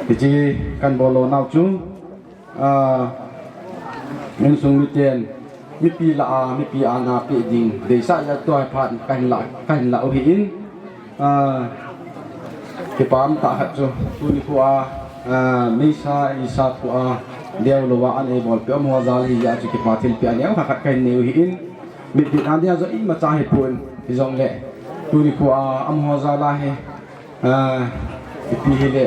Hiche kan bol lou nau chu. Ah, insung miten, mipi lah a, mipi ana pe ding, deisah jat tua phat kahin lah, kahin lah u ahin, ah, kipah tah khat chu, tuni khu a, ah, meisa, isa khu a, Deu louva an eibolpeh um ho jal hi jeh a chu kipa thilpeh a neo khat khat kahin nei u ahin. Mitvet a dia jong imacha hipon, hijongle tuni khoa amaho jal a hi, ah, ipi hile,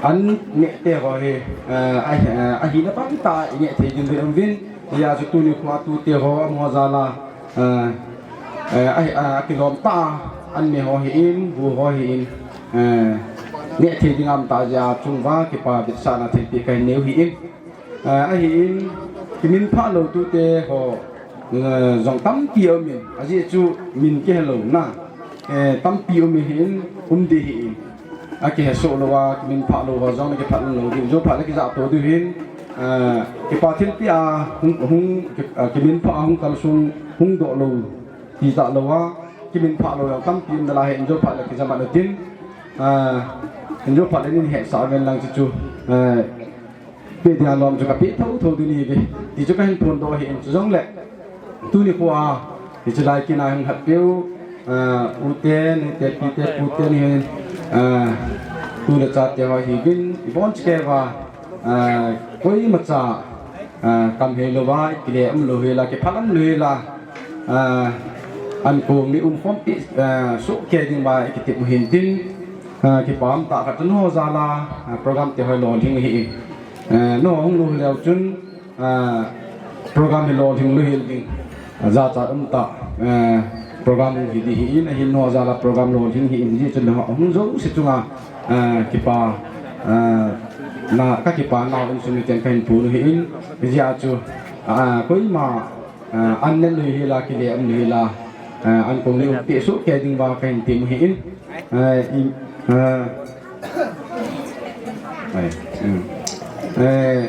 an neh te ho hi, ah, a, ah, ahina bang tah a ineh thei ding uvin, hijeh a chu tuni khoa tute ho amaho jal a, ah, eh, a, ah, akilom tah a an neh ho hi in, bu ho hi in, eh, neh thei ding aum tah jeh a chunguva kipa vetsahna thilpeh kahin nei u hi in. Eh, ahin, kiminphah lou tute ho, eh, jong tampi um in, ajeh chu min kihelou na, eh, tampi um in, um ding ahin. Akihesoh louva, kiminphah lou ho jong le kiphat lou ding, jou phat le kijah to diu hin, eh, kipa thilpeh a hung, hung, ki, eh, kiminphah a hung kalsong, hung doh lou, tijat louva, kiminphah lou jong tampi um nalai hin, jou phat le kija mat utin, eh, jou phat le nei hetsah uvin lang chu chu, eh, Peh dia lom chu kapeh thotho ding ahi ve. Ti chu kahin phondoh ahin chujongle. Tuni khoa, hiche lai kin a hung hatpeh u, ah, u te, nu te, pi te, pu te ni hin, ah, tu le cha te ho hi vin, ibon chikei uva, ah, koimacha, ah, kam hei louva, kile um lou hila, kiphalam lou hila, ah, ankong ni umkhompi, ah, sohkei ding uva, ikitep u hintin, ah, kipa um tah khat chu nangho jal a, ah, program te ho lolhing ahi. Eh, nangho hung lou leu chun, eh, program hi lolhing lou hel ding. Jachat um tah, eh, program hung hi ding ahin, ahin nangho jal a program lolhing ahin, hijeh chun nangho hung jouse chunga, eh, kipa, eh, na, kakipa nau insung miten kahin phon u ahin, hijeh a chu, eh, koima, eh, an neh lou hila, kile um lou hila, eh, ankong ni umpeh sohkei ding uva kahin tem u ahin. Eh, i, eh, ai, hmm. Eh,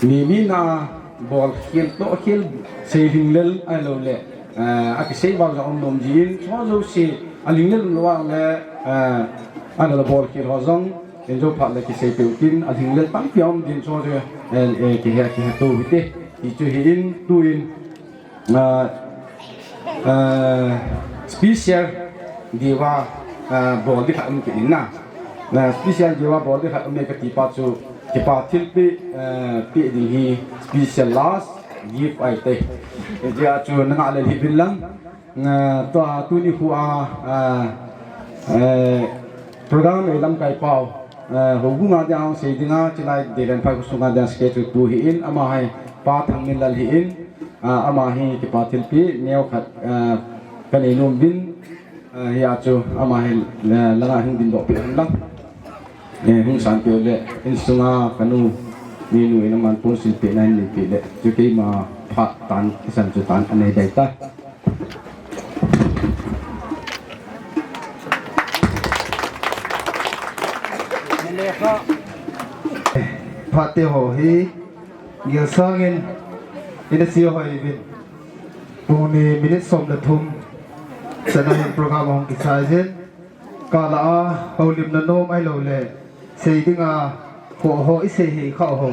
mi, mi na bol khel, toh khel, sei lhinglel, ahilouleh, eh, akisei val jong um nom jin, chu jouse, alhinglel um lou a le, eh, ahilouleh bol khel ho jong, in jou phat le kisei peh u tin, alhinglel tampi um din chu jouse, eh, eh, kihe, kihe to u hite, ti chu ahin, tuin, Ah, ah, special diuva, ah, bol ding khat um kit in na. Na special diuva bol ding khat um e kati pa chu, kipa thilpeh, ah, peh ding hi special last gift ahi tai. Hijeh a chu nangah le hih uvin lang. Ah, tua tuni khoa, ah, eh, program eilamkai pau. Ah, houbung a dia hung sei dinga, chulai Deilenphai khosunga dia schedule pu ahin, ama hi Pa Thangminlal ahin, Ah, ama hi kipa thilpeh neo khat, ah, kanei nom uvin, ah, hijeh a chu ama hi, eh, langa hung dingdoh peh hen lang. Eh, hung sanpeh u le, insunga kanu, minu in aman ponsil pehna hin neipeh le, chu keima phat tan, kisan chu tan, anei dai tai. Phat te ho hi, Gel sangin, ina chia hoi uvin. Pung ni minute som le thum. Chana hin program ahung kichai jin. Kala a, houlimna nom ahilouleh. Sei dinga, ho ho isei hi kha ho.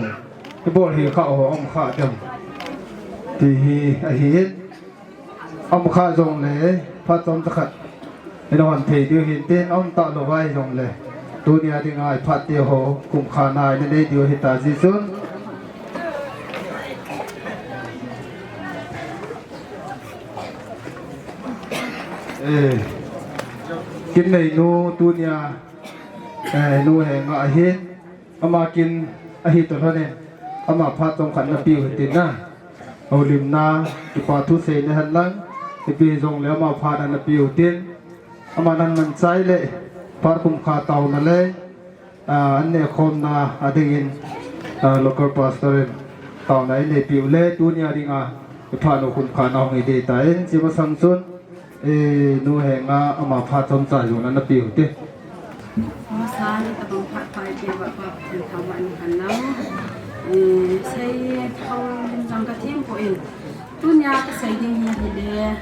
Ibol hi kha ho, um kha dem. Ti hi, ahi hin. Um kha jongle, phat chomcha khat. Ina hon thei diu hintin, um talou vai jongle. Tunia dinga iphat diu ho, kum kha na ina nei diu hita jeh chun. Eh, kin neinu tunia, eh, nu Henga ahin. Ama kin ahi tolhonin, ama phat chomkhat napeh u hitin na. Houlimna, kipa thu seina hen lang, ipi jongle ama phat na napeh u hitin. Ama nan manchah le, phat kum kha taona le, ah, an nehkhomna a dingin, ah, local pastor in taona eina peh u le, tunia dinga, iphat u kum kha na hung hi ding tai, hiche masang chun, Eh, nu Henga ama phat chomcha jong ana peh u hite. Masa hi tabang phat pai ke ba pa Pathen thangvah in kan lau. Eh, sei thao lim jang ka thim poi. Tunia ka sei ding hi hile.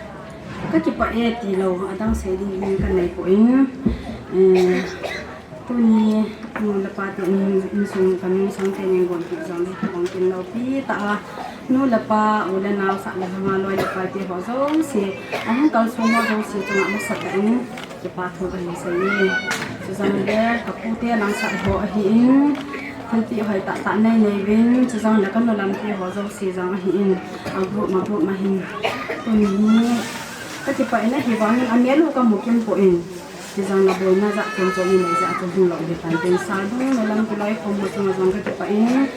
Ka kipah e tilou, adang sei ding hi ka nei poi. Eh, Tuni, nu le pa te, insung, ka nungsang te, nin gon kit jong, gon kin loupi tah a. Nu le pa, u le nao, sah le hang a, loi le pai te ho jouse, ahung kalsong ho jouse, chunga masat tah in, kipa thu kahin sei e. Chujong le, ka pu te, nang sah ho ahin, Hung ti hoi tah tah nei nei vin, chujong le ka nu lam te ho jouse jong ahin, a group ma group ma hin. Tuni hi ka kipah in ahivangin amel u ka mu kit poi. Chujong le boina jat chom chom in nei jat chu hung lou ding tan tin, Salbung nu lam kiloikhom ho chunga jong ka kipah in,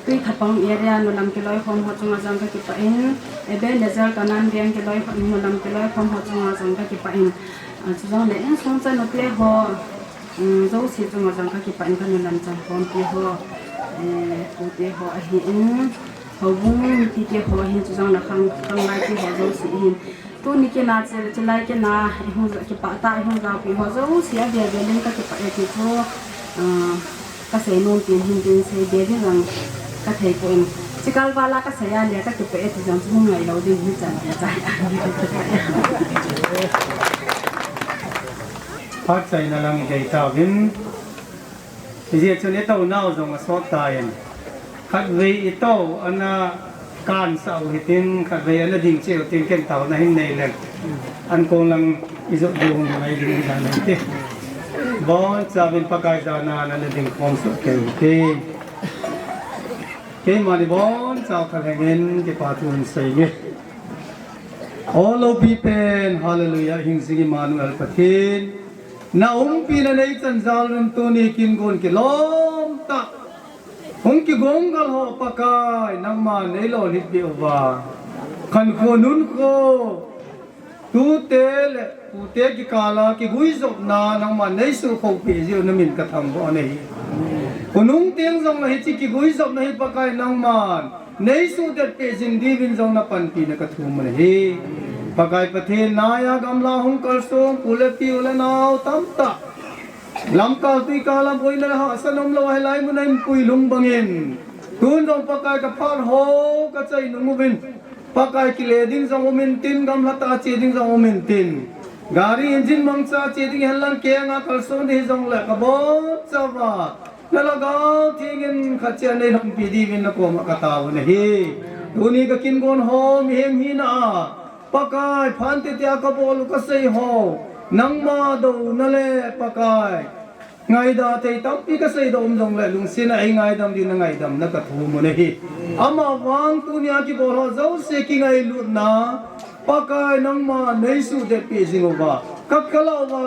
Tuithapang area nu lam kiloikhom ho chunga jong ka kipah in, Ebenezer Kanan Veng kiloikhom nu lam kiloikhom ho chunga jong ka kipah in, a, chujong le insung chanu te ho, um, jouse chunga jong ka kipah in ka nu lam changkhompi ho, eh, pu te ho ahin, houbung mipi te ho ahin, chujong le khang, khanglai te ho jouse ahin. Tuni kina che, chulai kina, i hung ja, kipah tah, i hung jaopi ho jouse a vel vel in ka kipah e ti chu, ah, ka sei nom tin hin tin sei be ding jong ka thei poi. Chikal vala ka sei a le ka kipah e ti jong chu hung ngai lou ding hi chan ti chan. Phat chaina lang i dei tauvin. Hijeh chun i tounau jong asot tan. Khatvei i tou ana kansah u hitin, khatvei ana ding cheh u tin ken taona hin nei leng. Ankong lang i jot diu hung ngai ding in ana ti. Bonchauvin Pakai jana ana ding khom soh kei u te. Keima ni bonchau thalheng in kipa thu hin sei nge. O loupi pen, Hallelujah, hing jing Emmanuel Pathen. Na umpi na nei chan jal un tuni kin gon kilom tah. Hung kigong gal ho Pakai, nangma nei lolhit be uva. Khankho nunkho. Tute le pute kikala kiguijopna nangma nei suhkhom peh jeh u na min ka thangvah u ahi. Khonung teng jong le hiche kiguijopna hi Pakai nangman nei suhdet peh jing diuvin jong na panpina ka thum u ahi. Pakai Pathen, naiya gamla hung kalsong, u le pi u le nao tamtah. Lamkal tuikal a boina le hahsatna umlou a hilai mun a hin puilhung bangin. Tun jong Pakai ka phat ho ka chai nung uvin. Pakai kile ding jong um intin, gamla tah a che ding jong um intin. Gari engine mangcha che ding hen lang kenga kalson ding hijong le ka bonchauva. Na Lhagao Theng in khat cheh a nei lhonpi diuvin na koma ka tao u ahi. Tuni ka kin gon ho mihem hina a. Pakai, phat tete a ka bol u ka sei ho. Nangma douna le Pakai. Ngaidam thei tampi ka seidoh um jong le lungset a ei ngaidam ding na ngaidamna ka thum u ahi. Amavang tunia kibol ho jouse kingailutna. Pakai nangma nei suhdet peh jing uva. Ka kalo uva.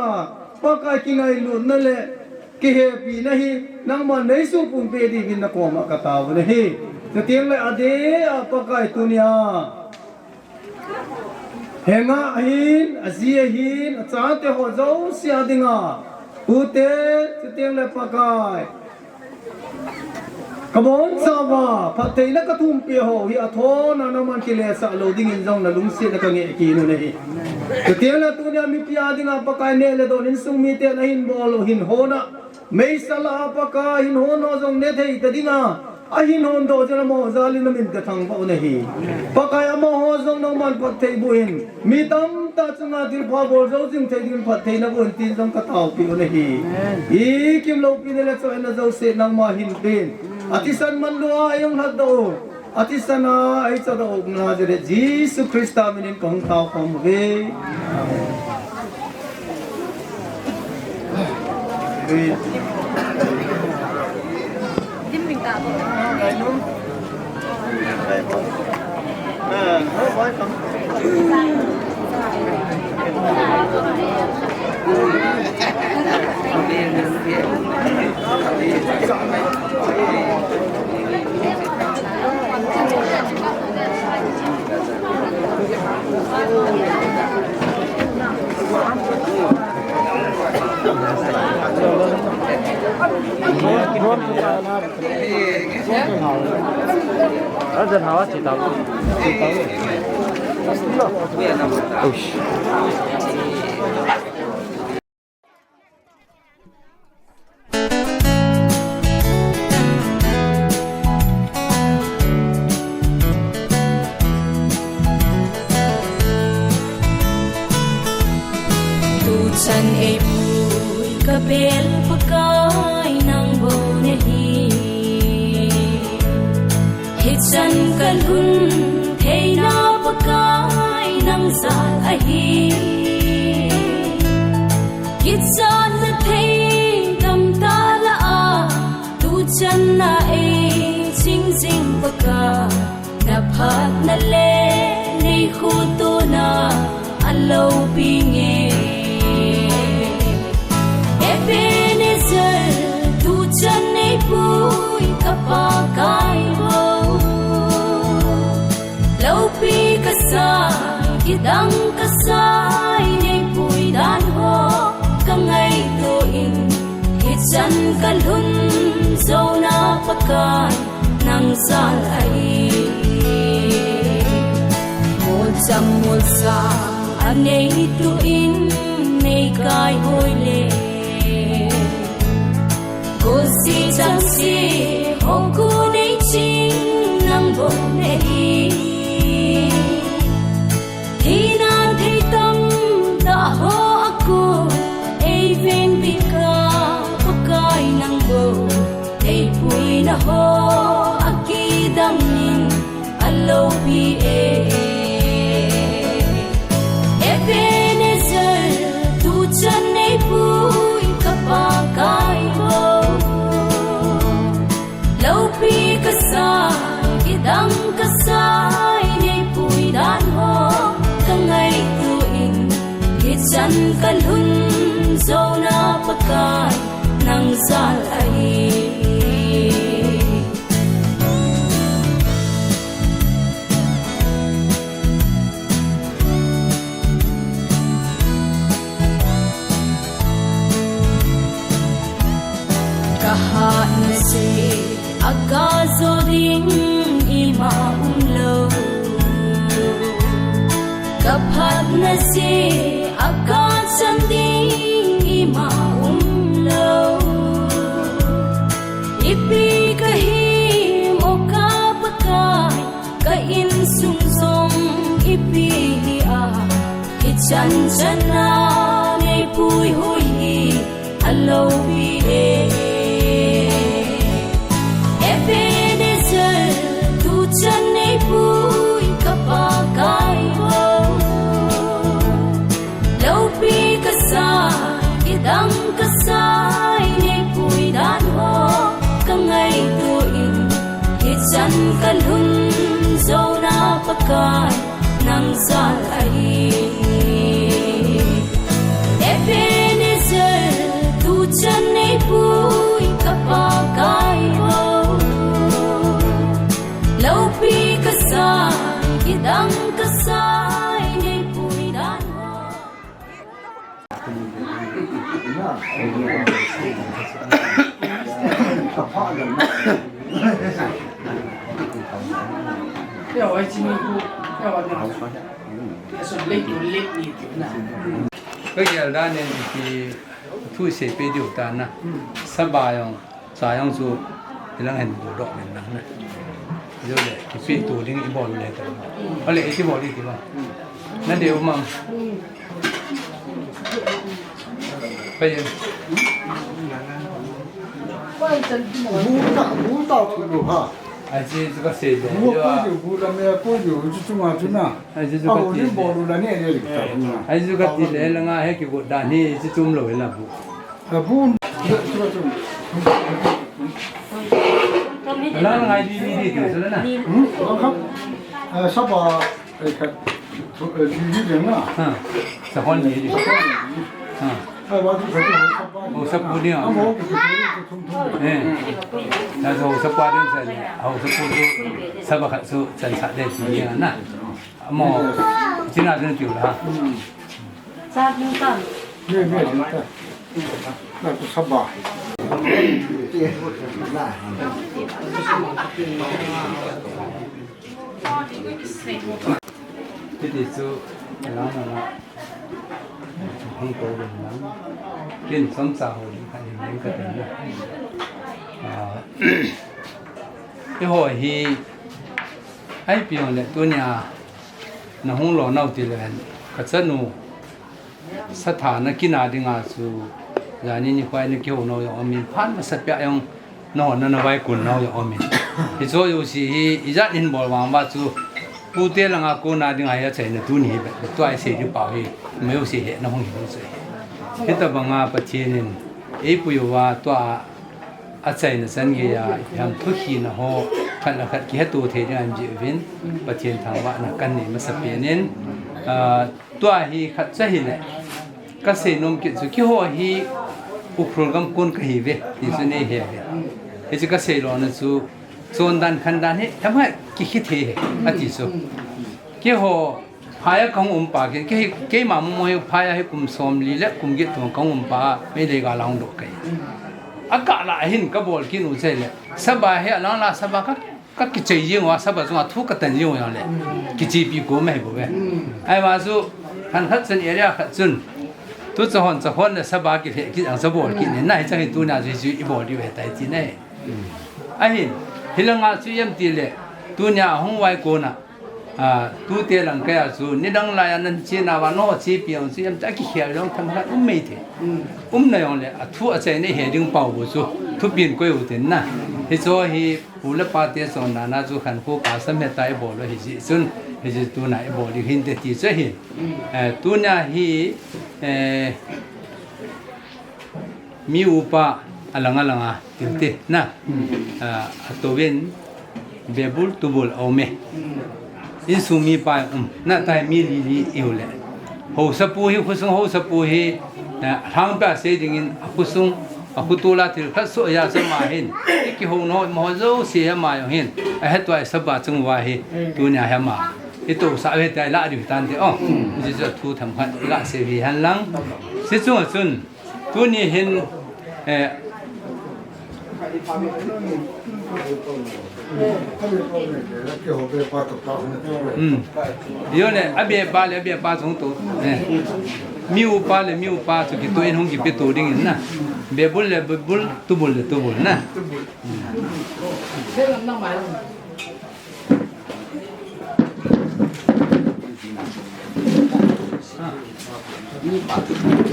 Pakai kingailutna le kihepina hi nangma nei suhpum peh diuvin na koma ka tao u ahi. Chuteng le adeh a Pakai tunia. Henga ahin, aji ahin, achate ho jouse a dinga. Pute, chuteng le Pakai. Ka bonchauva, phattheina ka thum peh ho hi athona nangman kilesah lou dingin jong na lungset a ka ngeh kit u ahi. Chuteng le tunia mipi a dinga Pakai neh le don insung miten ahin bol u hin hon a. Meisa lah a Pakai hin hon ho jong ne thei ta dinga, ahin hondoh jeh in amaho jal in na min ka thangvah u ahi. Pakai amaho jong nangman phatthei boh in, mi tamtah chunga thilpha bol jou jing thei dingin phattheina boh in tin jong ka taopi u ahi. Ikim loupina le choina jouse nangma hin pen. Athisan manlou a ei hung lhatdoh u. Athisan a ei chohdoh u Nazareth Jesu Christa minin ka hung tao khom uve. Tuchan eipui kabel Pakai nang bou nahi. Hichan kalhun theina Pakai nang jal ahi. Kichatna thei tamtah lah a, tuchan a Atna le nei khutuna aloupi nge. Ebenezer, tuchan nei pui ka Pakai o. Loupi kasai, kidang kasai, nei pui dan ho ka ngaito in, hichan ka lhun jouna Pakai nang jal ahi. Molcham molsang a nei tu in, nei kai hoi le. Kosi chang si, hong ku nei ching nang bou nei. Thina thei tam ta ho a ku, ei ven bika Pakai nang bou. Ei puina ho a kidang in aloupi e. Ebenezer, tuchan nei pui ka Pakai o. Loupi kasai, kidang kasai, nei pui dan ho ka ngaito in, hichan ka lhun jouna Pakai nang jal ahi. Ka hatna se a ka jo ding ima umlou. Ka phatna se a ka chan ding ima umlou. Ipi ka hi mo ka Pakai, ka insung jong ipi hi a, hichan chan a nei pui hoi hi aloupi e. Ebenezer, tuchan nei pui ka Pakai o. Loupi kasai, kidang kasai, nei pui dan ho ka ngaito in, hichan ka lhun jouna Pakai nang jal ahi. Ebenezer, tuchan nei pui ka Pakai o. Loupi kasai, kidang kasai, nei pui dan ho. Ka gel dan in ipi thu isei peh diu ta na. Saba jong, sa jong chu ilang hin bol doh men lang na. Jole, ipi tu ding ibol le ta. Ale, iti bol iti ba. Na deu mang. Pai. Bu ta, bu ta thu lo ha. Ai, chi chu ka sei le. Bu ko ju, bu la me ko ju, chu chu ma chu na. Ai, chi chu ka ti le. Ai, chu ka ti le, la nga he ki bu da ni, chi chum lo la bu. Ka bu. La ngai di, di, di, di, la na. Hmm? Ka, eh, saba, eh, ka, eh, di, di, di na. Ha. Sa hon di, di. Ha. Hausa pu ni a. Eh. Na hausa pu ni sa. Hausa pu tu saba khat su chan sa de ni na. Mo. China din tiu la. Sa din ta. Ni ni ta. Na tu saba. Hiti chu, lang lang a, hung ko ding lang. Kin som sa ho ding kha ding ding ka ding na. Ah, eiho hi, ai piong le tunia, na hung lo nau ti le, ka chanu, Satha na kina dinga chu, jani nikho a na kihou nau jong umin, phat masa pia jong, na hon na na vaikun nau jong umin. Hiche jouse hi, ijat hin bol vang uva chu, pute langa kona dinga hi achaina tuni hi, tua isei diu pau hi, mi jouse hi, na hung hi chu hi. Hitabanga Pathen in, eipui uva tua, Achaina chan geiya, ipi ham thukhina ho, Khat le khat kiheto thei ding ahi jeh uvin, Pathen thangvahna kanei masapen in, ah, tua hi khat chu ahile, kasei nom kit chu, keiho hi Ukhrul gam kon kahiuve, ti chu neihe uve. Hichu kasei lona chu, chondan khandan hi, themkhat kikhel thei ahi, ati chu. Keiho, phai a kahung um pa kit, kei, keima momo hi phai a hi kum somli le kum get tua kahung um pa, Meitei gal a hung doh kahi. Akah lah a hin kabol kit u chu ahile, saba hi alang la saba ka, kakichei jing uva, saba chunga thu katan jing u jongle, kichepi koma ahi bouve. Ahivang chu, khan khat chun, area khat chun, tu chahon, chahon le saba kilheh kit jong chu bol kit in, na hichan hi tunia chu hichu ibol diu ahitai ti ahi. Ahin, hilanga chu ipi ham itile, tunia ahung vaikon a, a, tute lang keiya chu, nidang laiya nache nauva, nache peh jong chu ipi ham tia kikhel jong themkhat um maithei. Umna jongle, athu achaina ihe ding pau bou chu, thupin koi u tin na. Hichu hi, pu le pate chondan a chu khankho kasam heta ibol u ahi jeh chun, hichu tuna ibol diu hinte ti chu ahi. Eh, tunia hi, eh, Mi upa alang alang a, tin te, na. Ah, atouvin, bebul tubul aume. Insung mipa um, na tai mi li li ihiu le. Haosapu hi, khosung haosapu hi, ah, lhangpia sei dingin, akhosung, akhotol a thil khat soh ahi jeh a chu ama hin. Ikihou nau, amaho jouse ama jong hin. Ahettoh a saba chung uva hi, tunia hi ama. Itousah u ahi tia ilah diu hitante, o. Hichu thu themkhat ilah sei u hihen lang. Hiche chunga chun, Tuni hin, eh, hmm. Jole, abepa le abepa chung to, eh. Mi upa le mi upa chu kitoh in hung kipeto dingin na. Bebul le bebul, tubul le tubul na.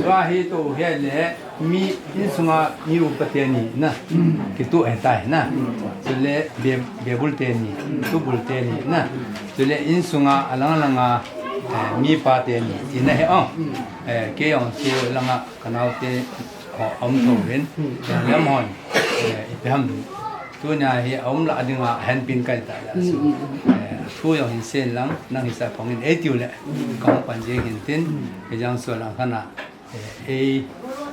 Tua hi tou hi le mi insunga mi upa teni na. Kitoh ahitai na. Chule be, bebul teni, tubul teni na. Chule insunga alang langa, eh, mipa teni tina hi o. Eh, kei jong chu langa kanaote ho aum thouvin. Lem hon, eh, ipi ham. Tunia hi aum lah dinga ahenpen kaita la chu. Eh, thu jong hin sei in lang, nang hisa phong in eitiu le. Kahung pan jeng hin tin, hijong chu lang khat a, eh, ei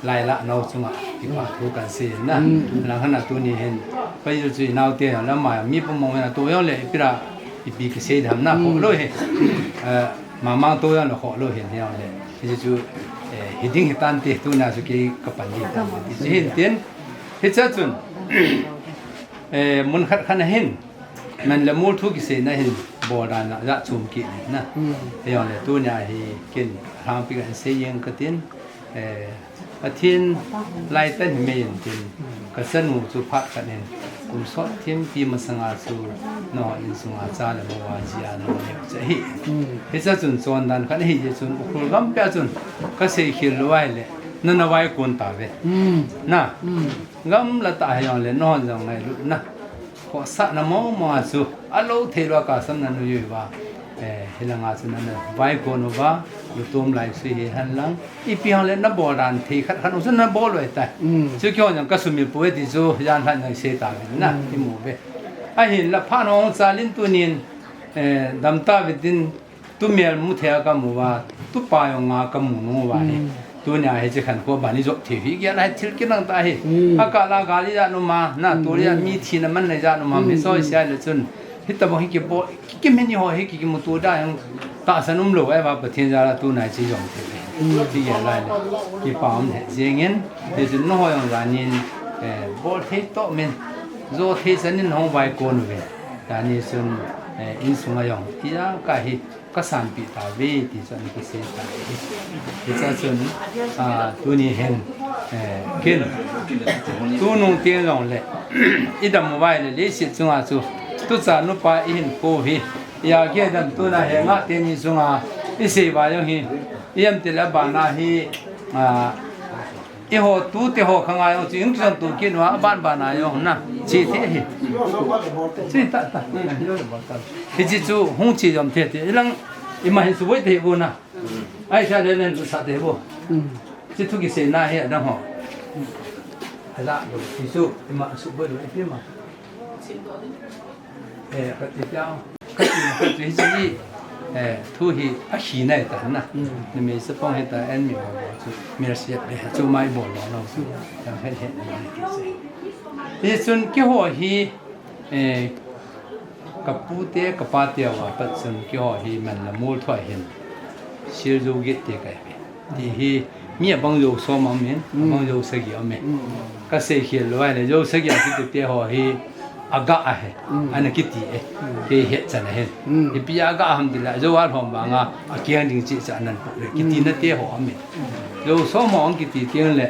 lailah nau chunga, kipa thu kan sei in na. Lang khat a tuni hin, pai chu inaote jong le ama, mi pumong hin ato jong le, ipi ra, ipi kisei dam na, kholou hi. Eh, mamang to jong le kholou hin jong le. Hichu, eh, hiding hitante tunia chu kei kapan ding hitante. Hichu hin tin, hiche chun, eh, mun khat khat a hin, man le mol thu kiseina hin, bol dan a, ja chom kit na. Hijongle tunia hi ken lhangpi kahin sei jeng katin, eh, Pathen laitan himai in tin, kachanu chu phat khat in, kum sot thimpi masanga chu, nangho insunga cha le mou a jia nangho neo chu ahi. Hiche chun chondan khat ahi jeh chun, Ukhrul gampia chun, kasei khel lou ahile, nana vaikon tauve. Na, gamla tah hijongle, nangho jong ngailutna. Khohsahna mong mong a chu, alou thei lou a kasamna neiyu uva. Eh, hilanga chu nana vaikon uva, lutom lai chu hihen lang. Ipi ham le nabol dan thei khat khat u chu nabol u ahitai. Chu keiho jong kasumil poi ti chu, jan lhah in sei tauvin na, imu uve. Ahinla phat hung chal in tunin, eh, dam tauve tin, Tumel mu thei a kamu uva, tupa jong nga kamu nung uva hi. Tunia hiche khankho ban ijop thei hi, gel a hi thil kinang tah hi. Akah la gal ijat um a, na tulia mi thina man na ijat um a, mi soi sia le chun. Hitobang hi kibol, kikim hin eiho hi kikimuto da jong tahsan umlou, ahivang Pathen jal a tuna hiche jong thei. Ti gel lai le. Kipa um lheh jeng in, hichun nangho jong janin, eh, bol thei toh min, jo thei chan in hung vaikon uvin. Jani chun, eh, insunga jong, tia kahi, kasanpeh tauve ti chu ana kisei tai. Hiche chun, ah, tuni hin, eh, ken, tunung teng jongle, idam uva ahile leiset chunga chu, tucha nupa ihinkho hi, iya kidam tuna hi ngah teni chunga, isei uva jong hi, ijemtile abana hi, ah, Eiho tute ho khanga jong chu hung kichon to kit uva, aban ban a jong na. Che thei hi. Che ta ta. Hiche chu hung che jom thei ti. Ilang ima hin suboi thei bou na. Ahi sa le len sa thei bou. Che thu kiseina hi adang ho. Ala lo. Hichu ima suboi lo ipi ma. Eh, kati tiang, kati na kati hi chi, eh, thu hi a hi nai ta na. Mm. Ni me sa pong hi ta en mi ho ho chu, mi ra siat be ha chu mai bol lo no chu. Tang hen hen ni ki se. Hi chun keiho hi, eh, ka pu te, ka pa te a pat chun keiho hi man la mul thua hin. Sil Zo Git te kai be. Ti hi mi abang zo som a um in, mm, abang zo sagi a um in. Mm. Ka sei khel lou ahile, zo sagi a kiti te ho hi a ga ahi, mm, ana kiti e. Mm. Kei het chan ahin. Mm. Ipi a ga ham ti le, zo a lhom vang a, a kiang ding chi cha nan pu le. Kiti, mm, na te ho a um in. Mm. Zo som a um kiti teng le,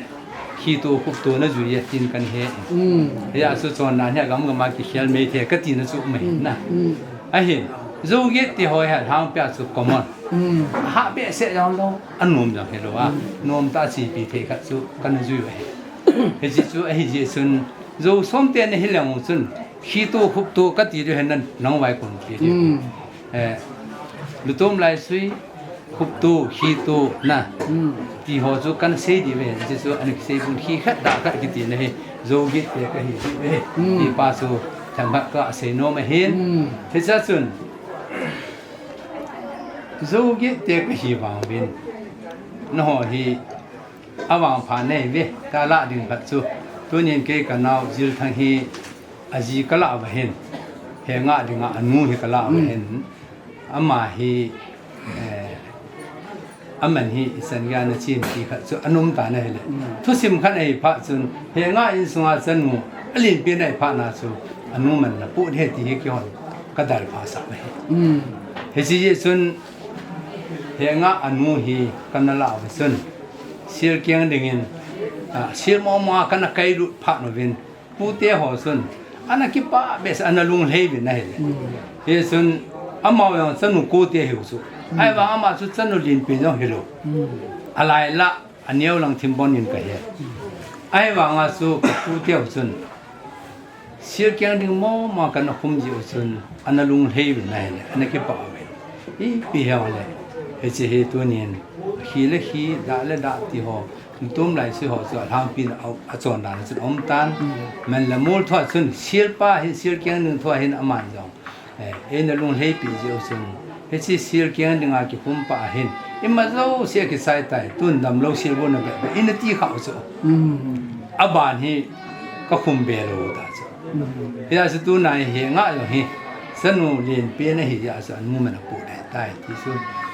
khi to khup to na jui e tin kan he. Mm. Hia chu chon na hia gam gam a kikhel mai the kati na chu um ahi, mm, na. Mm. Ahin, Zo Git te ho hi a lhang pia chu common. Mm. Ha behseh jong lou. A nom jong hi lou a, mm, nom ta chi pi thei khat chu kana jui u ahi. Hichi chu ahi jeh chun, zo som te na hi leng u chun, khi to khup to kati diu hen nan, nang vai kun pi diu. Mm. Eh, lutum lai sui, khup to, khi to, na. Mm. Ti ho chu kana sei diu ve, hichi chu ana kisei bun khi khat da khat kiti na hi, Zo Git te ka hi diu ve. Mm. Ti pa chu themkhat ka sei nom ahin. Mm. Hicha chun, Zo Git te ka hi vang uvin. Nangho hi a vangpha nei ve, ka lah ding khat chu. Tunin kei ka nao Zilthang hi a ji ka lah uva hin. He nga ding a a nu hi ka lah uva hin. Mm. Ama hi, eh, a man hi i chan gei a na chin ti khat chu a nom ta na hi le. Mm. Thusim khat ahi phat chun, he nga insung a chanu, a len pi na hi phat na chu, a nu man na pu he ti hi kihon ka dal pha sa na hi. Mm. Hichi jeh chun, he nga a nu hi kana lah uva chun, sil kiang dingin, a, sil mo mo a kana kai lut phat uvin, pu te ho chun, ana kipah behseh, ana lung lhei uvin ahi le. Mm. Hichun, amau jong chanu ko te hiu chu. Mm. Ahivang ama chu chanu len pi jong hilou. Mm. A lai la, a neo lang thim bon in ka he. Mm. Ahivang a chu ka pu te ho chun, sil kiang ding mo mo kana khum ji u chun, ana lung lhei uvin ahi le, ana kipah uvin. Ipi hiu le, hichi hi tunin, khi le khi, da le da ti ho, tum lai si ho chu a lhang pi na a, a chon dan chun a um tan. Mm. Man le mul thua chun, sil pa hi, sil kiang ding thua hin a man jong. Eh, eina lung lhei pi ji u chun, hichi sil kiang ding a kikhum pa hin, ima jouse a kichai tai, tun damlou sil bu na be, be, ina ti kha u chu. Mm. A ban hi ka khum be lou ta chu. Mm. Hia chu tu nai he nga jong hi, chanu len pi na hi jeh a chu a nu man a pu dai tai ti chu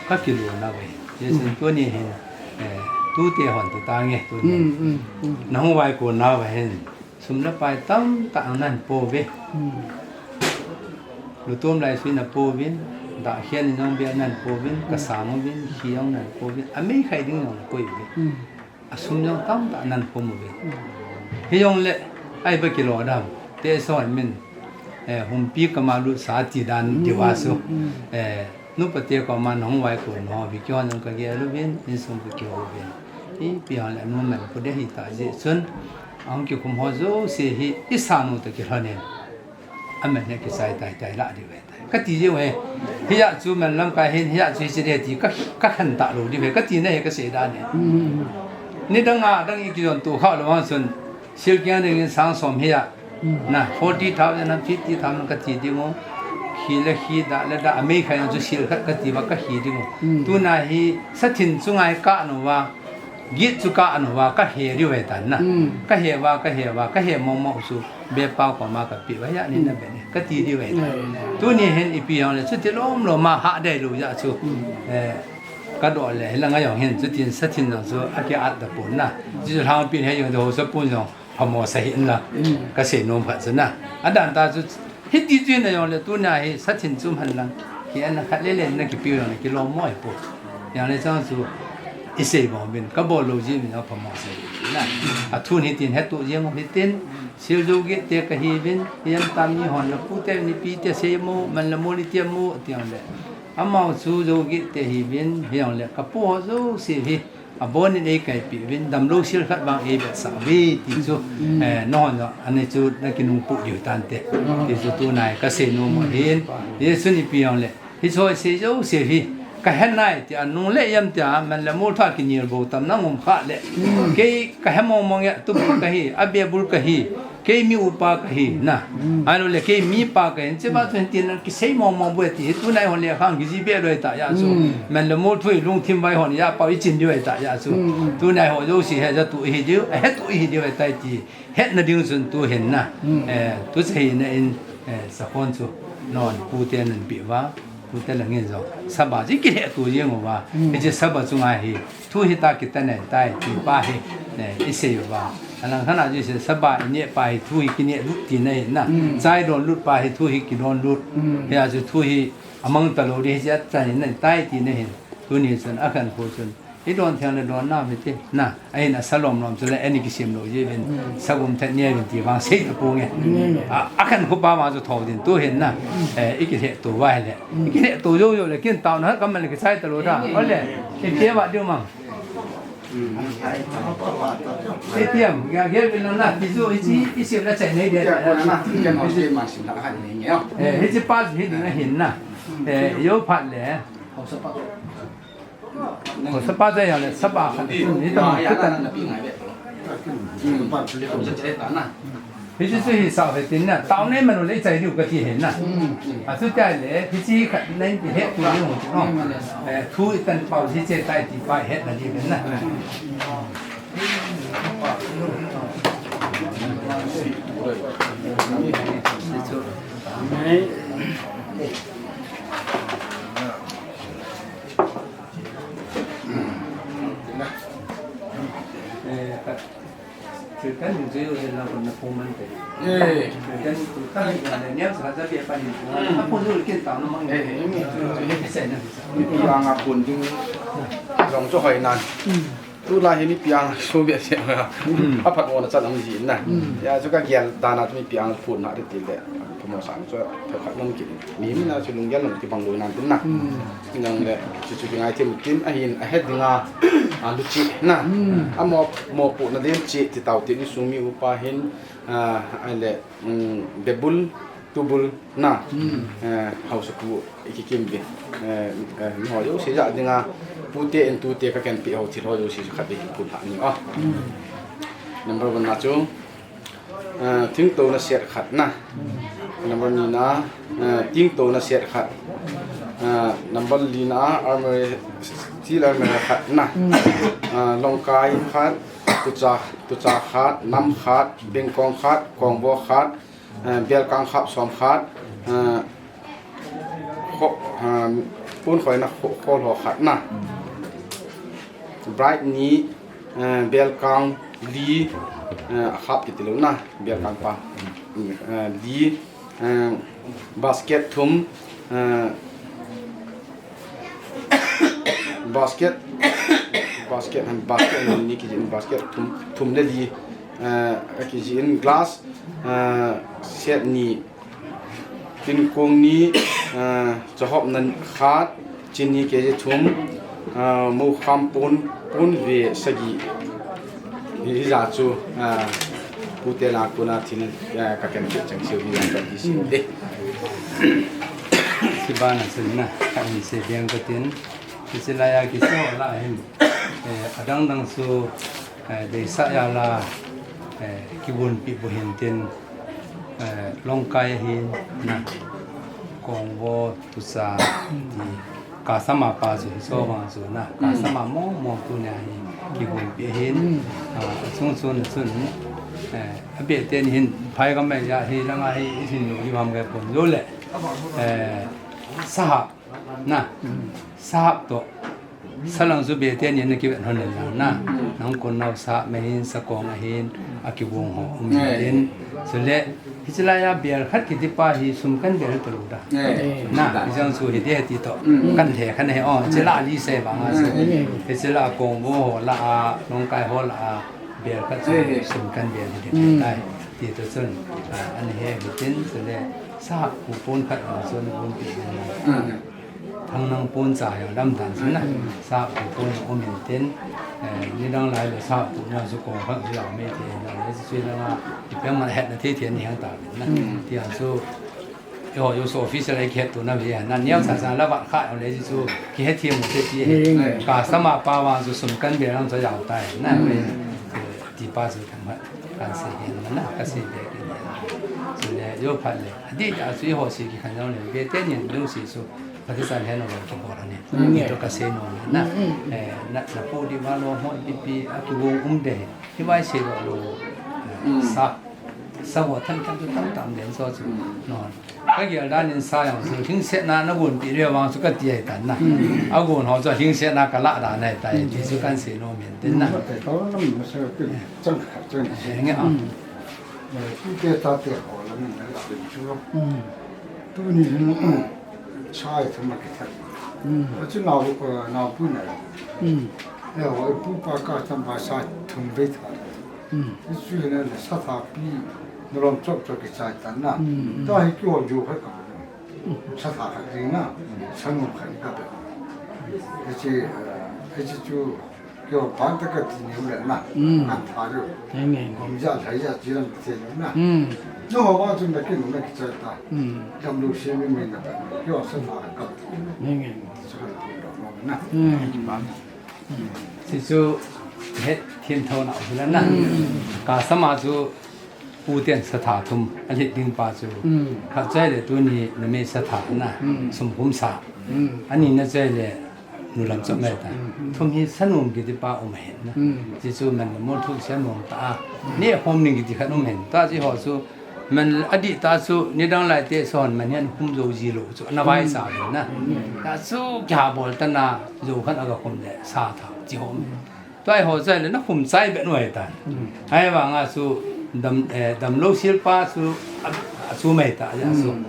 ka kilung na ve. Hia chu, mm, tuni hin, eh, tu te hon ti ta nge tuni. Mm, mm, mm. Na hung vai ko na ve hin. Sum le pai tamtah ana po ve. Mm. Lutum lai sui na po vin, da hian in jong be ana po vin, ka, mm, sang vin, khi jong ana po vin, a mei khai ding jong ana koi ve. Mm. A sum jong tamtah ana khum uve. Mm. Hijongle, ai ba kilo dam, te so min, eh, humpi kama lut sa ti dan, mm, diu a chu. Mm, mm. Eh, nupa te koma nahung vai ko no, vi kihon jong ka gel uvin, insung ka kihou uvin. Ipi hon le a nu man ko de hi ta jeh chun, ahung kikhum ho jouse hi, i san u ta kilhon in. A man hi kichai tai tai lah diu ve tai. Ka ti jeng u hi. Hia chu man lamkai hin, hia chu hichi de ti ka, ka khen ta lou diu ve. Ka ti na hi ka sei dan hi. Mm. Ni dang a, dang i kijon tu kha lou vang chun, sil kiang ding in sang som hia. Mm. Na, forty thousand na, fifty thousand ka ti ding u. Khi le khi, da le da, a mei khai chu sil khat ka ti va ka khi ding u. Mm. Tu na hi, sa thin chu ngai ka no va. Git chu ka an uva, ka he diu ve tan na. Mm. Ka he uva, ka he uva, ka he mo mo chu, be pa koma ka pe uva, ya ni na, mm, be ni, ka ti diu ve tan. Mm. Tuni hin ipi jong le, chuti lom lom a ha dei lou jeh chu. Mm. Eh, ka do le, hi la ngai jong hin, chutin sa thin jong chu, a ki at da pon na. Chu lhang pin he jong, ho sa pun jong. Phamo sa hi in la, mm, ka sei nom khat chu na. A dan ta chu, hiti chu na jong le tuna hi sa thin chum han lang. Ki an khat le le na kipiu jong le kilom mo ai po. Jong le chang chu i sei mo bin ka bol lou ji min a phamo sa hi na. A thun hitin he tu jeng hitin, sil jo gi te ka hi bin, hiam tam ni hon la pu te ni pi te sei mo, man la mo li te mo ti jong le. Amau chu jo gi te hi bin, hi jong le ka pu ho jouse hi. A bon in ei kaipi uvin, damlou sil khat vang ei vetsah uve ti chu, mm, eh, nahon jong, ani chu na kinungpu diu tante. Mm. Ti chu tunai ka sei nom u ahin. Mm. Hichun ipi jong le, hiche sei jouse hi, ka he nai tia, nung le jam tia, man le mol tha kinel bou tam nang um kha le. Mm. Kei ka he mong mong e, tubul ka hi, a bebul ka hi. Kei mi upa kahi na. Ahilou le kei mipa kahi. Hiche ba chu hitin kisei mong mong bou e ti hi. Tunai hon le khang kiji be lou ta ya chu. Men le mol thu i lungthim vai hon ya pau i chin diu e ta ya chu. Tunai ho jouse he ja tu hi diu, he tu hi diu e ta ti. Hetna ding chun tu hin na. Eh, tu che hi na in, eh, sakhon chu. Non pu te nan pi va. Tute lang in jong, saba chu i kilheh to jeng uva. Hiche saba chunga hi, thu hita kitan ahitai, ti pa hi, eh, i sei uva. Alang khat a chu i sei, saba i neh pa hi, thu hi kineh lut tina ahi na. Chai don lut pa hi, thu hi kidon lut. Hia chu thu hi amang talou ding hiche a chan in ahitai tina ahi. Tuni chun, akhankho chun, i don thei le don nam hite. Na, ahin asa lom lom chu le, ani kisem lou ji vin, sagum thet ni vin ti vang sei ta ponge. A, akhankho pa vang chu tho din tu hin na. Eh, i kilheh to va le. I kilheh to jou jou le, kin tao na, kam le kichai talou da. Ole, i pe va diu mang. I tiam, ga gel vin na, ti chu, i chi, i sim la chai nei de. Eh, hiche pa hi ding ahin na. Eh, jou phat le. Ko sapa te ya le, sapa khat ni ta ma, ya, khat na, na pi ngai ve. Hiche chu hi sao he tin na, tao nei manu le chai diu kati he na. A chu tai le, hiche khat nei pi he tu ni ho no. Eh, thu i tan pau hiche tai ti pa he na di na. Tulai hi mipi ang so behseh a. Aphat mona chan aum jin na. Ya, chu ka gel dan a chu mipi ang phun na ti le. Promotion chu thakhat nang ki. Mi mi na chu lunggel nang kibang lou nan tin na. Nang le, chu chu kingai thim tin ahin ahet dinga. A lu chi na. Amo, mo pu na din chi ti tao tin i sung mi upa hin, a, ai le, mm, bebul, tubul na. Eh, hausa pu i kikim ve. Eh, eh, mi ho jouse ja dinga, pute in tute ka ken pi ho thil ho jouse khat ve hin phun ha ni a. Number one na chu, eh, thingto na set khat na. Number ni na, eh, thingto na set khat. Eh, number li na, armor, steel armor khat na. Eh, longkai khat, tucha, tucha khat, nam khat, bengkong khat, kongbo khat, eh, belkang khap som khat, eh, kho, eh, pon khoina kho, kholho khat na. Bright ni, eh, belkang li, eh, khap kiti lou na, belkang pa. Eh, li, eh, basket thum, eh, Basket, basket, han basket ni kijin basket thum, thum le li, eh, kijin glass, eh, set ni, tingkong ni, eh, chahop na khat, chini K G thum, eh, mokham pon, pon ve sagi. Hijeh chun, ah, pute lah kona thil, ah, ka ken chang seo hi ka ti si de. Sibana sunna, ka ni se biang ka tin. Kisi la ya kisi ho la hin. Eh, adang dang su, eh, deisa ya la, eh, kibun pi bu hin tin. Eh, longkai hin na. Kongbo tusa ti. Customer pa chu, so vang chu na. Customer mong mong tunia hi kibun pi hin. Ah, chung chun chun. Eh, a be ten hin phai ka mai ya hi langa hi isin lu hi mam ga pon lo le. Eh, sahap na. Sahap to. Salang chu be ten hin na kivet hon le na. Nang kon nau sahap me hin sakong a hin a kibung ho um tin. Chule Hiche laiya bel khat kiti pa hi sum kan bel talou da. Eh. Na, hiche jong chu hiti hiti toh. Mm. Kan lheh khan ahi o, hiche la li sei vang a chu. Mm. Hiche la kongbo ho la a, longkai ho la a, bel khat chu sum kan bel hiti tai. Ti toh chun, a, an he hitin, chule sahap pu pon khat a chun pon pi. Mm. Thangnang pon cha jong lam dan sin na. Mm. Sahap pu pon um in tin, eh, nidang lai le sahap pu na chu kong khang chu jao me ti na le chu langa, ipi man hetna thei thei ni hang ta na. Mm. Ti a chu, eiho jong chu official a kihet to na ve na, neo cha cha la vat kha jong le chu kihet thei mo te ti. Mm. Customer pa vang chu sum kan bel lang chu jao tai na. Mm. Ti pa chu kan vat. Kan sei hin na, ka sei be kin. Chule, jo phat le. Adih tah chu eiho sei kikhen jong le. Be teni lungset chu, ka ti san hen lo kibol ani. Mm. Ito ka sei nom na. Mm, mm. Eh, na, na pu di ma lo hon pipi, a kivong um de. Hi vai sei lo lo. Mm. Sa. Sa ho than than chu tam tam den so chu. Mm. No. Ka gel dan in sa jong chu, lhingsetna na gon pi le vang chu ka ti ahi tan na. Hmm. A gon ho chu lhingsetna ka lah dan ahi tai, ti chu kan sei nom in tin na. Hmm, ka lam na sa pi chang kha chang. He nge a. Hmm. Eh, tute tate ho lam na la pi chu. Hmm. Tuni hin, hmm, sa ai thum ma ki tha. Hmm. Chu nao, eh, nao pu na. Hmm. Eh, ho pu pa ka tam ba sa thum ve tha. Hmm. Chu hin na sa tha pi, na lom chop chop ki chai tan na. Hmm, hmm. Ta hi kyo ju kha ka. Sa tha kha ki na, sa nu kha ka pe. Hichi, eh, hichi chu kyo pan ta ka ti ni u le na. Hmm. Kan tha ju. Nge, nge. Kom ja, thai ja, chi lam te ni na. Hmm. No ho ba chu na ki nu na ki chai ta. Hmm. Dam lu se mi mi na pe. Kyo sa tha kha ka. Nge, nge. Sa kha ku do no na. Hmm. Ti chu het thim tho na u le na. Hmm. Ka sa ma chu Pu ten sa tha thum, a lhit ding pa chu. Mm. Khat chu ahile tuni numei sa tha na, mm, sum khum sa. Mm. Ani na chu ahile nu lam chop mai ta. Mm. Thum hi sa nom kiti pa um ahin na. Mm. Ti chu man le mol thu sa nom ta a. Mm. Ne hom ning kiti khat um ahin. Ta chi ho chu man adih ta chu ni dang lai te son man hian khum zo ji lo chu. Na vai, mm, sa ahin na. Mm. Ta chu kya bol ta na zo khan aga khum le sa tha chi ho. Mm. Tua hi ho chu ahile na khum chai be nuai tan. Mm. Ahivanga chu dam, eh, damlou silpa chu a, a chu mai ta ja chu. Mm.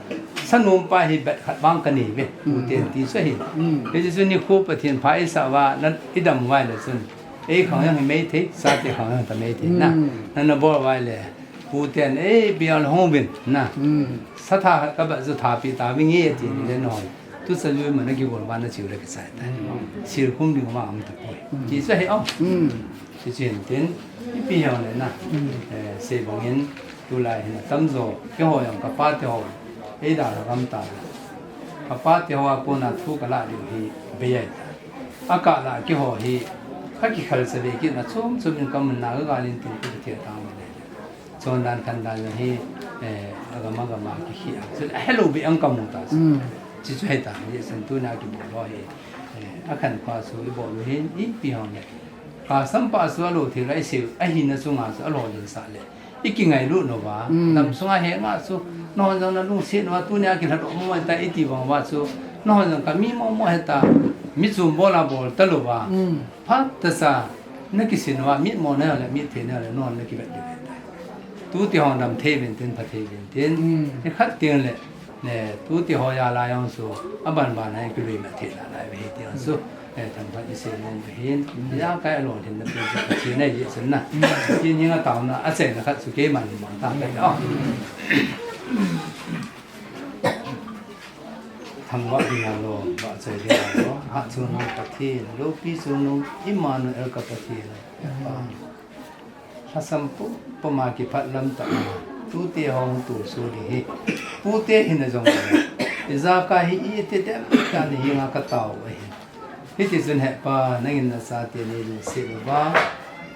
Sa nom pa hi bet khat vang ka nei ve. Mm. Pu ten ti chu hi. Mm. Hichu chu nikho Pathen pha i sa uva, na i dam uva le chun. Ei khang jong hi mei thei, sa te khang jong ta mei thei na. Mm. Na na bol uva le. Pu ten, "Ei, bial hong vin, na. Mm. Sa tha ka ba zu tha pi ta vin nge," ti ni le noi. Tu sa lui ma na ki bol ba na chiu le ki sai ta. Mm. Sil khum ding ma am ta poi. Mm. Ti sa he au. Mm. Ti chin tin, i pi hiau le na. Mm. Eh, sei bangin, tu lai hin a tam zo, ki ho yang ka pa te ho. Ei da la gam ta. Ka pa te ho a ko na thu ka la diu hi, be ai ta. A ka la ki ho hi, ka ki khal sa ve ki na chum chum in ka mun na ga lin tin ki ti ta ma le. Chondan khandan hi, eh, agam agam a kikhi a. Chu hello be ang ka mu ta. Mm. Chi chu heta, ye san tu na ki bol lo hi. Eh, a khan pa chu i bol lo hin, i pi hong le. Ka sam pa chu a lo thei lai se, a hi na chu nga chu a lo lin sa le. I ki ngailu no va. Mm. Dam sunga he nga chu, no jong na lungset no va, tu nia ki lha do mo ta i ti vang va chu. No jong ka mi mo mo heta, mi chum bol a bol ta lo va. Mm. Phat ta sa, na kisin uva, mit mo na le, mit thei na le, non na kivet ding tai. Tu ti hong dam thei vin tin, pha thei vin tin. Mm. Ni khat ting le, ne, tu ti ho ya la yong su, a ban ban na ki lui ma thei la la ve ti yong su. Eh, thang phat i se mong ve hin. Mm. Ya kai lo tin na pin sa ka chi na yi sun na. Mm. Tin hi nga tao na, a se na khat su ke man mang ta kai. Mm. Oh. Thangvah ding a lom, vahchoi ding a lom, Hatchungnung Pathen, Lopi Chungnung, Immanuel ka Pathen, Hepa. Lhasam pumpum a kiphat lam tah a, tute hung tulso ding hi, pute hin a jong le, ijakai hi i ti dem ta ni hi nga ka tao ahi. Hiti chun Hepa, nangin na chate nei lungset uva,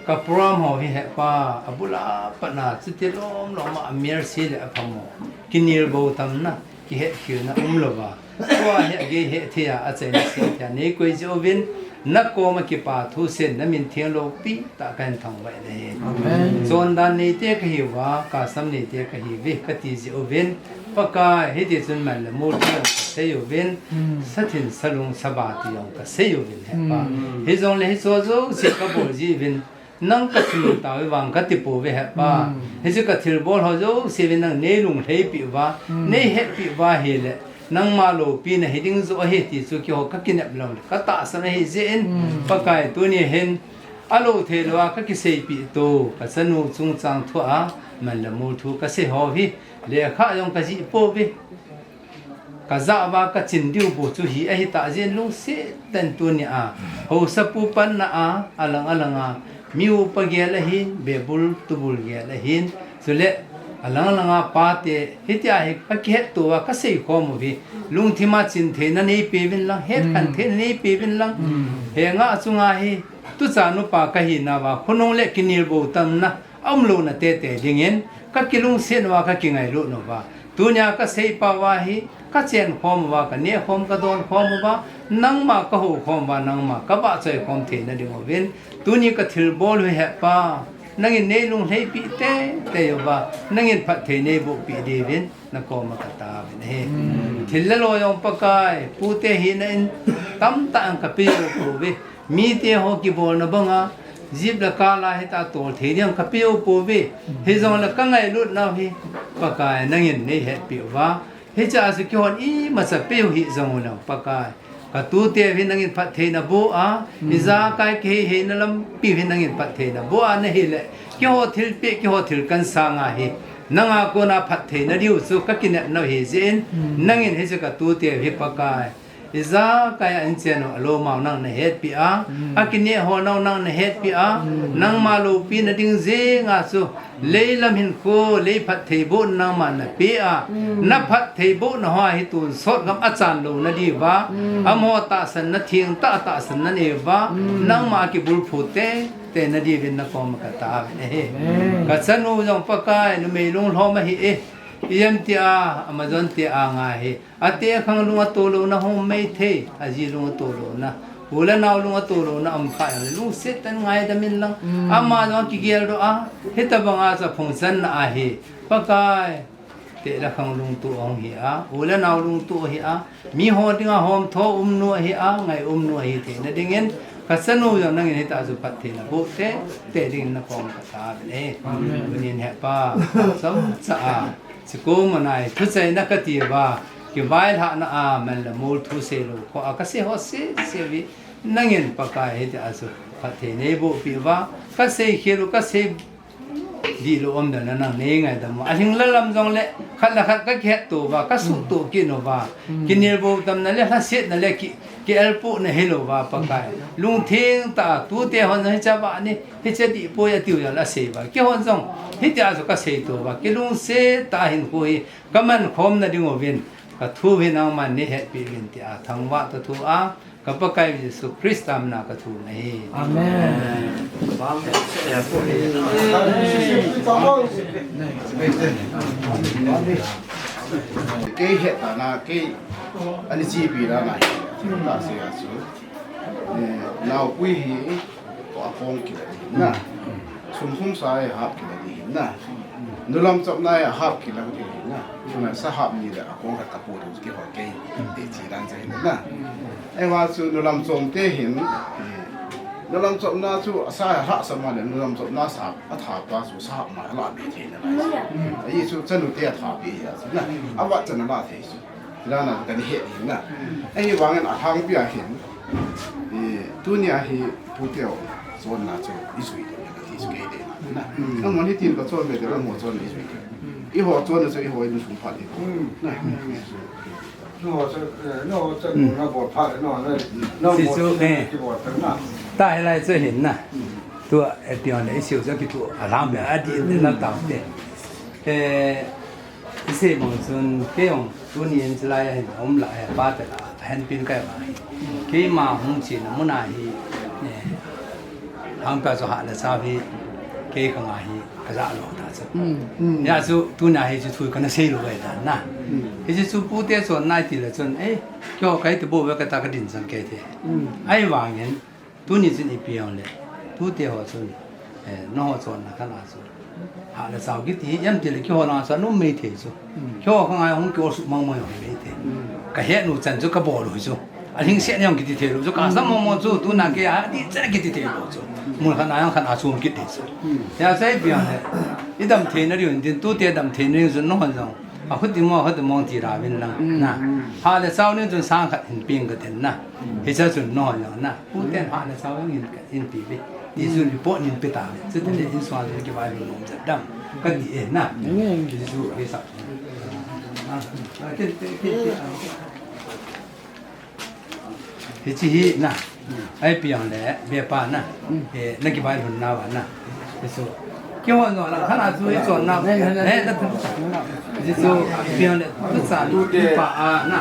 ka program ho hi Hepa, a bul a pat na chuti lom lom a, a mercy le a phamo, kinel bo tam na, kihetkhelna um lova. Tua hi a gei hethei a, a chaina sehthei a nei koi jeh uvin, na koma kipa thusen, na min theng lopi tah a ka hin thangvah in ahi. Amen. Chondan neite ka hiuva, kasam neite ka hiuve, ka ti jeh uvin, Pakai, hiti chun man le mol ti jong ka sei uvin, hmm, sathin salung saba ti jong ka sei uvin, Hepa. Hmm. Hijongle hiche jouse ka bol jeh uvin, nang ka chungnung tauve vang ka ti pouve Hepa. Mm. Hiche ka thilbol ho jouse vin nang nei lunglhaipi uva, mm, nei hetpi uva ahile, nangma loupina hiding joh ahi ti chu keiho ka kinep lou le, ka tahsan ahi jeh in, mm, Pakai tuni hin, a lou thei louva ka kiseipi to, ka chanu chungchang thu a, man le mol thu ka sei ho hi, lekha jong ka jih pouve. Ka jah uva ka chin diu bou chu hi ahi tah jeh in lungset tah in tunia, haosapu panna a, alang alang a, mi upa gel ahin, bebul tubul gel ahin, chule alang alang a pate, hitia hi ka kihetto uva ka seikhom uve, lungthim a chin theina neipeuvin lang, hetkhen, mm, theina neipeuvin lang, mm, henga chunga hi, tuchan upa ka hina uva, khonung le kinel bou tamna, Aumlouna tete dingin, kakilungset uva, kakingailut uva. Tunia kasei pau ahi, kachen khom uva, kaneh khom, kadon khom uva, nangma kahou khom uva, nangma kavahchoi khom theina ding uvin. Tuni kathilbol u hi hepa, nangin neilunglhaipi tete uva, nangin phatthei neiboh peh diuvin, nakoma kataovin ahi. Thil le lo jong Pakai, pute hina in tamtah in kapeh u pouve. Mite ho kibolna banga, jeep le car la hita tol thei ding kapeh u pouve. Hijongle kangailut nau hi, Pakai nangin neihetpeh uva. Hichea chu keihon imacha peh u hih jong uleng Pakai, katute u hi nangin phatthei naboh a, ijakai kihei heina lampi u hi nangin phatthei naboh a nahile, keiho thilpeh, keiho thil kansang ahi, nanga kona phatthei nadiu chu kakinepnau hijeh in, nangin hiche katute u hi Pakai, ijakai a inchen u alomau nang nahetpeh a, akineh ho nau nang nahetpeh a, nangma loupina ding jenga chu, leilam hinkho, lei phattheibohna nangman napeh a, naphattheibohna hoa hi tonsot gam achan louna diuva, amaho tahsanna thengtah a tahsanna neiuva, nangma kibulphu tete nadiuvin nakoma kataovin ahi. Kachanu jong Pakai, numei lunglhom ahi e, ijemtia, Amazon te anga hi, ate khang lung atolouna hung maithei, aji lung atolouna, u le nao lung atolouna aum phat jongle, lungset tah in ngaidam inlang, ama jong kigeldoh a, hitobanga chu aphungchanna ahi, Pakai, te le khang lungtup ahung hi a, u le nao lungtup ahi a, miho dinga homtho umnu ahi a, ngai umnu ahi theina dingin, kachanu jong nangin hitia chu phatthei naboh tete dingin nakoma kataovin ahi. Tunin hepa, chomcha a, chukoma nai, thuchaina katiuva, kivailhahna a, man le mol thu seilou khoa kasei ho sese uhi, nangin Pakai hitia chu phatthei neiboh peh uva, kasei khel u, kasei dihlou umdan a nang neingaidam uva, alhing lalam jongle khat le khat kakihetto uva, kasuhto kit uva, kinelboh tamna le lhasetna le ki, kielpohna hilouva Pakai, lungthengtah a, tute hon jong hiche vah ni, hiche dihpoi atiu jongle asei uva, keihon jong hitia chu kaseito uva, kilungset tah a hinkho hi kamankhomna ding uvin, kathu hi nangman neihetpeh uvin tia thangvah toh thu a, ka Pakai Jesu Christa mina kathum ahi. Amen. Kei hetna, kei ani chipi lana hi, thil kasei a chu, eh, naopui hi, tua akong kila ding na. Sum khum sa hi ahap kila ding na. Nulam chopna hi ahap kila ding na. Tuna sahap ni le akong khat kapu ding kihol kei. Te chi dan cha hin na. Ahivang chu nulam chom te hin, eh, nulam chopna chu asa hi ahap sa ma le nulam chopna sa athap ta chu sahap ma la be thei na lai. Ahi chu chanu te athap pi hi a chu na. Avat chan ala thei chu. Lana kani het hin na. Ahivangin alhangpi a hin, eh, tunia hi puteu chonna chu ijui ding kati chu kei ding na. Nangman hitin kachon ve te, nangho chonna ijui ding. Eiho chonna chu eiho insung phat ding. Na. Nangho chu, eh, nangho chu nabol phat, nangho na, nangho chu, eh, kibol phat na. Tahilai chu hin na. Tua, eh, pion le isiu chu kitu, alhang le adi na tau te. Eh, Isei bang chun, kei jong, tuni in chulai a hin, aum lai a, pa te la, ahin pin kai ma hi. Keima hung chena mun a hi, eh, hangpa chu hah le chau hi, kei khang a hi, kaja lou ta chu. Hijeh chu, tuni a hi chu thu kana sei lou ve ta na. Hiche chu pute chonna ti le chun, eh, keiho kai ti bou ve kati a kadin chan kei te. Ahivangin, Tuni chun ipi jongle, tute ho chun, eh, nangho chonna khat a chu. Hah le chau kiti, ijemti le keiho lang chu, anom maithei chu. Keiho khang a hung kiol suh mong mong jong maithei. Kahet u chan chu kabol u chu. Alhingset jong kiti thei lou chu, kasam mong mong chu, tuna kei a, ti chan kiti thei lou chu. Mun khat a jong khat a chom kit thei chu. Hijeh chun ipi jongle, idam theina diu hin tin, tute dam theina diu chun nangho jong. Akhuti mo, akhuti mo ti ra vin lang, na. Hah le chau ni chun sang khat hin peng katin na. Hiche chun nangho jong na. Puten hah le chau jong hin, hin pe ve. Ti chu report hin pe ta ve. Chutile insung a kivailut nom jep dam. Kati e na. Ti chu ve sa. Ah, ah, ti, ti, ti, ti, ah. Hiche hi na. Ai piang le, be pa na. Eh, na kivailut na va na. Hichu. Kihon jong lang, khat a chu ichon na. Eh, na. Hichu, piang le, tu chan, pa a na.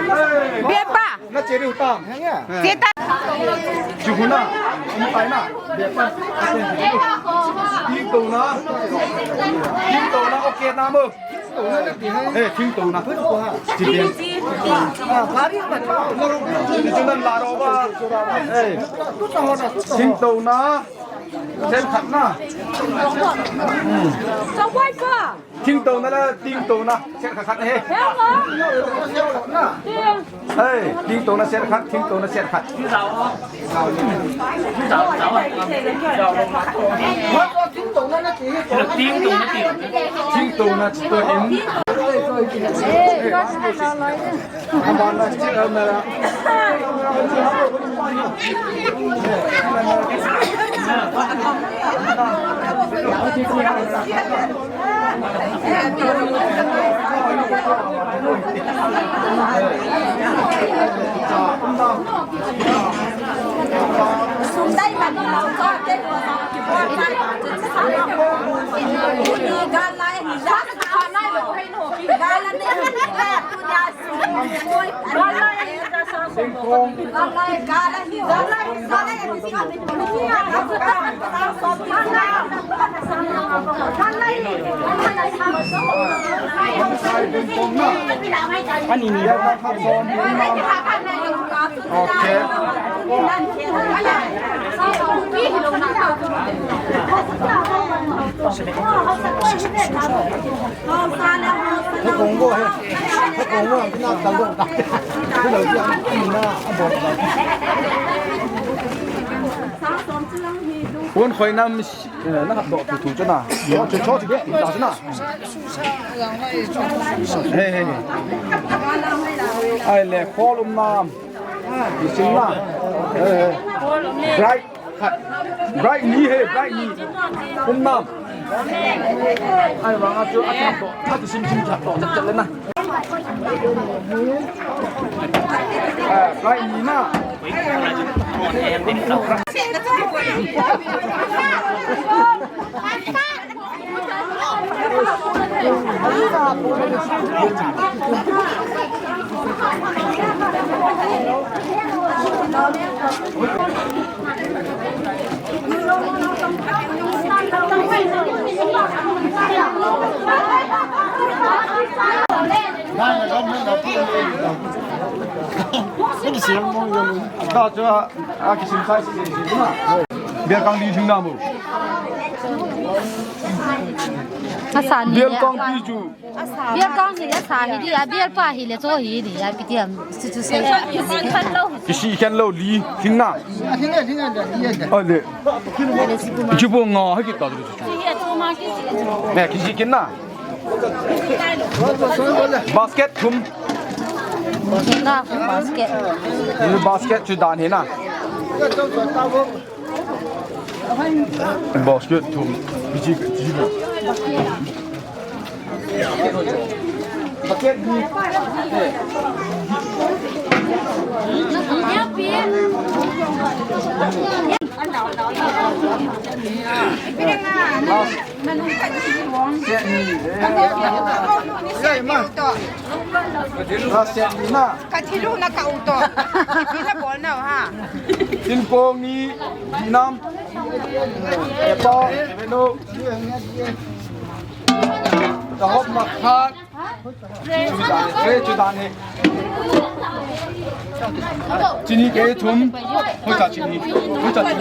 Che diu tam. Che ta. Chu huna. Um tai na. Be pa. Ting to na. Ting to na. Okay na mo. Eh, ting to na. Chi ting. Ah, gari ma. Chu nan la ro ba. Eh. Ting to na. Sen khat na. Sa wai pa. Ting to na la, ting to na. Set khat khat he. He, ting to na set khat, ting to na set khat. Ting to na set khat. Ani ni. Okay. Kun khoi nam, eh, na hap doh thu thu chu na. Cho, cho, cho, cho, ta chu na. Hey, hey, hey. Ai le, khol um nam. Isim na. Hey, hey. Bright. Khat. Bright ni he, bright ni. Um nam. Ai, vang a chu, a chang to. A chu sim sim chat to, chat chat le na. Ah, bright ni na. Ta chu a, a kisim sai si si si na. Bia kang di thing na mo. Asan ni. Bia kang di chu. Bial kang hi le sa hi di, a bial pa hi le cho hi di, a pitiam, si chu se. Kisi khen lo li, thing na. A thing a, thing a, thing a. A le. Chu bo nga ha ki ta chu chu. Ne, kisi kin na. Basket thum. Na, basket. Ni basket chu dan hi na. Basket thum. Kisi, kisi. Ka thilu na ka u to. Ina bol na ha. Tin kong ni nam. Epa, menu. Ka hop ma khat. Re chu dan he. Chini ke thum. Hoi ta chini. Hoi ta chini.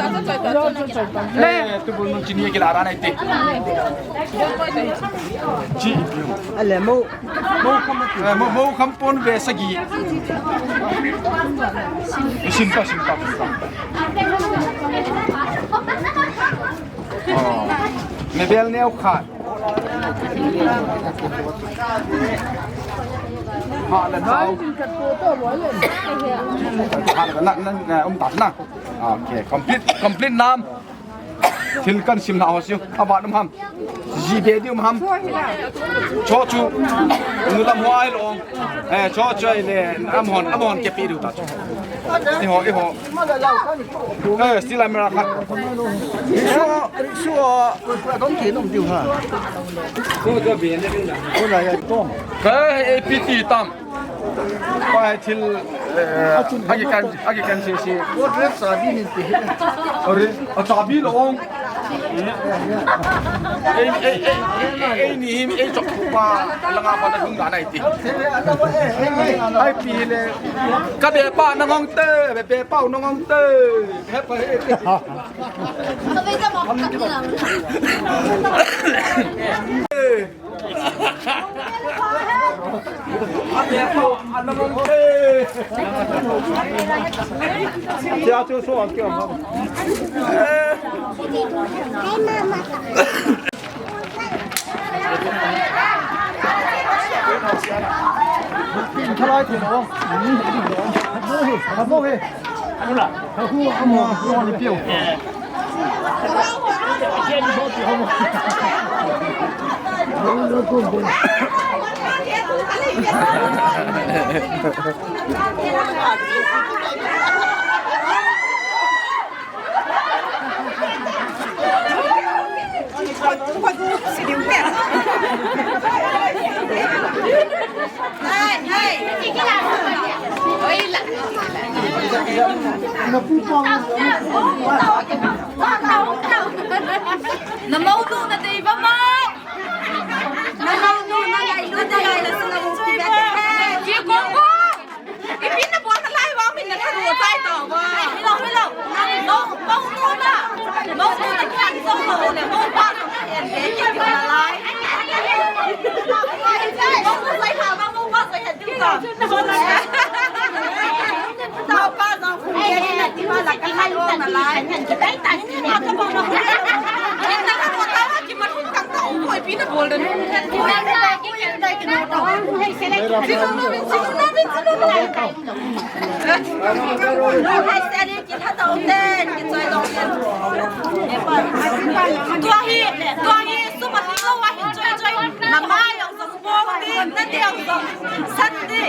Le, tu bul nun chini ke la ra nai te. Chi ipi ho. Ale mo. Mo kham, eh, mo, mo kham pon ve sagi. Sim pa, sim pa, sim pa. Oh. Me bel neo khat. Ha, le tau. Ha, na, na, na, um ta na. Okay, complete, complete nam. Thil kan sim na ho siu. Aban um ham. Ji be di um ham. Cho chu. Nu lam ho ai lo. Eh, cho cho le. Am hon, am hon ke pi du ta cho. Iho, iho. Eh, still am ra khat. Rickshaw, rickshaw, adom ke nom diu ha. Ko jo be ne na. Ko la ya tom. Ka A P T tam. Pai thil Agi kan, agi kan si si. What rep sabi ni ti. Are, a sabi lo ong. Ei, ei, ei, ei, ei, ni him, ei, chok pa, langa pa na hung na nai ti. Ai pi le. Ka be pa na ngong te, be, be pa na ngong te. He pa he. Na monu na dei ba ma? Na monu na ngai lu na ngai la suna u ki ba te. Ki ko ko. Ipi na bol nalai vang min na tharu chai to vang. Hello, hello. Mo, mo nu na. Mo nu na khan so mo le mo pa so na en de ki na lai. Mo nu sai ha vang mo pa sai ha tu ka. So na. Mo pa so ku ye na ti ma la ka lai vang na lai. Ki na ka ko ta ki ma thum ka ta u ko ipi na bol de. Tua hi, tua hi, suma ti lo wa hi choi choi. Na ma yong sa spo ti, na ti yong sa san ti.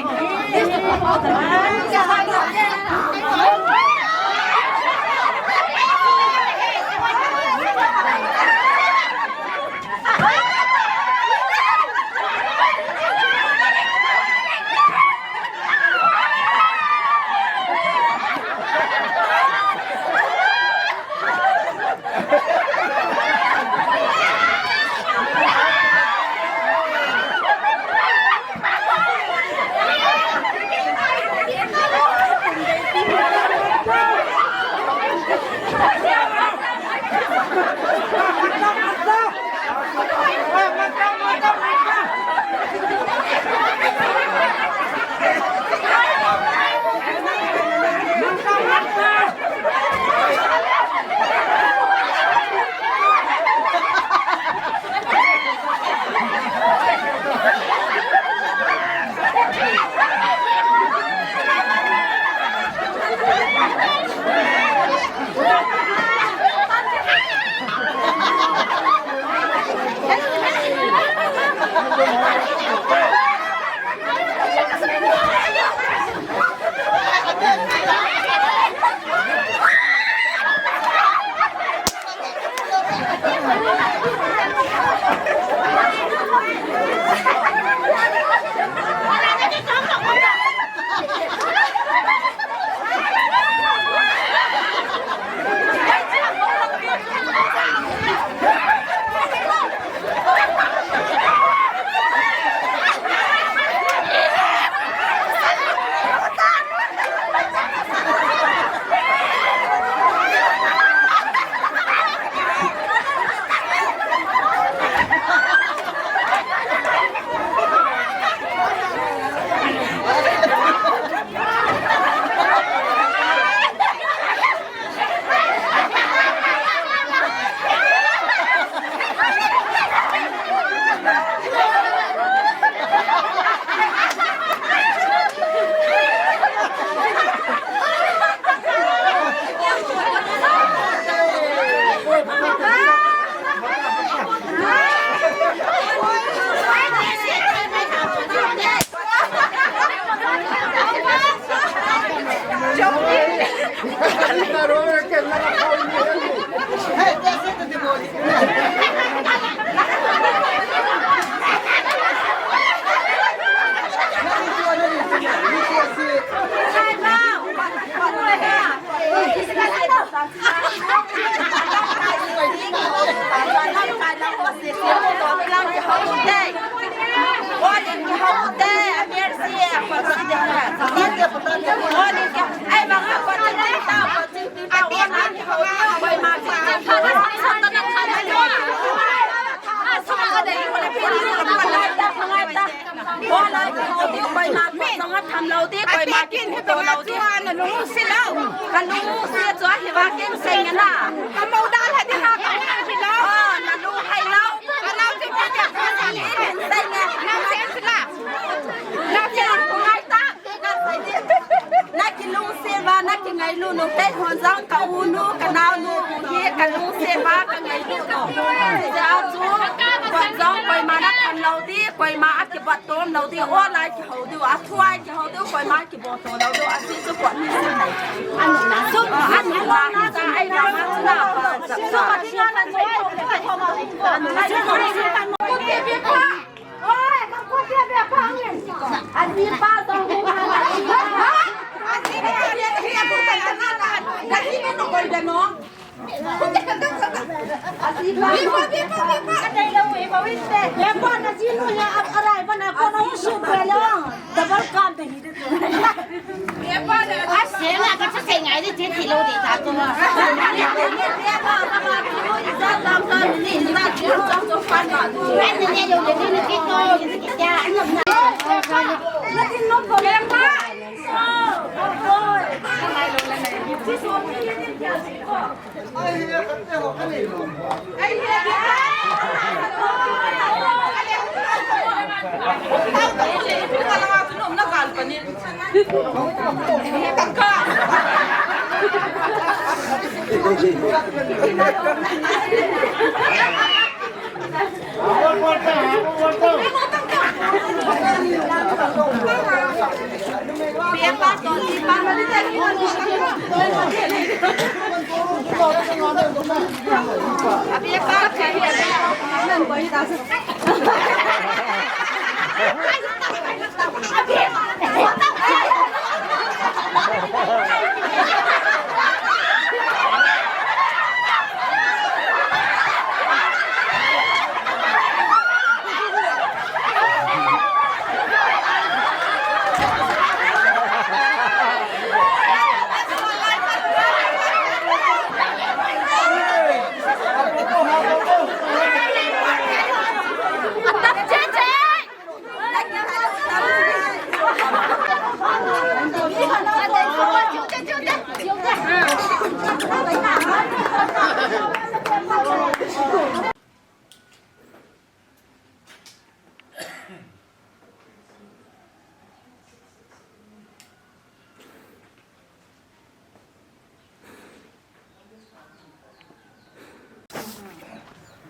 Sanga tham lou di, koima kiputo lou di. Ka lungset lou. Ka lungset chu ahi va ken seng na. Ka mo dal ha di ha ka hi lou. Oh, na lunghai lou. Ka lungset lou. Na lungset lou. Na lungset lou. Na kilungset va, na kingailut nau, kei hon jong ka unu, ka naonu, hi ka lungset va, ka ngailut nau. Hijeh a chu, kon jong koima na tham lou di, koima a kibat tom lou di, o lai kihou di, a thu a kihou di, koima kibol to lou di, a si chu kon ni sa nai. An na, su, an na, na, sa, ai, na, na, na, na, sa, sa. Double cam te hi te. Ase na ka sa sei ngai di te ti lo di ta tu.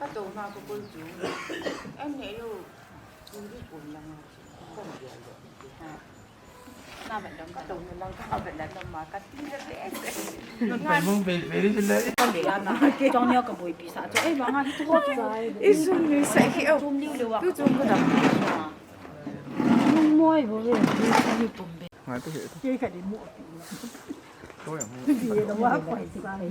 Ka to ma ko ko ju. An ne yo. Ju ri ko la ma. Ko ma ya lo. Ha. Na ba dong ka to ne lang ka ba la dong ma ka ti le be. Nun pai mong be be ri le. Ka le na. Tong ne ka boi pi sa. Cho, eh, ba nga hi to ko. Isun ni sa ki o. Tum liu liu wa. Tu chung ko dam. Nung moi bo ve, ni pum be. Ngai tu he tu. Ke ka di mo. Ko ya mo. Di ye da wa ko sa.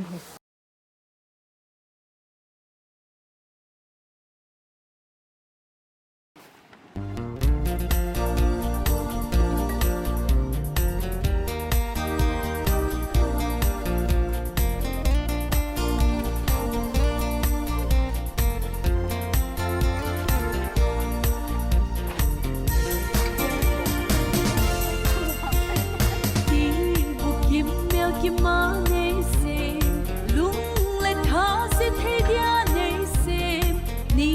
Kibu kimel kima nei se, lung le tha se thei dia nei se, ni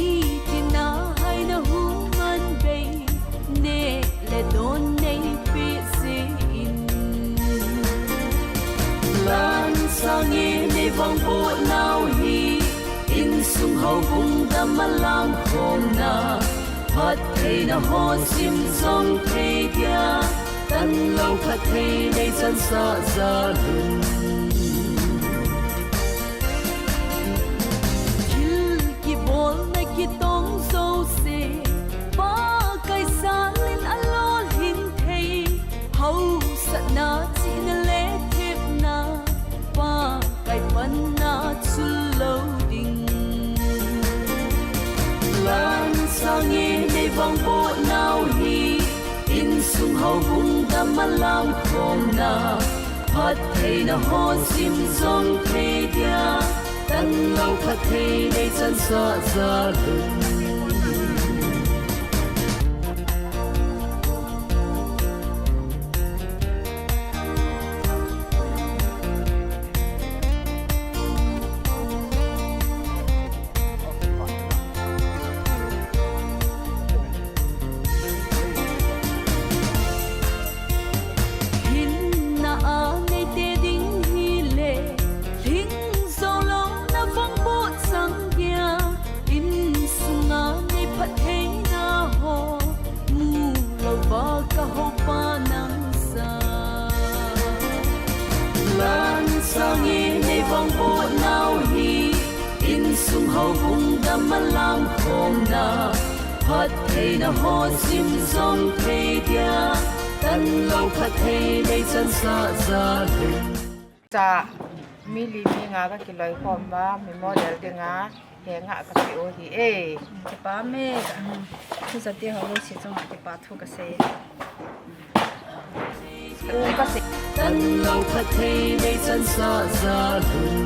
tina hai na hu man bei, ne le don nei pe se in. Lan sang e nei vang bo nau hi, insung houbung dam a lam khom na, phattheina ho sim jong thei dia, tan lou phatthei nei chan sa ja lun. Thil kibolna kitong jouse, Pakai jalin alolhin thei, hausatna chihna le thepna, Pakai panna chul lou ding. Lan sang e nei vang bo nau hi, insung houbung dam a lam khom na, phattheina ho sim jong thei dia, tan lou phatthei nei chan sa ja lun. Malam khomna, phattheina ho sim jong thei dia, tanlou phatthei nei chan sa ja lhun. Cha, mi li mi nga kakiloi khom uva, mi model dinga, he nga kape u ahi e. Kipa me, ka, um, thu jate ho lou si chunga kipa thu kasei. Tanlou phatthei nei chan sa ja lhun.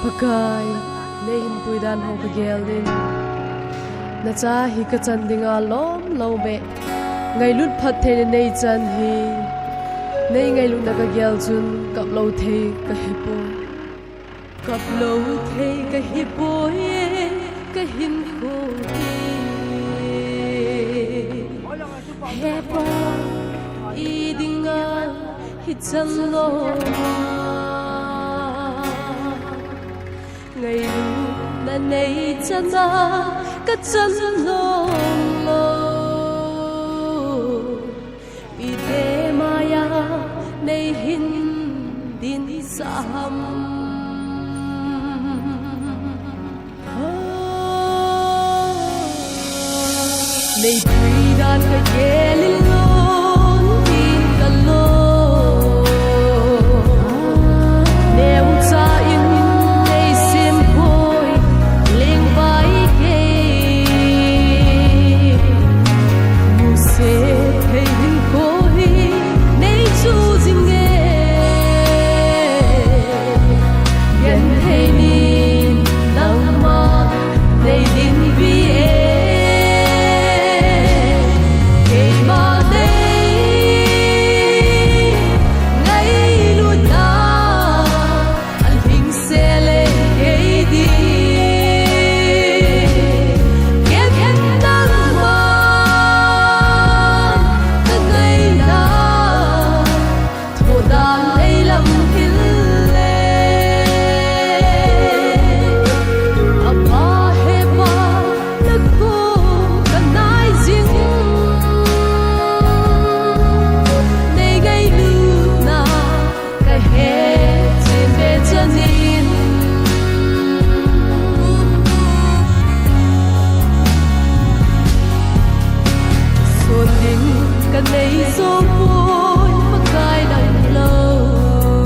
Pakai, nei hinpui dan ho kagel in. Nacha hi kachan dinga lom lou beh, ngailut phattheina nei chan hi. Nei ngailutna kagel chun kaplou thei kahipoi. Kaplou thei kahipoi e, kahinkho hi. He Pa, i dinga hichan lom a, ngailutna nei chana kachan lom lou. Ite maiya nei hin dinsah ham. Nei pui dan kagel in lungthim kalom. Neocha in nei sempoi, lengvai kei. Musit thei hinkho hi nei chu jing e. Genthei nin nangma nei dinpi e. Keima nei ngailutna alhingse leng kei ding. Ken, ken nangma kangaina. Thodan eilam hil le. Apa he Pa, nakoma kanai jing. Nei ngailutna kahet jing e chanin. Son ding kanei jou poi Pakai nang lou.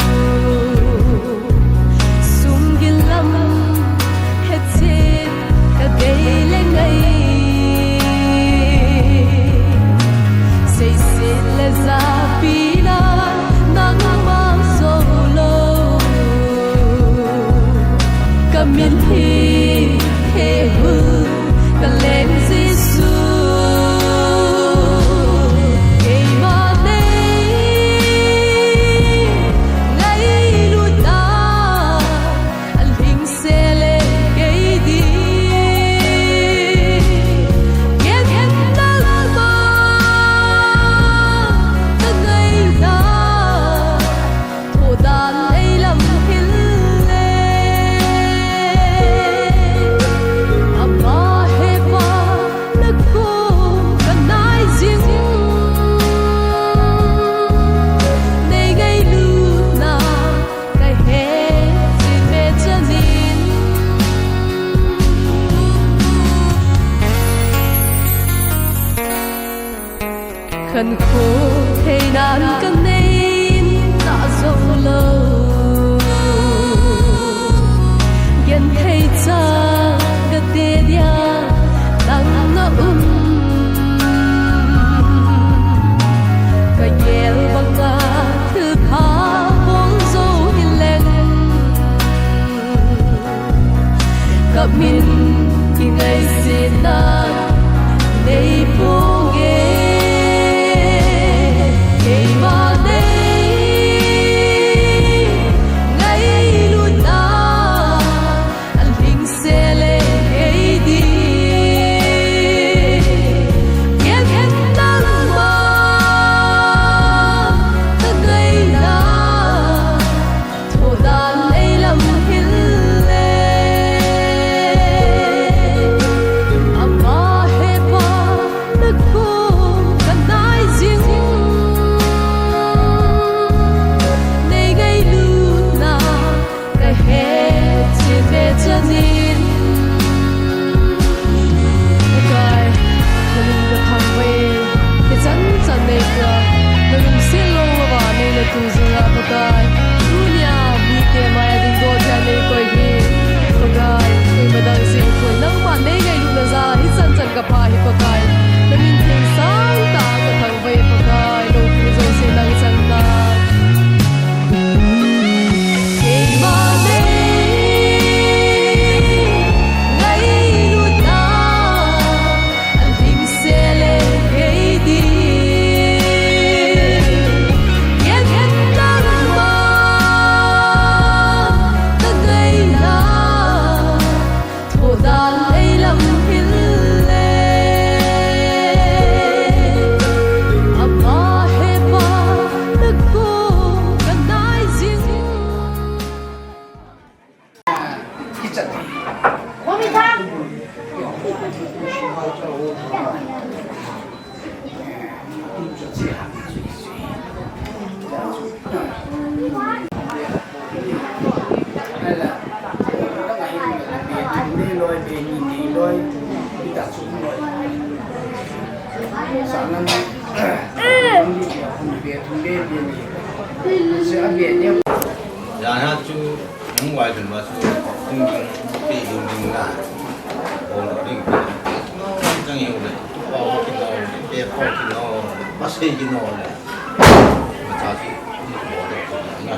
Sunggil lam hetchet kadei le ngai. Seiset le japi na nangma jou lou. Kamin hi hehu kaleng Jesu. Keima nei ngailutna alhingse leng kei ding. Ken, ken nangma kangaina. Thodan eilam hil le. Apa he Pa, nakoma kanai jing. Nei ngailutna kahet jing e chanin. Khankho thei nan kanei in tah jou lou. Genthei cha kate dia nang na um. Kagel banga thilpha bol jou hileng. Kamin kingaisena nei ponge. Keima nei Jana chu, nung wai dun ma chu, ding ding, pe ding ding na. Bol ding. Chang yong le, pa ki no, pe pa ki no, pa sei ki no le. Ma cha chu, bol ding na.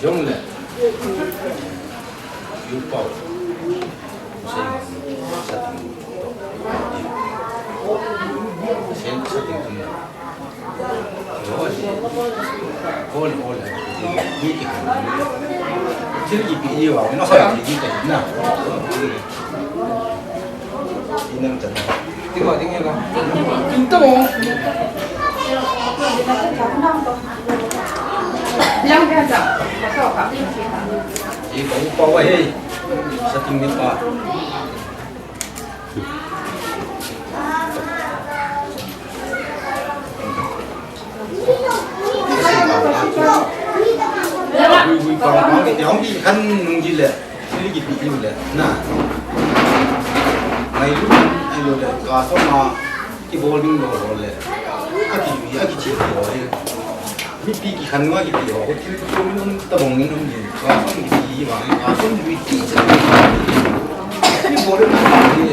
Jong le. Yu pau. Sa ting. Sa ting. Sa ting ting. Hol, hol. Ni ki kan. Thil kipe i va, na hoi thil kipe na. Inang chan. Ti ko ding e la. Tin to mo. Lang dia ta. Ka to ka. Ih, ka upa wa hei. Sa ting ni pa. Ui, ui, pa, pa, ki tiang ki khan nung ji le. Ni ki pi le. Na. Mai lu, ai lo le. Ka so ma. Kibol ding lo ho le. Aki, aki chi ho le. Mipi kikhen nunga kiti ho, thil tum tum tabang in um jin. Class one kiti hi vang, class one kiti hi. Kibol na ni.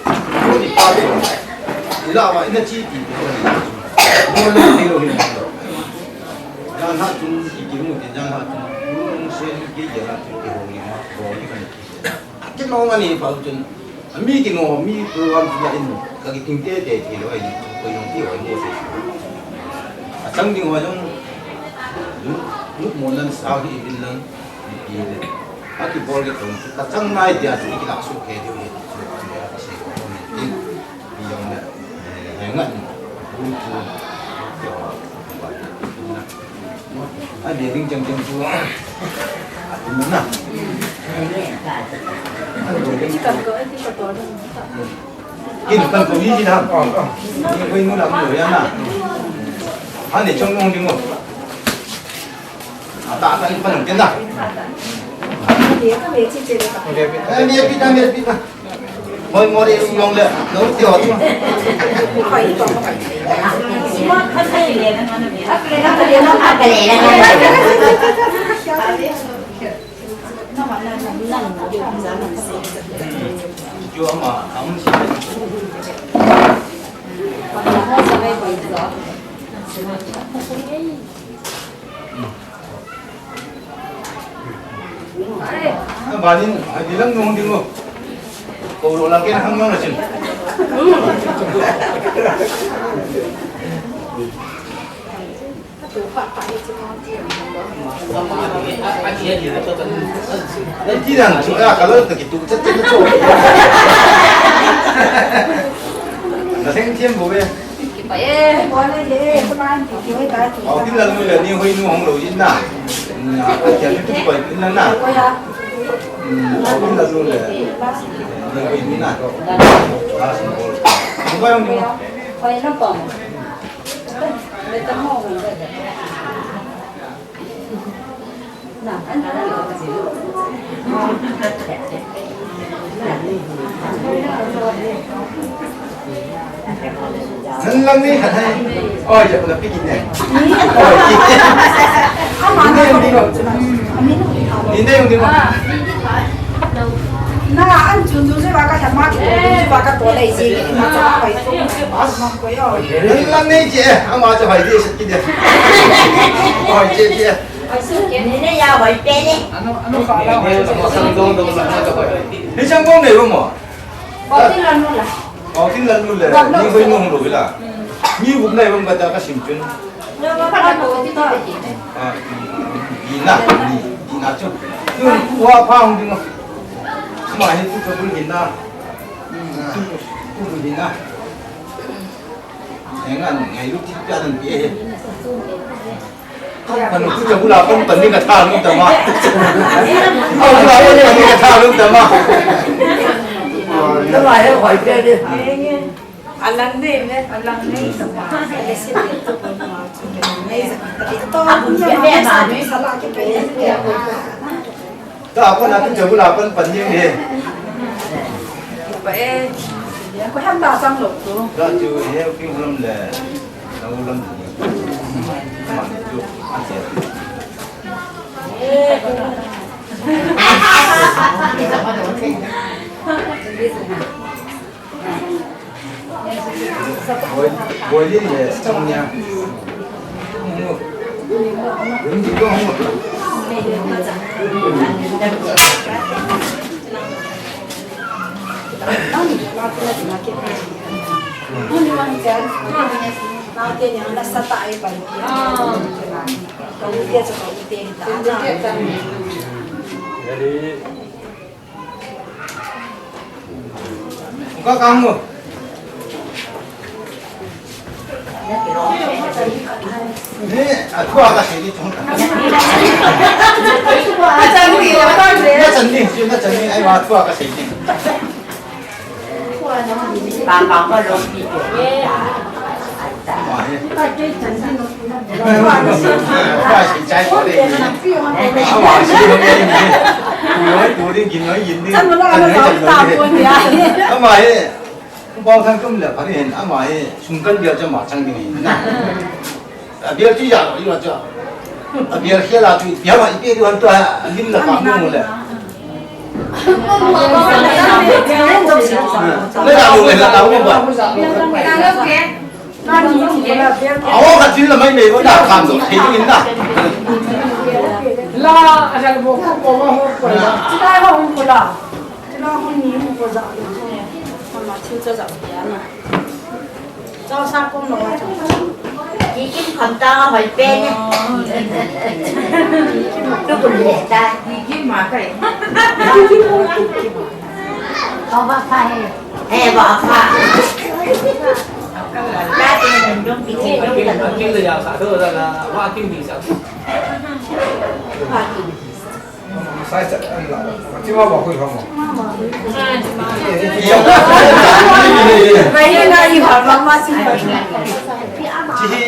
Kibol ni pa ni. Ila va, ina chi ti. Bol na ni lo hin. Jan ha tum ki ki mu ti, jan ha tum. Mu se ki ki ha tum ki ho ni ma. Bol ni kan. Kinong ani pa chun, ami kinong, mi program chu la in, ka kiting tete thei lou ahi, koi jong ti hoi mo se. Achang ding ho jong, lu, lu mo nan sa hi bin lang, ni pi le. Akibol ke tong, ka chang nai dia chu kilah su ke diu hi, chu le ka se ko ni. Pi jong le, eh, ngan, lu chu, yo, ba, na. A le ding chang chang chu. A tu na. Kin kan ko ni ji na. Ni koi nu lam lo ya na. Ha ne chong nong ding mo. A ta kan pan ken da. Eh, ni pi ta, ni pi ta. Moi mori siyong le, no ti hot. Ju ama, ang si. Banin, a bilang nung ding o. Ko lo la ken hang nung na sin. Ti dang chu a ka lo ta ki tu chat chat chu. Na seng thiam bo ve. Aw, kin lal nu le, ni hoi nu hong lo in na. Na, a tia ni tu koi in na na. Aw, kin lal nu le. Ni hoi ni na. Na, sin bol. Ni koi hong ni. Nan lang ni khat hai. Oi, ja, na piki ne. Oi, ki. Ni ne yung ding mo. Ni ne yung ding mo. Na, an chun chun se ba ka tha ma ki, se ba ka to le si, ma cha pai to. Nan lang ni je, ama cha pai di se ki de. Oi, je, je. Ni chang bong nei bong mo? Aw, tin lal nu le. Ni hoi nu hong lo la. Mi gup na i um kata ka sim chun. Ah, di na, di, di na chu. Yung wa pa hung ding. Ma hi tu ka bul di na. Tu, tu bul di na. Ngai lu ti ka dan pi he. Kan tu ka bula kan pan ni ka tha lu ta ma. Ka bula kan pan ni ka tha lu ta ma. Ka la he hoi pe di. Alang dei me, alang nei sa pa. Nei sa pa. Ito, alang dei me, alang nei sa pa. Ta apa na tu jabu la pan pan ni he. Pa e, ko ham ta sang lo tu. Ta tu he ki ulam le. Na ulam ni. Ma ni tu. Ka kang mo. Ni, a thua ka sei ni chung. Na chan ni, na chan ni, na chan ni, ai wa thua ka sei ni. Ka ka ko lo pi. Wa he. Ka sei chai ko le. Wa sei lo ni. Ku lo ku ding kin lo yin ding. Chan lo na ta ko ni. Ama he. Bang thang kum le phari hin ama hi sung kan bial cha ma chang ding hin na. A bial chi ya lo i wa cha. A bial khia la tu bial ma i pe du han tu a lim la ka mu le. Le la lo le la ta mo ba. A wa ka chi la mai me wa da kan do. Thei ding na. La a ja bo ko ko wa ho ko la. Chi la ho ko la. Chila hung ni hung ko ja lo. Mama chu cha ja ya na. Cha sa ko no cha. Ki kim kham ta hoi pe ne. Tu kun le ta. Ki kim ma kai. Ko ba pha he. Eh, ba pha. Ta te ne dong ki ke dong ta. Kim le ya sa do da la. Wa kim bi sa. Wa kim. Sai sa an la. Ti ma ba hui ha mo. Chi hi.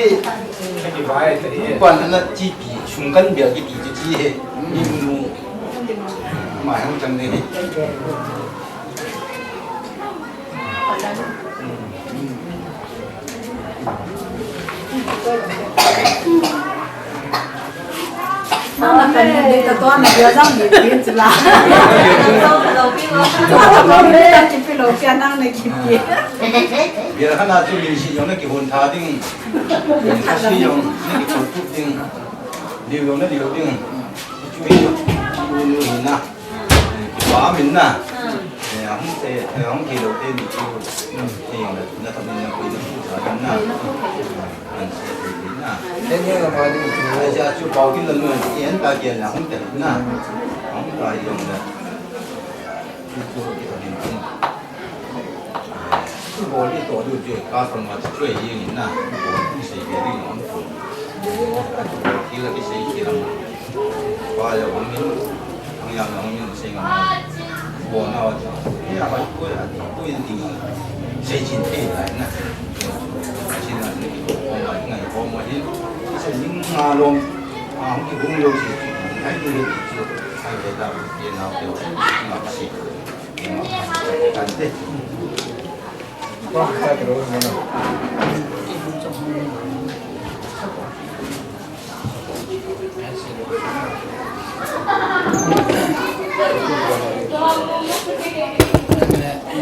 Kwan na chi pi sung kan bia ki ti chi chi he. Ni nu. Ma hang chang ni. Nang na kan ni ta to na bia jam ni pin chila. To lo pi lo. To lo pi ta ki pi lo pia nang na ki pi. Bia khana chu min si jong na ki hon tha ding. Min si jong na ki hon tu ding. Liu jong na liu ding. Chu hi. Lu lu hi na. Kipa min na. Eh, hung te, eh, hung kilo te ni chu. Eh, na, na thap ni na koi na pu sa na. An se te ni na. Ai ja chu pau kin la nu, eh, an ta kian la hung te na. Hung ta yong na. Chu chu ki ta ni. Bol i to du chu ka son ma chu ye na. Bol i sei ke ri no ko. Ki la ki sei ki la. Pa ya hong min. Hong ya hong min sei nga. Bol na wa chu. Ya ba ko ya ko yin ting. Sei chin te la na. Chin na ni ko ma ngai ko ma yin. Sei ning ma long. A hong ki hong yo si. Ai ni chu. Ai ke da ye na ko. Na si.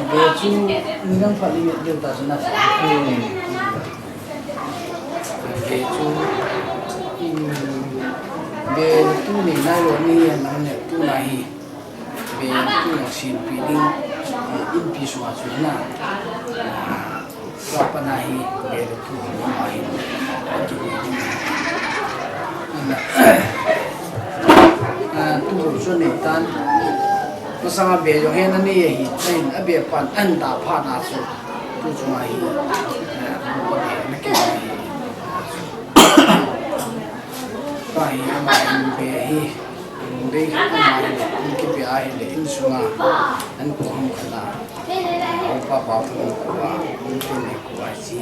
Ve chu, nidang phat ni deu ta chu na. Ve chu, ve tu ni nai lo ni nang ne tu na hi. Ve tu na sin pi ding, inpi sunga chu na. Sa pana hi, be le tu hi, ma hi, a ki ni. Ana, a, tu chu nei tan, masanga be jong hin ani hi, ahin, a be pan, an da pha na chu, tu chu ma hi, a, bu pa be, na ki ni. Pa hi, ama hin be hi, Dei khat ama hile, in kipe ahile, insunga, an ko ham khat a, upa pa pu ko a, in tene ko a chi,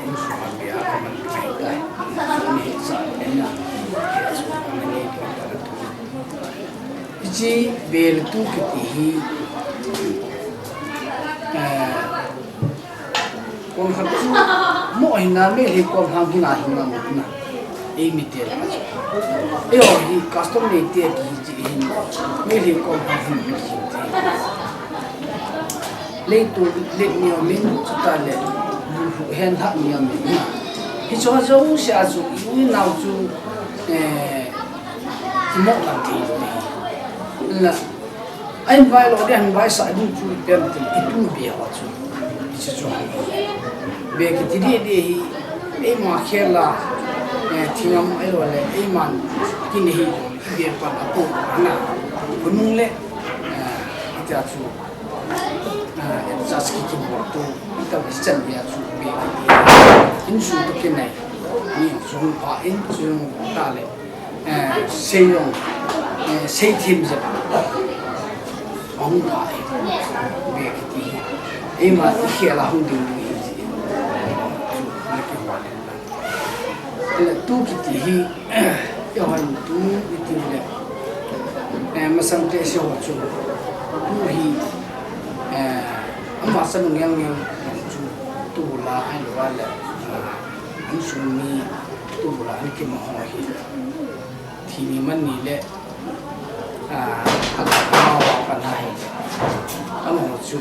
insunga be a kaman kai tai, insunga hi sa ena, insunga ni ko ta tu. Ichi be le tu kiti hi, eh, Kom khat chu mo hina, Meitei kom hang hina, hina mo hina. Ei mi te la chu. Ei ho hi custom nei te ki ji hin. Meitei kom hang hin mi ki te. Lei tu le ni o min chu ta le. Mu hu hen ha ni o min. Hi chu ha jo si a chu i nau chu, eh, mo la ti. La A hin vai lo ding, a hin vai sa ding chu ipi ham ti, i tu be ho chu. Hiche chu. Be kiti ding ding hi, eima khel a, eh, thingam ahilou le, eiman kin hi, be pan a pu, ana, khonung le, eh, ita chu, eh, adjust ki kibol tu, ita be chan be chu, be kiti. Insung toh kinai, ni sung pa, insung ta le. Eh, sei jong, eh, sei thim jep. Ahung pha e. Be kiti hi. Eima i khel a hung ding ding hi ji. Chu, na ki hua le. Ele tu kiti hi, i hon tu kiti le. Eh, masang te se ho chu. Tu hi, eh, ama sa nung yang yang chu tu la ai lo le. Ah, an sung ni tu la an ki ma ho hi. Thi ni man ni le, ah, a ka pa wa pa na hi. Amaho chu,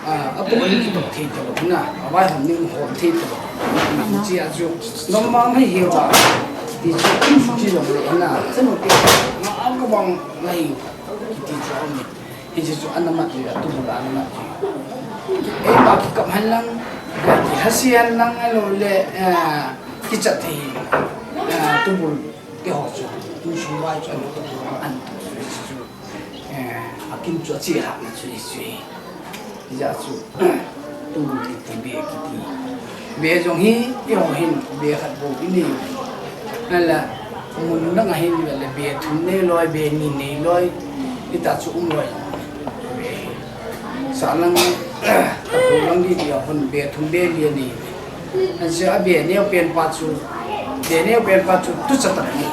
ah, a pu ni ki tok thei ta lo na, a vai hom ni hom thei ta lo. Chi a chu, nom mang hi hi wa. Ti chu, ti chu jong le na, sa no ti, ma a ka bang na hi. Ki ti chu a ni. Hi chi chu ana mat le, a tu la ana mat. Eima ki kap han lang, ki ha si han lang, a lo le, ah, ki chat thei. Ah, tu bul. Keiho chu, insung vai chu an, an, eh, akin chu ache hahna chu hi chu hi. Hijeh chun, tu kiti be kiti. Be jong hi, eiho hin, be khat bou i nei. Ala, mun dang a hin, be le be thum nei loi, be ni nei loi. Hita chu um loi. Be. Sa lang, a pu lang di di a hun be thum be li a nei. An sia a be neo pen pa chu, be neo pen pa chu tu cha ta ni.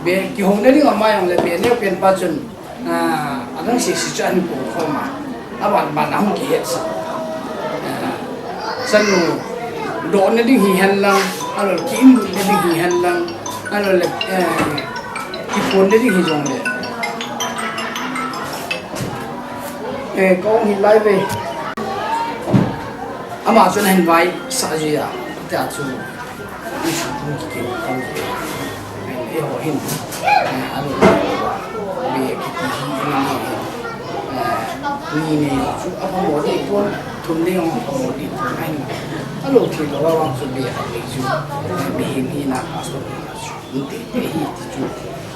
Be kihou na ding a mai ang le be neo pen pa chun, ah, a dang si si chu an ko kho ma. A ban ban a hung ki het sa. Ah, san nu do na ding hi hen lang, a lo ki im na ding hi hen lang, a lo le, eh, ki phone na ding hi jong le. Eh, kong hi lai ve. Ama chun hin vai sa ji a. Tia chu. Isu pun ki kin kong. Eh, eiho hin. Eh, a lo. Be kiti hi ni ni. Eh, ni ni chu a pa mo di pon. Thum ni ong pa mo di pon. Ai. A lo thi lo wa chu be a ni chu. Eh, be hin hi na ka so. Inte te hi ti chu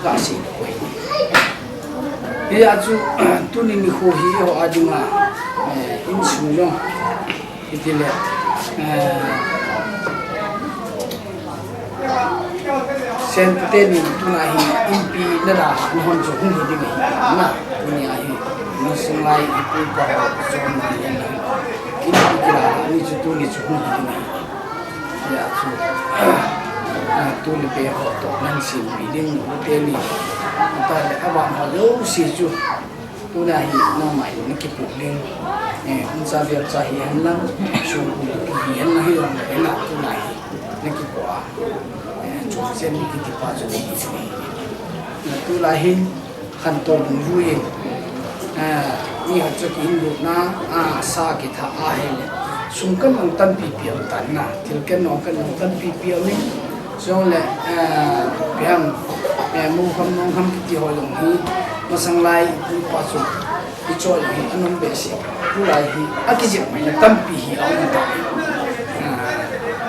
ka sei koi. Hijeh chun, tuni nikho hi eiho a dinga, eh, insung jong, itile, eh, Sen pute ni tuna hi inpi na da na hon chu hung hi ding hi na, tuni a hi, na sung lai ipu ipa ho chu ni na, inpi kila ni chu tuni chu hung hi ding hi. Ya chu, ah, tu le be ho toh nan simpi ding, nu te ni. Ta le a van ho jouse chu. Tuna hi, na mai na kipu ding. Eh, un cha vel cha hi hen lang, su hi hen lang hi lang, eh, na tuna hi, na kipu a. Eh, chu chen ni kiti pa chu ni. Na tu la hin, Khantou dungjui in, ah, mi khat chu ki inlutna, ah, sa kitha ahile, sum kan nong tampi pi um tan na, thil kan nong kan nong tampi pi um in, chule, ah, ipi ham, eh, mu kham nong kham kiti ho jong hi, masang lai, ipa chu, ichoi hi, anom behseh, tulai hi, akijep mai na tampi hi, aum ta.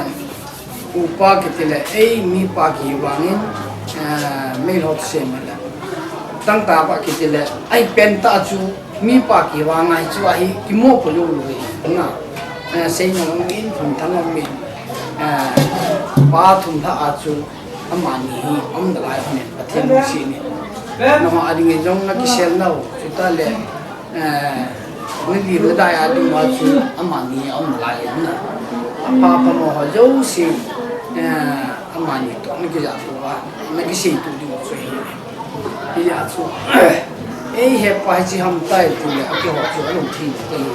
eh, upa kiti le, ei mipa kihi vangin, eh, meilhou thusei le. Tangtapa kiti le, ei penta chu mipa kihi vang ahi chu ahi, kimopo lou lou ahi. Na, eh, seinom umin, thumthang umin, eh, pa thumlha a chu, amani hi, aum nalai umin, Pathen lungset in. Nangho a dingin jong nakisel nau, chuta le, eh, nadi nadai a ding uva chu amani aum nalai na. Apa pamo ho jouse, eh, amani toh nakijah uva, nakisei tu ding chu ahi. Hijeh chun, ei hepa hiche ham tai tile, akiho chu alungthim tai.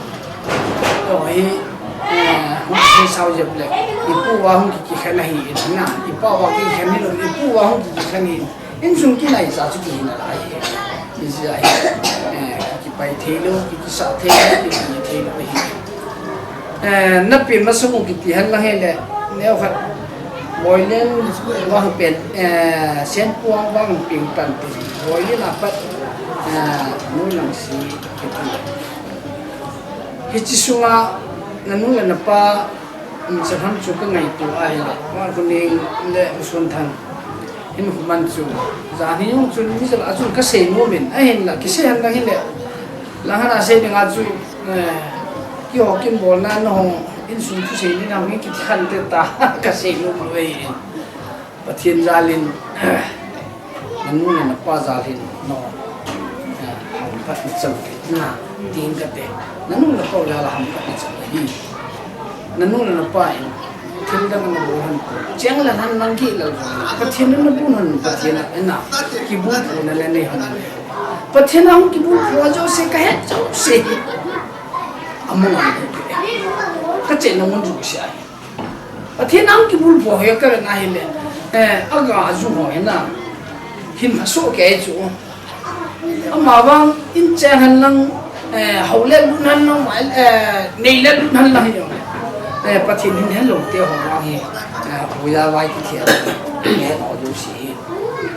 Toh hi, eh, hung kisei sao jep le, ipu uva hung kikhen ahi in na, ipa uva kikhen hilou, ipu uva hung kikhen ahi in. Insung kinai sa chu kihi nalai ahi. Hijeh a hi, eh, kipai thei lou, kikisah thei lou, kikhi thei lou ahi. Eh, napen masang u kiti henlang hile, neokhat, Boilen vang pen, eh, Senpu vang pen tan pen, Boilen apat, eh, Nunglangsi kiti. Hiche sunga, nanu le napa, um, chapang chu kangaito ahile, Vangkhoning le Usonthan. Hinkho man chu, jan hi jong chun mi jal a chun kasei nom in, ahinla, kisei henlang hile, langkhat a sei dinga chu, eh, keiho kin bolna nahung, insung thusei ni nahung hi kiti khan te ta, kasei nom lou ahi in. Pathen jal in, nanu le napa jal hin, nangho, eh, hamphat nachan te, na, tin kate, nanu le napa jal a hamphat nachan ahi. Nanu le napa in, thil dang nabol hen, cheng le hen nang kile, Pathen in nabol hen, Pathen in na, kibulphu na le nei hen. Pathen a hung kibulphu a jouse kahet jouse. Amang a kachena mun jouse ahi. Pathen a hung kibulphu ho hi kavet na hile, eh, aga ju ho hi na, hin phasoh kei chu. Amavang in cheng henlang, eh, hao le lut henlang, mai, eh, nei le lut henlang hi jong. Eh, Pathen hin helou te ho vang hi, eh, hoiya vai kiti a, eh, ho jouse hi.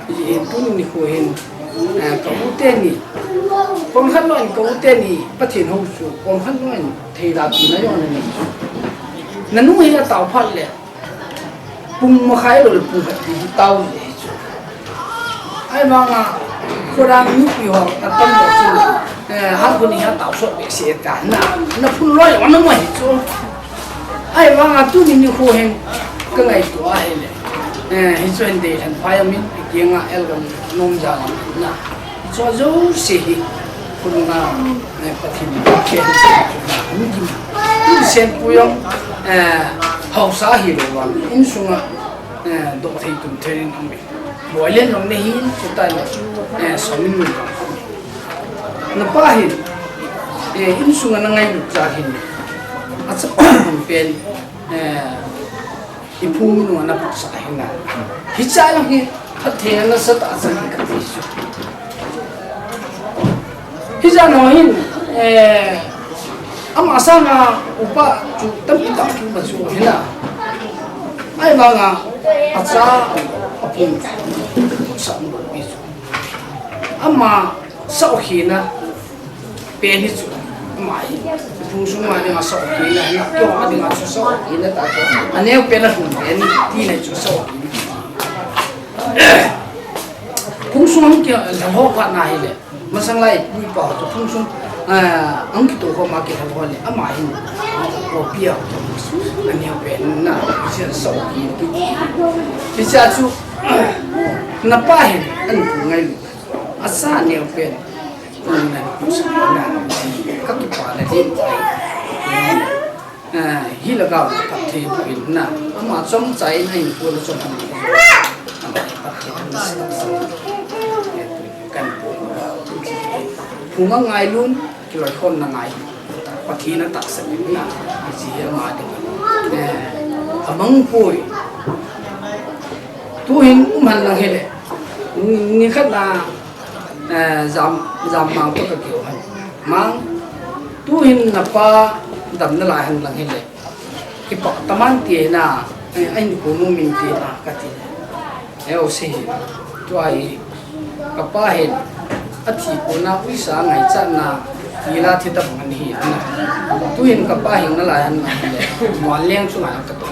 Hi tuni nikho hin, eh, ka u teni, pang khat lou in ka u teni, Pathen hou chu, pang khat lou in thei da pi na jong na nei. Nanu hi atao phat le, pung makhai lou le pung khat ti hi tao le hi chu. Ahivanga, khodang nupi ho atam lou chu, eh, Vangkhoning hi atao sot behseh ta na, na phun loi lou na mo hi chu. Ahivanga tuni nikho hin kangaito ahile, eh, hichu hin deilhen phai amin, kianga elgam nom jal amin na. Hichu jouse hi, khonunga, eh, Pathen in, Pathen in, Senpu jong, eh, haosa hilou vang, insunga, eh, doh thei tum thei in aum e. Boilen jong nahin, chuta le, eh, Sominnu jong. Napa hin, eh, insunga nangailut jal hin. Achapa hung pen, eh, iphung nunga naputsah ahi na. Hicha jong hi, phatthei nasatah a chan hi kati chu. Hijat nung hin, eh, ama sanga upa chu tampi tah kium chu ahi na. Ahivanga acha aphung sa umpi chu. Ama saokhina pen hi chu. Ama hi phung sung ma dinga saokhina, na kio ma dinga chu saokhina tah chu. Aneo pen a hung pen ti na chu saokhina. Phung sung hung kilhah ho phat na hile, masang lai pu pa ho chu phung sung, ah, hung kitoh ho ma kilhah ho le, ama hin, ah, kopi a, aneo pen na, hiche saokhina. Hiche a chu, napa hin, ahin pu ngailu. Acha neo pen, pu na, pu sa na, ka kipa Eh, hi lagao na phatthei boh in na. Ama chomcha in a hinkho na chom han. Ama phatthei han na sa sa. Kan po. Phung a ngailun, kiloikhomna ngai. Pathen a tahsan in na. Hiche hi ama ding. Eh, amang poi. Tuhin um hen lang hile. Ni, nikhat na, eh, jam, jam mang to ka kihou hen. Mang, tuhin napa dam nalai hen lang hile. Kipah taman ti na, eh, a hinkho nom in ti na kati. Eh, o se hi. Tua hi, kapa hin, athi kona uisa ngaichatna, nila thi tabang ahi na. Tuhin kapa hing nalai hen lang hile. Muanleng chunga ka to.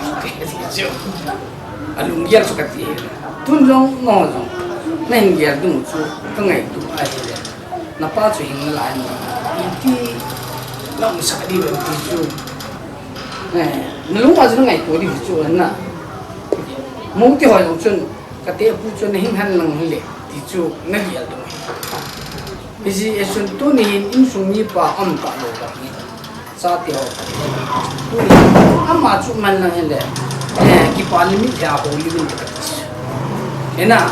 Alunggel chu kati hi. Tun jong, nangho jong. Nahin gel ding chu, ka ngaito ahile. Napa chu hing nalai mo. Iti, na umsa di bang ti chu. Eh, nalung a chu nangaito di chu na. Mu ti ho jong chun, kate pu chu nahing hen lang hile. Ti chu, nagel ding. Hijeh chun tuni hin insung mipa um talou bang hi. Chate ho. Tuni ama chu man lang hile. Eh, kipana mitlhi a hou li min te kati. Hena.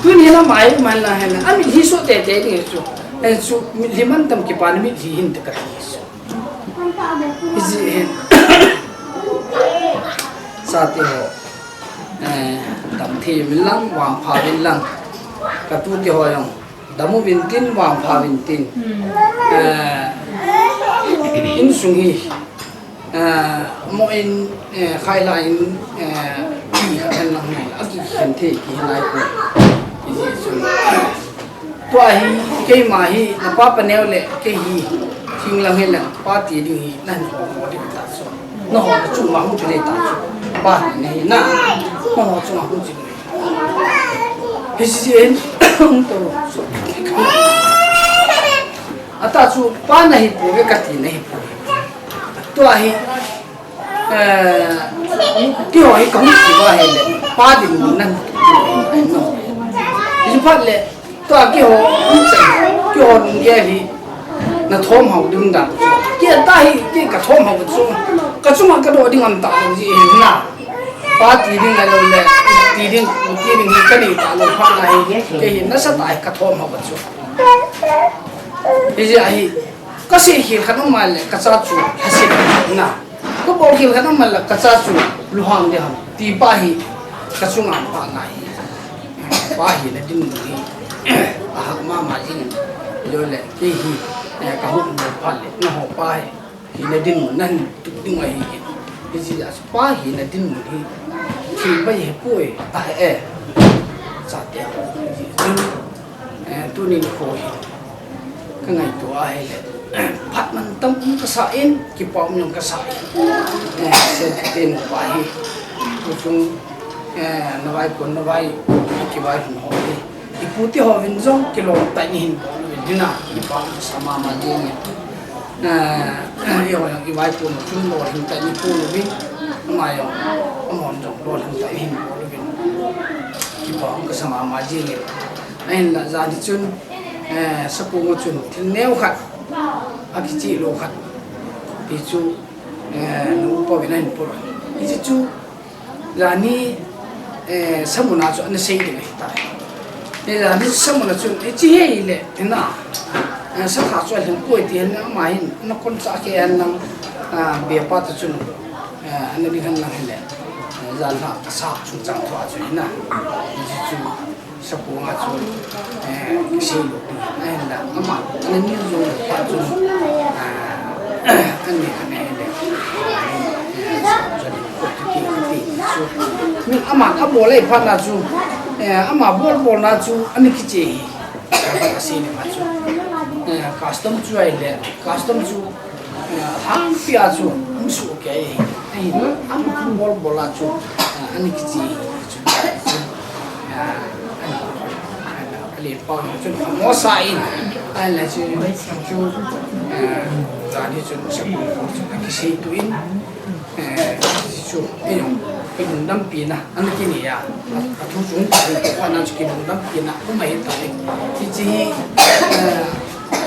Tuni hin ama hi man lang hile. Amitlhi so tete ding chu. Eh, chu mitlhi man tam kipana mitlhi hin te kati. Hijeh hin. Chate ho. Eh, damthei uvin lang, vangpha uvin lang. Katute ho jong. Dam uvin tin, vangpha uvin tin. Hmm. Eh, insung hi, eh, mo in, eh, khaila in, eh, ki khen lang hi, a ki khen thei, ki hen lai ko. Tua hi, keima hi, napa paneo le, kei hi, thing lang hi lang, pa ti ding hi, nan ho mo ding ta so. Nangho chunga hung chu nei ta chu. Pa nei na. Nangho chunga hung chu nei. Hiche chu en, hung to. Ata chu pa nahi pouve kati nahi pouve. Tua hi, eh, keiho hi kahung kiva hile. Pa dinmun nan. Hiche phat le, Tua keiho, keiho lunggel hi, na thom hao ding dan. Kei ta hi, kei ka thom hao chu. Ka chunga ka doh ding am ta ji hin na. Pa ti ding a lou le, ti ding, ti ding hi ka nei talou phat na hi, kei hi nasatah a hi ka thom hao chu. Hijeh a hi, ka seikhel khat um le, ka cha chu, ka sei na. Ka bolkhel khat um le, ka cha chu, lunghang ding ham. Ti pa hi, ka chunga pa na hi. Pa hina dinmun hi, ahah mama jing. Jole, kei hi, eh, ka hung mo phat le, nangho pa hi, hina dinmun nan tup ding ahi. Hiche jeh a chu pa hina dinmun hi, thil pai hi poi, ahe. Chate ho, eh, tuni nikho hi. Ka ngaito ahile, phat mantam um kasa in, kipa um jong kasa in. Eh, Sen Thite nupa hi. Tuchung, eh, na vaipon, na vai, kivai hun ho hi. I pu te ho vin jong, kilom tah in hin bol uvin hina, kipa um kasa mama jing in. Eh, i ho jong, i vaipon ho chun lolhing tah in i pon uvin. Ama jong, amahon jong lolhing tah in hin bol uvin. Kipa um kasa mama jing in. Ahinla jan hi chun, eh, Sakong a chun thil neo khat, akicheh lou khat. Ti chu, eh, nu pa vin ahin pur. Hiche chu, jan hi, eh, samun a chu ana sei ding ahitai. Eh, jan hi samun a chun, eh, hiche hi le, hina, eh, sakha chu alhing poi ti hin ama hin, ana kon cha kei hen lang, ah, be pa ta chun, eh, ana ding hen lang hile. Eh, jan ha, kasa chungchang thua chu hina. Hiche chu, Sakong a chu, eh, kisei lou ding. Ahinla, ama, ana ni jong pa chu, ah, ani, ani le. Eh, sa chu ni ko ti ti ti chu. Min ama a bol le phat na chu, eh, ama bol bol na chu, ani kicheh hi. Ka ba sei ni ma chu. Eh, custom chu ahile, custom chu Hangpia chu, um su kei, ahi, ama bol bol a chu, ani kicheh chu, chu, ale pa chu, mo sa in, ale chu, chu, ani chu, chu, chu, kisei tu in, chu, ei, kilungdam pi na, ani kini ya, athu chung, ana chu kilungdam pi na, um ahi ta, kicheh,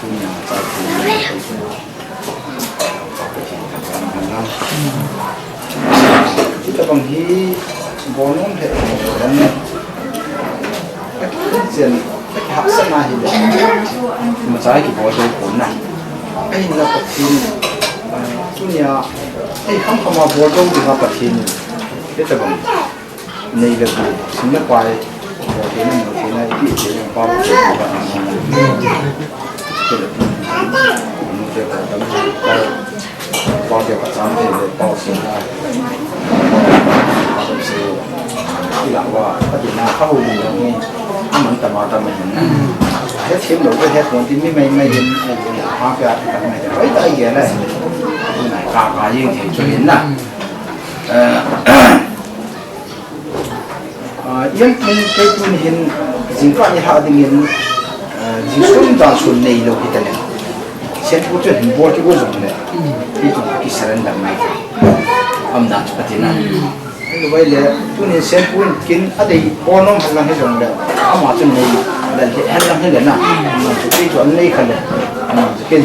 Tunia chai tu. Hitabang hi bol nom lheh lheh. Akichen, akihahsatna hile. Imacha kibol ding pon na. Ahinla Pathen, tunia, ei kham kham a bol ding dinga Pathen. Hitabang. Nei le gou, sum le pai, bol theina, mu theina, ipi theina, pao theina, pao theina, pao theina, pao theina, pao theina, pao theina, aman tama tama hin. Hethem lou, hethem ti mi mai mai hin, ha ka, ka mai, ai ta ge le. Ka, ka jing thei chu hin na. Eh, Ah, Ian Pung kei tun hin jingkah ni lha dingin, ah, jingsun jansun neilou hita le. Senpu chu hin bol kibol jong le. Kei tun ki surrender mai. Aum dan chu kati na. Ahivang le, tunin Senpu in kin adei bol nom hel lang hijong le. Ama chu nei lal hel lang hile na. Ama chu kei chu anei kha le. Ama chu kin.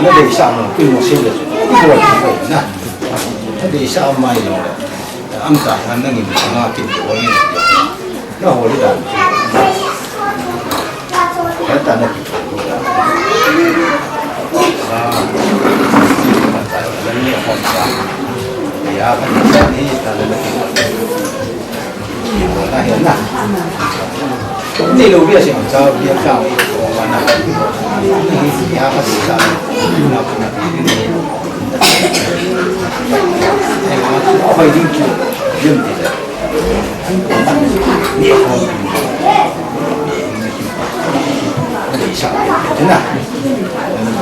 Na deisah mo, tu mo sei le. Ibol na. Na deisah mai lo. Am ta han nangin na kin ko ni. Na holi dan. Kata na ki. Ah. Ya, kan ni ta na ki. Ni lo bia siam cha bia cha ni ko ma na. Ni ya ka sa. Na ko na ni. Ai ma ko bai ding ki. Yum ti. Ni ko. Ni sa. Ni na. Ni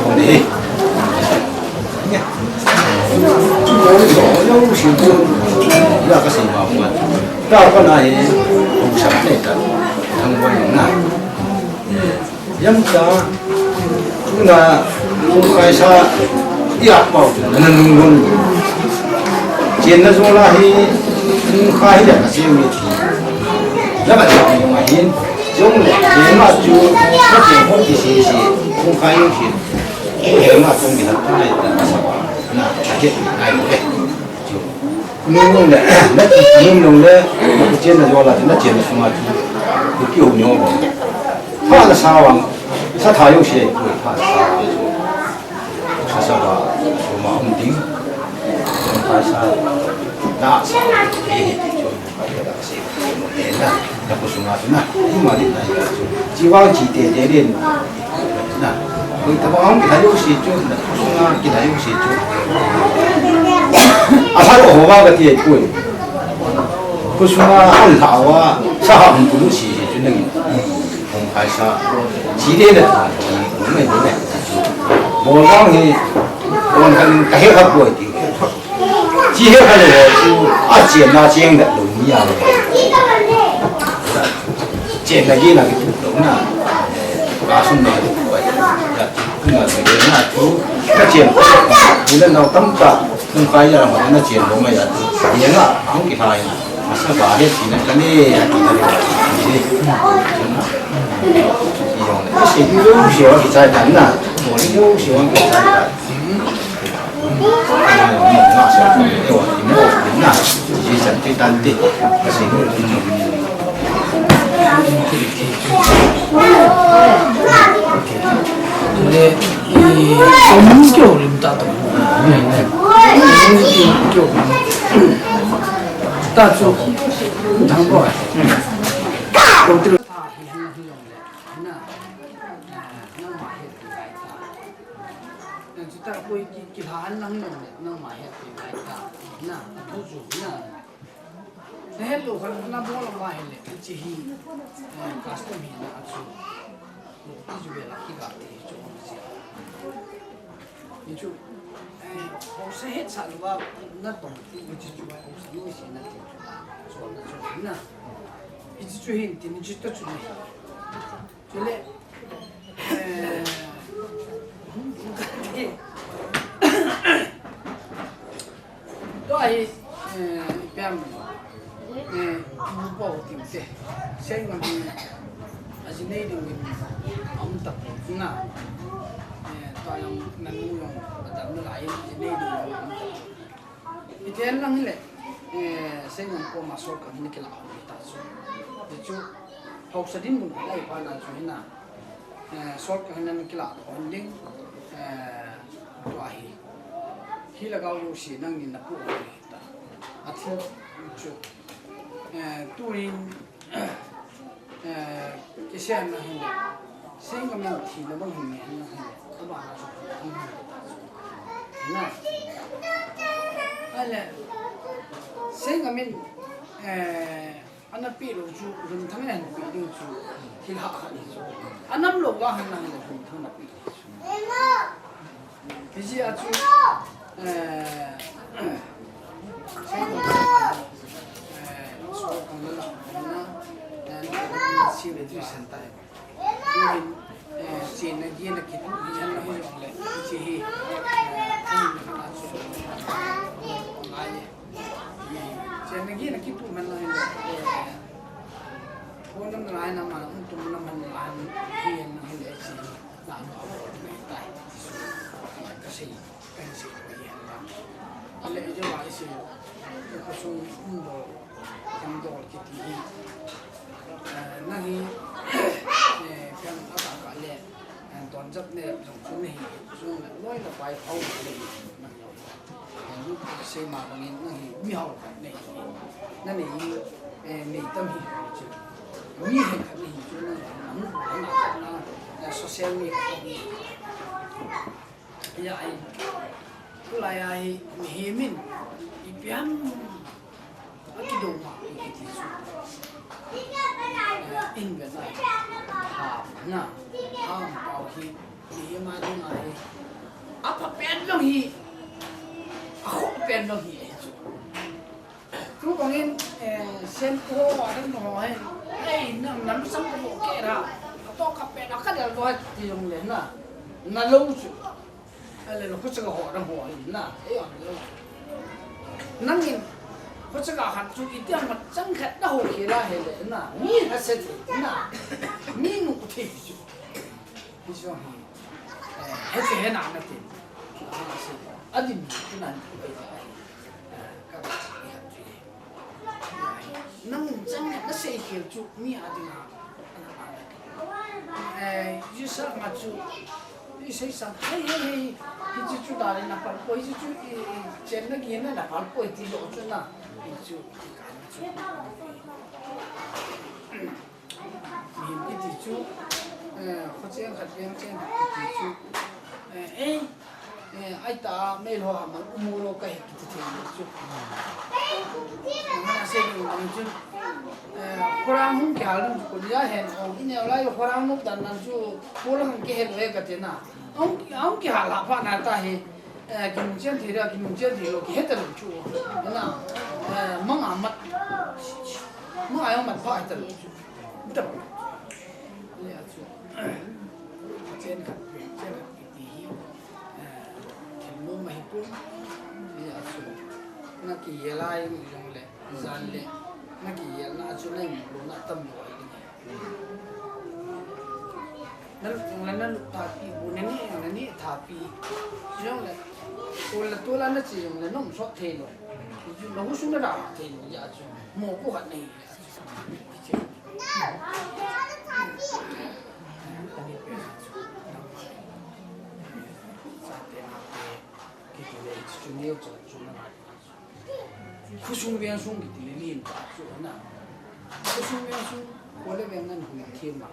ko ni. Yamcha, tuna, kung kaisa, iya pau, nana nung nung. Chenna jong la hi, kung kai hi ya ka siu ni ti. La ka siu ni ma hin, jong le, ye ma chu, ka chen ho ti si si, kung kai yo si. Ye ma chung ki la tai ta sa ba. Na, a je ai le. Nung nung le, na ti nung nung le, na chenna jong la, na chenna sunga chu. Ki ho ni ho. Pha na sa wang, sa tha yo si, pha na sa wang. Sa sa ba, suma um ding. Sa sa, na sa, he he ti chu. Na, na ko sunga chu na, ima ni na ya chu. Chi wang chi te te den. Na, ko ta ba ang ki la yo si chu, na ko sunga ki la yo si chu. Asa lo ho ba ka ti ai pui. Ko sunga an la wa, sa ha hung ko si si chu na. Hung kai sa. Chi de na, hung mai de na. Mo wang hi, kon kan ka he ka pui ti. Chi he ka le chu, a chenna cheng da lo ni ya. Chenna ki na ki tu lo na. Ka sun na ki tu bai. Ya tu na se na tu. Ka chen. Ni na nau tam ta. Kung kai ya ma na chen lo ma ya tu. Ni na, ang ki hai. Masa ba he ki na ka ni, ya ki na ni. Ni. Ni yong. Ni se ni lo se wa ki chai ta na. Mo ni lo se wa ki chai ta. Nang chu ta koi ki, ki la an lang nang le, nang ma het ki lai ta. Na, a bu chu, na. Na het lo khan na bol ma he le, chi hi, eh, custom hi na a chu. Lo ti chu be la ki ga ti chu on si. Ni chu, eh, ho se het sa lo ba, na tong ti, ni chu chu ba ho sa lo si na ti chu. So na chu na. Ni chu hin ti ni chu ta chu ni. Chule, eh, tua hi, eh, ipi ham, eh, ibu pa ho ting te. Sei ngam hi, a ji nei ding in, a um ta poi na. Eh, tua jong nanu jong, a dam na lai, a ji nei ding in, a um ta poi. Hiti hen lang hile, eh, Seinam koma solkang hin kilah hou hita chu. Hichu, haosa dinmun khat ahi phat na chu hina, eh, solkang hin ana kilah hou ding, eh, tua hi. Hi lhagao jouse nangnin napoh hou hita. Athil chu, eh, tuin Eh, kisei na hin le. Seinam in thina bang hin ngen na hin le. Abana chu hin le. Na. Ahile. Seinam in, eh, ana pe lou chu, Lunthang in ana pe ding chu. Thil hahsat hi chu. Anam lou va hin na hin le, Lunthang in ana pe ding chu. Hiche a chu, eh, eh, so kong la la na, eh, si le tu san tai. Tuhin, eh, si na gi na ki tu hi an na hi jong le, si hi, eh, ai na ka chu, ngai. Si na gi na ki tu man la hi le, eh, ko nam la na ma, um tum nam man la hi na hi le si. Kasei, kasei ko hi hen la. Ale jo a isei, ko sung um dol, um dol kiti hi. Eh, nang hi, eh, pian a ka ka le, eh, don jat ne jong chu nei hi, chu le loi le pai phau le hi, nang jo. Eh, lu kasei ma bangin nang hi mi hao khat nei hi. Na nei hi, eh, nei tam hi chu. Mi hen khat nei hi chu nang, nang, nang, nang, eh, social media. Ya ai. Tulai a hi mihem in ipi ham akidong ma kiti chu. In ve na. Ha na. Ha pau hi mihem a ding a hi. Apha pen jong hi. Akhoh pen jong hi chu. Tu bangin, eh, sen ko ho, a dang ho hen. Ei, nang, nang sang ko ke ra. Ato ka pe na ka del do ti jong le na. Na lo chu. Ale lo ko cha ho dang ho hi na. Ei, on lo. Nangin ko cha han chu iti ma chang khat na ho ke la he le na. Mi ha se ti na. Mi nu ti chu. Hi chu hi. Eh, he se he na na ti. A se. A din chu nan ku pe. Nang chang na sei khel chu mi a ding a. Eh, you sa ma chu. Ni sei sang. Hei, hei, hei. Hi chu chu da le na pal poi chu chu i, i, chen na gi na na pal poi ti lo chu na. Hi chu. Mihem kiti chu, eh, khochen khat veng chen khat kiti chu, eh, ei, eh, aita mei lo ha man umu lo ka he kiti thei lo chu. Nang a se ding dang chu, eh, khorang hung kihal ding chu ko nia hen ong, i neo lai khorang nop dan dan chu, ko la hung kihel ve ka ti na. Ong, ong kihal ha pha na ta he, eh, kinung chen thei ra, kinung chen thei lo, kihe ta lo chu. Na, eh, mang a mat, mang a mat pha he ta lo chu. Dam. Ni a chu. Chen khat, chen khat kiti hi. Eh, thil nom ahi pon. Ni a chu. Na kiyel a jong le, jan le. Na kiyel na a chu na imut lo na tam lo ahi ding. Na lut jong le na lut tha pi, bu na neh jong le na neh tha pi. Jong le. Tol le tol a na che jong le na um sot thei lo. Na hu sung na ra thei lo ya chu. Mo ko khat na hi. Khosung vengsung kiti le lin ta chu na. Khosung vengsung ko le veng ngan hui thim ma.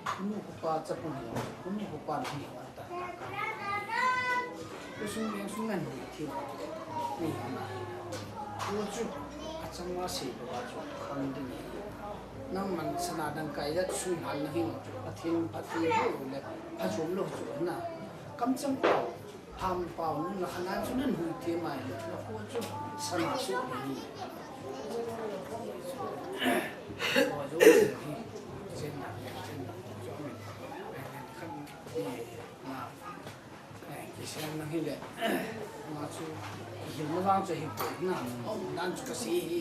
Kunu khupa chapang hi, kunu khupa hi ta ta ta. Khosung vengsung ngan hi thi. Ni na. Ko chu achang ma se ko chu khang ding ni. Nangman sana dang kai dat sui hal na hi chu. Pathen, Pathen lo le, phachom lo chu na. Kamchang pau. Ham pau nu na khanan chu nan hui ti mai le, na ko chu sana su ni. Ko jo ni. Chen na, chen na, jo ni. Khan ni na. Eh, kisen na hi le. Ma chu, hi na vang chu hi ko na. Om nan chu ka si hi.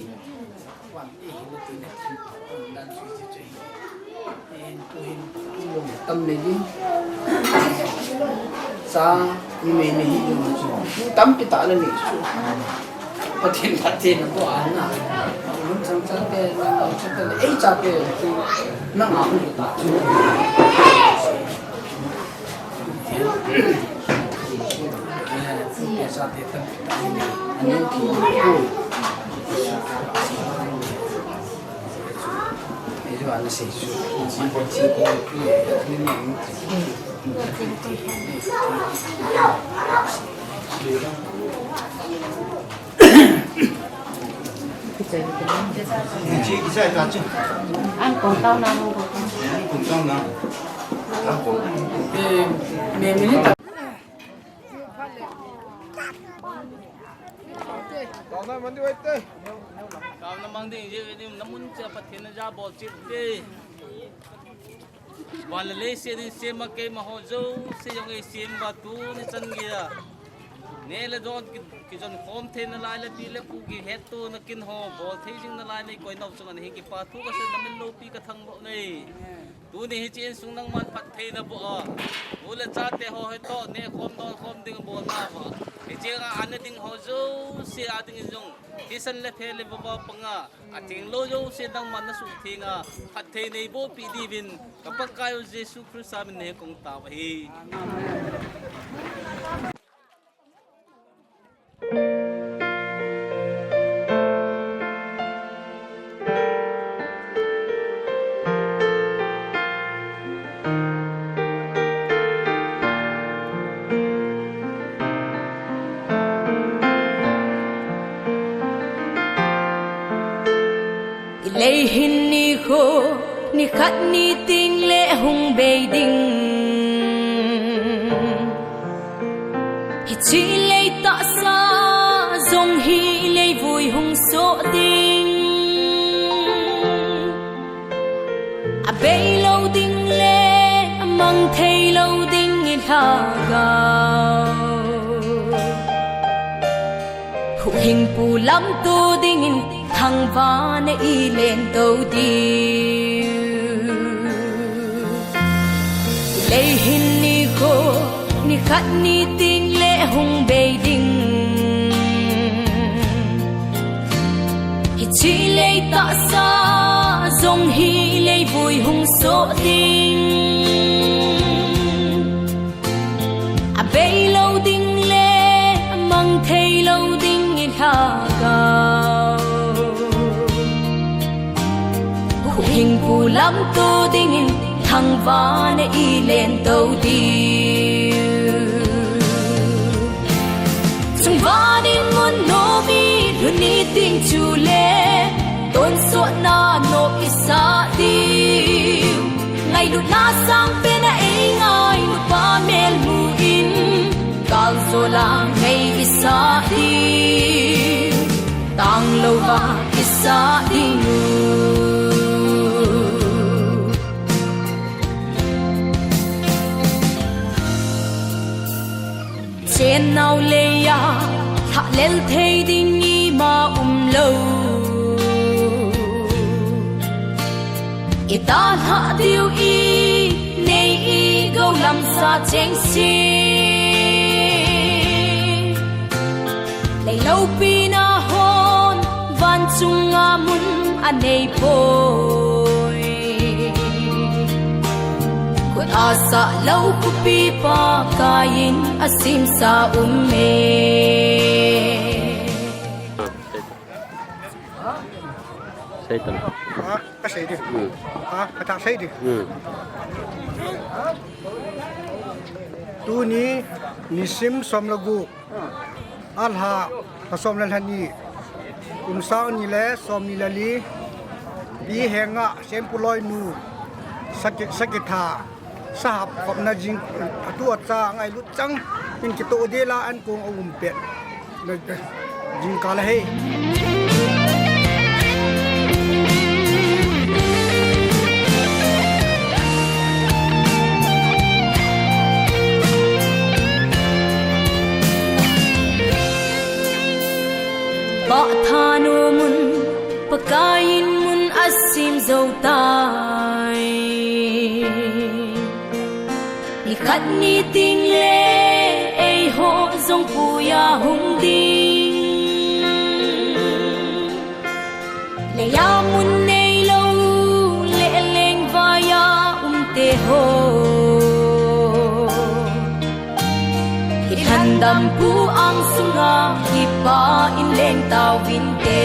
Wan e hi na ti na ti. Om nan chu chu chu hi. Hin tu hin tu tam le din. Sa ni me ni hi tu chu. Tampi ta le ni chu. Pathen, Pathen na ko a na. Lum sang chate, na chate, ei chate. Na ma hu ta chu. Sa te tampi ta le ni. Ani ti ko. An kong tao na mo ko. An kong tao na. An kong. Eh, me minute. Taona mang ding uve te. Taona mang ding uve te, na mun che Pathen na ja bol che te. Van le leiset in sem a keima ho jouse jong ei sem uva tuni chan geiya. Neh le don ki, kijon khom thei nalai le pi le pu kihetto na kin ho, bol thei jing nalai nei koi nau chunga hin kipa thu kasei, namin loupi kathangvah nei. Tuni hiche insung nangman phatthei naboh a, u le chate ho hitoh neh khom don khom ding bol nauva, hiche a ana ding ho jouse a dingin jong thisan le phe le vava panga, atheng lou jouse nangman nasuhtheng a, phatthei neiboh pi diuvin, ka Pakai u Jesu Christa min nei kong tao ahi. Ilei hin nikho, nikhat ni ding le hung bei ding. Hiche lei tahsa jong hi leivui hung soh ding. Abei lou ding le amang thei lou ding ilhagao. Huhhingpu lamto dingin thangvah na ilen tou diu. Ilei hin nikho, nikhat ni ding le hung bei ding. Hiche lei tahsa jong hi leivui hung soh ding. Abei lou ding le amang thei lou ding ilhagao. Huhhingpu lamto dingin thangvah na ilen tou diu. Chungvah in mun nomi lhun ni ding chule, tonsotna nop isah diu. Ngailutna sangpen a eingai nupa mel mu in, kaljola ngei isah diu. Tanglouva isah diu. Chen nau leiya, lhahlel thei ding ima umlou. Idalhah diu inei igou lamsa chengse. Lei loupi na hon, van chunga mun anei poi. Khut asah lou khopi Pakaiyin asemsa ume. Seitan. Ha, kasei ding. Hmm. Ha, kathah sei ding. Hmm. Tuni, nisim som le gup. Alha, lha som le lha ni. Kum sang ni le som ni le li. Pi Henga, Sempu loinu. Saki, Sakitha. Sahap khopna jing, atu acha ngailut chang. In kitoh dela ankong aum pet. Jingkah ahi. Pathano mun, Pakaiyin mun asem jou tai. Nikhat ni ding le eiho jong puiya hung ding. Leiya mun neilou le lengvaiya umte ho. Hilhandampu angsunga kipah in leng tauvinte.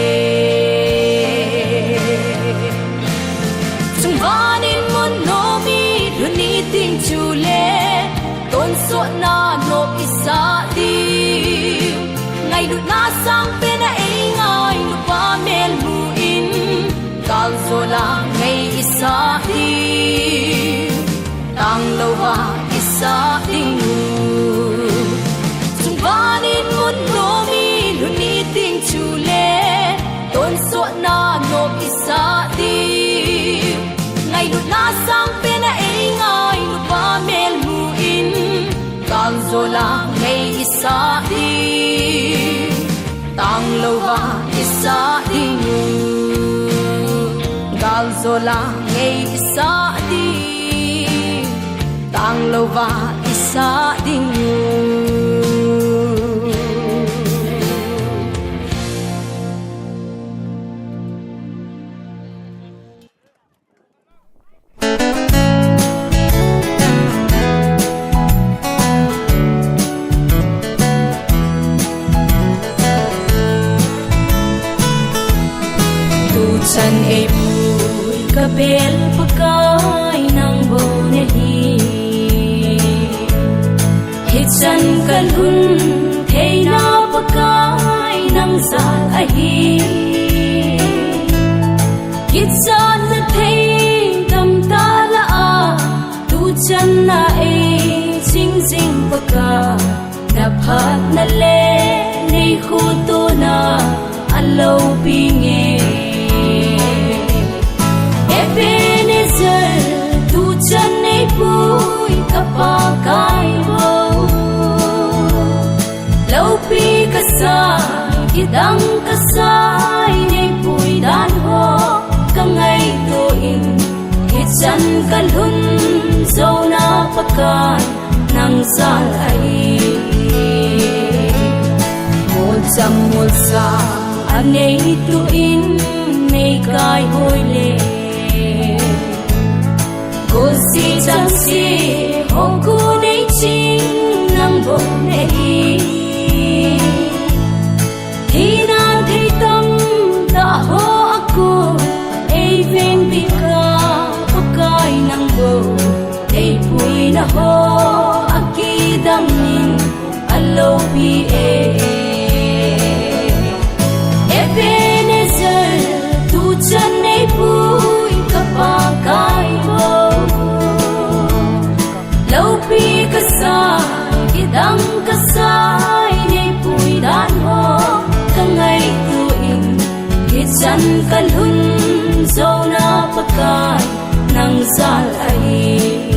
Chungvah in mun nomi lhun ni ding chule, tonsotna nop isah diu. Ngailutna sangpen a eingai nupa mel mu in, kaljola ngei isah diu. Tanglouva isah diu. Chungvah in mun nomi lhun ni ding chule, tonsotna nop isah diu. Ngailutna sangpen a eingai nupa mel mu in, kaljola ngei isah diu. Tanglouva i sah ding u, galjola ngei i sah ding, tanglouva i sah ding u. Tuchan eipui kabel Pakai nang bou nahi. Hichan kalhun theina Pakai nang jal ahi. Kichatna thei tamtah lah a, tuchan na eiching jing Pakai, naphatna le neikhutuona aloupi nge. Ebenezer, tuchan eipui ka Pakai bou. Loupi kasai, kidang kasai, neipui dan ho kangaito in, hichan kalhun jouna Pakai nang jal ahi. Molcham molsang aneitu in, neikai hoi le, golsi changse hokhu neiching nang bou nahi. Thina thei tamtah ho a kon eivengbit ka Pakai nang bou, eipuina ho akidang in aloupi e. Ebenezer, tuchan eipui ka Pakai bou. Loupi kasai, kidang kasai, neipui dan ho kangaito in, hichan kalhun jouna Pakai nang jal ahi.